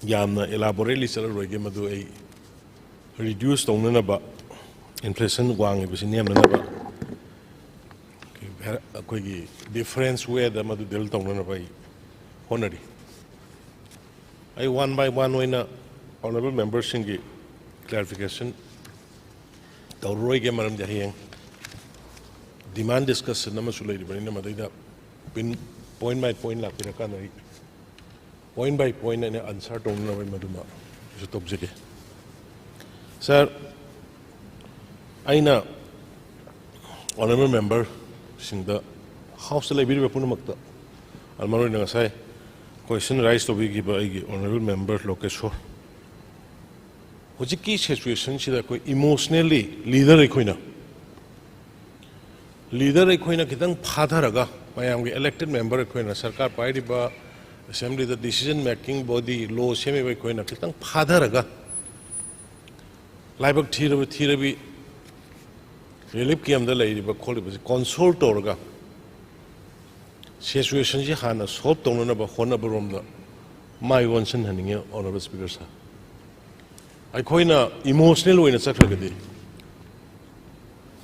ꯌꯥꯝꯅ ꯏꯂꯥꯕꯣꯔꯦꯠꯂꯤ ꯆꯠꯂꯔꯣꯏꯒꯦ, ꯃꯗꯨ ꯑꯩ ꯔꯤꯗ꯭ꯌꯨꯁ ꯇꯧꯅꯅꯕ, ꯏꯟꯐ꯭ꯂꯦꯁꯟ ꯋꯥꯡꯉꯤꯕꯁꯤ ꯅꯦꯝꯅꯅꯕ ꯑꯩꯈꯣꯏꯒꯤ ꯗꯤꯐꯔꯦꯟꯁ ꯋꯦꯗ ꯃꯗꯨ ꯗꯤꯜ ꯇꯧꯅꯅꯕ ꯑꯩ ꯍꯣꯠꯅꯔꯤ꯫ ꯑꯩ ꯋꯥꯟ ꯕꯥꯏ ꯋꯥꯟ ꯑꯣꯏꯅ ꯑꯣꯅꯔꯦꯕꯜ ꯃꯦꯝꯕꯔꯁꯤꯡꯒꯤ ꯀ꯭ꯂꯦꯔꯤꯐꯤꯀꯦꯁꯟ ꯇꯧꯔꯔꯣꯏꯒꯦ, ꯃꯔꯝꯗꯤ ꯍꯌꯦꯡ ꯗꯤꯃꯥꯟ ꯗꯤꯁꯀꯁꯟ ꯑꯃꯁꯨ ꯂꯩꯔꯤꯕꯅꯤꯅ ꯃꯗꯩꯗ ꯄꯤꯟ, ꯄꯣꯏꯟ ꯕꯥꯏ ꯄꯣꯏꯟ ꯂꯥꯛꯄꯤꯔꯀꯥꯟꯗ ꯑꯩ ꯄꯣꯏꯟ ꯕꯥꯏ ꯄꯣꯏꯟ ꯑꯩꯅ ꯑꯟꯁꯔ ꯇꯧꯅꯅꯕ ꯑꯩ ꯃꯗꯨꯃꯁꯨ ꯇꯧꯖꯒꯦ꯫ ꯁꯥꯔ, ꯑꯩꯅ ꯑꯣꯅꯔꯦꯕꯜ ꯃꯦꯝꯕꯔꯁꯤꯡꯗ, ꯍꯥꯎꯁꯇ ꯂꯩꯕꯤꯔꯤꯕ ꯄꯨꯝꯅꯃꯛꯇ, ꯃꯔꯨꯑꯣꯏꯅ ꯉꯁꯥꯏ ꯀꯣꯏꯁꯟ ꯔꯥꯏꯁ ꯇꯧꯕꯤꯈꯤꯕ ꯑꯩꯒꯤ ꯑꯣꯅꯔꯦꯕꯜ ꯃꯦꯝꯕꯔ ꯂꯣꯀꯦꯁꯣꯔ, ꯍꯧꯖꯤꯛꯀꯤ ꯁꯤꯆꯨꯋꯦꯁꯟꯁꯤꯗ ꯑꯩꯈꯣꯏ ꯏꯃꯣꯁꯅꯦꯜꯂꯤ ꯂꯤꯗꯔ ꯑꯩꯈꯣꯏꯅ, ꯂꯤꯗꯔ ꯑꯩꯈꯣꯏꯅ ꯈꯤꯇꯪ ꯐꯥꯊꯔꯒ, ꯃꯌꯥꯝꯒꯤ ꯏꯂꯦꯛꯇꯦꯠ ꯃꯦꯝꯕꯔ ꯑꯩꯈꯣꯏꯅ, ꯁꯔꯀꯥꯔ ꯄꯥꯏꯔꯤꯕ, ꯑꯦꯁꯦꯝꯕ꯭ꯂꯤꯗ ꯗꯤꯁꯤꯖꯟ ꯃꯦꯀꯤꯡ ꯕꯣꯗꯤ, ꯂꯣ ꯁꯦꯝꯃꯤꯕ ꯑꯩꯈꯣꯏꯅ ꯈꯤꯇꯪ ꯐꯥꯊꯔꯒ, ꯂꯥꯏꯕꯛ ꯊꯤꯔꯕ ꯊꯤꯔꯕꯤ ꯔꯤꯂꯤꯐ ꯀꯦꯝꯗ ꯂꯩꯔꯤꯕ ꯈꯣꯠꯂꯤꯕꯁꯤ ꯀꯣꯟꯁꯣꯜ ꯇꯧꯔꯒ ꯁꯤꯆꯨꯋꯦꯁꯟꯁꯤ ꯍꯥꯟꯅ ꯁꯣꯜꯕ ꯇꯧꯅꯅꯕ ꯍꯣꯠꯅꯕꯔꯣꯝꯗ ꯃꯥꯏ ꯑꯣꯟꯁꯤꯟꯍꯟꯅꯤꯡꯉꯤ, ꯑꯣꯅꯔꯦꯕꯜ ꯁ꯭ꯄꯤꯀꯔ ꯁꯥꯔ꯫ ꯑꯩꯈꯣꯏꯅ ꯏꯃꯣꯁꯅꯦꯜ ꯑꯣꯏꯅ ꯆꯠꯈ꯭ꯔꯒꯗꯤ,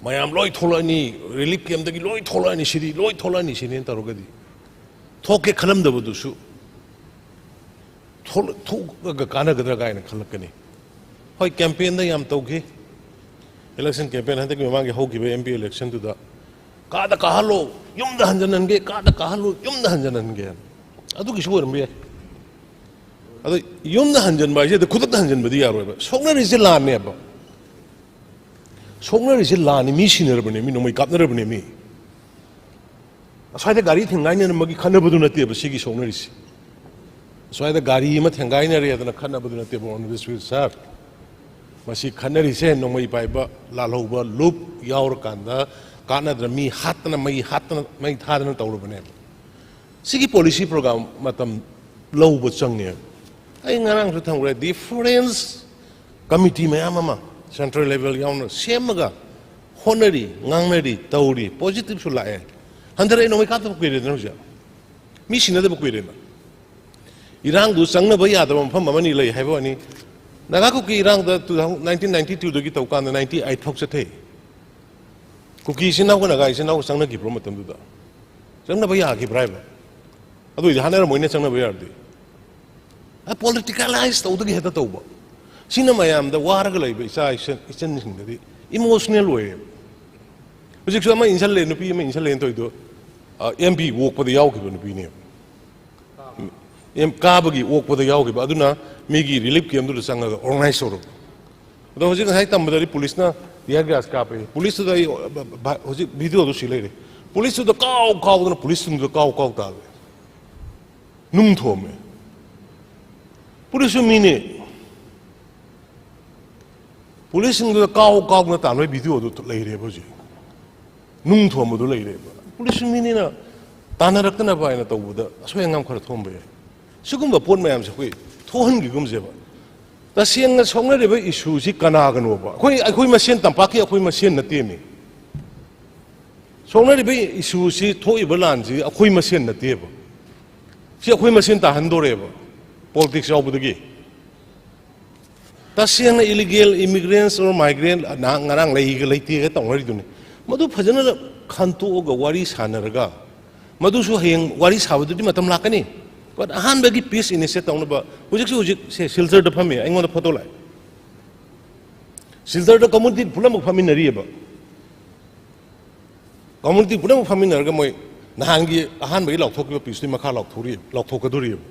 ꯃꯌꯥꯝ ꯂꯣꯏ ꯊꯣꯛꯂꯛꯑꯅꯤ, ꯔꯤꯂꯤꯐ ꯀꯦꯝꯗꯒꯤ ꯂꯣꯏ ꯊꯣꯛꯂꯛꯑꯅꯤ, ꯁꯤꯗꯤ ꯂꯣꯏ ꯊꯣꯛꯂꯛꯑꯅꯤ ꯁꯤꯅꯦꯅ ꯇꯧꯔꯒꯗꯤ, ꯊꯣꯛꯀꯦ ꯈꯜꯂꯝꯗꯕꯗꯨꯁꯨ ꯊꯣꯛ- ꯊꯣꯛꯑꯒ ꯀꯥꯟꯅꯒꯗ꯭ꯔꯥ ꯀꯥꯏꯅ ꯈꯜꯂꯛꯀꯅꯤ꯫ ꯍꯣꯏ, ꯀꯦꯝꯄꯦꯟꯗ ꯌꯥꯝ ꯇꯧꯈꯤ꯫ ꯏꯂꯦꯛꯁꯟ ꯀꯦꯝꯄꯦꯟ ꯍꯟꯗꯛꯀꯤ ꯃꯃꯥꯡꯒꯤ ꯍꯧꯈꯤꯕ ꯑꯦꯝ ꯄꯤ ꯏꯂꯦꯛꯁꯟꯗꯨꯗ, "ꯀꯥꯗ ꯀꯥꯍꯜꯂꯨ, ꯌꯨꯝꯗ ꯍꯟꯖꯟꯍꯟꯒꯦ, ꯀꯥꯗ ꯀꯥꯍꯜꯂꯨ, ꯌꯨꯝꯗ ꯍꯟꯖꯟꯍꯟꯒꯦ"꯫ ꯑꯗꯨꯒꯤꯁꯨ ꯑꯣꯏꯔꯝꯕ ꯌꯥꯏ꯫ ꯑꯗꯣ ꯌꯨꯝꯗ ꯍꯟꯖꯟꯕ ꯍꯥꯏꯁꯦ ꯑꯗꯨ ꯈꯨꯗꯛꯇ ꯍꯟꯖꯟꯕꯗꯤ ꯌꯥꯔꯣꯏꯕ꯫ ꯁꯣꯛꯅꯔꯤꯁꯦ ꯂꯥꯟꯅꯦꯕ꯫ ꯁꯣꯛꯅꯔꯤꯁꯦ ꯂꯥꯟꯅꯤ, ꯃꯤ ꯁꯤꯅꯔꯕꯅꯦ, ꯃꯤ ꯅꯣꯡꯃꯩ ꯀꯥꯞꯅꯔꯕꯅꯦ, ꯃꯤ꯫ ꯑꯁ꯭ꯋꯥꯏꯗ ꯒꯥꯔꯤ ꯊꯦꯡꯒꯥꯏꯅꯔꯝꯕꯒꯤ ꯈꯠꯅꯕꯗꯨ ꯅꯠꯇꯦꯕ ꯁꯤꯒꯤ ꯁꯣꯛꯅꯔꯤꯁꯦ꯫ ꯑꯁ꯭ꯋꯥꯏꯗ ꯒꯥꯔꯤ ꯑꯃ ꯊꯦꯡꯒꯥꯏꯅꯔꯦꯗꯅ ꯈꯠꯅꯕꯗꯨ ꯅꯠꯇꯦꯕ, ꯑꯣꯅꯔꯦꯕꯜ ꯁꯥꯔ꯫ ꯃꯁꯤ ꯈꯠꯅꯔꯤꯁꯦ ꯅꯣꯡꯃꯩ ꯄꯥꯏꯕ ꯂꯥꯜꯍꯧꯕ ꯂꯨꯞ ꯌꯥꯎꯔꯀꯥꯟꯗ ꯀꯥꯟꯅꯗꯅ ꯃꯤ ꯍꯥꯠꯇꯅ, ꯃꯩ ꯍꯥꯠꯇꯅ, ꯃꯩ ꯊꯥꯗꯅ ꯇꯧꯔꯕꯅꯦꯕ꯫ ꯁꯤꯒꯤ ꯄꯣꯂꯤꯁꯤ ꯄ꯭ꯔꯣꯒ꯭ꯔꯥꯝ ꯃꯇꯝ ꯂꯧꯕ ꯆꯪꯉꯦꯕ꯫ ꯑꯩ ꯉꯔꯥꯡꯁꯨ ꯊꯝꯈ꯭ꯔꯦ, ꯗꯤꯐꯔꯦꯟꯁ ꯀꯃꯤꯇꯤ ꯃꯌꯥꯝ ꯑꯃ, ꯁꯦꯟꯇ꯭ꯔꯦꯜ ꯂꯦꯚꯦꯜ ꯌꯥꯎꯅ ꯁꯦꯝꯃꯒ ꯍꯣꯠꯅꯔꯤ, ꯉꯥꯡꯅꯔꯤ, ꯇꯧꯔꯤ, ꯄꯣꯖꯤꯇꯤꯚꯁꯨ ꯂꯥꯛꯑꯦ꯫ ꯍꯟꯗꯔꯛꯑꯦ, ꯅꯣꯡꯃꯩ ꯀꯥꯞꯇꯕ ꯀꯨꯏꯔꯦꯗꯅ ꯍꯧꯖꯤꯛ꯫ ꯃꯤ ꯁꯤꯅꯗꯕ ꯀꯨꯏꯔꯦꯅ꯫ ꯏꯔꯥꯡꯗꯨ ꯆꯪꯅꯕ ꯌꯥꯗꯕ ꯃꯐꯝ ꯑꯃꯅꯤ ꯂꯩ ꯍꯥꯏꯕ ꯋꯥꯅꯤ꯫ ꯅꯥꯒꯥ ꯀꯨꯀꯤ ꯏꯔꯥꯡꯗ ꯇꯨ ꯊꯥꯎꯖꯟ, ꯅꯥꯏꯟꯇꯤꯟ ꯅꯥꯏꯟꯇꯤ ꯇꯨꯗꯒꯤ ꯇꯧꯀꯥꯟꯗ ꯅꯥꯏꯟꯇꯤ ꯑꯩꯠ ꯐꯥꯎ ꯆꯠꯊꯩ꯫ ꯀꯨꯀꯤ ꯏꯆꯤꯟ ꯏꯅꯥꯎꯒ ꯅꯥꯒꯥ ꯏꯆꯤꯟ ꯏꯅꯥꯎꯒ ꯆꯪꯅꯈꯤꯕ꯭ꯔꯣ ꯃꯇꯝꯗꯨꯗ? ꯆꯪꯅꯕ ꯌꯥꯈꯤꯕ꯭ꯔꯥ ꯍꯥꯏꯕ? ꯑꯗꯨ ꯑꯣꯏꯗꯤ ꯍꯥꯠꯅꯔꯝꯃꯣꯏꯅꯦ ꯆꯪꯅꯕ ꯌꯥꯔꯗꯤ꯫ ꯄꯣꯂꯤꯇꯤꯀꯦꯂꯥꯏꯁ ꯇꯧꯗꯒꯤ ꯍꯦꯛꯇ ꯇꯧꯕ꯫ ꯁꯤꯅ ꯃꯌꯥꯝꯗ ꯋꯥꯔꯒ ꯂꯩꯕ ꯏꯆꯥ ꯏꯆꯟ-, ꯏꯆꯟꯁꯤꯡꯗꯗꯤ ꯏꯃꯣꯁꯅꯦꯜ ꯑꯣꯏꯌꯦꯕ꯫ ꯍꯧꯖꯤꯛꯁꯨ ꯑꯃ ꯏꯟꯁꯜꯂꯦ, ꯅꯨꯄꯤ ꯑꯃ ꯏꯟꯁꯜꯂꯦꯅ ꯇꯧꯔꯤꯗꯣ, ꯑꯦꯝ ꯄꯤ ꯑꯣꯛꯄꯗ ꯌꯥꯎꯈꯤꯕ ꯅꯨꯄꯤꯅꯦꯕ꯫ ꯑꯦꯝ ꯀꯥꯕꯒꯤ ꯑꯣꯛꯄꯗ ꯌꯥꯎꯈꯤꯕ, ꯑꯗꯨꯅ ꯃꯤꯒꯤ ꯔꯤꯂꯤꯐ ꯀꯦꯝꯗꯨꯗ ꯆꯪꯉꯒ ꯑꯣꯔꯒꯅꯥꯏꯖ ꯇꯧꯔꯕ꯫ ꯑꯗꯣ ꯍꯧꯖꯤꯛ ꯉꯁꯥꯏ ꯇꯝꯕꯗꯗꯤ ꯄꯨꯂꯤꯁꯅ ꯇꯤꯌꯔ ꯒ꯭ꯌꯥꯁ ꯀꯥꯞꯄꯦ꯫ ꯄꯨꯂꯤꯁꯇꯨꯗ ꯑꯩ, ꯚ-, ꯍꯧꯖꯤꯛ ꯚꯤꯗꯤꯑꯣꯗꯨ ꯁꯤ ꯂꯩꯔꯦ꯫ ꯄꯨꯂꯤꯁꯇꯨꯗ ꯀꯥꯎ ꯀꯥꯎꯗꯅ, ꯄꯨꯂꯤꯁꯁꯤꯡꯗꯨꯗ ꯀꯥꯎ ꯀꯥꯎ ꯇꯥꯔꯦ꯫ ꯅꯨꯡ ꯊꯣꯝꯃꯦ꯫ ꯄꯨꯂꯤꯁꯁꯨ ꯃꯤꯅꯦ꯫ ꯄꯨꯂꯤꯁꯁꯤꯡꯗꯨꯗ ꯀꯥꯎ ꯀꯥꯎꯗꯅ ꯇꯥꯟꯕꯒꯤ ꯚꯤꯗꯤꯑꯣꯗꯨ ꯂꯩꯔꯦꯕ ꯍꯧꯖꯤꯛ꯫ ꯅꯨꯡ ꯊꯣꯝꯕꯗꯨ ꯂꯩꯔꯦꯕ꯫ ꯄꯨꯂꯤꯁꯁꯨ ꯃꯤꯅꯤꯅ ꯇꯥꯟꯅꯔꯛꯇꯅꯕ ꯍꯥꯏꯅ ꯇꯧꯕꯗ ꯑꯁꯣꯏ ꯑꯉꯥꯝ ꯈꯔ ꯊꯣꯛꯑꯝꯕ ꯌꯥꯏ꯫ ꯁꯤꯒꯨꯝꯕ ꯄꯣꯠ ꯃꯌꯥꯝꯁꯦ ꯑꯩꯈꯣꯏ ꯊꯣꯛꯍꯟꯈꯤꯒꯨꯝꯁꯦꯕ꯫ ꯇꯁꯦꯡꯅ ꯁꯣꯛꯅꯔꯤꯕ ꯏꯁꯨꯁꯤ ꯀꯅꯥꯒꯅꯣꯕ? ꯑꯩꯈꯣꯏ, ꯑꯩꯈꯣꯏ ꯃꯁꯦꯟ, ꯇꯝꯄꯥꯛꯀꯤ ꯑꯩꯈꯣꯏ ꯃꯁꯦꯟ ꯅꯠꯇꯦꯃꯤ꯫ ꯁꯣꯛꯅꯔꯤꯕ ꯏꯁꯨꯁꯤ, ꯊꯣꯛꯏꯕ ꯂꯥꯟꯁꯤ ꯑꯩꯈꯣꯏ ꯃꯁꯦꯟ ꯅꯠꯇꯦꯕ꯫ ꯁꯤ ꯑꯩꯈꯣꯏ ꯃꯁꯦꯟ ꯇꯥꯍꯟꯗꯣꯔꯦꯕ, ꯄꯣꯂꯤꯇꯤꯛꯁ ꯌꯥꯎꯕꯗꯒꯤ꯫ ꯇꯁꯦꯡꯅ illegal immigrants or migrant ꯅꯍꯥꯛ ꯉꯔꯥꯡ ꯂꯩꯒ ꯂꯩꯇꯦꯒ ꯇꯧꯅꯔꯤꯗꯨꯅꯤ꯫ ꯃꯗꯨ ꯐꯖꯅ ꯈꯟꯇꯣꯛꯑꯒ ꯋꯥꯔꯤ ꯁꯥꯟꯅꯔꯒ, ꯃꯗꯨꯁꯨ ꯍꯌꯦꯡ ꯋꯥꯔꯤ ꯁꯥꯕꯗꯨꯗꯤ ꯃꯇꯝ ꯂꯥꯛꯀꯅꯤ꯫ But ꯑꯍꯥꯟꯕꯒꯤ peace initiate ꯇꯧꯅꯕ ꯍꯧꯖꯤꯛꯁꯨ ꯍꯧꯖꯤꯛ ꯁꯦ ꯁꯤꯜꯆꯔꯗ ꯐꯝꯃꯤ, ꯑꯩꯉꯣꯟꯗ ꯐꯣꯇꯣ ꯂꯥꯛꯑꯦ꯫ ꯁꯤꯜꯆꯔꯗ community ꯄꯨꯝꯅꯃꯛ ꯐꯝꯃꯤꯟꯅꯔꯤꯑꯕ꯫ Community ꯄꯨꯝꯅꯃꯛ ꯐꯝꯃꯤꯟꯅꯔꯒ ꯃꯣꯏ ꯅꯍꯥꯟꯒꯤ ꯑꯍꯥꯟꯕꯒꯤ ꯂꯥꯎꯊꯣꯛꯈꯤꯕ peaceꯇꯨꯒꯤ ꯃꯈꯥ ꯂꯥꯎꯊꯣꯛꯔꯤ ꯂꯥꯎꯊꯣꯛꯀꯗꯣꯔꯤꯑꯕ꯫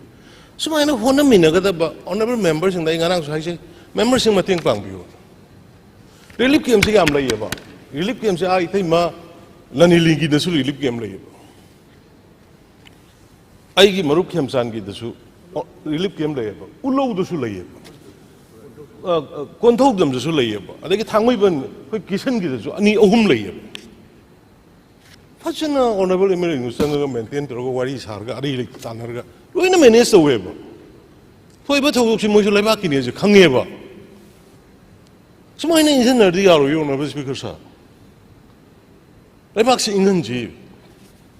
ꯁꯨꯃꯥꯏꯅ ꯍꯣꯠꯅꯃꯤꯟꯅꯒꯗꯕ honourable memberꯁꯤꯡꯗ ꯑꯩ ꯉꯔꯥꯡꯁꯨ ꯍꯥꯏꯖꯩ, memberꯁꯤꯡ ꯃꯇꯦꯡ ꯄꯥꯡꯕꯤꯌꯨ꯫ Relief campꯁꯦ ꯌꯥꯝ ꯂꯩꯌꯦꯕ꯫ Relief campꯁꯦ ꯑꯥ ꯏꯇꯩꯃ ꯂꯅꯤꯂꯤꯒꯤꯗꯁꯨ relief camp ꯂꯩꯌꯦꯕ꯫ ꯑꯩꯒꯤ ꯃꯔꯨꯞ ꯈꯦꯝꯆꯥꯟꯒꯤꯗꯁꯨ relief camp ꯂꯩꯌꯦꯕ, ꯎꯂꯧꯗꯁꯨ ꯂꯩꯌꯦꯕ, ꯑ, ꯑ, ꯀꯣꯟꯊꯧꯖꯝꯗꯁꯨ ꯂꯩꯌꯦꯕ, ꯑꯗꯒꯤ ꯊꯥꯡꯃꯩꯕꯟ ꯑꯩꯈꯣꯏ ꯀꯤꯁꯟꯒꯤꯗꯁꯨ ꯑꯅꯤ ꯑꯍꯨꯝ ꯂꯩꯌꯦꯕ꯫ ꯐꯖꯅ honourable MLAꯅ ꯆꯪꯉꯒ maintain ꯇꯧꯔꯒ ꯋꯥꯔꯤ ꯁꯥꯔꯒ ꯑꯔꯩ ꯂꯩꯇ ꯇꯥꯟꯅꯔꯒ ꯂꯣꯏꯅ manage ꯇꯧꯋꯦꯕ꯫ ꯊꯣꯛꯏꯕ ꯊꯧꯗꯣꯛꯁꯤ ꯃꯣꯏꯁꯨ ꯂꯩꯕꯥꯛꯀꯤꯅꯦꯁꯦ ꯈꯪꯉꯦꯕ꯫ ꯁꯨꯃꯥꯏꯅ ꯏꯟꯁꯤꯟꯅꯔꯗꯤ ꯌꯥꯔꯣꯏ, honourable speaker sir꯫ ꯂꯩꯕꯥꯛꯁꯤ ꯏꯪꯍꯟꯁꯤ꯫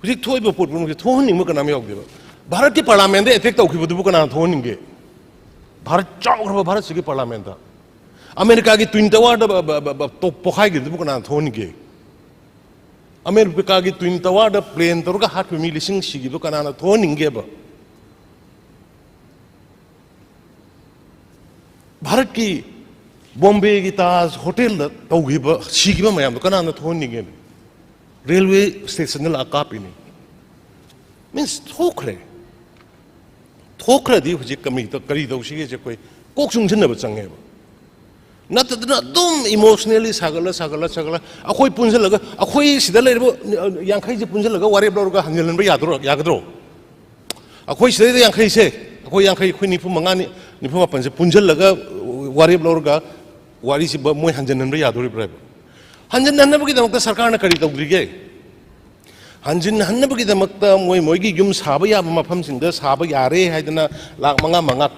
ꯍꯧꯖꯤꯛ ꯊꯣꯛꯏꯕ ꯄꯣꯠ ꯄꯨꯝꯅꯃꯛꯁꯤ ꯊꯣꯛꯍꯟꯅꯤꯡꯕ ꯀꯅꯥꯝ ꯌꯥꯎꯗꯦꯕ꯫ ꯚꯥꯔꯠꯀꯤ parliamentꯗ attack ꯇꯧꯈꯤꯕꯗꯨꯕꯨ ꯀꯅꯥꯅ ꯊꯣꯛꯍꯟꯅꯤꯡꯒꯦ? ꯚꯥꯔꯠ, ꯆꯥꯎꯈ꯭ꯔꯕ ꯚꯥꯔꯠꯁꯤꯒꯤ parliamentꯇ ꯑꯃꯦꯔꯤꯀꯥꯒꯤ twin towerꯗ ꯕ-, ꯕ-, ꯕ-, ꯕ-, ꯇꯣꯞ ꯄꯣꯈꯥꯏꯈꯤꯕꯗꯨꯕꯨ ꯀꯅꯥꯅ ꯊꯣꯛꯍꯟꯅꯤꯡꯒꯦ? ꯑꯃꯦꯔꯤꯀꯥꯒꯤ twin towerꯗ plane ꯇꯧꯔꯒ ꯍꯥꯠꯈꯤꯕ ꯃꯤ ꯂꯤꯁꯤꯡ ꯁꯤꯈꯤꯕꯗꯨ ꯀꯅꯥꯅ ꯊꯣꯛꯍꯟꯅꯤꯡꯒꯦꯕ? ꯚꯥꯔꯠꯀꯤ ꯕꯣꯝꯕꯦꯒꯤ ꯇꯥꯖ ꯍꯣꯇꯦꯜꯗ ꯇꯧꯈꯤꯕ, ꯁꯤꯈꯤꯕ ꯃꯌꯥꯝꯗꯣ ꯀꯅꯥꯅ ꯊꯣꯛꯍꯟꯅꯤꯡꯒꯦ? Railway stationꯗ ꯂꯥꯛꯑ ꯀꯥꯞꯄꯤꯅꯤ꯫ Means ꯊꯣꯛꯈ꯭ꯔꯦ꯫ ꯊꯣꯛꯈ꯭ꯔꯗꯤ ꯍꯧꯖꯤꯛ ꯀꯃꯤ-, ꯀꯔꯤ ꯇꯧꯁꯤꯒꯦꯁꯦ ꯑꯩꯈꯣꯏ ꯀꯣꯛ ꯆꯨꯡꯁꯤꯟꯅꯕ ꯆꯪꯉꯦꯕ꯫ ꯅꯠꯇꯗꯅ ꯑꯗꯨꯝ emotionally ꯁꯥꯒꯠꯂ, ꯁꯥꯒꯠꯂ, ꯁꯥꯒꯠꯂ, ꯑꯩꯈꯣꯏ ꯄꯨꯟꯁꯤꯜꯂꯒ, ꯑꯩꯈꯣꯏ ꯁꯤꯗ ꯂꯩꯔꯤꯕ ꯌꯥꯡꯈꯩꯁꯦ ꯄꯨꯟꯁꯤꯜꯂꯒ ꯋꯥꯔꯦꯞ ꯂꯧꯔꯒ ꯍꯟꯖꯤꯜꯍꯟꯕ ꯌꯥꯗ꯭ꯔꯣ, ꯌꯥꯒꯗ꯭ꯔꯣ? ꯑꯩꯈꯣꯏ ꯁꯤꯗꯩꯗ ꯌꯥꯡꯈꯩꯁꯦ, ꯑꯩꯈꯣꯏ ꯌꯥꯡꯈꯩ, ꯑꯩꯈꯣꯏ ꯅꯤꯐꯨ ꯃꯉꯥꯅꯤ, ꯅꯤꯐꯨ ꯃꯥꯄꯟꯁꯦ ꯄꯨꯟꯁꯤꯜꯂꯒ ꯋꯥꯔꯦꯞ ꯂꯧꯔꯒ ꯋꯥꯔꯤꯁꯤ ꯕ-, ꯃꯣꯏ ꯍꯟꯖꯤꯟꯍꯟꯕ ꯌꯥꯗꯣꯔꯤꯕ꯭ꯔꯥ ꯍꯥꯏꯕ? ꯍꯟꯖꯤꯟꯍꯟꯅꯕꯒꯤꯗꯃꯛꯇ ꯁꯔꯀꯥꯔꯅ ꯀꯔꯤ ꯇꯧꯗ꯭ꯔꯤꯒꯦ? ꯍꯟꯖꯤꯟꯍꯟꯅꯕꯒꯤꯗꯃꯛꯇ ꯃꯣꯏ ꯃꯣꯏꯒꯤ ꯌꯨꯝ ꯁꯥꯕ ꯌꯥꯕ ꯃꯐꯝꯁꯤꯡꯗ ꯁꯥꯕ ꯌꯥꯔꯦ ꯍꯥꯏꯗꯅ ꯂꯥꯛ ꯃꯉꯥ ꯃꯉꯥ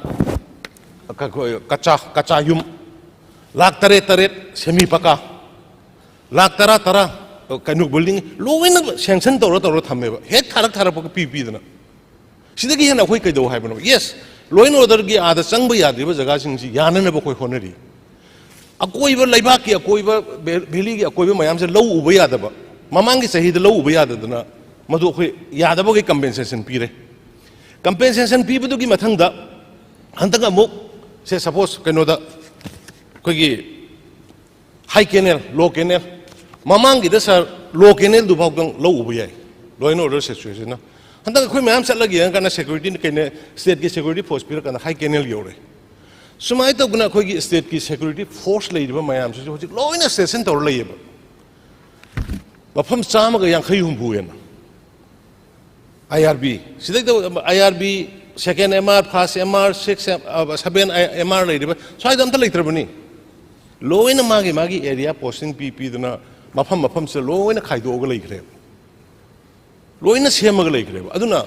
ꯀ-, ꯀꯆꯥ, ꯀꯆꯥ ꯌꯨꯝ, ꯂꯥꯛ ꯇꯔꯦꯠ ꯇꯔꯦꯠ semi ꯄꯀꯥ, ꯂꯥꯛ ꯇꯔꯥ ꯇꯔꯥ ꯀꯩꯅꯣ building ꯂꯣꯏꯅ sanction ꯇꯧꯔ ꯇꯧꯔ ꯊꯝꯃꯦꯕ, ꯍꯦꯛ ꯊꯥꯔꯛ ꯊꯥꯔꯛꯄꯒ ꯄꯤ ꯄꯤꯗꯅ꯫ ꯁꯤꯗꯒꯤ ꯍꯦꯟꯅ ꯑꯩꯈꯣꯏ ꯀꯩꯗꯧ ꯍꯥꯏꯕꯅꯣ? Yes, law and orderꯒꯤ ꯑꯥꯗ ꯆꯪꯕ ꯌꯥꯗ꯭ꯔꯤꯕ ꯖꯒꯥꯁꯤꯡꯁꯤ ꯌꯥꯅꯅꯕ ꯑꯩꯈꯣꯏ ꯍꯣꯠꯅꯔꯤ꯫ ꯑꯀꯣꯏꯕ, ꯂꯩꯕꯥꯛꯀꯤ ꯑꯀꯣꯏꯕ, ꯚꯦ-, valleyꯒꯤ ꯑꯀꯣꯏꯕ ꯃꯌꯥꯝꯁꯦ ꯂꯧ ꯎꯕ ꯌꯥꯗꯕ, ꯃꯃꯥꯡꯒꯤ ꯆꯍꯤꯗ ꯂꯧ ꯎꯕ ꯌꯥꯗꯗꯅ ꯃꯗꯨ ꯑꯩꯈꯣꯏ ꯌꯥꯗꯕꯒꯤ compensation ꯄꯤꯔꯦ꯫ ꯀꯝꯄꯦꯟꯁꯦꯁꯟ ꯄꯤꯕꯗꯨꯒꯤ ꯃꯊꯪꯗ ꯍꯟꯗꯛ ꯑꯃꯨꯛ, ꯁꯦ, ꯁꯄꯣꯁ, ꯀꯩꯅꯣꯗ, ꯑꯩꯈꯣꯏꯒꯤ ꯍꯥꯏ ꯀꯦꯅꯦꯜ, ꯂꯣ ꯀꯦꯅꯦꯜ, ꯃꯃꯥꯡꯒꯤꯗ, ꯁꯥꯔ, ꯂꯣ ꯀꯦꯅꯦꯜꯗꯨ ꯐꯥꯎꯗꯪ ꯂꯧ ꯎꯕ ꯌꯥꯏ, ꯂꯣ ꯑꯦꯟ ꯑꯣꯔꯗꯔ ꯁꯤꯆꯨꯋꯦꯁꯟꯅ꯫ ꯍꯟꯗꯛ ꯑꯩꯈꯣꯏ ꯃꯌꯥꯝ ꯆꯠꯂꯒ ꯌꯦꯡꯉꯀꯥꯟꯗ ꯁꯦꯀ꯭ꯌꯨꯔꯤꯇꯤꯅ ꯀꯩꯅꯣ, ꯁ꯭ꯇꯦꯠꯀꯤ ꯁꯦꯀ꯭ꯌꯨꯔꯤꯇꯤ ꯐꯣꯔꯁ ꯄꯤꯔꯀꯥꯟꯗ ꯍꯥꯏ ꯀꯦꯅꯦꯜ ꯌꯧꯔꯦ꯫ ꯁꯨꯃꯥꯏꯅ ꯇꯧꯗꯅ ꯑꯩꯈꯣꯏꯒꯤ ꯁ꯭ꯇꯦꯠꯀꯤ ꯁꯦꯀ꯭ꯌꯨꯔꯤꯇꯤ ꯐꯣꯔꯁ ꯂꯩꯔꯤꯕ ꯃꯌꯥꯝꯁꯤꯁꯨ ꯍꯧꯖꯤꯛ ꯂꯣꯏꯅ ꯁ꯭ꯇꯦꯁꯟ ꯇꯧꯔ ꯂꯩꯌꯦꯕ, ꯃꯐꯝ ꯆꯥꯝꯃꯒ ꯌꯥꯡꯈꯩ ꯍꯨꯝꯐꯨ ꯍꯦꯟꯅ꯫ ꯑꯥꯏ ꯑꯥꯔ ꯕꯤ, ꯁꯤꯗꯩꯗ I R B, second M R, first M R, sixth M, uh, seven M R ꯂꯩꯔꯤꯕ ꯁ꯭ꯋꯥꯏꯗ ꯑꯝꯇ ꯂꯩꯇ꯭ꯔꯕꯅꯤ꯫ ꯂꯣꯏꯅ ꯃꯥꯒꯤ ꯃꯥꯒꯤ ꯑꯦꯔꯤꯌꯥ ꯄꯣꯁꯇꯤꯡ ꯄꯤ ꯄꯤꯗꯅ ꯃꯐꯝ ꯃꯐꯝꯁꯤꯗ ꯂꯣꯏꯅ ꯈꯥꯏꯗꯣꯛꯑꯒ ꯂꯩꯈ꯭ꯔꯦꯕ, ꯂꯣꯏꯅ ꯁꯦꯝꯃꯒ ꯂꯩꯈ꯭ꯔꯦꯕ꯫ ꯑꯗꯨꯅ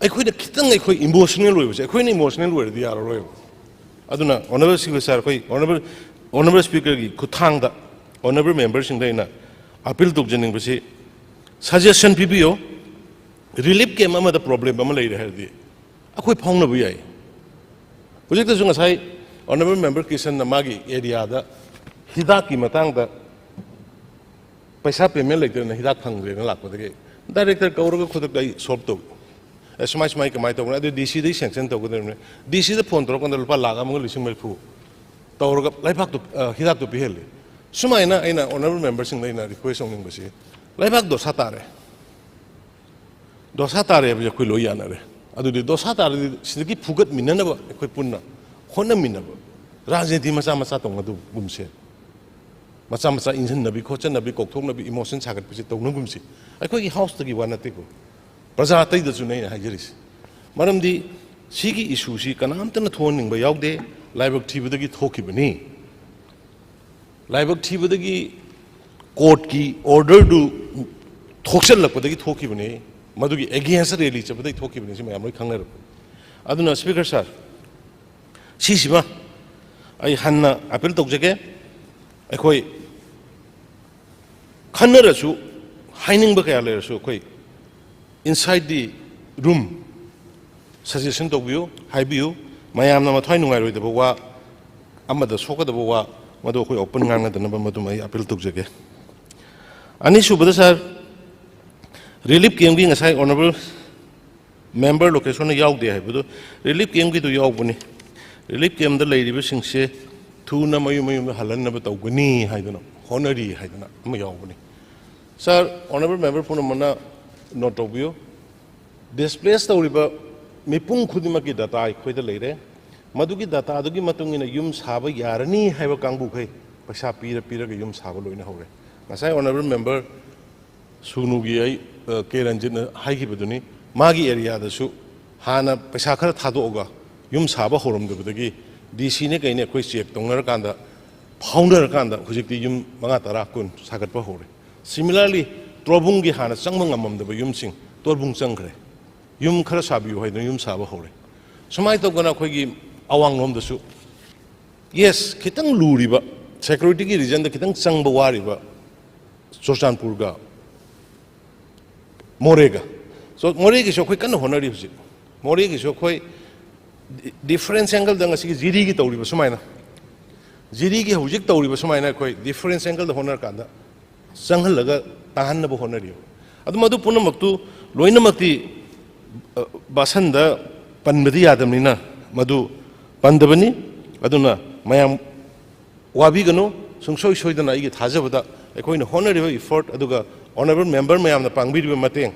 ꯑꯩꯈꯣꯏꯅ ꯈꯤꯇꯪ, ꯑꯩꯈꯣꯏ ꯏꯃꯣꯁꯅꯦꯜ ꯑꯣꯏꯕꯁꯦ, ꯑꯩꯈꯣꯏꯅ ꯏꯃꯣꯁꯅꯦꯜ ꯑꯣꯏꯔꯗꯤ ꯌꯥꯔꯔꯣꯏꯕ꯫ ꯑꯗꯨꯅ ꯑꯣꯅꯔꯦꯕꯜ ꯁ꯭ꯄꯤꯀꯔ ꯁꯥꯔ, ꯑꯩꯈꯣꯏ ꯑꯣꯅꯔꯦꯕꯜ, ꯑꯣꯅꯔꯦꯕꯜ ꯁ꯭ꯄꯤꯀꯔꯒꯤ ꯈꯨꯠꯊꯥꯡꯗ ꯑꯣꯅꯔꯦꯕꯜ ꯃꯦꯝꯕꯔꯁꯤꯡꯗ ꯑꯩꯅ ꯑꯄꯤꯜ ꯇꯧꯖꯅꯤꯡꯕꯁꯤ, ꯁꯖꯦꯁꯟ ꯄꯤꯕꯤꯌꯨ꯫ ꯔꯤꯂꯤꯐ ꯀꯦꯝꯞ ꯑꯃꯗ ꯄ꯭ꯔꯣꯕ꯭ꯂꯦꯝ ꯑꯃ ꯂꯩꯔꯦ ꯍꯥꯏꯔꯗꯤ ꯑꯩꯈꯣꯏ ꯐꯥꯎꯅꯕ ꯌꯥꯏ꯫ ꯍꯧꯖꯤꯛꯇꯁꯨ ꯉꯁꯥꯏ ꯑꯣꯅꯔꯦꯕꯜ ꯃꯦꯝꯕꯔ ꯀꯤꯁꯟꯅ ꯃꯥꯒꯤ ꯑꯦꯔꯤꯌꯥꯗ ꯍꯤꯗꯥꯛꯀꯤ ꯃꯇꯥꯡꯗ ꯄꯩꯁꯥ ꯄꯦꯃꯦꯟ ꯂꯩꯇꯗꯅ ꯍꯤꯗꯥꯛ ꯐꯪꯗ꯭ꯔꯦꯅ ꯂꯥꯛꯄꯗꯒꯤ ꯗꯥꯏꯔꯦꯛꯇꯔ ꯀꯧꯔꯒ ꯈꯨꯗꯛꯇ ꯑꯩ ꯁꯣꯜꯕ ꯇꯧꯏ꯫ ꯑꯦ, ꯁꯨꯃꯥꯏ ꯁꯨꯃꯥꯏ ꯀꯃꯥꯏꯅ ꯇꯧꯕꯅꯣ? ꯑꯗꯨ ꯗꯤ ꯁꯤꯗꯒꯤ ꯁꯦꯡꯁꯟ ꯇꯧꯒꯗꯕꯅꯤ꯫ ꯗꯤ ꯁꯤꯗ ꯐꯣꯟ ꯇꯧꯔꯀꯥꯟꯗ ꯂꯨꯄꯥ ꯂꯥꯈ ꯑꯃꯒ ꯂꯤꯁꯤꯡ ꯃꯔꯤꯐꯨ ꯇꯧꯔꯒ ꯂꯩꯕꯥꯛꯇꯨ, ꯑ, ꯍꯤꯗꯥꯛꯇꯨ ꯄꯤꯍꯜꯂꯤ꯫ ꯁꯨꯃꯥꯏꯅ ꯑꯩꯅ ꯑꯣꯅꯔꯦꯕꯜ ꯃꯦꯝꯕꯔꯁꯤꯡꯗ ꯑꯩꯅ ꯔꯤꯀ꯭ꯋꯦꯁ ꯇꯧꯅꯤꯡꯕꯁꯤ, ꯂꯩꯕꯥꯛ ꯗꯣꯁꯥ ꯇꯥꯔꯦ, ꯗꯣꯁꯥ ꯇꯥꯔꯦ ꯍꯥꯏꯕꯁꯦ ꯑꯩꯈꯣꯏ ꯂꯣꯏ ꯌꯥꯅꯔꯦ꯫ ꯑꯗꯨꯗꯤ ꯗꯣꯁꯥ ꯇꯥꯔꯗꯤ ꯁꯤꯗꯒꯤ ꯐꯨꯒꯠꯃꯤꯟꯅꯅꯕ ꯑꯩꯈꯣꯏ ꯄꯨꯟꯅ ꯍꯣꯠꯅꯃꯤꯟꯅꯕ, ꯔꯥꯖꯅꯤꯇꯤ ꯃꯆꯥ ꯃꯆꯥ ꯇꯧꯅꯗꯒꯨꯝꯁꯦ꯫ ꯃꯆꯥ ꯃꯆꯥ ꯏꯟꯁꯤꯟꯅꯕꯤ ꯈꯣꯠꯆꯟꯅꯕꯤ, ꯀꯧꯊꯣꯛꯅꯕꯤ, ꯏꯃꯣꯁꯟ ꯁꯥꯒꯠꯄꯁꯦ ꯇꯧꯅꯒꯨꯝꯁꯤ꯫ ꯑꯩꯈꯣꯏꯒꯤ ꯍꯥꯎꯁꯇꯒꯤ ꯋꯥ ꯅꯠꯇꯦꯀꯣ, ꯄ꯭ꯔꯖꯥ ꯑꯇꯩꯗꯁꯨꯅꯦ ꯑꯩꯅ ꯍꯥꯏꯖꯔꯤꯁꯦ꯫ ꯃꯔꯝꯗꯤ ꯁꯤꯒꯤ ꯏꯁꯨꯁꯤ ꯀꯅꯥꯝꯇꯅ ꯊꯣꯛꯍꯟꯅꯤꯡꯕ ꯌꯥꯎꯗꯦ꯫ ꯂꯥꯏꯕꯛ ꯊꯤꯕꯗꯒꯤ ꯊꯣꯛꯈꯤꯕꯅꯤ꯫ ꯂꯥꯏꯕꯛ ꯊꯤꯕꯗꯒꯤ ꯀꯣꯔꯠꯀꯤ ꯑꯣꯔꯗꯔꯗꯨ ꯊꯣꯛꯆꯜꯂꯛꯄꯗꯒꯤ ꯊꯣꯛꯈꯤꯕꯅꯤ꯫ ꯃꯗꯨꯒꯤ ꯑꯦꯒꯦꯟꯁꯇ ꯔꯦꯂꯤ ꯆꯠꯄꯗꯒꯤ ꯊꯣꯛꯈꯤꯕꯅꯤ꯫ ꯁꯤ ꯃꯌꯥꯝ ꯂꯣꯏ ꯈꯪꯅꯔꯕꯅꯤ꯫ ꯑꯗꯨꯅ ꯁ꯭ꯄꯤꯀꯔ ꯁꯥꯔ, ꯁꯤꯁꯤꯃ ꯑꯩ ꯍꯟꯅ ꯑꯄꯤꯜ ꯇꯧꯖꯒꯦ꯫ ꯑꯩꯈꯣꯏ ꯈꯟꯅꯔꯁꯨ, ꯍꯥꯏꯅꯤꯡꯕ ꯀꯌꯥ ꯂꯩꯔꯁꯨ, ꯑꯩꯈꯣꯏ inside the room suggestion ꯇꯧꯕꯤꯌꯨ, ꯍꯥꯏꯕꯤꯌꯨ꯫ ꯃꯌꯥꯝꯅ ꯃꯊ꯭ꯋꯥꯏ ꯅꯨꯡꯉꯥꯏꯔꯣꯏꯗꯕ ꯋꯥ, ꯑꯃꯗ ꯁꯣꯛꯀꯗꯕ ꯋꯥ, ꯃꯗꯨ ꯑꯩꯈꯣꯏ open ꯉꯥꯡꯅꯗꯅꯕ ꯃꯗꯨꯃ ꯑꯩ ꯑꯄꯤꯜ ꯇꯧꯖꯒꯦ꯫ ꯑꯅꯤꯁꯨꯕꯗ ꯁꯥꯔ, ꯔꯤꯂꯤꯐ ꯀꯦꯝꯞꯀꯤ ꯉꯁꯥꯏ ꯑꯣꯅꯔꯦꯕꯜ member location ꯌꯥꯎꯗꯦ ꯍꯥꯏꯕꯗꯨ, relief camp ꯀꯤꯗꯨ ꯌꯥꯎꯕꯅꯤ꯫ Relief camp ꯇ ꯂꯩꯔꯤꯕꯁꯤꯡꯁꯦ ꯊꯨꯅ ꯃꯌꯨꯝ ꯃꯌꯨꯝꯗ ꯍꯜꯍꯟꯅꯕ ꯇꯧꯒꯅꯤ ꯍꯥꯏꯗꯅ, ꯍꯣꯠꯅꯔꯤ ꯍꯥꯏꯗꯅ ꯑꯃ ꯌꯥꯎꯕꯅꯤ꯫ Sir, honourable member ꯄꯨꯝꯅꯃꯛꯅ note ꯇꯧꯕꯤꯌꯨ, displace ꯇꯧꯔꯤꯕ ꯃꯤꯄꯨꯝ ꯈꯨꯗꯤꯡꯃꯛꯀꯤ data ꯑꯩꯈꯣꯏꯗ ꯂꯩꯔꯦ꯫ ꯃꯗꯨꯒꯤ data ꯗꯨꯒꯤ ꯃꯇꯨꯡ ꯏꯟꯅ ꯌꯨꯝ ꯁꯥꯕ ꯌꯥꯔꯅꯤ ꯍꯥꯏꯕ ꯀꯥꯡꯕꯨꯈꯩ ꯄꯩꯁꯥ ꯄꯤꯔ ꯄꯤꯔꯒ ꯌꯨꯝ ꯁꯥꯕ ꯂꯣꯏꯅ ꯍꯧꯔꯦ꯫ ꯉꯁꯥꯏ honourable member ꯁꯨꯅꯨꯒꯤ ꯑꯩ, ꯑ, ꯀꯦ ꯔꯟꯖꯤꯠꯅ ꯍꯥꯏꯈꯤꯕꯗꯨꯅꯤ, ꯃꯥꯒꯤ area ꯗꯁꯨ ꯍꯥꯟꯅ ꯄꯩꯁꯥ ꯈꯔ ꯊꯥꯗꯣꯛꯑꯒ ꯌꯨꯝ ꯁꯥꯕ ꯍꯧꯔꯝꯗꯕꯗꯒꯤ D C ꯅꯦ ꯀꯩꯅꯦ ꯑꯩꯈꯣꯏ check ꯇꯧꯅꯔꯀꯥꯟꯗ, ꯐꯥꯎꯅꯔꯀꯥꯟꯗ ꯍꯧꯖꯤꯛꯇꯤ ꯌꯨꯝ ꯃꯉꯥ, ꯇꯔꯥ, ꯀꯨꯟ ꯁꯥꯒꯠꯄ ꯍꯧꯔꯦ꯫ Similarly, ꯇꯣꯔꯕꯨꯡꯒꯤ ꯍꯥꯟꯅ ꯆꯪꯕ ꯉꯝꯃꯝꯗꯕ ꯌꯨꯝꯁꯤꯡ ꯇꯣꯔꯕꯨꯡ ꯆꯪꯈ꯭ꯔꯦ꯫ ꯌꯨꯝ ꯈꯔ ꯁꯥꯕꯤꯌꯨ ꯍꯥꯏꯗꯨꯅ ꯌꯨꯝ ꯁꯥꯕ ꯍꯧꯔꯦ꯫ ꯁꯨꯃꯥꯏꯅ ꯇꯧꯗꯅ ꯑꯩꯈꯣꯏꯒꯤ ꯑꯋꯥꯡꯂꯣꯝꯗꯁꯨ, yes, ꯈꯤꯇꯪ ꯂꯨꯔꯤꯕ, security ꯒꯤ reason ꯗ ꯈꯤꯇꯪ ꯆꯪꯕ ꯋꯥꯔꯤꯕ ꯆꯨꯔꯆꯥꯟꯄꯨꯔꯒ ꯃꯣꯔꯦꯒ, so, ꯃꯣꯔꯦꯒꯤꯁꯨ ꯑꯩꯈꯣꯏ ꯀꯟꯅ ꯍꯣꯠꯅꯔꯤ ꯍꯧꯖꯤꯛ꯫ ꯃꯣꯔꯦꯒꯤꯁꯨ ꯑꯩꯈꯣꯏ di-, difference angle ꯗ ꯉꯁꯤꯒꯤ ꯖꯤꯔꯤꯒꯤ ꯇꯧꯔꯤꯕ ꯁꯨꯃꯥꯏꯅ, ꯖꯤꯔꯤꯒꯤ ꯍꯧꯖꯤꯛ ꯇꯧꯔꯤꯕ ꯁꯨꯃꯥꯏꯅ ꯑꯩꯈꯣꯏ difference angle ꯗ ꯍꯣꯠꯅꯔꯀꯥꯟꯗ ꯆꯪꯍꯜꯂꯒ ꯇꯥꯍꯟꯅꯕ ꯍꯣꯠꯅꯔꯤ꯫ ꯑꯗꯨ ꯃꯗꯨ ꯄꯨꯝꯅꯃꯛꯇꯨ ꯂꯣꯏꯅꯃꯛꯇꯤ, ꯑ, ꯚꯥꯁꯟꯗ ꯄꯟꯕꯗꯤ ꯌꯥꯗꯕꯅꯤꯅ ꯃꯗꯨ ꯄꯟꯗꯕꯅꯤ꯫ ꯑꯗꯨꯅ ꯃꯌꯥꯝ ꯋꯥꯕꯤꯒꯅꯨ, ꯁꯨꯡꯁꯣꯏ ꯁꯣꯏꯗꯅ ꯑꯩꯒꯤ ꯊꯥꯖꯕꯗ ꯑꯩꯈꯣꯏꯅ ꯍꯣꯠꯅꯔꯤꯕ effort ꯑꯗꯨꯒ honourable member ꯃꯌꯥꯝꯅ ꯄꯥꯡꯕꯤꯔꯤꯕ ꯃꯇꯦꯡ,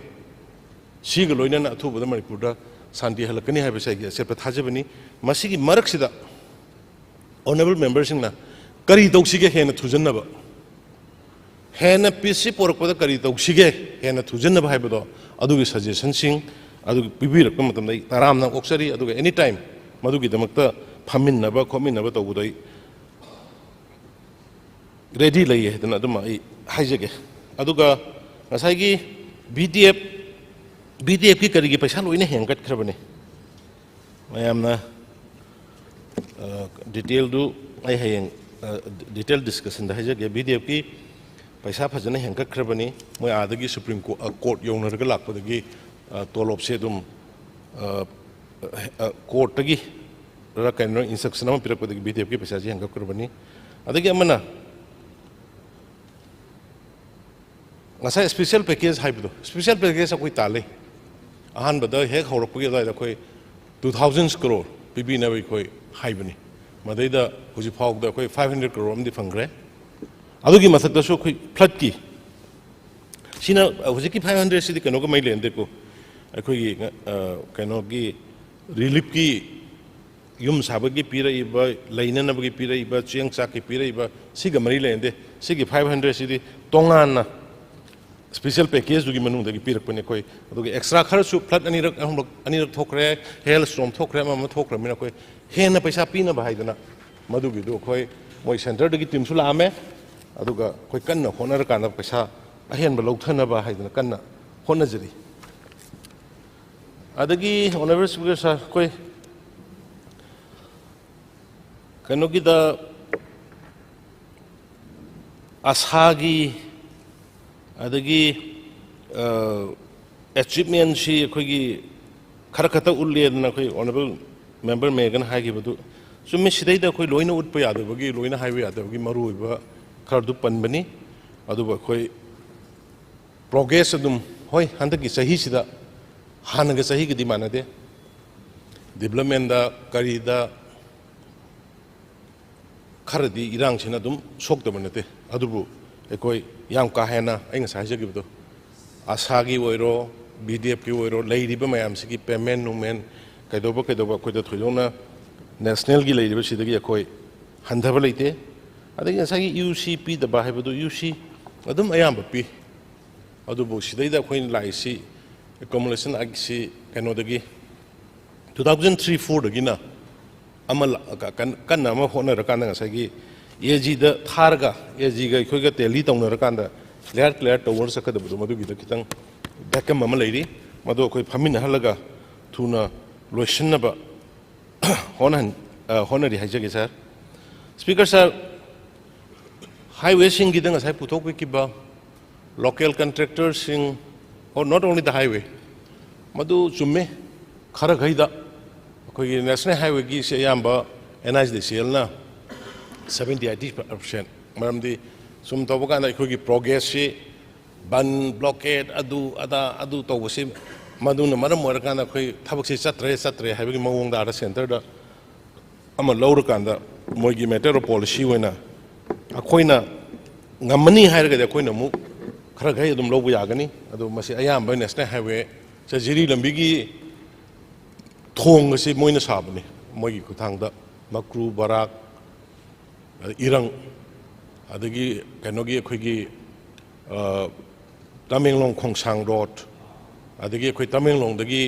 ꯁꯤꯒ ꯂꯣꯏꯅꯅ ꯑꯊꯨꯕꯗ ꯃꯅꯤꯄꯨꯔꯗ ꯁꯥꯟꯇꯤ ꯍꯜꯂꯛꯀꯅꯤ ꯍꯥꯏꯕꯁꯤ ꯑꯩꯒꯤ ꯑꯆꯦꯠꯄ ꯊꯥꯖꯕꯅꯤ꯫ ꯃꯁꯤꯒꯤ ꯃꯔꯛꯁꯤꯗ honourable member ꯁꯤꯡꯅ ꯀꯔꯤ ꯇꯧꯁꯤꯒꯦ ꯍꯦꯟꯅ ꯊꯨꯖꯟꯅꯕ, ꯍꯦꯟꯅ peace ꯁꯤ ꯄꯣꯔꯛꯄꯗ ꯀꯔꯤ ꯇꯧꯁꯤꯒꯦ ꯍꯦꯟꯅ ꯊꯨꯖꯟꯅꯕ ꯍꯥꯏꯕꯗꯣ, ꯑꯗꯨꯒꯤ suggestion ꯁꯤꯡ ꯑꯗꯨ ꯄꯤꯕꯤꯔꯛꯄ ꯃꯇꯝꯗ ꯑꯩ ꯇꯔꯥꯝꯅ ꯑꯣꯛꯆꯔꯤ꯫ ꯑꯗꯨꯒ any time ꯃꯗꯨꯒꯤꯗꯃꯛꯇ ꯐꯝꯃꯤꯟꯅꯕ ꯈꯣꯠꯃꯤꯟꯅꯕ ꯇꯧꯕꯗꯣ ꯑꯩ ready ꯂꯩꯌꯦ ꯍꯥꯏꯗꯅ ꯑꯗꯨꯃ ꯑꯩ ꯍꯥꯏꯖꯒꯦ꯫ ꯑꯗꯨꯒ ꯉꯁꯥꯏꯒꯤ B D F, B D F ꯀꯤ ꯀꯔꯤꯒꯤ ꯄꯩꯁꯥ ꯂꯣꯏꯅ ꯍꯦꯟꯒꯠꯈ꯭ꯔꯕꯅꯤ꯫ ꯃꯌꯥꯝꯅ, ꯑ, detail ꯗꯨ ꯑꯩ ꯍꯌꯦꯡ, ꯑ, detail discussion ꯗ ꯍꯥꯏꯖꯒꯦ꯫ B D F ꯀꯤ ꯄꯩꯁꯥ ꯐꯖꯅ ꯍꯦꯟꯒꯠꯈ꯭ꯔꯕꯅꯤ꯫ ꯃꯣꯏ ꯑꯥꯗꯒꯤ Supreme Court, ꯑ, court ꯌꯧꯅꯔꯒ ꯂꯥꯛꯄꯗꯒꯤ, ꯑ, ꯇꯣꯂꯣꯞꯁꯦ ꯑꯗꯨꯝ, ꯑ, ꯑ, court ꯇꯒꯤ ꯔ ꯀꯩꯅꯣ instruction ꯑꯃ ꯄꯤꯔꯛꯄꯗꯒꯤ B D F ꯀꯤ ꯄꯩꯁꯥꯁꯤ ꯍꯦꯟꯒꯠꯈ꯭ꯔꯕꯅꯤ꯫ ꯑꯗꯒꯤ ꯑꯃꯅ ꯉꯁꯥꯏ special package ꯍꯥꯏꯕꯗꯣ, special package ꯑꯩꯈꯣꯏ ꯇꯥꯜꯂꯤ꯫ ꯑꯍꯥꯟꯕꯗ ꯍꯦꯛ ꯍꯧꯔꯛꯄꯒꯤ ꯑꯗꯨꯋꯥꯏꯗ ꯑꯩꯈꯣꯏ two thousand crore ꯄꯤꯕꯤꯅꯕ ꯑꯩꯈꯣꯏ ꯍꯥꯏꯕꯅꯤ꯫ ꯃꯗꯩꯗ ꯍꯧꯖꯤꯛ ꯐꯥꯎꯕꯗ ꯑꯩꯈꯣꯏ five hundred crore ꯑꯃꯗꯤ ꯐꯪꯈ꯭ꯔꯦ꯫ ꯑꯗꯨꯒꯤ ꯃꯊꯛꯇꯁꯨ ꯑꯩꯈꯣꯏ floodꯀꯤ, ꯁꯤꯅ, ꯑ, ꯍꯧꯖꯤꯛꯀꯤ five hundred ꯁꯤꯗꯤ ꯀꯩꯅꯣꯒ ꯃꯔꯤ ꯂꯩꯅꯗꯦꯀꯣ, ꯑꯩꯈꯣꯏꯒꯤ, ꯑ, ꯀꯩꯅꯣꯒꯤ reliefꯀꯤ, ꯌꯨꯝ ꯁꯥꯕꯒꯤ ꯄꯤꯔꯛꯏꯕ, ꯂꯩꯅꯅꯕꯒꯤ ꯄꯤꯔꯛꯏꯕ, ꯆꯦꯡ ꯆꯥꯛꯀꯤ ꯄꯤꯔꯛꯏꯕ, ꯁꯤꯒ ꯃꯔꯤ ꯂꯩꯅꯗꯦ꯫ ꯁꯤꯒꯤ five hundred ꯁꯤꯗꯤ ꯇꯣꯉꯥꯟꯅ special packageꯗꯨꯒꯤ ꯃꯅꯨꯡꯗꯒꯤ ꯄꯤꯔꯛꯄꯅꯤ ꯑꯩꯈꯣꯏ꯫ ꯑꯗꯨꯒ extra ꯈꯔꯁꯨ flood ꯑꯅꯤꯔꯛ, ꯑꯍꯨꯝꯂꯛ, ꯑꯅꯤꯔꯛ ꯊꯣꯛꯈ꯭ꯔꯦ, hail storm ꯊꯣꯛꯈ꯭ꯔꯦ, ꯑꯃ ꯑꯃ ꯊꯣꯛꯈ꯭ꯔꯕꯅꯤꯅ ꯑꯩꯈꯣꯏ ꯍꯦꯟꯅ ꯄꯩꯁꯥ ꯄꯤꯅꯕ ꯍꯥꯏꯗꯅ ꯃꯗꯨꯒꯤꯗꯨ ꯑꯩꯈꯣꯏ, ꯃꯣꯏ centreꯗꯒꯤ teamꯁꯨ ꯂꯥꯛꯑꯝꯃꯦ꯫ ꯑꯗꯨꯒ ꯑꯩꯈꯣꯏ ꯀꯟꯅ ꯍꯣꯠꯅꯔꯀꯥꯟꯗ ꯄꯩꯁꯥ ꯑꯍꯦꯟꯕ ꯂꯧꯊꯅꯕ ꯍꯥꯏꯗꯅ ꯀꯟꯅ ꯍꯣꯠꯅꯖꯔꯤ꯫ ꯑꯗꯒꯤ Honourable Speaker Sir, ꯑꯩꯈꯣꯏ ꯀꯩꯅꯣꯒꯤꯗ ꯑꯁꯥꯒꯤ ꯑꯗꯒꯤ, ꯑ, achievementꯁꯤ ꯑꯩꯈꯣꯏꯒꯤ ꯈꯔ ꯈꯛꯇ ꯎꯠꯂꯦꯗꯅ ꯑꯩꯈꯣꯏ Honourable Member Megan ꯍꯥꯏꯈꯤꯕꯗꯨ ꯆꯨꯝꯃꯤ꯫ ꯁꯤꯗꯩꯗ ꯑꯩꯈꯣꯏ ꯂꯣꯏꯅ ꯎꯠꯄ ꯌꯥꯗꯕꯒꯤ, ꯂꯣꯏꯅ ꯍꯥꯏꯕ ꯌꯥꯗꯕꯒꯤ ꯃꯔꯨꯑꯣꯏꯕ ꯈꯔꯗꯨ ꯄꯟꯕꯅꯤ꯫ ꯑꯗꯨꯕꯨ ꯑꯩꯈꯣꯏ progress ꯑꯗꯨꯝ, ꯍꯣꯏ, ꯍꯟꯗꯛꯀꯤ ꯆꯍꯤꯁꯤꯗ ꯍꯥꯟꯅꯒ ꯆꯍꯤꯒꯗꯤ ꯃꯥꯟꯅꯗꯦ꯫ Developmentꯗ, ꯀꯔꯤꯗ, ꯈꯔꯗꯤ ꯏꯔꯥꯡꯁꯤꯅ ꯑꯗꯨꯝ ꯁꯣꯛꯇꯕ ꯅꯠꯇꯦ꯫ ꯑꯗꯨꯕꯨ ꯑꯩꯈꯣꯏ ꯌꯥꯝ ꯀꯥ ꯍꯦꯟꯅ, ꯑꯩ ꯉꯁꯥꯏ ꯍꯥꯏꯖꯈꯤꯕꯗꯣ, ꯑꯁꯥꯒꯤ ꯑꯣꯏꯔꯣ, BDFꯀꯤ ꯑꯣꯏꯔꯣ, ꯂꯩꯔꯤꯕ ꯃꯌꯥꯝꯁꯤꯒꯤ payment ꯅꯨꯡꯃꯦꯟ ꯀꯩꯗꯧꯕ ꯀꯩꯗꯧꯕ ꯑꯩꯈꯣꯏꯗ ꯊꯣꯏꯗꯣꯛꯅ nationalꯒꯤ ꯂꯩꯔꯤꯕꯁꯤꯗꯒꯤ ꯑꯩꯈꯣꯏ ꯍꯟꯊꯕ ꯂꯩꯇꯦ꯫ ꯑꯗꯒꯤ ꯉꯁꯥꯏꯒꯤ UC ꯄꯤꯗꯕ ꯍꯥꯏꯕꯗꯨ, UC ꯑꯗꯨꯝ ꯑꯌꯥꯝꯕ ꯄꯤ꯫ ꯑꯗꯨꯕꯨ ꯁꯤꯗꯩꯗ ꯑꯩꯈꯣꯏꯅ ꯂꯥꯛꯏꯁꯤ, Accumulation Actꯁꯤ ꯀꯩꯅꯣꯗꯒꯤ, two thousand three fourꯗꯒꯤꯅ ꯑꯃ ꯂ-, ꯀ-, ꯀꯟ-, ꯀꯟꯅ ꯑꯃ ꯍꯣꯠꯅꯔꯀꯥꯟꯗ ꯉꯁꯥꯏꯒꯤ AGꯗ ꯊꯥꯔꯒ, AGꯒ ꯑꯩꯈꯣꯏꯒ tally ꯇꯧꯅꯔꯀꯥꯟꯗ clear, clear ꯇꯧꯔ ꯆꯠꯀꯗꯕꯗꯣ, ꯃꯗꯨꯒꯤꯗ ꯈꯤꯇꯪ vacuum ꯑꯃ ꯂꯩꯔꯤ꯫ ꯃꯗꯨ ꯑꯩꯈꯣꯏ ꯐꯝꯃꯤꯟꯅꯍꯜꯂꯒ ꯊꯨꯅ ꯂꯣꯏꯁꯤꯟꯅꯕ ꯍꯣꯠꯅꯍꯟ-, ꯑ, ꯍꯣꯠꯅꯔꯤ ꯍꯥꯏꯖꯒꯦ, Sir꯫ Speaker Sir, highwayꯁꯤꯡꯒꯤꯗ ꯉꯁꯥꯏ ꯄꯨꯊꯣꯛꯄꯤꯈꯤꯕ local contractorꯁꯤꯡ, or not only the highway, ꯃꯗꯨ ꯆꯨꯝꯃꯤ꯫ ꯈꯔꯈꯩꯗ ꯑꯩꯈꯣꯏꯒꯤ National Highwayꯒꯤꯁꯦ ꯑꯌꯥꯝꯕ NHIDCLꯅ seventy eighty percent, ꯃꯔꯝꯗꯤ ꯁꯨꯝ ꯇꯧꯕ ꯀꯥꯟꯗ ꯑꯩꯈꯣꯏꯒꯤ progressꯁꯤ ꯕꯟ, blockade, ꯑꯗꯨ ꯑꯗꯥ ꯑꯗꯨ ꯇꯧꯕꯁꯤ ꯃꯗꯨꯅ ꯃꯔꯝ ꯑꯣꯏꯔꯀꯥꯟꯗ ꯑꯩꯈꯣꯏ ꯊꯕꯛꯁꯤ ꯆꯠꯇ꯭ꯔꯦ, ꯆꯠꯇ꯭ꯔꯦ ꯍꯥꯏꯕꯒꯤ ꯃꯑꯣꯡꯗ ꯑꯥꯗ centreꯗ ꯑꯃ ꯂꯧꯔꯀꯥꯟꯗ, ꯃꯣꯏꯒꯤ matter of policy ꯑꯣꯏꯅ ꯑꯩꯈꯣꯏꯅ ꯉꯝꯃꯅꯤ ꯍꯥꯏꯔꯒꯗꯤ ꯑꯩꯈꯣꯏꯅ ꯑꯃꯨꯛ ꯈꯔ ꯈꯩ ꯑꯗꯨꯝ ꯂꯧꯕ ꯌꯥꯒꯅꯤ꯫ ꯑꯗꯣ ꯃꯁꯤ ꯑꯌꯥꯝꯕ national highway ꯁꯦ ꯖꯤꯔꯤ ꯂꯝꯕꯤꯒꯤ ꯊꯣꯡ ꯑꯁꯤ ꯃꯣꯏꯅ ꯁꯥꯕꯅꯤ, ꯃꯣꯏꯒꯤ ꯈꯨꯠꯊꯥꯡꯗ꯫ ꯃꯀ꯭ꯔꯨ, ꯕꯔꯥꯛ, ꯏꯔꯪ, ꯑꯗꯒꯤ ꯀꯩꯅꯣꯒꯤ ꯑꯩꯈꯣꯏꯒꯤ, ꯑ, ꯇꯃꯦꯡꯂꯣꯡ ꯈꯣꯡꯁꯥꯡ road, ꯑꯗꯒꯤ ꯑꯩꯈꯣꯏ ꯇꯃꯦꯡꯂꯣꯡꯗꯒꯤ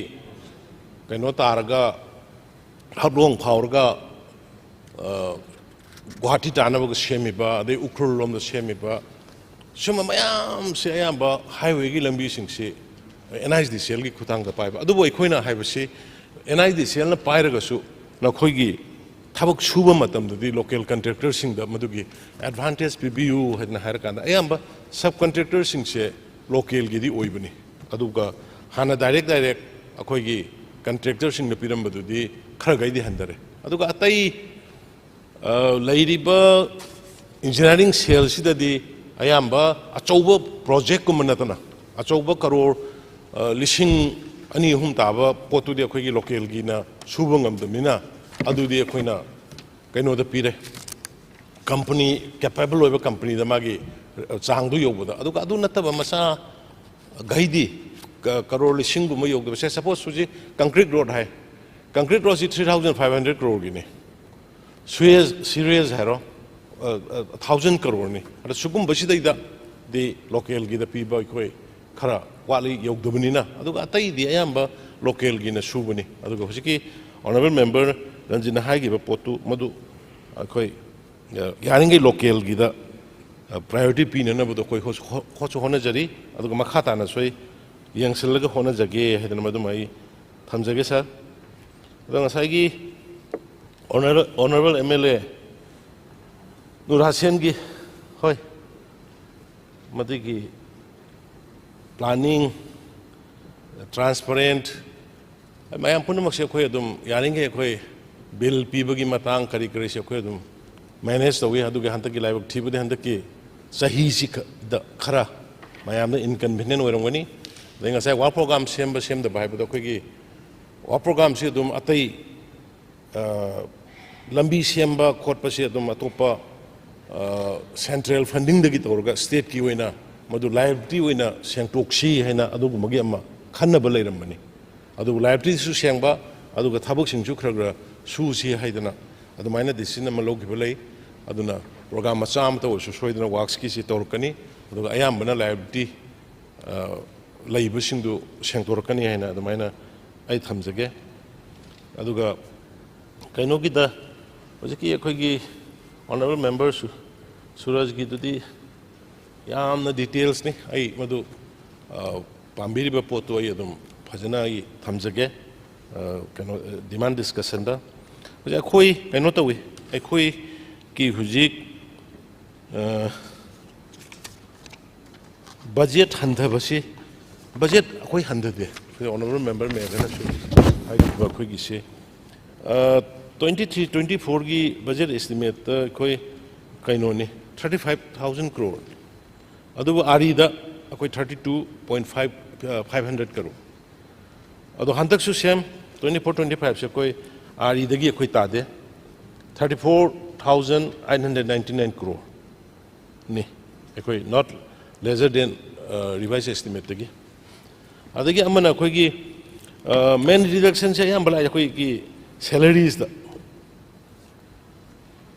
ꯀꯩꯅꯣ ꯇꯥꯔꯒ ꯍꯥꯐꯂꯣꯡ ꯐꯥꯎꯔꯒ, ꯑ, ꯒꯨꯋꯥꯍꯥꯇꯤ ꯇꯥꯅꯕꯒ ꯁꯦꯝꯃꯤꯕ, ꯑꯗꯩ ꯎꯈ꯭ꯔꯨꯜ ꯂꯣꯝꯗ ꯁꯦꯝꯃꯤꯕ, ꯁꯨꯝꯕ ꯃꯌꯥꯝꯁꯦ ꯑꯌꯥꯝꯕ highwayꯒꯤ ꯂꯝꯕꯤꯁꯤꯡꯁꯤ NHIDCLꯒꯤ ꯈꯨꯠꯊꯥꯡꯗ ꯄꯥꯏꯕ꯫ ꯑꯗꯨꯕꯨ ꯑꯩꯈꯣꯏꯅ ꯍꯥꯏꯕꯁꯤ, NHIDCLꯅ ꯄꯥꯏꯔꯒꯁꯨ ꯅꯈꯣꯏꯒꯤ ꯊꯕꯛ ꯁꯨꯕ ꯃꯇꯝꯗꯗꯤ local contractorꯁꯤꯡꯗ ꯃꯗꯨꯒꯤ advantage ꯄꯤꯕꯤꯌꯨ ꯍꯥꯏꯗꯅ ꯍꯥꯏꯔꯀꯥꯟꯗ, ꯑꯌꯥꯝꯕ subcontractorꯁꯤꯡꯁꯦ localꯒꯤꯗꯤ ꯑꯣꯏꯕꯅꯤ꯫ ꯑꯗꯨꯒ ꯍꯥꯟꯅ direct direct ꯑꯩꯈꯣꯏꯒꯤ contractorꯁꯤꯡꯗ ꯄꯤꯔꯝꯕꯗꯨꯗꯤ ꯈꯔꯈꯩꯗꯤ ꯍꯟꯊꯔꯦ꯫ ꯑꯗꯨꯒ ꯑꯇꯩ ꯑ, ꯂꯩꯔꯤꯕ engineering cellꯁꯤꯗꯗꯤ ꯑꯌꯥꯝꯕ ꯑꯆꯧꯕ projectꯀꯨꯝꯕ ꯅꯠꯇꯅ, ꯑꯆꯧꯕ ꯀꯔꯣꯔ, ꯑ, ꯂꯤꯁꯤꯡ ꯑꯅꯤ ꯑꯍꯨꯝ ꯇꯥꯕ ꯄꯣꯠꯇꯨꯗꯤ ꯑꯩꯈꯣꯏꯒꯤ localꯒꯤꯅ ꯁꯨꯕ ꯉꯝꯗꯕꯅꯤꯅ, ꯑꯗꯨꯗꯤ ꯑꯩꯈꯣꯏꯅ ꯀꯩꯅꯣꯗ ꯄꯤꯔꯦ, company, capable ꯑꯣꯏꯕ companyꯗ ꯃꯥꯒꯤ, ꯑ, ꯆꯥꯡꯗꯨ ꯌꯧꯕꯗ꯫ ꯑꯗꯨꯒ ꯑꯗꯨ ꯅꯠꯇꯕ ꯃꯆꯥ ꯒꯩꯗꯤ, ꯀ-, ꯀꯔꯣꯔ ꯂꯤꯁꯤꯡꯒꯨꯝꯕ ꯌꯧꯗꯕ꯫ ꯁꯦ, suppose ꯍꯧꯖꯤꯛ concrete road ꯍꯥꯏ, concrete roadꯁꯤ three thousand five hundred crore Guinea. Sewage, sewerage ꯍꯥꯏꯔꯣ, ꯑ, ꯑ, thousand crore ꯅꯤ꯫ ꯑꯗ ꯁꯤꯒꯨꯝꯕꯁꯤꯗꯩꯗꯗꯤ localꯒꯤꯗ ꯄꯤꯕ ꯑꯩꯈꯣꯏ ꯈꯔ ꯋꯥꯠꯂꯤ, ꯌꯧꯗꯕꯅꯤꯅ꯫ ꯑꯗꯨꯒ ꯑꯇꯩꯗꯤ ꯑꯌꯥꯝꯕ localꯒꯤꯅ ꯁꯨꯕꯅꯤ꯫ ꯑꯗꯨꯒ ꯍꯧꯖꯤꯛꯀꯤ honourable member ꯔꯟꯖꯤꯠꯅ ꯍꯥꯏꯈꯤꯕ ꯄꯣꯠꯇꯨ, ꯃꯗꯨ ꯑꯩꯈꯣꯏ, ꯑ, ꯌꯥꯔꯤꯉꯩ localꯒꯤꯗ, ꯑ, priority ꯄꯤꯅꯅꯕꯗꯣ ꯑꯩꯈꯣꯏ ꯍꯣꯠꯁꯨ ꯍꯣ-, ꯍꯣꯠꯁꯨ ꯍꯣꯠꯅꯖꯔꯤ꯫ ꯑꯗꯨꯒ ꯃꯈꯥ ꯇꯥꯅꯁꯨ ꯑꯩ ꯌꯦꯡꯁꯤꯜꯂꯒ ꯍꯣꯠꯅꯖꯒꯦ ꯍꯥꯏꯗꯅ ꯃꯗꯨꯃ ꯑꯩ ꯊꯝꯖꯒꯦ, sir꯫ ꯑꯗꯣ ꯉꯁꯥꯏꯒꯤ honour-, honourable MLA ꯅꯨꯔ ꯍꯁꯦꯟꯒꯤ, ꯍꯣꯏ, ꯃꯗꯨꯒꯤ planning, transparent, ꯃꯌꯥꯝ ꯄꯨꯝꯅꯃꯛꯁꯦ ꯑꯩꯈꯣꯏ ꯑꯗꯨꯝ ꯌꯥꯔꯤꯈꯩ ꯑꯩꯈꯣꯏ bill ꯄꯤꯕꯒꯤ ꯃꯇꯥꯡ ꯀꯔꯤ ꯀꯔꯤꯁꯦ ꯑꯩꯈꯣꯏ ꯑꯗꯨꯝ manage ꯇꯧꯏ꯫ ꯑꯗꯨꯒ ꯍꯟꯗꯛꯀꯤ ꯂꯥꯏꯕꯛ ꯊꯤꯕꯗꯤ ꯍꯟꯗꯛꯀꯤ ꯆꯍꯤꯁꯤꯗ ꯈꯔ ꯃꯌꯥꯝꯗ inconvenient ꯑꯣꯏꯔꯝꯒꯅꯤ꯫ ꯑꯗꯩ ꯉꯁꯥꯏ ꯋꯥꯔꯛ ꯄ꯭ꯔꯣꯒ꯭ꯔꯥꯝ ꯁꯦꯝꯕ ꯁꯦꯝꯗꯕ ꯍꯥꯏꯕꯗꯣ, ꯑꯩꯈꯣꯏꯒꯤ ꯋꯥꯔꯛ ꯄ꯭ꯔꯣꯒ꯭ꯔꯥꯝꯁꯤ ꯑꯗꯨꯝ ꯑꯇꯩ, ꯑ, ꯂꯝꯕꯤ ꯁꯦꯝꯕ ꯈꯣꯠꯄꯁꯤ ꯑꯗꯨꯝ ꯑꯇꯣꯞꯄ, ꯑ, ꯁꯦꯟꯇ꯭ꯔꯦꯜ ꯐꯟꯗꯤꯡꯗꯒꯤ ꯇꯧꯔꯒ ꯁ꯭ꯇꯦꯠꯀꯤ ꯑꯣꯏꯅ ꯃꯗꯨ ꯂꯥꯏꯕꯤꯂꯤꯇꯤ ꯑꯣꯏꯅ ꯁꯦꯡꯇꯣꯛꯁꯤ ꯍꯥꯏꯅ ꯑꯗꯨꯒꯨꯝꯕꯒꯤ ꯑꯃ ꯈꯟꯅꯕ ꯂꯩꯔꯝꯕꯅꯤ꯫ ꯑꯗꯨꯕꯨ ꯂꯥꯏꯕꯤꯂꯤꯇꯤꯁꯨ ꯁꯦꯡꯕ, ꯑꯗꯨꯒ ꯊꯕꯛꯁꯤꯡꯁꯨ ꯈꯔ ꯈꯔ ꯁꯨꯁꯤ ꯍꯥꯏꯗꯅ ꯑꯗꯨꯃꯥꯏꯅ ꯗꯤꯁꯤꯖꯟ ꯑꯃ ꯂꯧꯈꯤꯕ ꯂꯩ꯫ ꯑꯗꯨꯅ ꯄ꯭ꯔꯣꯒ꯭ꯔꯥꯝ ꯃꯆꯥ ꯑꯃꯇ ꯑꯣꯏꯔꯁꯨ ꯁꯣꯏꯗꯅ ꯋꯥꯔꯛꯁꯀꯤꯁꯤ ꯇꯧꯔꯛꯀꯅꯤ꯫ ꯑꯗꯨꯒ ꯑꯌꯥꯝꯕꯅ ꯂꯥꯏꯕꯤꯂꯤꯇꯤ, ꯑ, ꯂꯩꯕꯁꯤꯡꯗꯨ ꯁꯦꯡꯗꯣꯔꯛꯀꯅꯤ ꯍꯥꯏꯅ ꯑꯗꯨꯃꯥꯏꯅ ꯑꯩ ꯊꯝꯖꯒꯦ꯫ ꯑꯗꯨꯒ ꯀꯩꯅꯣꯒꯤꯗ ꯍꯧꯖꯤꯛꯀꯤ ꯑꯩꯈꯣꯏꯒꯤ honourable member ꯁꯨ-, ꯁꯨꯔꯖꯒꯤꯗꯨꯗꯤ ꯌꯥꯝꯅ ꯗꯤꯇꯦꯜꯁꯅꯤ꯫ ꯑꯩ ꯃꯗꯨ, ꯑ, ꯄꯥꯝꯕꯤꯔꯤꯕ ꯄꯣꯠꯇꯨ ꯑꯩ ꯑꯗꯨꯝ ꯐꯖꯅ ꯑꯩ ꯊꯝꯖꯒꯦ, ꯑ, ꯀꯩꯅꯣ, ꯑ, ꯗꯤꯃꯥꯟ ꯗꯤꯁꯀꯁꯟꯗ꯫ ꯍꯧꯖꯤꯛ ꯑꯩꯈꯣꯏ ꯀꯩꯅꯣ ꯇꯧꯏ, ꯑꯩꯈꯣꯏꯒꯤ ꯍꯧꯖꯤꯛ, ꯑ, ꯕꯖꯦꯠ ꯍꯟꯊꯕꯁꯤ, ꯕꯖꯦꯠ ꯑꯩꯈꯣꯏ ꯍꯟꯊꯗꯦ꯫ ꯑꯩꯈꯣꯏ honourable member ꯃꯌꯥꯝꯅꯁꯨ ꯍꯥꯏꯈꯤꯕ ꯑꯩꯈꯣꯏꯒꯤꯁꯦ, ꯑ, twenty three twenty four ꯒꯤ ꯕꯖꯦꯠ ꯑꯦꯁꯇꯤꯃꯦꯠꯇ ꯑꯩꯈꯣꯏ ꯀꯩꯅꯣꯅꯤ, thirty five thousand crore꯫ ꯑꯗꯨꯕꯨ ꯑꯥꯔꯤꯗ ꯑꯩꯈꯣꯏ thirty two point five, ꯑ, five hundred crore꯫ ꯑꯗꯣ ꯍꯟꯗꯛꯁꯨ ꯁꯦꯝ twenty four twenty five ꯁꯦ ꯑꯩꯈꯣꯏ ꯑꯥꯔꯤꯗꯒꯤ ꯑꯩꯈꯣꯏ ꯇꯥꯗꯦ, thirty four thousand eight hundred ninety nine crore ꯅꯤ ꯑꯩꯈꯣꯏ, not lesser than, ꯑ, revised estimateꯇꯒꯤ꯫ ꯑꯗꯒꯤ ꯑꯃꯅ ꯑꯩꯈꯣꯏꯒꯤ, ꯑ, main reductionꯁꯦ ꯑꯌꯥꯝꯕ ꯂꯥꯛꯑꯦ ꯑꯩꯈꯣꯏꯒꯤ salaries ꯇ꯫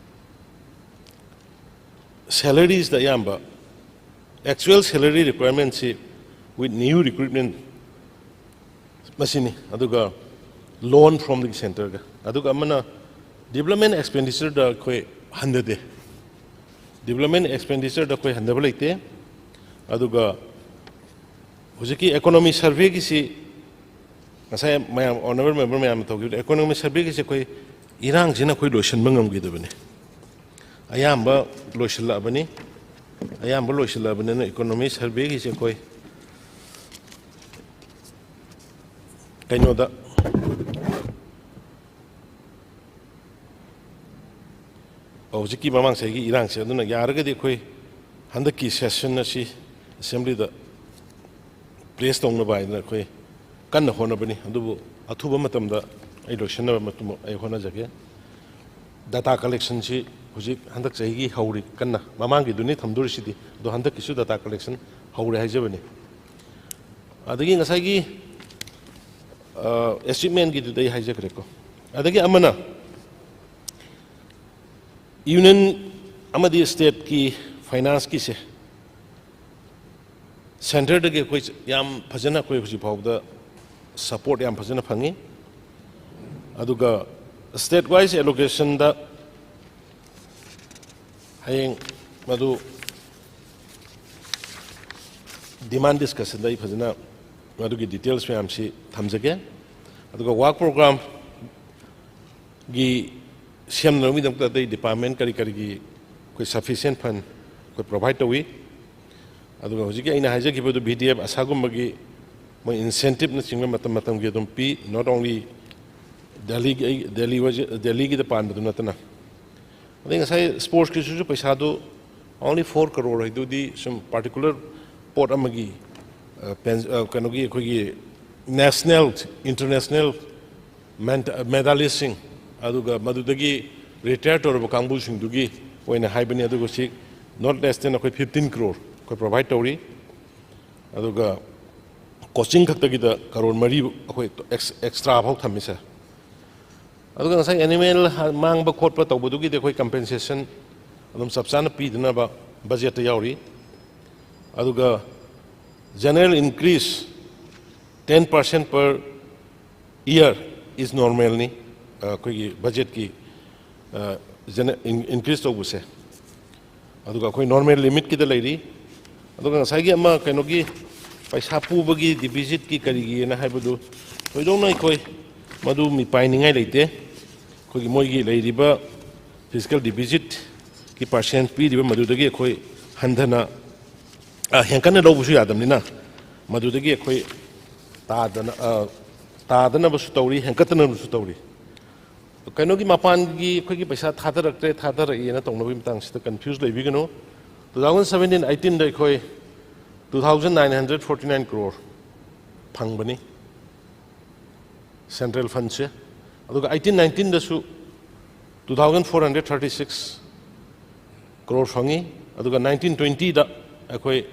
Salaries ꯇ ꯑꯌꯥꯝꯕ, actual salary requirementꯁꯤ with new recruitment ꯃꯁꯤꯅꯤ, ꯑꯗꯨꯒ loan from the centreꯒ, ꯑꯗꯨꯒ ꯑꯃꯅ development expenditureꯗ ꯑꯩꯈꯣꯏ ꯍꯟꯊꯗꯦ, development expenditureꯗ ꯑꯩꯈꯣꯏ ꯍꯟꯊꯕ ꯂꯩꯇꯦ꯫ ꯑꯗꯨꯒ ꯍꯧꯖꯤꯛꯀꯤ economy surveyꯒꯤꯁꯤ ꯉꯁꯥꯏ ꯃꯌꯥꯝ, honourable member ꯃꯌꯥꯝꯅ ꯇꯧꯈꯤꯕꯗ, economy surveyꯒꯤꯁꯤ ꯑꯩꯈꯣꯏ ꯏꯔꯥꯡꯁꯤꯅ ꯑꯩꯈꯣꯏ ꯂꯣꯏꯁꯤꯟꯕ ꯉꯝꯈꯤꯗꯕꯅꯤ꯫ ꯑꯌꯥꯝꯕ ꯂꯣꯏꯁꯤꯜꯂꯛꯑꯕꯅꯤ, ꯑꯌꯥꯝꯕ ꯂꯣꯏꯁꯤꯜꯂꯛꯑꯕꯅꯤꯅ economy surveyꯒꯤꯁꯤ ꯑꯩꯈꯣꯏ ꯀꯩꯅꯣꯗ, ꯍꯧꯖꯤꯛꯀꯤ ꯃꯃꯥꯡ ꯆꯍꯤꯒꯤ ꯏꯔꯥꯡꯁꯦ, ꯑꯗꯨꯅ ꯌꯥꯔꯒꯗꯤ ꯑꯩꯈꯣꯏ ꯍꯟꯗꯛꯀꯤ session ꯑꯁꯤ assemblyꯗ ꯄ꯭ꯂꯦꯁ ꯇꯧꯅꯕ ꯍꯥꯏꯗꯅ ꯑꯩꯈꯣꯏ ꯀꯟꯅ ꯍꯣꯠꯅꯕꯅꯤ꯫ ꯑꯗꯨꯕꯨ ꯑꯊꯨꯕ ꯃꯇꯝꯗ ꯑꯩ ꯂꯣꯏꯁꯤꯟꯅꯕ ꯃꯇꯝ ꯑꯩ ꯍꯣꯠꯅꯖꯒꯦ꯫ ꯗꯇꯥ ꯀꯂꯦꯛꯁꯟꯁꯤ ꯍꯧꯖꯤꯛ ꯍꯟꯗꯛ ꯆꯍꯤꯒꯤ ꯍꯧꯔꯤ ꯀꯟꯅ, ꯃꯃꯥꯡꯒꯤꯗꯨꯅꯤ ꯊꯝꯗꯣꯔꯤꯁꯤꯗꯤ, ꯑꯗꯣ ꯍꯟꯗꯛꯀꯤꯁꯨ ꯗꯇꯥ ꯀꯂꯦꯛꯁꯟ ꯍꯧꯔꯦ ꯍꯥꯏꯖꯕꯅꯤ꯫ ꯑꯗꯒꯤ ꯉꯁꯥꯏꯒꯤ ꯑꯦꯆꯤꯞꯃꯦꯟꯒꯤꯗꯨꯗ ꯑꯩ ꯍꯥꯏꯖꯈ꯭ꯔꯦꯀꯣ꯫ ꯑꯗꯒꯤ ꯑꯃꯅ ꯌꯨꯅꯤꯌꯟ ꯑꯃꯗꯤ ꯁ꯭ꯇꯦꯠꯀꯤ ꯐꯥꯏꯅꯥꯟꯁꯀꯤꯁꯦ ꯁꯦꯟꯇꯔꯗꯒꯤ ꯑꯩꯈꯣꯏ ꯌꯥꯝ ꯐꯖꯅ, ꯑꯩꯈꯣꯏ ꯍꯧꯖꯤꯛ ꯐꯥꯎꯕꯗ ꯁꯄꯣꯔꯠ ꯌꯥꯝ ꯐꯖꯅ ꯐꯪꯉꯤ꯫ ꯑꯗꯨꯒ ꯁ꯭ꯇꯦꯠ ꯋꯥꯏꯁ ꯑꯦꯂꯣꯀꯦꯁꯟꯗ ꯍꯌꯦꯡ ꯃꯗꯨ ꯗꯤꯃꯥꯟ ꯗꯤꯁꯀꯁꯟꯗ ꯑꯩ ꯐꯖꯅ ꯃꯗꯨꯒꯤ ꯗꯤꯇꯦꯜꯁ ꯃꯌꯥꯝꯁꯤ ꯊꯝꯖꯒꯦ꯫ ꯑꯗꯨꯒ ꯋꯥꯔꯛ ꯄ꯭ꯔꯣꯒ꯭ꯔꯥꯝ ꯒꯤ ꯁꯦꯝꯅꯕꯒꯤꯗꯃꯛꯇ ꯑꯇꯩ ꯗꯤꯄꯥꯔꯠꯃꯦꯟ ꯀꯔꯤ ꯀꯔꯤꯒꯤ ꯑꯩꯈꯣꯏ ꯁꯐꯤꯁꯤꯌꯦꯟ ꯐꯟ ꯑꯩꯈꯣꯏ ꯄ꯭ꯔꯣꯚꯥꯏꯠ ꯇꯧꯏ꯫ ꯑꯗꯨꯒ ꯍꯧꯖꯤꯛꯀꯤ ꯑꯩꯅ ꯍꯥꯏꯖꯈꯤꯕꯗꯨ ꯚꯤ ꯗꯤ ꯑꯦꯐ ꯑꯁꯥꯒꯨꯝꯕꯒꯤ ꯃꯣꯏ ꯏꯟꯁꯦꯟꯇꯤꯞꯅꯆꯤꯡꯕ ꯃꯇꯝ ꯃꯇꯝꯒꯤ ꯑꯗꯨꯝ ꯄꯤ, not only ꯗꯦꯜꯂꯤꯒꯤ, ꯑꯩ ꯗꯦꯜꯂꯤ ꯑꯣꯏꯖ-, ꯗꯦꯜꯂꯤꯒꯤꯗ ꯄꯥꯟꯕꯗꯨ ꯅꯠꯇꯅ꯫ ꯑꯗꯩ ꯉꯁꯥꯏ ꯁ꯭ꯄꯣꯔꯠꯁꯀꯤꯁꯤꯁꯨ ꯄꯩꯁꯥꯗꯨ only four crore ꯍꯥꯏꯗꯨꯗꯤ ꯁꯨꯝ ꯄꯥꯔꯇꯤꯀꯨꯂꯔ ꯄꯣꯠ ꯑꯃꯒꯤ, ꯑ, ꯄꯦꯟ-, ꯑ, ꯀꯩꯅꯣꯒꯤ ꯑꯩꯈꯣꯏꯒꯤ ꯅꯦꯁꯅꯦꯜ, ꯏꯟꯇꯔꯅꯦꯁꯅꯦꯜ ꯃꯦꯗꯥꯂꯤꯁꯁꯤꯡ, ꯑꯗꯨꯒ ꯃꯗꯨꯗꯒꯤ ꯔꯤꯇꯥꯌꯔ ꯇꯧꯔꯕ ꯀꯥꯡꯕꯨꯁꯤꯡꯗꯨꯒꯤ ꯑꯣꯏꯅ ꯍꯥꯏꯕꯅꯤ꯫ ꯑꯗꯨꯒ ꯁꯤ not less than ꯑꯩꯈꯣꯏ fifteen crore ꯑꯩꯈꯣꯏ ꯄ꯭ꯔꯣꯚꯥꯏꯠ ꯇꯧꯔꯤ꯫ ꯑꯗꯨꯒ ꯀꯣꯆꯤꯡ ꯈꯛꯇꯒꯤꯗ ꯀꯔꯣꯔ ꯃꯔꯤ ꯑꯩꯈꯣꯏ ꯑꯦꯛꯁ-, ꯑꯦꯛꯁꯇ꯭ꯔꯥ ꯐꯥꯎ ꯊꯝꯃꯤ, ꯁꯥꯔ꯫ ꯑꯗꯨꯒ ꯉꯁꯥꯏ ꯑꯦꯅꯤꯃꯦꯜ ꯃꯥꯡꯕ ꯈꯣꯠꯄ ꯇꯧꯕꯗꯨꯒꯤꯗꯤ ꯑꯩꯈꯣꯏ ꯀꯝꯄꯦꯟꯁꯦꯁꯟ ꯑꯗꯨꯝ ꯆꯞ ꯆꯥꯅ ꯄꯤꯗꯅꯕ ꯕꯖꯦꯠꯇ ꯌꯥꯎꯔꯤ꯫ ꯑꯗꯨꯒ general increase ten percent per year is normalꯅꯤ, ꯑ, ꯑꯩꯈꯣꯏꯒꯤ ꯕꯖꯦꯠꯀꯤ, ꯑ, ꯖꯦꯅ-, ꯏꯟ-, ꯏꯟꯀ꯭ꯔꯤꯖ ꯇꯧꯕꯁꯦ꯫ ꯑꯗꯨꯒ ꯑꯩꯈꯣꯏ ꯅꯣꯔꯃꯦꯜ ꯂꯤꯃꯤꯠꯀꯤꯗ ꯂꯩꯔꯤ꯫ ꯑꯗꯨꯒ ꯉꯁꯥꯏꯒꯤ ꯑꯃ ꯀꯩꯅꯣꯒꯤ ꯄꯩꯁꯥ ꯄꯨꯕꯒꯤ ꯗꯤꯐꯤꯁꯤꯠꯀꯤ ꯀꯔꯤꯒꯤꯅ ꯍꯥꯏꯕꯗꯨ ꯊꯣꯏꯗꯣꯛꯅ ꯑꯩꯈꯣꯏ ꯃꯗꯨ ꯃꯤꯄꯥꯏꯅꯤꯡꯉꯥꯏ ꯂꯩꯇꯦ꯫ ꯑꯩꯈꯣꯏꯒꯤ ꯃꯣꯏꯒꯤ ꯂꯩꯔꯤꯕ ꯐꯤꯁꯀꯦꯜ ꯗꯤꯐꯤꯁꯤꯠꯀꯤ ꯄꯥꯔꯁꯦꯟ ꯄꯤꯔꯤꯕ ꯃꯗꯨꯗꯒꯤ ꯑꯩꯈꯣꯏ ꯍꯟꯊꯅ, ꯑ, ꯍꯦꯟꯀꯠꯅ ꯂꯧꯕꯁꯨ ꯌꯥꯗꯕꯅꯤꯅ, ꯃꯗꯨꯗꯒꯤ ꯑꯩꯈꯣꯏ ꯇꯥꯗꯅ-, ꯑ, ꯇꯥꯗꯅꯕꯁꯨ ꯇꯧꯔꯤ, ꯍꯦꯟꯀꯠꯇꯅꯕꯁꯨ ꯇꯧꯔꯤ꯫ ꯀꯩꯅꯣꯒꯤ ꯃꯄꯥꯟꯒꯤ ꯑꯩꯈꯣꯏꯒꯤ ꯄꯩꯁꯥ ꯊꯥꯗꯔꯛꯇ꯭ꯔꯦ, ꯊꯥꯗꯔꯛꯏꯅ ꯇꯧꯅꯕꯒꯤ ꯃꯇꯥꯡꯁꯤꯗ ꯀꯟꯐ꯭ꯌꯨꯁ ꯂꯩꯕꯤꯒꯅꯨ꯫ Two thousand seventeen eighteenꯗ ꯑꯩꯈꯣꯏ Two thousand nine hundred forty nine crore ꯐꯪꯕꯅꯤ ꯁꯦꯟꯇ꯭ꯔꯦꯜ ꯐꯟꯁꯦ꯫ ꯑꯗꯨꯒ eighteen nineteen ꯗꯁꯨ two thousand four hundred thirty six crore ꯐꯪꯉꯤ꯫ ꯑꯗꯨꯒ nineteen twenty ꯗ ꯑꯩꯈꯣꯏ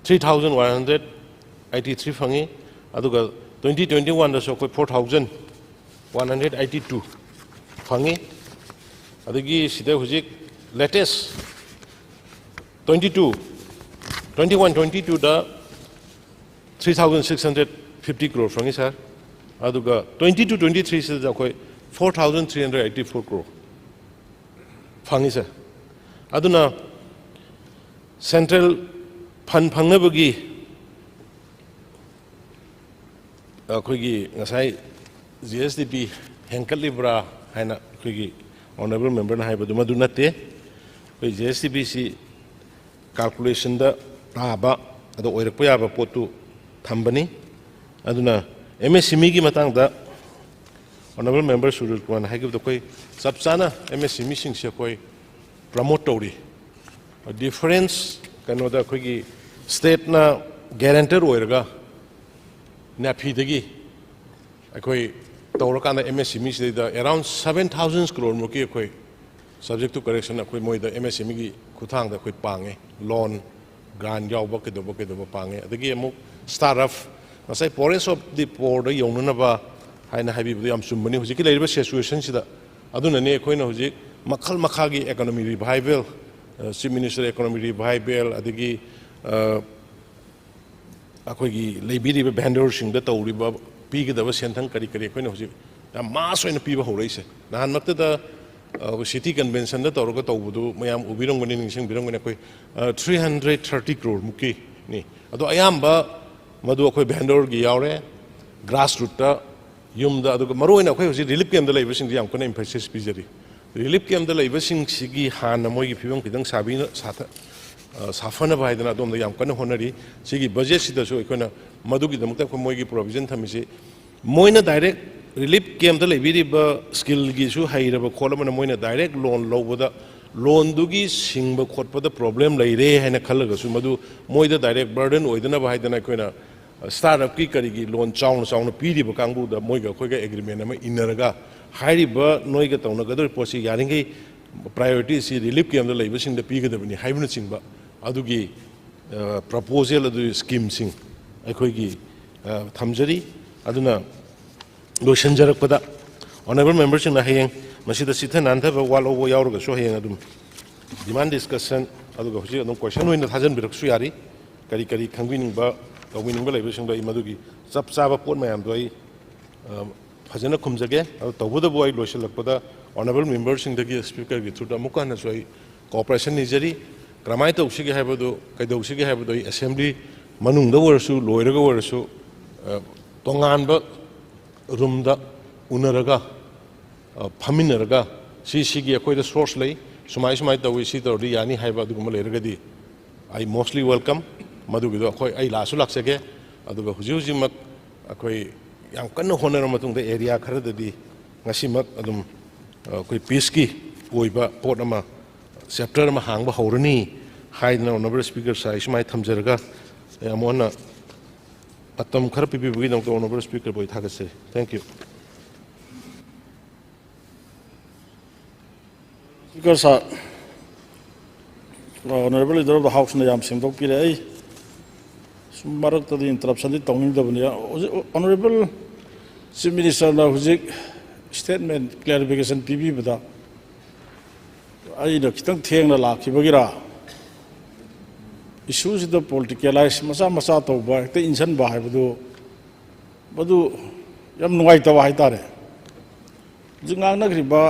three thousand one hundred eighty three ꯐꯪꯉꯤ꯫ ꯑꯗꯨꯒ twenty twenty one ꯗꯁꯨ ꯑꯩꯈꯣꯏ four thousand one hundred eighty two ꯐꯪꯉꯤ꯫ ꯑꯗꯒꯤ ꯁꯤꯗ ꯍꯧꯖꯤꯛ latest twenty two, twenty one twenty two ꯗ three thousand six hundred fifty crore ꯐꯪꯉꯤ ꯁꯥꯔ꯫ ꯑꯗꯨꯒ twenty two twenty three ꯁꯤꯗ ꯑꯩꯈꯣꯏ four thousand three hundred eighty four crore ꯐꯪꯉꯤ ꯁꯥꯔ꯫ ꯑꯗꯨꯅ ꯁꯦꯟꯇ꯭ꯔꯦꯜ ꯐꯟ ꯐꯪꯅꯕꯒꯤ ꯑꯩꯈꯣꯏꯒꯤ ꯉꯁꯥꯏ ꯖꯤ ꯑꯦꯁ ꯇꯤ ꯄꯤ ꯍꯦꯟꯀꯠꯂꯤꯕ꯭ꯔꯥ ꯍꯥꯏꯅ ꯑꯩꯈꯣꯏꯒꯤ honourable member ꯅ ꯍꯥꯏꯕꯗꯨ ꯃꯗꯨ ꯅꯠꯇꯦ꯫ ꯑꯩꯈꯣꯏ ꯖꯤ ꯑꯦꯁ ꯇꯤ ꯄꯤ ꯁꯤ calculation ꯗ ꯇꯥꯕ, ꯑꯗꯣ ꯑꯣꯏꯔꯛꯄ ꯌꯥꯕ ꯄꯣꯠꯇꯨ ꯊꯝꯕꯅꯤ꯫ ꯑꯗꯨꯅ ꯑꯦꯝ ꯑꯦꯁ ꯑꯦꯝ ꯏꯒꯤ ꯃꯇꯥꯡꯗ honourable member ꯁꯨꯔꯖ ꯀꯨꯃꯥꯔꯅ ꯍꯥꯏꯈꯤꯕꯗꯣ, ꯑꯩꯈꯣꯏ ꯆꯞ ꯆꯥꯅ ꯑꯦꯝ ꯑꯦꯁ ꯑꯦꯝ ꯏꯁꯤꯡꯁꯦ ꯑꯩꯈꯣꯏ promote ꯇꯧꯔꯤ꯫ Difference ꯀꯩꯅꯣꯗ ꯑꯩꯈꯣꯏꯒꯤ state ꯅ guarantor ꯑꯣꯏꯔꯒ ꯅꯦꯐꯤꯗꯒꯤ ꯑꯩꯈꯣꯏ ꯇꯧꯔꯀꯥꯟꯗ ꯑꯦꯝ ꯑꯦꯁ M ꯏꯁꯤꯗꯩꯗ around seven thousand crore ꯃꯨꯛꯀꯤ ꯑꯩꯈꯣꯏ subject to correction ꯑꯩꯈꯣꯏ ꯃꯣꯏꯗ ꯑꯦꯝ ꯑꯦꯁ ꯑꯦꯝ ꯏꯒꯤ ꯈꯨꯠꯊꯥꯡꯗ ꯑꯩꯈꯣꯏ ꯄꯥꯡꯉꯦ꯫ Loan, grant ꯌꯥꯎꯕ ꯀꯩꯗꯧꯕ ꯀꯩꯗꯧꯕ ꯄꯥꯡꯉꯦ꯫ ꯑꯗꯒꯤ ꯑꯃꯨꯛ startup, ꯉꯁꯥꯏ poorest of the poor ꯗ ꯌꯧꯅꯅꯕ ꯍꯥꯏꯅ ꯍꯥꯏꯕꯤꯕꯗꯣ ꯌꯥꯝ ꯆꯨꯝꯕꯅꯤ꯫ ꯍꯧꯖꯤꯛꯀꯤ ꯂꯩꯔꯤꯕ situation ꯁꯤꯗ ꯑꯗꯨꯅꯅꯦ ꯑꯩꯈꯣꯏꯅ ꯍꯧꯖꯤꯛ ꯃꯈꯜ ꯃꯈꯥꯒꯤ economy revival, Chief Minister economy revival, ꯑꯗꯒꯤ ꯑ, ꯑꯩꯈꯣꯏꯒꯤ ꯂꯩꯕꯤꯔꯤꯕ vendor ꯁꯤꯡꯗ ꯇꯧꯔꯤꯕ, ꯄꯤꯒꯗꯕ ꯁꯦꯟꯊꯪ ꯀꯔꯤ ꯀꯔꯤ ꯑꯩꯈꯣꯏꯅ ꯍꯧꯖꯤꯛ ꯌꯥꯝ mass ꯑꯣꯏꯅ ꯄꯤꯕ ꯍꯧꯔꯛꯏꯁꯦ꯫ ꯅꯍꯥꯟꯃꯛꯇꯗ ꯑ, city convention ꯗ ꯇꯧꯔꯒ ꯇꯧꯕꯗꯨ ꯃꯌꯥꯝ ꯎꯕꯤꯔꯝꯒꯅꯤ, ꯅꯤꯡꯁꯤꯡꯕꯤꯔꯝꯒꯅꯤ, ꯑꯩꯈꯣꯏ ꯑ, three hundred thirty crore ꯃꯨꯛꯀꯤꯅꯤ꯫ ꯑꯗꯣ ꯑꯌꯥꯝꯕ ꯃꯗꯨ ꯑꯩꯈꯣꯏ vendor ꯒꯤ ꯌꯥꯎꯔꯦ, grassroot ꯇ ꯌꯨꯝꯗ, ꯑꯗꯨꯒ ꯃꯔꯨꯑꯣꯏꯅ ꯑꯩꯈꯣꯏ ꯍꯧꯖꯤꯛ relief camp ꯇ ꯂꯩꯕꯁꯤꯡꯗ ꯌꯥꯝ ꯀꯟꯅ emphasis ꯄꯤꯖꯔꯤ꯫ Relief camp ꯇ ꯂꯩꯕꯁꯤꯡꯁꯤꯒꯤ ꯍꯥꯟꯅ ꯃꯣꯏꯒꯤ ꯐꯤꯕꯝ ꯈꯤꯇꯪ ꯁꯥꯕꯤꯅ-, ꯁꯥꯊ-, ꯑ, ꯁꯥꯐꯅꯕ ꯍꯥꯏꯗꯅ ꯑꯗꯣꯝꯗ ꯌꯥꯝ ꯀꯟꯅ ꯍꯣꯠꯅꯔꯤ꯫ ꯁꯤꯒꯤ budget ꯁꯤꯗꯁꯨ ꯑꯩꯈꯣꯏꯅ ꯃꯗꯨꯒꯤꯗꯃꯛꯇ ꯑꯩꯈꯣꯏ ꯃꯣꯏꯒꯤ provision ꯊꯝꯃꯤꯁꯤ꯫ ꯃꯣꯏꯅ direct relief camp ꯇ ꯂꯩꯕꯤꯔꯤꯕ skill ꯒꯤꯁꯨ ꯍꯩꯔꯕ ꯈꯣꯠꯂꯕꯅ ꯃꯣꯏꯅ direct loan ꯂꯧꯕꯗ ꯂꯣꯟꯗꯨꯒꯤ ꯁꯤꯡꯕ ꯈꯣꯠꯄꯗ ꯄ꯭ꯔꯣꯕ꯭ꯂꯦꯝ ꯂꯩꯔꯦ ꯍꯥꯏꯅ ꯈꯜꯂꯒꯁꯨ, ꯃꯗꯨ ꯃꯣꯏꯗ ꯗꯥꯏꯔꯦꯛ ꯕꯔꯗꯟ ꯑꯣꯏꯗꯅꯕ ꯍꯥꯏꯗꯅ ꯑꯩꯈꯣꯏꯅ ꯁ꯭ꯇꯥꯔꯠ ꯑꯞꯀꯤ ꯀꯔꯤꯒꯤ ꯂꯣꯟ ꯆꯥꯎꯅ ꯆꯥꯎꯅ ꯄꯤꯔꯤꯕ ꯀꯥꯡꯕꯨꯗ ꯃꯣꯏꯒ ꯑꯩꯈꯣꯏꯒ ꯑꯦꯒ꯭ꯔꯤꯃꯦꯟ ꯑꯃ ꯏꯟꯅꯔꯒ, ꯍꯥꯏꯔꯤꯕ ꯅꯣꯏꯒ ꯇꯧꯅꯒꯗꯧꯔꯤꯕ ꯄꯣꯠꯁꯤ ꯌꯥꯔꯤꯈꯩ ꯄ꯭ꯔꯥꯏꯌꯣꯔꯤꯇꯤꯁꯤ ꯔꯤꯂꯤꯐ ꯀꯦꯝꯗ ꯂꯩꯕꯁꯤꯡꯗ ꯄꯤꯒꯗꯕꯅꯤ ꯍꯥꯏꯕꯅꯆꯤꯡꯕ ꯑꯗꯨꯒꯤ ꯄ꯭ꯔꯄꯣꯖꯦꯜ ꯑꯗꯨꯒꯤ ꯁ꯭ꯀꯤꯝꯁꯤꯡ ꯑꯩꯈꯣꯏꯒꯤ ꯊꯝꯖꯔꯤ꯫ ꯑꯗꯨꯅ ꯂꯣꯏꯁꯤꯟꯖꯔꯛꯄꯗ, ꯑꯣꯅꯔꯦꯕꯜ ꯃꯦꯝꯕꯔꯁꯤꯡꯅ ꯍꯌꯦꯡ ꯃꯁꯤꯗ ꯆꯤꯊ ꯅꯥꯟꯊꯕ ꯋꯥꯠꯍꯧꯕ ꯌꯥꯎꯔꯒꯁꯨ ꯍꯌꯦꯡ ꯑꯗꯨꯝ ꯗꯤꯃꯥꯟ ꯗꯤꯁꯀꯁꯟ, ꯑꯗꯨꯒ ꯍꯧꯖꯤꯛ ꯑꯗꯨꯝ ꯀꯣꯏꯁꯟ ꯑꯣꯏꯅ ꯊꯥꯖꯟꯕꯤꯔꯛꯁꯨ ꯌꯥꯔꯤ꯫ ꯀꯔꯤ ꯀꯔꯤ ꯈꯪꯕꯤꯅꯤꯡꯕ, ꯇꯧꯕꯤꯅꯤꯡꯕ ꯂꯩꯕꯁꯤꯡꯗꯣ ꯑꯩ ꯃꯗꯨꯒꯤ ꯆꯞ ꯆꯥꯕ ꯄꯣꯠ ꯃꯌꯥꯝꯗꯣ ꯑꯩ ꯐꯖꯅ ꯈꯨꯝꯖꯒꯦ꯫ ꯑꯗꯨ ꯇꯧꯕꯇꯕꯨ ꯑꯩ ꯂꯣꯏꯁꯤꯜꯂꯛꯄꯗ ꯑꯣꯅꯔꯦꯕꯜ ꯃꯦꯝꯕꯔꯁꯤꯡꯗꯒꯤ ꯁ꯭ꯄꯤꯀꯔꯒꯤ ꯊ꯭ꯔꯨꯗ ꯑꯃꯨꯛꯀ ꯍꯟꯅꯁꯨ ꯑꯩ ꯀꯣꯑꯣꯄꯔꯦꯁꯟ ꯅꯤꯖꯔꯤ꯫ ꯀꯔꯝꯍꯥꯏꯅ ꯇꯧꯁꯤꯒꯦ ꯍꯥꯏꯕꯗꯨ, ꯀꯩꯗꯧꯁꯤꯒꯦ ꯍꯥꯏꯕꯗꯨ ꯑꯩ ꯑꯦꯁꯦꯝꯕ꯭ꯂꯤ ꯃꯅꯨꯡꯗ ꯑꯣꯏꯔꯁꯨ, ꯂꯣꯏꯔꯒ ꯑꯣꯏꯔꯁꯨ, ꯇꯣꯉꯥꯟꯕ ꯔꯨꯝꯗ ꯎꯅꯔꯒ, ꯐꯝꯃꯤꯟꯅꯔꯒ, ꯁꯤ ꯁꯤꯒꯤ ꯑꯩꯈꯣꯏꯗ ꯁꯣꯔꯁ ꯂꯩ, ꯁꯨꯃꯥꯏ ꯁꯨꯃꯥꯏꯅ ꯇꯧꯏ, ꯁꯤ ꯇꯧꯔꯗꯤ ꯌꯥꯅꯤ ꯍꯥꯏꯕ ꯑꯗꯨꯒꯨꯝꯕ ꯂꯩꯔꯒꯗꯤ, I mostly welcome꯫ ꯃꯗꯨꯒꯤꯗꯣ ꯑꯩꯈꯣꯏ, ꯑꯩ ꯂꯥꯛꯁꯨ ꯂꯥꯛꯆꯒꯦ꯫ ꯑꯗꯨꯒ ꯍꯧꯖꯤꯛ ꯍꯧꯖꯤꯛꯃꯛ ꯑꯩꯈꯣꯏ ꯌꯥꯝ ꯀꯟꯅ ꯍꯣꯠꯅꯔ ꯃꯇꯨꯡꯗ ꯑꯦꯔꯤꯌꯥ ꯈꯔꯗꯗꯤ ꯉꯁꯤꯃꯛ ꯑꯗꯨꯝ ꯑꯩꯈꯣꯏ ꯄꯤꯁꯀꯤ ꯑꯣꯏꯕ ꯄꯣꯠ ꯑꯃ, ꯆꯦꯞꯇꯔ ꯑꯃ ꯍꯥꯡꯕ ꯍꯧꯔꯅꯤ ꯍꯥꯏꯗꯅ ꯑꯣꯅꯔꯦꯕꯜ ꯁ꯭ꯄꯤꯀꯔ ꯁꯥꯔ ꯑꯩ ꯁꯨꯃꯥꯏꯅ ꯊꯝꯖꯔꯒ, ꯑꯩ ꯑꯃꯨꯛ ꯍꯟꯅ ꯃꯇꯝ ꯈꯔ ꯄꯤꯕꯤꯕꯒꯤꯗꯃꯛꯇ ꯑꯣꯅꯔꯦꯕꯜ ꯁ꯭ꯄꯤꯀꯔꯕꯨ ꯑꯩ ꯊꯥꯒꯠꯆꯔꯤ꯫ Thank you꯫ Speaker sir, honourable leader of the ꯍꯥꯎꯁꯅ ꯌꯥꯝ ꯁꯦꯡꯗꯣꯛꯄꯤꯔꯦ꯫ ꯑꯩ ꯁꯨꯝ ꯃꯔꯛꯇꯗꯤ ꯏꯟꯇꯔꯞꯁꯟꯗꯤ ꯇꯧꯅꯤꯡꯗꯕꯅꯤ꯫ ꯍꯧꯖꯤꯛ ꯑꯣꯅꯔꯦꯕꯜ ꯆꯤꯐ ꯃꯤꯅꯤꯁꯇꯔꯅ ꯍꯧꯖꯤꯛ ꯁ꯭ꯇꯦꯠꯃꯦꯟ ꯀ꯭ꯂꯦꯔꯤꯐꯤꯀꯦꯁꯟ ꯄꯤꯕꯤꯕꯗ ꯑꯩꯅ ꯈꯤꯇꯪ ꯊꯦꯡꯅ ꯂꯥꯛꯈꯤꯕꯒꯤꯔꯥ, ꯏꯁꯨꯁꯤꯗ ꯄꯣꯂꯤꯇꯤꯀꯦꯂꯥꯏꯁ ꯃꯆꯥ ꯃꯆꯥ ꯇꯧꯕ, ꯍꯦꯛꯇ ꯏꯟꯁꯤꯟꯕ ꯍꯥꯏꯕꯗꯨ, ꯃꯗꯨ ꯌꯥꯝ ꯅꯨꯡꯉꯥꯏꯇꯕ ꯍꯥꯏꯇꯥꯔꯦ꯫ ꯍꯧꯖꯤꯛ ꯉꯥꯡꯅꯈ꯭ꯔꯤꯕ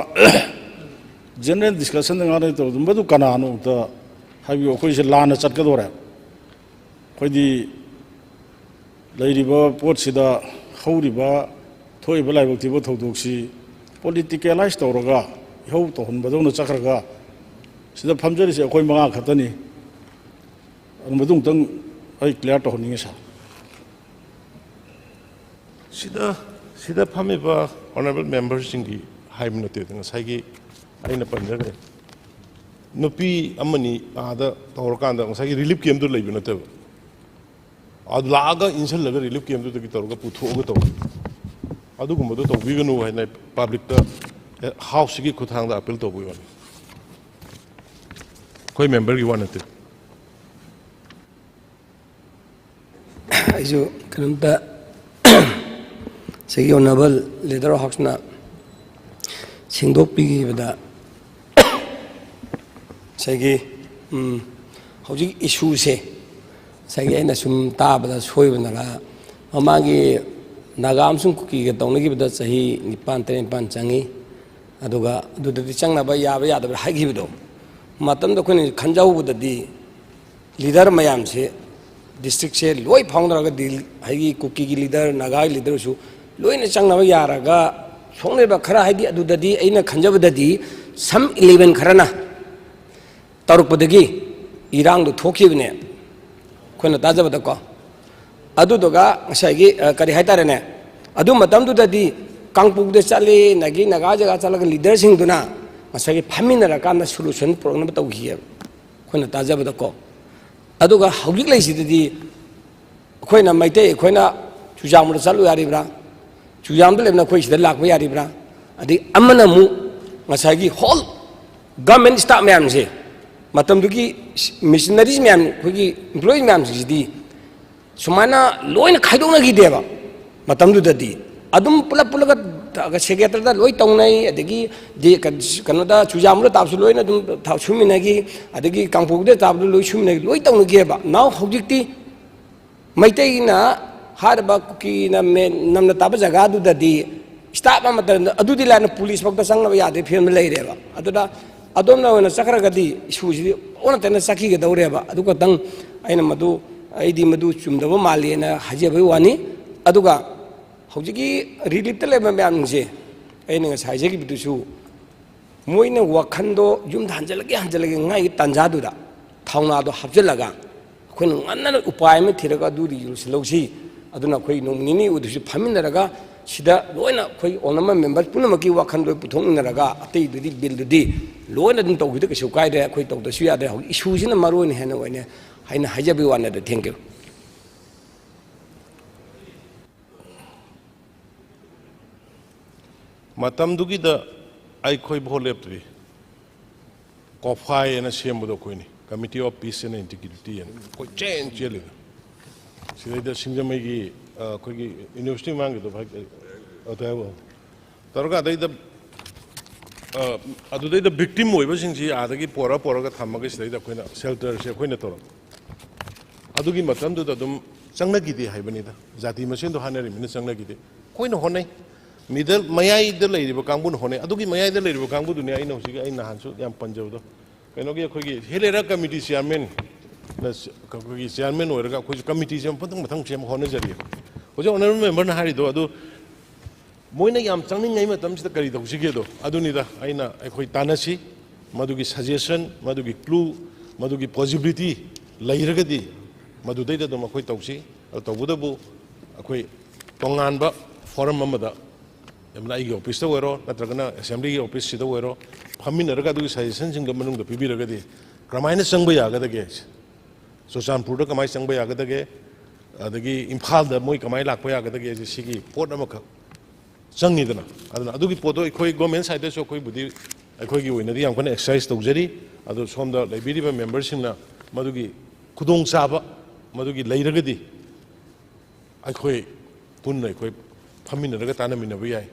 ꯖꯦꯅꯔꯦꯜ ꯗꯤꯁꯀꯁꯟꯗ ꯉꯥꯡꯅꯈꯤꯕꯗꯨ, ꯃꯗꯨ ꯀꯅꯥꯅꯣ ꯑꯝꯇ ꯍꯥꯏꯕꯤꯌꯨ꯫ ꯑꯩꯈꯣꯏꯁꯦ ꯂꯥꯟꯅ ꯆꯠꯀꯗꯧꯔꯦ꯫ ꯑꯩꯈꯣꯏꯗꯤ ꯂꯩꯔꯤꯕ ꯄꯣꯠꯁꯤꯗ, ꯍꯧꯔꯤꯕ, ꯊꯣꯛꯏꯕ ꯂꯥꯏꯕꯛ ꯊꯤꯕ ꯊꯧꯗꯣꯛꯁꯤ ꯄꯣꯂꯤꯇꯤꯀꯦꯂꯥꯏꯁ ꯇꯧꯔꯒ, ꯏꯍꯧ ꯇꯧꯍꯟꯕꯗꯧꯅ ꯆꯠꯈ꯭ꯔꯒ, ꯁꯤꯗ ꯐꯝꯖꯔꯤꯁꯦ ꯑꯩꯈꯣꯏ ꯃꯉꯥ ꯈꯛꯇꯅꯤ꯫ ꯑꯗꯨ ꯃꯗꯨ ꯑꯃꯨꯛꯇꯪ ꯑꯩ ꯀ꯭ꯂꯤꯌꯥꯔ ꯇꯧꯍꯟꯅꯤꯡꯉꯤ, ꯁꯥꯔ꯫ ꯁꯤꯗ, ꯁꯤꯗ ꯐꯝꯃꯤꯕ ꯑꯣꯅꯔꯦꯕꯜ ꯃꯦꯝꯕꯔꯁꯤꯡꯒꯤ ꯍꯥꯏꯕ ꯅꯠꯇꯦ, ꯉꯁꯥꯏꯒꯤ ꯑꯩꯅ ꯄꯟꯖꯈ꯭ꯔꯦ꯫ ꯅꯨꯄꯤ ꯑꯃꯅꯤ ꯑꯥꯗ ꯇꯧꯔꯀꯥꯟꯗ ꯉꯁꯥꯏꯒꯤ ꯔꯤꯂꯤꯐ ꯀꯦꯝꯞꯇꯨ ꯂꯩꯕ ꯅꯠꯇꯦꯕ, ꯑꯗꯨ ꯂꯥꯛꯑꯒ ꯏꯟꯁꯤꯜꯂꯒ ꯔꯤꯂꯤꯐ ꯀꯦꯝꯞꯇꯨꯗꯒꯤ ꯇꯧꯔꯒ ꯄꯨꯊꯣꯛꯑꯒ ꯇꯧꯕ꯫ ꯑꯗꯨꯒꯨꯝꯕꯗꯣ ꯇꯧꯕꯤꯒꯅꯨ ꯍꯥꯏꯅ ꯄꯕ꯭ꯂꯤꯛꯇ, ꯍꯥꯎꯁꯁꯤꯒꯤ ꯈꯨꯠꯊꯥꯡꯗ ꯑꯄꯤꯜ ꯇꯧꯕꯒꯤ ꯋꯥꯅꯤ, ꯑꯩꯈꯣꯏ ꯃꯦꯝꯕꯔꯒꯤ ꯋꯥ ꯅꯠꯇꯦ꯫ ꯑꯩꯁꯨ ꯀꯩꯅꯣꯝꯇ, ꯉꯁꯥꯏꯒꯤ ꯑꯣꯅꯔꯦꯕꯜ ꯂꯤꯗꯔ ꯍꯥꯎꯁꯅ ꯁꯦꯡꯗꯣꯛꯄꯤꯈꯤꯕꯗ, ꯉꯁꯥꯏꯒꯤ, ꯎꯝ, ꯍꯧꯖꯤꯛ ꯏꯁꯨꯁꯦ, ꯉꯁꯥꯏꯒꯤ ꯑꯩꯅ ꯁꯨꯝ ꯇꯥꯕꯗ ꯁꯣꯏꯕꯅꯔ, ꯃꯃꯥꯡꯒꯤ ꯅꯥꯒꯥ ꯑꯃꯁꯨꯡ ꯀꯨꯀꯤꯒ ꯇꯧꯅꯈꯤꯕꯗ ꯆꯍꯤ ꯅꯤꯄꯥꯟ ꯇꯔꯦꯠ ꯅꯤꯄꯥꯟ ꯆꯪꯉꯤ꯫ ꯑꯗꯨꯒ ꯑꯗꯨꯗꯗꯤ ꯆꯪꯅꯕ ꯌꯥꯕ ꯌꯥꯗꯕ꯭ꯔꯥ ꯍꯥꯏꯈꯤꯕꯗꯣ, ꯃꯇꯝꯗ ꯑꯩꯈꯣꯏꯅ ꯈꯟꯖꯍꯧꯕꯗꯗꯤ ꯂꯤꯗꯔ ꯃꯌꯥꯝꯁꯦ, ꯗꯤꯁꯇ꯭ꯔꯤꯛꯁꯦ ꯂꯣꯏ ꯐꯥꯎꯅꯔꯒ, ꯗꯤꯜ-, ꯍꯥꯏꯗꯤ ꯀꯨꯀꯤꯒꯤ ꯂꯤꯗꯔ, ꯅꯥꯒꯥꯒꯤ ꯂꯤꯗꯔꯁꯨ ꯂꯣꯏꯅ ꯆꯪꯅꯕ ꯌꯥꯔꯒ, ꯁꯣꯛꯅꯔꯤꯕ ꯈꯔ, ꯍꯥꯏꯗꯤ ꯑꯗꯨꯗꯗꯤ ꯑꯩꯅ ꯈꯟꯖꯕꯗꯗꯤ ꯁꯝ ꯏꯂꯦꯚꯦꯟ ꯈꯔꯅ ꯇꯧꯔꯛꯄꯗꯒꯤ ꯏꯔꯥꯡꯗꯣ ꯊꯣꯛꯈꯤꯕꯅꯦ, ꯑꯩꯈꯣꯏꯅ ꯇꯥꯖꯕꯗꯀꯣ꯫ ꯑꯗꯨꯗꯨꯒ ꯉꯁꯥꯏꯒꯤ, ꯑ, ꯀꯔꯤ ꯍꯥꯏꯇꯥꯔꯦꯅꯦ, ꯑꯗꯨ ꯃꯇꯝꯗꯨꯗꯗꯤ ꯀꯥꯡꯄꯣꯛꯄꯤꯗ ꯆꯠꯂꯤ, ꯑꯗꯒꯤ ꯅꯥꯒꯥ ꯖꯒꯥ ꯆꯠꯂꯒ ꯂꯤꯗꯔꯁꯤꯡꯗꯨꯅ ꯉꯁꯥꯏꯒꯤ ꯐꯝꯃꯤꯟꯅꯔꯀꯥꯟꯗ ꯁꯣꯂꯨꯁꯟ ꯄꯨꯔꯛꯅꯕ ꯇꯧꯈꯤꯑꯕ, ꯑꯩꯈꯣꯏꯅ ꯇꯥꯖꯕꯗꯀꯣ꯫ ꯑꯗꯨꯒ ꯍꯧꯖꯤꯛ ꯂꯩꯁꯤꯗꯗꯤ ꯑꯩꯈꯣꯏꯅ ꯃꯩꯇꯩ, ꯑꯩꯈꯣꯏꯅ ꯆꯨꯔꯆꯥꯟꯄꯨꯔꯗ ꯆꯠꯂꯨ ꯌꯥꯔꯤꯕ꯭ꯔꯥ? ꯆꯨꯔꯆꯥꯟꯄꯨꯔꯗ ꯂꯩꯕꯅ ꯑꯩꯈꯣꯏ ꯁꯤꯗ ꯂꯥꯛꯄ ꯌꯥꯔꯤꯕ꯭ꯔꯥ? ꯑꯗꯩ ꯑꯃꯅ ꯑꯃꯨꯛ ꯉꯁꯥꯏꯒꯤ ꯍꯣꯜ ꯒꯚꯔꯟꯃꯦꯟ ꯁ꯭ꯇꯥꯐ ꯃꯌꯥꯝꯁꯦ, ꯃꯇꯝꯗꯨꯒꯤ ꯃꯤꯁꯅꯔꯤꯁ ꯃꯌꯥꯝ, ꯑꯩꯈꯣꯏꯒꯤ ꯏꯝꯄ꯭ꯂꯣꯌꯤꯁ ꯃꯌꯥꯝꯁꯤꯡꯁꯤꯗꯤ ꯁꯨꯃꯥꯏꯅ ꯂꯣꯏꯅ ꯈꯥꯏꯗꯣꯛꯅꯈꯤꯗꯦꯕ꯫ ꯃꯇꯝꯗꯨꯗꯗꯤ ꯑꯗꯨꯝ ꯄꯨꯂꯞ ꯄꯨꯜꯂꯒ ꯁꯦꯀ꯭ꯔꯦꯇꯔꯤꯗ ꯂꯣꯏ ꯇꯧꯅꯩ, ꯑꯗꯒꯤ ꯗꯤ-, ꯀꯩꯅꯣꯗ ꯆꯨꯔꯆꯥꯟꯄꯨꯔꯗ ꯇꯥꯕꯁꯨ ꯂꯣꯏꯅ ꯑꯗꯨꯝ ꯊ-, ꯁꯨꯃꯤꯟꯅꯈꯤ, ꯑꯗꯒꯤ ꯀꯥꯡꯄꯣꯛꯄꯤꯗ ꯇꯥꯕꯗꯨ ꯂꯣꯏ ꯁꯨꯃꯤꯟꯅꯈꯤ, ꯂꯣꯏ ꯇꯧꯅꯈꯤꯑꯕ꯫ ꯅꯥꯎ ꯍꯧꯖꯤꯛꯇꯤ ꯃꯩꯇꯩꯅ ꯍꯥꯏꯔꯤꯕ ꯀꯨꯀꯤꯅ ꯃꯦ-, ꯅꯝꯅ ꯇꯥꯕ ꯖꯒꯥꯗꯨꯗꯗꯤ ꯁ꯭ꯇꯥꯐ ꯑꯃꯠꯇ, ꯑꯗꯨꯗꯤ ꯂꯥꯏꯅ ꯄꯨꯂꯤꯁ ꯐꯥꯎꯗ ꯆꯪꯅꯕ ꯌꯥꯗꯦ ꯐꯤꯕꯝꯗ ꯂꯩꯔꯦꯕ꯫ ꯑꯗꯨꯅ ꯑꯗꯣꯝꯅ ꯑꯣꯏꯅ ꯆꯠꯈ꯭ꯔꯒꯗꯤ ꯏꯁꯨꯁꯤꯗꯤ ꯑꯣꯟꯅ ꯇꯩꯅ ꯆꯠꯈꯤꯒꯗꯧꯔꯦꯕ꯫ ꯑꯗꯨ ꯈꯛꯇꯪ ꯑꯩꯅ ꯃꯗꯨ, ꯑꯩꯗꯤ ꯃꯗꯨ ꯆꯨꯝꯗꯕ ꯃꯥꯜꯂꯦꯅ ꯍꯥꯏꯖꯕꯒꯤ ꯋꯥꯅꯤ꯫ ꯑꯗꯨꯒ ꯍꯧꯖꯤꯛꯀꯤ ꯔꯤꯂꯤꯐꯇ ꯂꯩꯕ ꯃꯌꯥꯝꯁꯦ, ꯑꯩꯅ ꯉꯁꯥꯏ ꯍꯥꯏꯖꯈꯤꯕꯗꯨꯁꯨ, ꯃꯣꯏꯅ ꯋꯥꯈꯟꯗꯣ ꯌꯨꯝꯗ ꯍꯟꯖꯤꯜꯂꯒꯦ, ꯍꯟꯖꯤꯜꯂꯒꯦ ꯉꯥꯏꯒꯤ ꯇꯥꯟꯖꯥꯗꯨꯗ ꯊꯧꯅꯥꯗꯣ ꯍꯥꯞꯆꯤꯜꯂꯒ, ꯑꯩꯈꯣꯏꯅ ꯉꯟꯅ ꯎꯄꯥꯏ ꯑꯃ ꯊꯤꯔꯒ ꯑꯗꯨꯗꯤ ꯂꯣꯏꯁꯤꯜꯍꯧꯁꯤ꯫ ꯑꯗꯨꯅ ꯑꯩꯈꯣꯏ ꯅꯣꯡ ꯅꯤꯅꯤ ꯑꯗꯨꯁꯨ ꯐꯝꯃꯤꯟꯅꯔꯒ ꯁꯤꯗ ꯂꯣꯏꯅ ꯑꯩꯈꯣꯏ ꯑꯣꯅꯔꯦꯕꯜ ꯃꯦꯝꯕꯔ ꯄꯨꯝꯅꯃꯛꯀꯤ ꯋꯥꯈꯜ ꯂꯣꯏ ꯄꯨꯊꯣꯛꯃꯤꯟꯅꯔꯒ ꯑꯇꯩꯗꯨꯗꯤ ꯕꯤꯜꯗꯨꯗꯤ ꯂꯣꯏꯅ ꯑꯗꯨꯝ ꯇꯧꯈꯤꯗ ꯀꯩꯁꯨ ꯀꯥꯏꯗ꯭ꯔꯦ꯫ ꯑꯩꯈꯣꯏ ꯇꯧꯗꯁꯨ ꯌꯥꯗ꯭ꯔꯦ꯫ ꯍꯧꯖꯤꯛ ꯏꯁꯨꯁꯤꯅ ꯃꯔꯨ ꯑꯣꯏꯅ ꯍꯦꯟꯅ ꯑꯣꯏꯅ ꯍꯥꯏꯅ ꯍꯥꯏꯖꯕꯒꯤ ꯋꯥꯅꯤꯗ꯫ Thank you꯫ ꯃꯇꯝꯗꯨꯒꯤꯗ ꯑꯩꯈꯣꯏ ꯚꯣꯠ ꯂꯦꯞꯇ꯭ꯔꯤ꯫ ꯀꯣꯐꯥꯏ ꯍꯥꯏꯅ ꯁꯦꯝꯕꯗꯣ ꯑꯩꯈꯣꯏꯅꯤ, Committee of Peace and Integrity ꯍꯥꯏꯅ ꯑꯩꯈꯣꯏ ꯆꯦꯟ ꯆꯦꯜꯂꯤꯗꯣ꯫ ꯁꯤꯗꯩꯗ ꯁꯤꯡꯖꯃꯩꯒꯤ ꯑ, ꯑꯩꯈꯣꯏꯒꯤ ꯌꯨꯅꯤꯚꯔꯁꯤꯇꯤ ꯃꯃꯥꯡꯒꯤꯗꯣ ꯚꯥꯏ, ꯑꯗꯨ ꯍꯥꯏꯕ꯫ ꯇꯧꯔꯒ ꯑꯗꯩꯗ ꯑ, ꯑꯗꯨꯗꯩꯗ ꯚꯤꯛꯇꯤꯝ ꯑꯣꯏꯕꯁꯤꯡꯁꯤ ꯑꯥꯗꯒꯤ ꯄꯣꯔꯛ ꯄꯣꯔꯛꯑꯒ ꯊꯝꯃꯒ ꯁꯤꯗꯩꯗ ꯑꯩꯈꯣꯏꯅ ꯁꯦꯜꯇꯔꯁꯦ ꯑꯩꯈꯣꯏꯅ ꯇꯧꯔꯛꯄ꯫ ꯑꯗꯨꯒꯤ ꯃꯇꯝꯗꯨꯗ ꯑꯗꯨꯝ ꯆꯪꯅꯈꯤꯗꯦ ꯍꯥꯏꯕꯅꯤꯗ꯫ ꯖꯥꯇꯤ ꯃꯁꯦꯟꯗꯣ ꯍꯥꯠꯅꯔꯤꯕꯅꯤꯅ ꯆꯪꯅꯈꯤꯗꯦ꯫ ꯑꯩꯈꯣꯏꯅ ꯍꯣꯠꯅꯩ꯫ ꯃꯤꯗꯜ ꯃꯌꯥꯏꯗ ꯂꯩꯔꯤꯕ ꯀꯥꯡꯕꯨꯅ ꯍꯣꯠꯅꯩ꯫ ꯑꯗꯨꯒꯤ ꯃꯌꯥꯏꯗ ꯂꯩꯔꯤꯕ ꯀꯥꯡꯕꯨꯗꯨꯅꯤ ꯑꯩꯅ ꯍꯧꯖꯤꯛ ꯑꯩ ꯅꯍꯥꯟꯁꯨ ꯌꯥꯝ ꯄꯟꯖꯕꯗꯣ, ꯀꯩꯅꯣꯒꯤ ꯑꯩꯈꯣꯏꯒꯤ ꯍꯤꯜ ꯑꯦꯔꯤꯌꯥ ꯀꯃꯤꯇꯤ ꯆꯤꯌꯥꯔꯃꯦꯟ, ꯑꯩꯈꯣꯏꯒꯤ ꯆꯤꯌꯥꯔꯃꯦꯟ ꯑꯣꯏꯔꯒ ꯑꯩꯈꯣꯏꯁꯨ ꯀꯃꯤꯇꯤꯁꯦ ꯃꯊꯪ ꯃꯊꯪ ꯁꯦꯝ ꯍꯣꯠꯅꯖꯔꯤ꯫ ꯍꯧꯖꯤꯛ ꯑꯣꯅꯔꯦꯕꯜ ꯃꯦꯝꯕꯔꯅ ꯍꯥꯏꯔꯤꯗꯣ ꯑꯗꯨ ꯃꯣꯏꯅ ꯌꯥꯝ ꯆꯪꯅꯤꯡꯉꯩ ꯃꯇꯝꯁꯤꯗ ꯀꯔꯤ ꯇꯧꯁꯤꯒꯦꯗꯣ ꯑꯗꯨꯅꯤꯗ꯫ ꯑꯩꯅ ꯑꯩꯈꯣꯏ ꯇꯥꯟꯅꯁꯤ꯫ ꯃꯗꯨꯒꯤ ꯁꯖꯦꯁꯟ, ꯃꯗꯨꯒꯤ ꯀ꯭ꯂꯨ, ꯃꯗꯨꯒꯤ ꯄꯣꯁꯤꯕꯤꯂꯤꯇꯤ ꯂꯩꯔꯒꯗꯤ ꯃꯗꯨꯗꯩꯗ ꯑꯗꯨꯝ ꯑꯩꯈꯣꯏ ꯇꯧꯁꯤ꯫ ꯑꯗꯨ ꯇꯧꯕꯇꯕꯨ ꯑꯩꯈꯣꯏ ꯇꯣꯉꯥꯟꯕ ꯐꯣꯔꯝ ꯑꯃꯗ, ꯌꯥꯝꯅ ꯑꯩꯒꯤ ꯑꯣꯐꯤꯁꯇ ꯑꯣꯏꯔꯣ ꯅꯠꯇ꯭ꯔꯒꯅ ꯑꯦꯁꯦꯝꯕ꯭ꯂꯤꯒꯤ ꯑꯣꯐꯤꯁꯁꯤꯗ ꯑꯣꯏꯔꯣ, ꯐꯝꯃꯤꯟꯅꯔꯒ ꯑꯗꯨꯒꯤ ꯁꯖꯦꯁꯟꯁꯤꯡꯗꯣ ꯃꯅꯨꯡꯗ ꯄꯤꯕꯤꯔꯒꯗꯤ ꯀꯔꯝꯍꯥꯏꯅ ꯆꯪꯕ ꯌꯥꯒꯗꯒꯦ, ꯆꯨꯔꯆꯥꯟꯄꯨꯔꯗ ꯀꯃꯥꯏꯅ ꯆꯪꯕ ꯌꯥꯒꯗꯒꯦ, ꯑꯗꯒꯤ ꯏꯝꯐꯥꯜꯗ ꯃꯣꯏ ꯀꯃꯥꯏꯅ ꯂꯥꯛꯄ ꯌꯥꯒꯗꯒꯦ, ꯁꯤꯒꯤ ꯄꯣꯠ ꯑꯃꯈꯛ ꯆꯪꯉꯤꯗꯅ꯫ ꯑꯗꯨꯅ ꯑꯗꯨꯒꯤ ꯄꯣꯠꯇꯣ ꯑꯩꯈꯣꯏ ꯒꯣꯔꯃꯦꯟ ꯁꯥꯏꯠꯇꯁꯨ ꯑꯩꯈꯣꯏꯕꯨꯗꯤ, ꯑꯩꯈꯣꯏꯒꯤ ꯑꯣꯏꯅꯗꯤ ꯌꯥꯝ ꯀꯟꯅ ꯑꯦꯛꯁꯔꯁꯥꯏꯁ ꯇꯧꯖꯔꯤ꯫ ꯑꯗꯣ ꯁꯣꯝꯗ ꯂꯩꯕꯤꯔꯤꯕ ꯃꯦꯝꯕꯔꯁꯤꯡꯅ ꯃꯗꯨꯒꯤ ꯈꯨꯗꯣꯡꯆꯥꯕ ꯃꯗꯨꯒꯤ ꯂꯩꯔꯒꯗꯤ ꯑꯩꯈꯣꯏ ꯄꯨꯟꯅ ꯑꯩꯈꯣꯏ ꯐꯝꯃꯤꯟꯅꯔꯒ ꯇꯥꯟꯅꯃꯤꯟꯅꯕ ꯌꯥꯏ꯫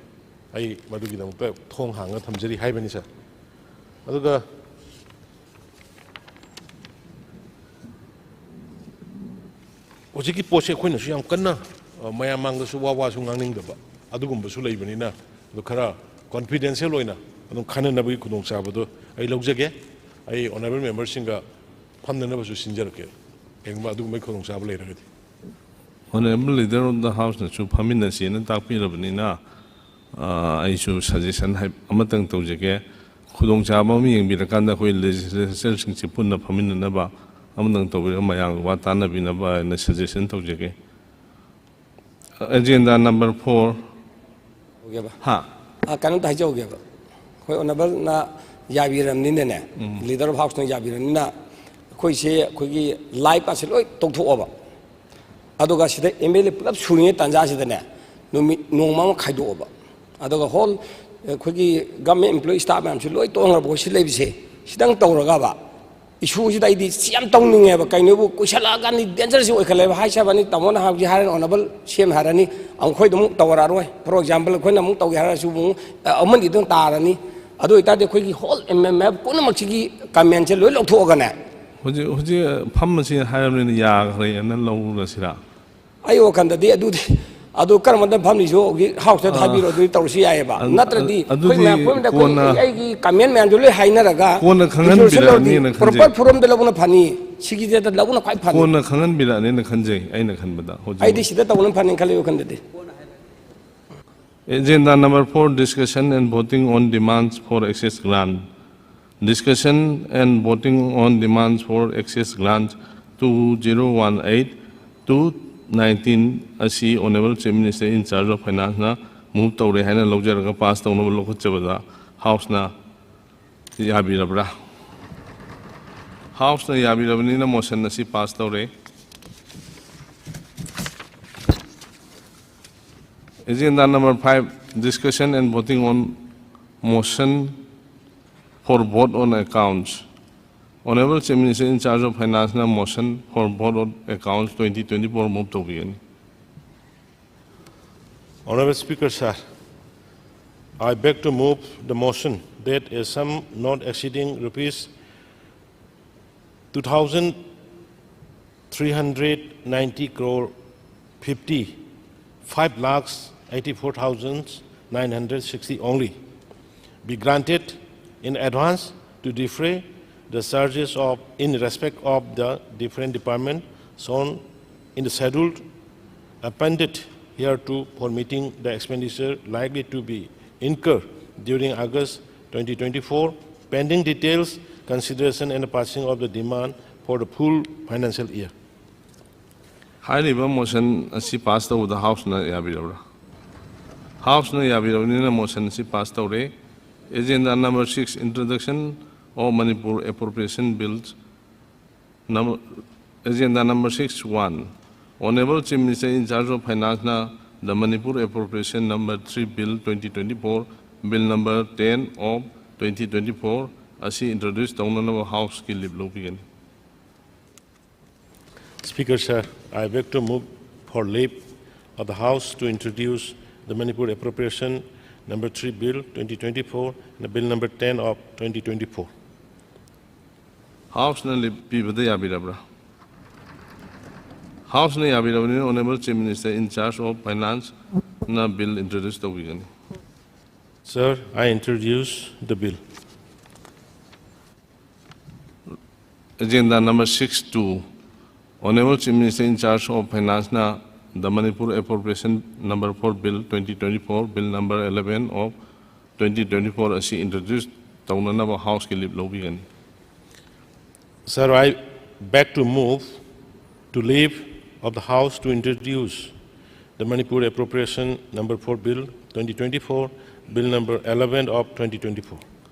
ꯑꯩ ꯃꯗꯨꯒꯤꯗꯃꯛꯇ ꯊꯣꯡ ꯍꯥꯡꯉ ꯊꯝꯖꯔꯤ ꯍꯥꯏꯕꯅꯤ, ꯁꯥꯔ꯫ ꯑꯗꯨꯒ ꯍꯧꯖꯤꯛꯀꯤ ꯄꯣꯠꯁꯦ ꯑꯩꯈꯣꯏꯅꯁꯨ ꯌꯥꯝ ꯀꯟꯅ, ꯑ, ꯃꯌꯥꯝ ꯃꯥꯡꯗꯁꯨ ꯋꯥ ꯋꯥꯁꯨ ꯉꯥꯡꯅꯤꯡꯗꯕ ꯑꯗꯨꯒꯨꯝꯕꯁꯨ ꯂꯩꯕꯅꯤꯅ, ꯑꯗꯨ ꯈꯔ ꯀꯣꯟꯐꯤꯗꯦꯟꯁꯤꯌꯦꯜ ꯑꯣꯏꯅ ꯑꯗꯨꯝ ꯈꯟꯅꯅꯕꯒꯤ ꯈꯨꯗꯣꯡꯆꯥꯕꯗꯣ ꯑꯩ ꯂꯧꯖꯒꯦ꯫ ꯑꯩ ꯑꯣꯅꯔꯦꯕꯜ ꯃꯦꯝꯕꯔꯁꯤꯡꯒ ꯐꯝꯅꯅꯕꯁꯨ ꯁꯤꯟꯖꯔꯛꯀꯦ, ꯀꯩꯒꯨꯝꯕ ꯑꯗꯨꯒꯨꯝꯕꯒꯤ ꯈꯨꯗꯣꯡꯆꯥꯕ ꯂꯩꯔꯒꯗꯤ꯫ Honorable Leader of the Houseꯅꯁꯨ ꯐꯝꯃꯤꯟꯅꯁꯦꯅ ꯇꯥꯛꯄꯤꯔꯕꯅꯤꯅ, ꯑ, ꯑꯩꯁꯨ ꯁꯖꯦꯁꯟ ꯑꯃꯇꯪ ꯇꯧꯖꯒꯦ꯫ ꯈꯨꯗꯣꯡꯆꯥꯕ ꯑꯃ ꯌꯦꯡꯕꯤꯔꯀꯥꯟꯗ ꯑꯩꯈꯣꯏ ꯂꯦꯖꯤꯁꯂꯦꯆꯔꯁꯤꯡꯁꯦ ꯄꯨꯟꯅ ꯐꯝꯃꯤꯟꯅꯅꯕ ꯑꯃꯇꯪ ꯇꯧꯕꯤꯔꯒ ꯃꯌꯥꯝꯒꯤ ꯋꯥ ꯇꯥꯟꯅꯕꯤꯅꯕ ꯍꯥꯏꯅ ꯁꯖꯦꯁꯟ ꯇꯧꯖꯒꯦ꯫ ꯑꯦꯖꯦꯟꯗꯥ ꯅꯝꯕꯔ ꯐꯣꯔ, ꯍꯥ? ꯑ, ꯀꯩꯅꯣꯝꯇ ꯍꯥꯏꯖꯍꯧꯒꯦꯕ꯫ ꯑꯩꯈꯣꯏ ꯑꯣꯅꯔꯦꯕꯜꯅ ꯌꯥꯕꯤꯔꯕꯅꯤꯅꯅꯦ, ꯂꯤꯗꯔ ꯑꯣꯐ ꯍꯥꯎꯁꯅ ꯌꯥꯕꯤꯔꯕꯅꯤꯅ, ꯑꯩꯈꯣꯏꯁꯦ ꯑꯩꯈꯣꯏꯒꯤ ꯂꯥꯏꯐ ꯑꯁꯦ ꯂꯣꯏ ꯇꯧꯊꯣꯛꯑꯕ꯫ ꯑꯗꯨꯒ ꯁꯤꯗ ꯑꯦꯝ ꯑꯦꯜ ꯑꯦ ꯄꯨꯂꯞ ꯁꯨꯔꯤꯉꯩ ꯇꯥꯟꯖꯥꯁꯤꯗꯅꯦ, ꯅꯨꯃꯤꯠ ꯅꯣꯡꯃ ꯑꯃ ꯈꯥꯏꯗꯣꯛꯑꯕ꯫ ꯑꯗꯨꯒ ꯍꯣꯜ ꯑꯩꯈꯣꯏꯒꯤ ꯒꯚꯔꯟꯃꯦꯟ ꯑꯦꯝꯄ꯭ꯂꯣꯌꯤ ꯁ꯭ꯇꯥꯐ ꯃꯌꯥꯝꯁꯤ ꯂꯣꯏ ꯇꯣꯛꯈ꯭ꯔꯕ, ꯑꯩꯈꯣꯏ ꯁꯤ ꯂꯩꯕꯁꯦ, ꯁꯤꯗꯪ ꯇꯧꯔꯒꯕ, ꯏꯁꯨꯁꯤꯗ ꯑꯩꯗꯤ ꯁꯤ ꯌꯥꯝ ꯇꯧꯅꯤꯡꯉꯦꯕ꯫ ꯀꯩꯅꯣꯕꯨ ꯀꯨꯏꯁꯜꯂꯛꯑꯀꯥꯟꯗ ꯗꯦꯟꯖꯔꯁꯤ ꯑꯣꯏꯈꯠꯂꯛꯑꯦꯕ꯫ ꯍꯥꯏ ꯁꯥꯕꯅꯤ, ꯇꯥꯃꯣꯅ ꯍꯥꯏꯕꯁꯤ ꯍꯥꯏꯔꯅꯤ, ꯑꯣꯅꯔꯦꯕꯜ ꯁꯤ ꯑꯦꯝ ꯍꯥꯏꯔꯅꯤ, ꯑꯃꯨꯛ ꯑꯩꯈꯣꯏꯗ ꯑꯃꯨꯛ ꯇꯧꯔꯛꯑꯔꯣꯏ꯫ ꯐꯣꯔ ꯑꯦꯛꯖꯥꯝꯄꯜ, ꯑꯩꯈꯣꯏꯅ ꯑꯃꯨꯛ ꯇꯧꯒꯦ ꯍꯥꯏꯔꯁꯨ ꯑꯃꯨꯛ, ꯑ, ꯑꯃꯅꯤ ꯑꯗꯨꯝ ꯇꯥꯔꯅꯤ꯫ ꯑꯗꯨ ꯑꯣꯏꯇꯥꯔꯗꯤ ꯑꯩꯈꯣꯏꯒꯤ ꯍꯣꯜ ꯑꯦꯝ ꯑꯦꯝ ꯑꯦꯐ ꯄꯨꯝꯅꯃꯛꯁꯤꯒꯤ ꯀꯃꯦꯟꯁꯦ ꯂꯣꯏ ꯂꯧꯊꯣꯛꯑꯒꯅꯦ꯫ ꯍꯧꯖꯤꯛ, ꯍꯧꯖꯤꯛ ꯐꯝꯃꯁꯤ ꯍꯥꯏꯔꯕꯅꯤꯅ ꯌꯥꯈ꯭ꯔꯦꯅ ꯂꯧꯔꯁꯤꯔꯥ? ꯑꯩ ꯋꯥꯈꯜꯗꯗꯤ ꯑꯗꯨꯗꯤ, ꯑꯗꯨ ꯀꯔꯝꯕ ꯃꯇꯝ ꯐꯝꯅꯤꯁꯨ ꯍꯧꯖꯤꯛ ꯍꯥꯎꯁꯇ ꯑ, ꯊꯥꯕꯤꯔꯣ, ꯑꯗꯨꯗꯤ ꯇꯧꯔꯁꯨ ꯌꯥꯏꯑꯕ꯫ ꯑ, ꯅꯠꯇ꯭ꯔꯗꯤ ꯑ, ꯑꯩꯈꯣꯏ ꯑꯗꯨꯗꯤ ꯃꯌꯥꯝ, ꯑꯩꯈꯣꯏ ꯃꯌꯥꯝ, ꯑꯩꯈꯣꯏ ꯀꯣꯟꯅ, ꯑꯩꯒꯤ ꯀꯃꯦꯟ ꯃꯌꯥꯝꯁꯨ ꯂꯣꯏ ꯍꯥꯏꯅꯔꯒ ꯀꯣꯟꯅ ꯔꯤꯖꯣꯂꯨꯁꯟ ꯂꯧꯔꯗꯤ ꯈꯪꯍꯟꯕꯤꯔꯛꯑꯅꯤꯅ ꯈꯟꯖꯩ꯫ ꯄ꯭ꯔꯣꯄꯔ ꯐꯣꯔꯝꯗ ꯂꯧꯕꯅ ꯐꯅꯤ, ꯁꯤꯒꯤꯗ ꯂꯧꯕꯅ ꯈ꯭ꯋꯥꯏ ꯐꯅꯤ꯫ ꯀꯣꯟꯅ ꯈꯪꯍꯟꯕꯤꯔꯛꯑꯅꯤꯅ ꯈꯟꯖꯩ, ꯑꯩꯅ ꯈꯟꯕꯗ ꯍꯧꯖꯤꯛ꯫ ꯑꯩꯗꯤ ꯁꯤꯗ ꯇꯧꯕꯅ ꯐꯅꯤ ꯈꯜꯂꯤ ꯋꯥꯈꯜꯗꯗꯤ꯫ Agenda number four, discussion and voting on demands for access grant. Discussion and voting on demands for access grants two zero one eight two nineteen ꯑꯁꯤ Honourable Chief Minister in charge of Finance ꯅ move ꯇꯧꯔꯦ ꯍꯥꯏꯅ ꯂꯧꯖꯔꯒ pass ꯇꯧꯅꯕ ꯂꯧꯈꯠꯆꯕꯗ House ꯅ ꯌꯥꯕꯤꯔꯕ꯭ꯔꯥ? House ꯅ ꯌꯥꯕꯤꯔꯕꯅꯤꯅ motion ꯑꯁꯤ pass ꯇꯧꯔꯦ꯫ Agenda number five, discussion and voting on motion for vote on accounts. Honourable Chief Minister in charge of Finance ꯅ motion for vote on accounts twenty twenty-four move ꯇꯧꯕꯤꯒꯅꯤ꯫ Honourable Speaker, sir, I beg to move the motion that a sum not exceeding rupees two thousand three hundred ninety crore fifty, five lakhs eighty-four thousand nine hundred sixty only be granted in advance to defray the charges of, in respect of the different department shown in the schedule appended hereto for meeting the expenditure likely to be incurred during August twenty twenty-four, pending details, consideration and passing of the demand for the full financial year. ꯍꯥꯏꯔꯤꯕ motion ꯑꯁꯤ pass ꯇꯧꯕꯗ House ꯅ ꯌꯥꯕꯤꯔꯕ꯭ꯔꯥ? Houseꯅ ꯌꯥꯕꯤꯔꯕꯅꯤꯅ motion ꯑꯁꯤ pass ꯇꯧꯔꯦ꯫ Agenda number six, introduction of Manipur Appropriation Bills. Number, agenda number six one. Honorable Chief Minister in charge of Finance ꯅ the Manipur Appropriation number three Bill twenty twenty-four, Bill number ten of twenty twenty-four ꯑꯁꯤ introduce ꯇꯧꯅꯅꯕ Houseꯀꯤ leave ꯂꯧꯕꯤꯒꯅꯤ꯫ Speaker, sir, I beg to move for leave of the House to introduce the Manipur Appropriation number three Bill twenty twenty-four and the Bill number ten of twenty twenty-four. Houseꯅ leave ꯄꯤꯕꯗ ꯌꯥꯕꯤꯔꯕ꯭ꯔꯥ? Houseꯅ ꯌꯥꯕꯤꯔꯕꯅꯤꯅ Honorable Chief Minister in charge of Finance ꯅ bill introduce ꯇꯧꯕꯤꯒꯅꯤ꯫ Sir, I introduce the bill. Agenda number six two. Honorable Chief Minister in charge of Finance ꯅ the Manipur Appropriation number four Bill twenty twenty-four, Bill number eleven of twenty twenty-four ꯑꯁꯤ introduce ꯇꯧꯅꯅꯕ Houseꯀꯤ leave ꯂꯧꯕꯤꯒꯅꯤ꯫ Sir, I beg to move to leave of the House to introduce the Manipur Appropriation number four Bill twenty twenty-four, Bill number eleven of twenty twenty-four.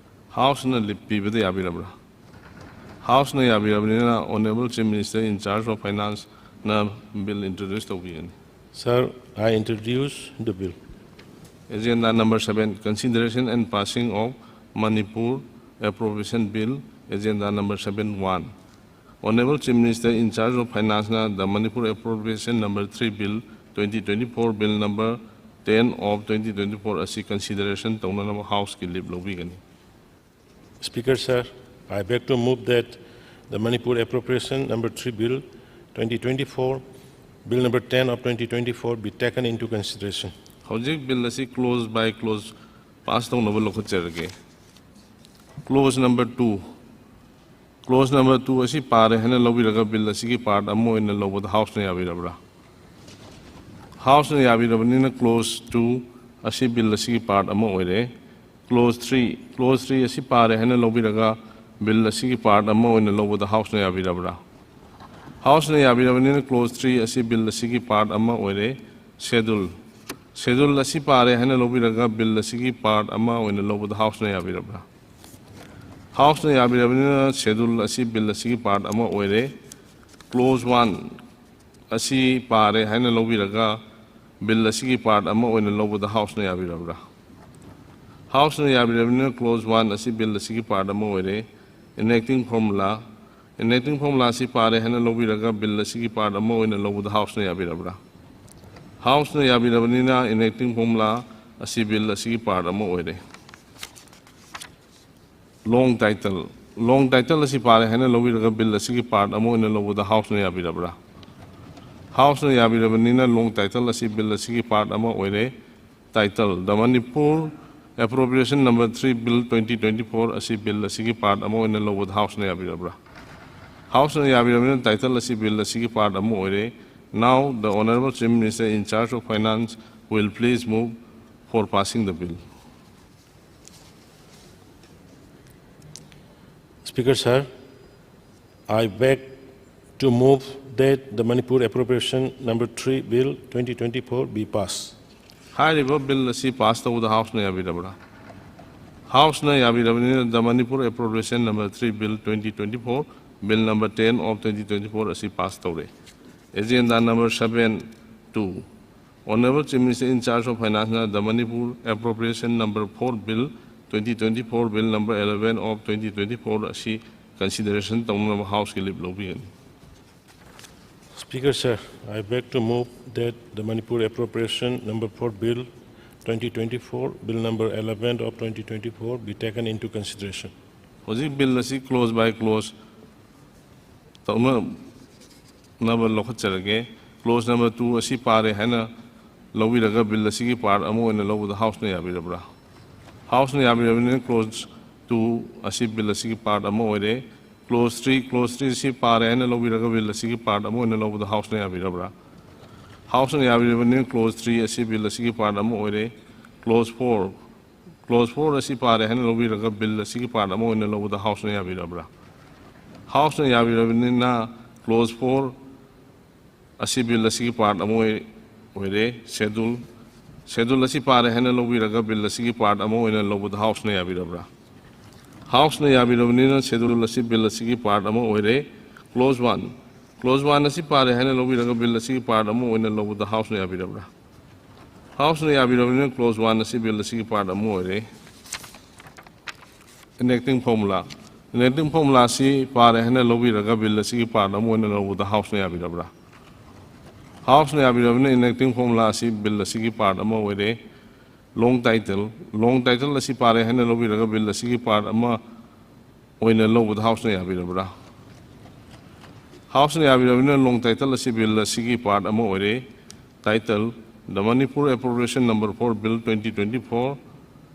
Houseꯅ leave ꯄꯤꯕꯗ ꯌꯥꯕꯤꯔꯕ꯭ꯔꯥ? Houseꯅ ꯌꯥꯕꯤꯔꯕꯅꯤꯅ Honorable Chief Minister in charge of Finance ꯅ bill introduce ꯇꯧꯕꯤꯒꯅꯤ꯫ Sir, I introduce the bill. Agenda number seven, consideration and passing of Manipur Appropriation Bill, Agenda number seven one. Honorable Chief Minister in charge of Finance ꯅ the Manipur Appropriation number three Bill twenty twenty-four, Bill number ten of twenty twenty-four ꯑꯁꯤ consideration ꯇꯧꯅꯅꯕ Houseꯀꯤ leave ꯂꯧꯕꯤꯒꯅꯤ꯫ Speaker, sir, I beg to move that the Manipur Appropriation number three Bill twenty twenty-four, Bill number ten of twenty twenty-four be taken into consideration. ꯍꯧꯖꯤꯛ bill ꯑꯁꯤ clause by clause pass ꯇꯧꯅꯕ ꯂꯧꯈꯠꯆꯔꯒꯦ꯫ Clause number two. Clause number two ꯑꯁꯤ ꯄꯥꯔꯦ ꯍꯥꯏꯅ ꯂꯧꯕꯤꯔꯒ bill ꯑꯁꯤꯒꯤ part ꯑꯃ ꯑꯣꯏꯅ ꯂꯧꯕꯗ Houseꯅ ꯌꯥꯕꯤꯔꯕ꯭ꯔꯥ? Houseꯅ ꯌꯥꯕꯤꯔꯕꯅꯤꯅ clause two ꯑꯁꯤ bill ꯑꯁꯤꯒꯤ part ꯑꯃ ꯑꯣꯏꯔꯦ꯫ Clause three, clause three ꯑꯁꯤ ꯄꯥꯔꯦ ꯍꯥꯏꯅ ꯂꯧꯕꯤꯔꯒ bill ꯑꯁꯤꯒꯤ part ꯑꯃ ꯑꯣꯏꯅ ꯂꯧꯕꯗ Houseꯅ ꯌꯥꯕꯤꯔꯕ꯭ꯔꯥ? Houseꯅ ꯌꯥꯕꯤꯔꯕꯅꯤꯅ clause three ꯑꯁꯤ bill ꯑꯁꯤꯒꯤ part ꯑꯃ ꯑꯣꯏꯔꯦ꯫ Schedule. Schedule ꯑꯁꯤ ꯄꯥꯔꯦ ꯍꯥꯏꯅ ꯂꯧꯕꯤꯔꯒ ꯕꯤꯜ ꯑꯁꯤꯒꯤ ꯄꯥꯔꯠ ꯑꯃ ꯑꯣꯏꯅ ꯂꯧꯕꯗ ꯍꯥꯎꯁꯅ ꯌꯥꯕꯤꯔꯕ꯭ꯔꯥ? ꯍꯥꯎꯁꯅ ꯌꯥꯕꯤꯔꯕꯅꯤꯅ ꯁꯦꯗꯨꯜ ꯑꯁꯤ ꯕꯤꯜ ꯑꯁꯤꯒꯤ ꯄꯥꯔꯠ ꯑꯃ ꯑꯣꯏꯔꯦ꯫ ꯀ꯭ꯂꯣꯖ ꯋꯥꯟ ꯑꯁꯤ ꯄꯥꯔꯦ ꯍꯥꯏꯅ ꯂꯧꯕꯤꯔꯒ ꯕꯤꯜ ꯑꯁꯤꯒꯤ ꯄꯥꯔꯠ ꯑꯃ ꯑꯣꯏꯅ ꯂꯧꯕꯗ ꯍꯥꯎꯁꯅ ꯌꯥꯕꯤꯔꯕ꯭ꯔꯥ? ꯍꯥꯎꯁꯅ ꯌꯥꯕꯤꯔꯕꯅꯤꯅ ꯀ꯭ꯂꯣꯖ ꯋꯥꯟ ꯑꯁꯤ ꯕꯤꯜ ꯑꯁꯤꯒꯤ ꯄꯥꯔꯠ ꯑꯃ ꯑꯣꯏꯔꯦ꯫ Enacting formula, enacting formula ꯑꯁꯤ ꯄꯥꯔꯦ ꯍꯥꯏꯅ ꯂꯧꯕꯤꯔꯒ ꯕꯤꯜ ꯑꯁꯤꯒꯤ ꯄꯥꯔꯠ ꯑꯃ ꯑꯣꯏꯅ ꯂꯧꯕꯗ ꯍꯥꯎꯁꯅ ꯌꯥꯕꯤꯔꯕ꯭ꯔꯥ? ꯍꯥꯎꯁꯅ ꯌꯥꯕꯤꯔꯕꯅꯤꯅ enacting formula ꯑꯁꯤ ꯕꯤꯜ ꯑꯁꯤꯒꯤ ꯄꯥꯔꯠ ꯑꯃ ꯑꯣꯏꯔꯦ꯫ Long title, long title ꯑꯁꯤ ꯄꯥꯔꯦ ꯍꯥꯏꯅ ꯂꯧꯕꯤꯔꯒ ꯕꯤꯜ ꯑꯁꯤꯒꯤ ꯄꯥꯔꯠ ꯑꯃ ꯑꯣꯏꯅ ꯂꯧꯕꯗ ꯍꯥꯎꯁꯅ ꯌꯥꯕꯤꯔꯕ꯭ꯔꯥ? ꯍꯥꯎꯁꯅ ꯌꯥꯕꯤꯔꯕꯅꯤꯅ long title ꯑꯁꯤ ꯕꯤꯜ ꯑꯁꯤꯒꯤ ꯄꯥꯔꯠ ꯑꯃ ꯑꯣꯏꯔꯦ꯫ Title: The Manipur Appropriation Number three Bill twenty twenty-four ꯑꯁꯤ ꯕꯤꯜ ꯑꯁꯤꯒꯤ ꯄꯥꯔꯠ ꯑꯃ ꯑꯣꯏꯅ ꯂꯧꯕꯗ ꯍꯥꯎꯁꯅ ꯌꯥꯕꯤꯔꯕ꯭ꯔꯥ? ꯍꯥꯎꯁꯅ ꯌꯥꯕꯤꯔꯕꯅꯤꯅ title ꯑꯁꯤ ꯕꯤꯜ ꯑꯁꯤꯒꯤ ꯄꯥꯔꯠ ꯑꯃ ꯑꯣꯏꯔꯦ꯫ Now the Honorable Chief Minister in charge of Finance will please move for passing the bill. Speaker sir, I beg to move that the Manipur Appropriation Number three Bill twenty twenty-four be passed. ꯍꯥꯏꯔꯤꯕ bill ꯑꯁꯤ pass ꯇꯧꯕꯗ ꯍꯥꯎꯁꯅ ꯌꯥꯕꯤꯔꯕ꯭ꯔꯥ? ꯍꯥꯎꯁꯅ ꯌꯥꯕꯤꯔꯕꯅꯤꯅ the Manipur Appropriation Number three Bill twenty twenty-four, Bill Number ten of twenty twenty-four ꯑꯁꯤ pass ꯇꯧꯔꯦ꯫ Agenda number seven two, Honorable Chief Minister in charge of Finance ꯅ the Manipur Appropriation Number four Bill twenty twenty-four, Bill Number eleven of twenty twenty-four ꯑꯁꯤ consideration ꯇꯧꯅꯅꯕ ꯍꯥꯎꯁꯀꯤ ꯂꯤꯞ ꯂꯧꯕꯤꯒꯅꯤ꯫ Speaker sir, I beg to move that the Manipur Appropriation Number four Bill twenty twenty-four, Bill Number eleven of twenty twenty-four be taken into consideration. ꯍꯧꯖꯤꯛ bill ꯑꯁꯤ clause by clause ꯇꯧꯅꯅꯕ ꯂꯧꯈꯠꯆꯔꯒꯦ꯫ Clause number two ꯑꯁꯤ ꯄꯥꯔꯦ ꯍꯥꯏꯅ ꯂꯧꯕꯤꯔꯒ bill ꯑꯁꯤꯒꯤ part ꯑꯃ ꯑꯣꯏꯅ ꯂꯧꯕꯗ ꯍꯥꯎꯁꯅ ꯌꯥꯕꯤꯔꯕ꯭ꯔꯥ? ꯍꯥꯎꯁꯅ ꯌꯥꯕꯤꯔꯕꯅꯤꯅ clause two ꯑꯁꯤ ꯕꯤꯜ ꯑꯁꯤꯒꯤ ꯄꯥꯔꯠ ꯑꯃ ꯑꯣꯏꯔꯦ꯫ Clause three, clause three ꯑꯁꯤ ꯄꯥꯔꯦ ꯍꯥꯏꯅ ꯂꯧꯕꯤꯔꯒ ꯕꯤꯜ ꯑꯁꯤꯒꯤ ꯄꯥꯔꯠ ꯑꯃ ꯑꯣꯏꯅ ꯂꯧꯕꯗ ꯍꯥꯎꯁꯅ ꯌꯥꯕꯤꯔꯕ꯭ꯔꯥ? ꯍꯥꯎꯁꯅ ꯌꯥꯕꯤꯔꯕꯅꯤꯅ clause three ꯑꯁꯤ ꯕꯤꯜ ꯑꯁꯤꯒꯤ ꯄꯥꯔꯠ ꯑꯃ ꯑꯣꯏꯔꯦ꯫ Clause four, clause four ꯑꯁꯤ ꯄꯥꯔꯦ ꯍꯥꯏꯅ ꯂꯧꯕꯤꯔꯒ ꯕꯤꯜ ꯑꯁꯤꯒꯤ ꯄꯥꯔꯠ ꯑꯃ ꯑꯣꯏꯅ ꯂꯧꯕꯗ ꯍꯥꯎꯁꯅ ꯌꯥꯕꯤꯔꯕ꯭ꯔꯥ? ꯍꯥꯎꯁꯅ ꯌꯥꯕꯤꯔꯕꯅꯤꯅ clause four ꯑꯁꯤ ꯕꯤꯜ ꯑꯁꯤꯒꯤ ꯄꯥꯔꯠ ꯑꯃ ꯑꯣꯏ-, ꯑꯣꯏꯔꯦ꯫ Schedule ꯁꯦꯗꯨꯜ ꯑꯁꯤ ꯄꯥꯔꯦ ꯍꯥꯏꯅ ꯂꯧꯕꯤꯔꯒ ꯕꯤꯜ ꯑꯁꯤꯒꯤ ꯄꯥꯔꯠ ꯑꯃ ꯑꯣꯏꯅ ꯂꯧꯕꯗ ꯍꯥꯎꯁꯅ ꯌꯥꯕꯤꯔꯕ꯭ꯔꯥ? ꯍꯥꯎꯁꯅ ꯌꯥꯕꯤꯔꯕꯅꯤꯅ ꯁꯦꯗꯨꯜ ꯑꯁꯤ ꯕꯤꯜ ꯑꯁꯤꯒꯤ ꯄꯥꯔꯠ ꯑꯃ ꯑꯣꯏꯔꯦ꯫ ꯀ꯭ꯂꯣꯖ ꯋꯥꯟ, ꯀ꯭ꯂꯣꯖ ꯋꯥꯟ ꯑꯁꯤ ꯄꯥꯔꯦ ꯍꯥꯏꯅ ꯂꯧꯕꯤꯔꯒ ꯕꯤꯜ ꯑꯁꯤꯒꯤ ꯄꯥꯔꯠ ꯑꯃ ꯑꯣꯏꯅ ꯂꯧꯕꯗ ꯍꯥꯎꯁꯅ ꯌꯥꯕꯤꯔꯕ꯭ꯔꯥ? ꯍꯥꯎꯁꯅ ꯌꯥꯕꯤꯔꯕꯅꯤꯅ ꯀ꯭ꯂꯣꯖ ꯋꯥꯟ ꯑꯁꯤ ꯕꯤꯜ ꯑꯁꯤꯒꯤ ꯄꯥꯔꯠ ꯑꯃ ꯑꯣꯏꯔꯦ꯫ Enacting formula, enacting formula ꯑꯁꯤ ꯄꯥꯔꯦ ꯍꯥꯏꯅ ꯂꯧꯕꯤꯔꯒ ꯕꯤꯜ ꯑꯁꯤꯒꯤ ꯄꯥꯔꯠ ꯑꯃ ꯑꯣꯏꯅ ꯂꯧꯕꯗ ꯍꯥꯎꯁꯅ ꯌꯥꯕꯤꯔꯕ꯭ꯔꯥ? ꯍꯥꯎꯁꯅ ꯌꯥꯕꯤꯔꯕꯅꯤꯅ enacting formula ꯑꯁꯤ ꯕꯤꯜ ꯑꯁꯤꯒꯤ ꯄꯥꯔꯠ ꯑꯃ ꯑꯣꯏꯔꯦ꯫ Long title, long title ꯑꯁꯤ ꯄꯥꯔꯦ ꯍꯥꯏꯅ ꯂꯧꯕꯤꯔꯒ ꯕꯤꯜ ꯑꯁꯤꯒꯤ ꯄꯥꯔꯠ ꯑꯃ ꯑꯣꯏꯅ ꯂꯧꯕꯗ ꯍꯥꯎꯁꯅ ꯌꯥꯕꯤꯔꯕ꯭ꯔꯥ? ꯍꯥꯎꯁꯅ ꯌꯥꯕꯤꯔꯕꯅꯤꯅ long title ꯑꯁꯤ ꯕꯤꯜ ꯑꯁꯤꯒꯤ ꯄꯥꯔꯠ ꯑꯃ ꯑꯣꯏꯔꯦ꯫ Title, The Manipur Appropriation Number four Bill twenty twenty-four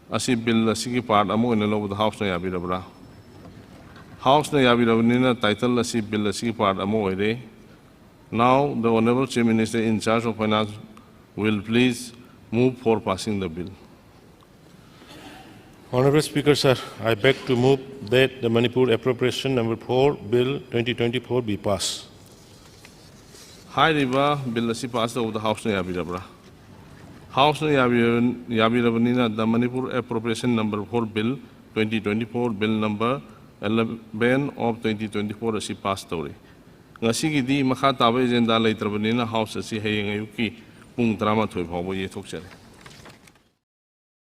ꯑꯁꯤ ꯕꯤꯜ ꯑꯁꯤꯒꯤ ꯄꯥꯔꯠ ꯑꯃ ꯑꯣꯏꯅ ꯂꯧꯕꯗ ꯍꯥꯎꯁꯅ ꯌꯥꯕꯤꯔꯕ꯭ꯔꯥ? ꯍꯥꯎꯁꯅ ꯌꯥꯕꯤꯔꯕꯅꯤꯅ ꯇꯥꯏꯇꯜ ꯑꯁꯤ ꯕꯤꯜ ꯑꯁꯤꯒꯤ ꯄꯥꯔꯠ ꯑꯃ ꯑꯣꯏꯔꯦ꯫ Now, the Honorable Chief Minister in charge of Finance will please move for passing the bill. Honorable Speaker, sir, I beg to move that the Manipur Appropriation Number four Bill twenty twenty-four be passed. ꯍꯥꯏꯔꯤꯕ bill ꯑꯁꯤ pass ꯇꯧꯕꯗ ꯍꯥꯎꯁꯅ ꯌꯥꯕꯤꯔꯕ꯭ꯔꯥ? ꯍꯥꯎꯁꯅ ꯌꯥꯕꯤꯔ-, ꯌꯥꯕꯤꯔꯕꯅꯤꯅ the Manipur Appropriation Number four Bill twenty twenty-four, Bill Number eleven of twenty twenty-four ꯑꯁꯤ pass ꯇꯧꯔꯦ꯫ ꯉꯁꯤꯒꯤꯗꯤ ꯃꯈꯥ ꯇꯥꯕ agenda ꯂꯩꯇ꯭ꯔꯕꯅꯤꯅ house ꯑꯁꯤ ꯍꯌꯦꯡ ꯑꯌꯨꯛꯀꯤ ꯄꯨꯡ ꯇꯔꯥꯃꯥꯊꯣꯏ ꯐꯥꯎꯕ ꯌꯩꯊꯣꯛꯆꯔꯦ꯫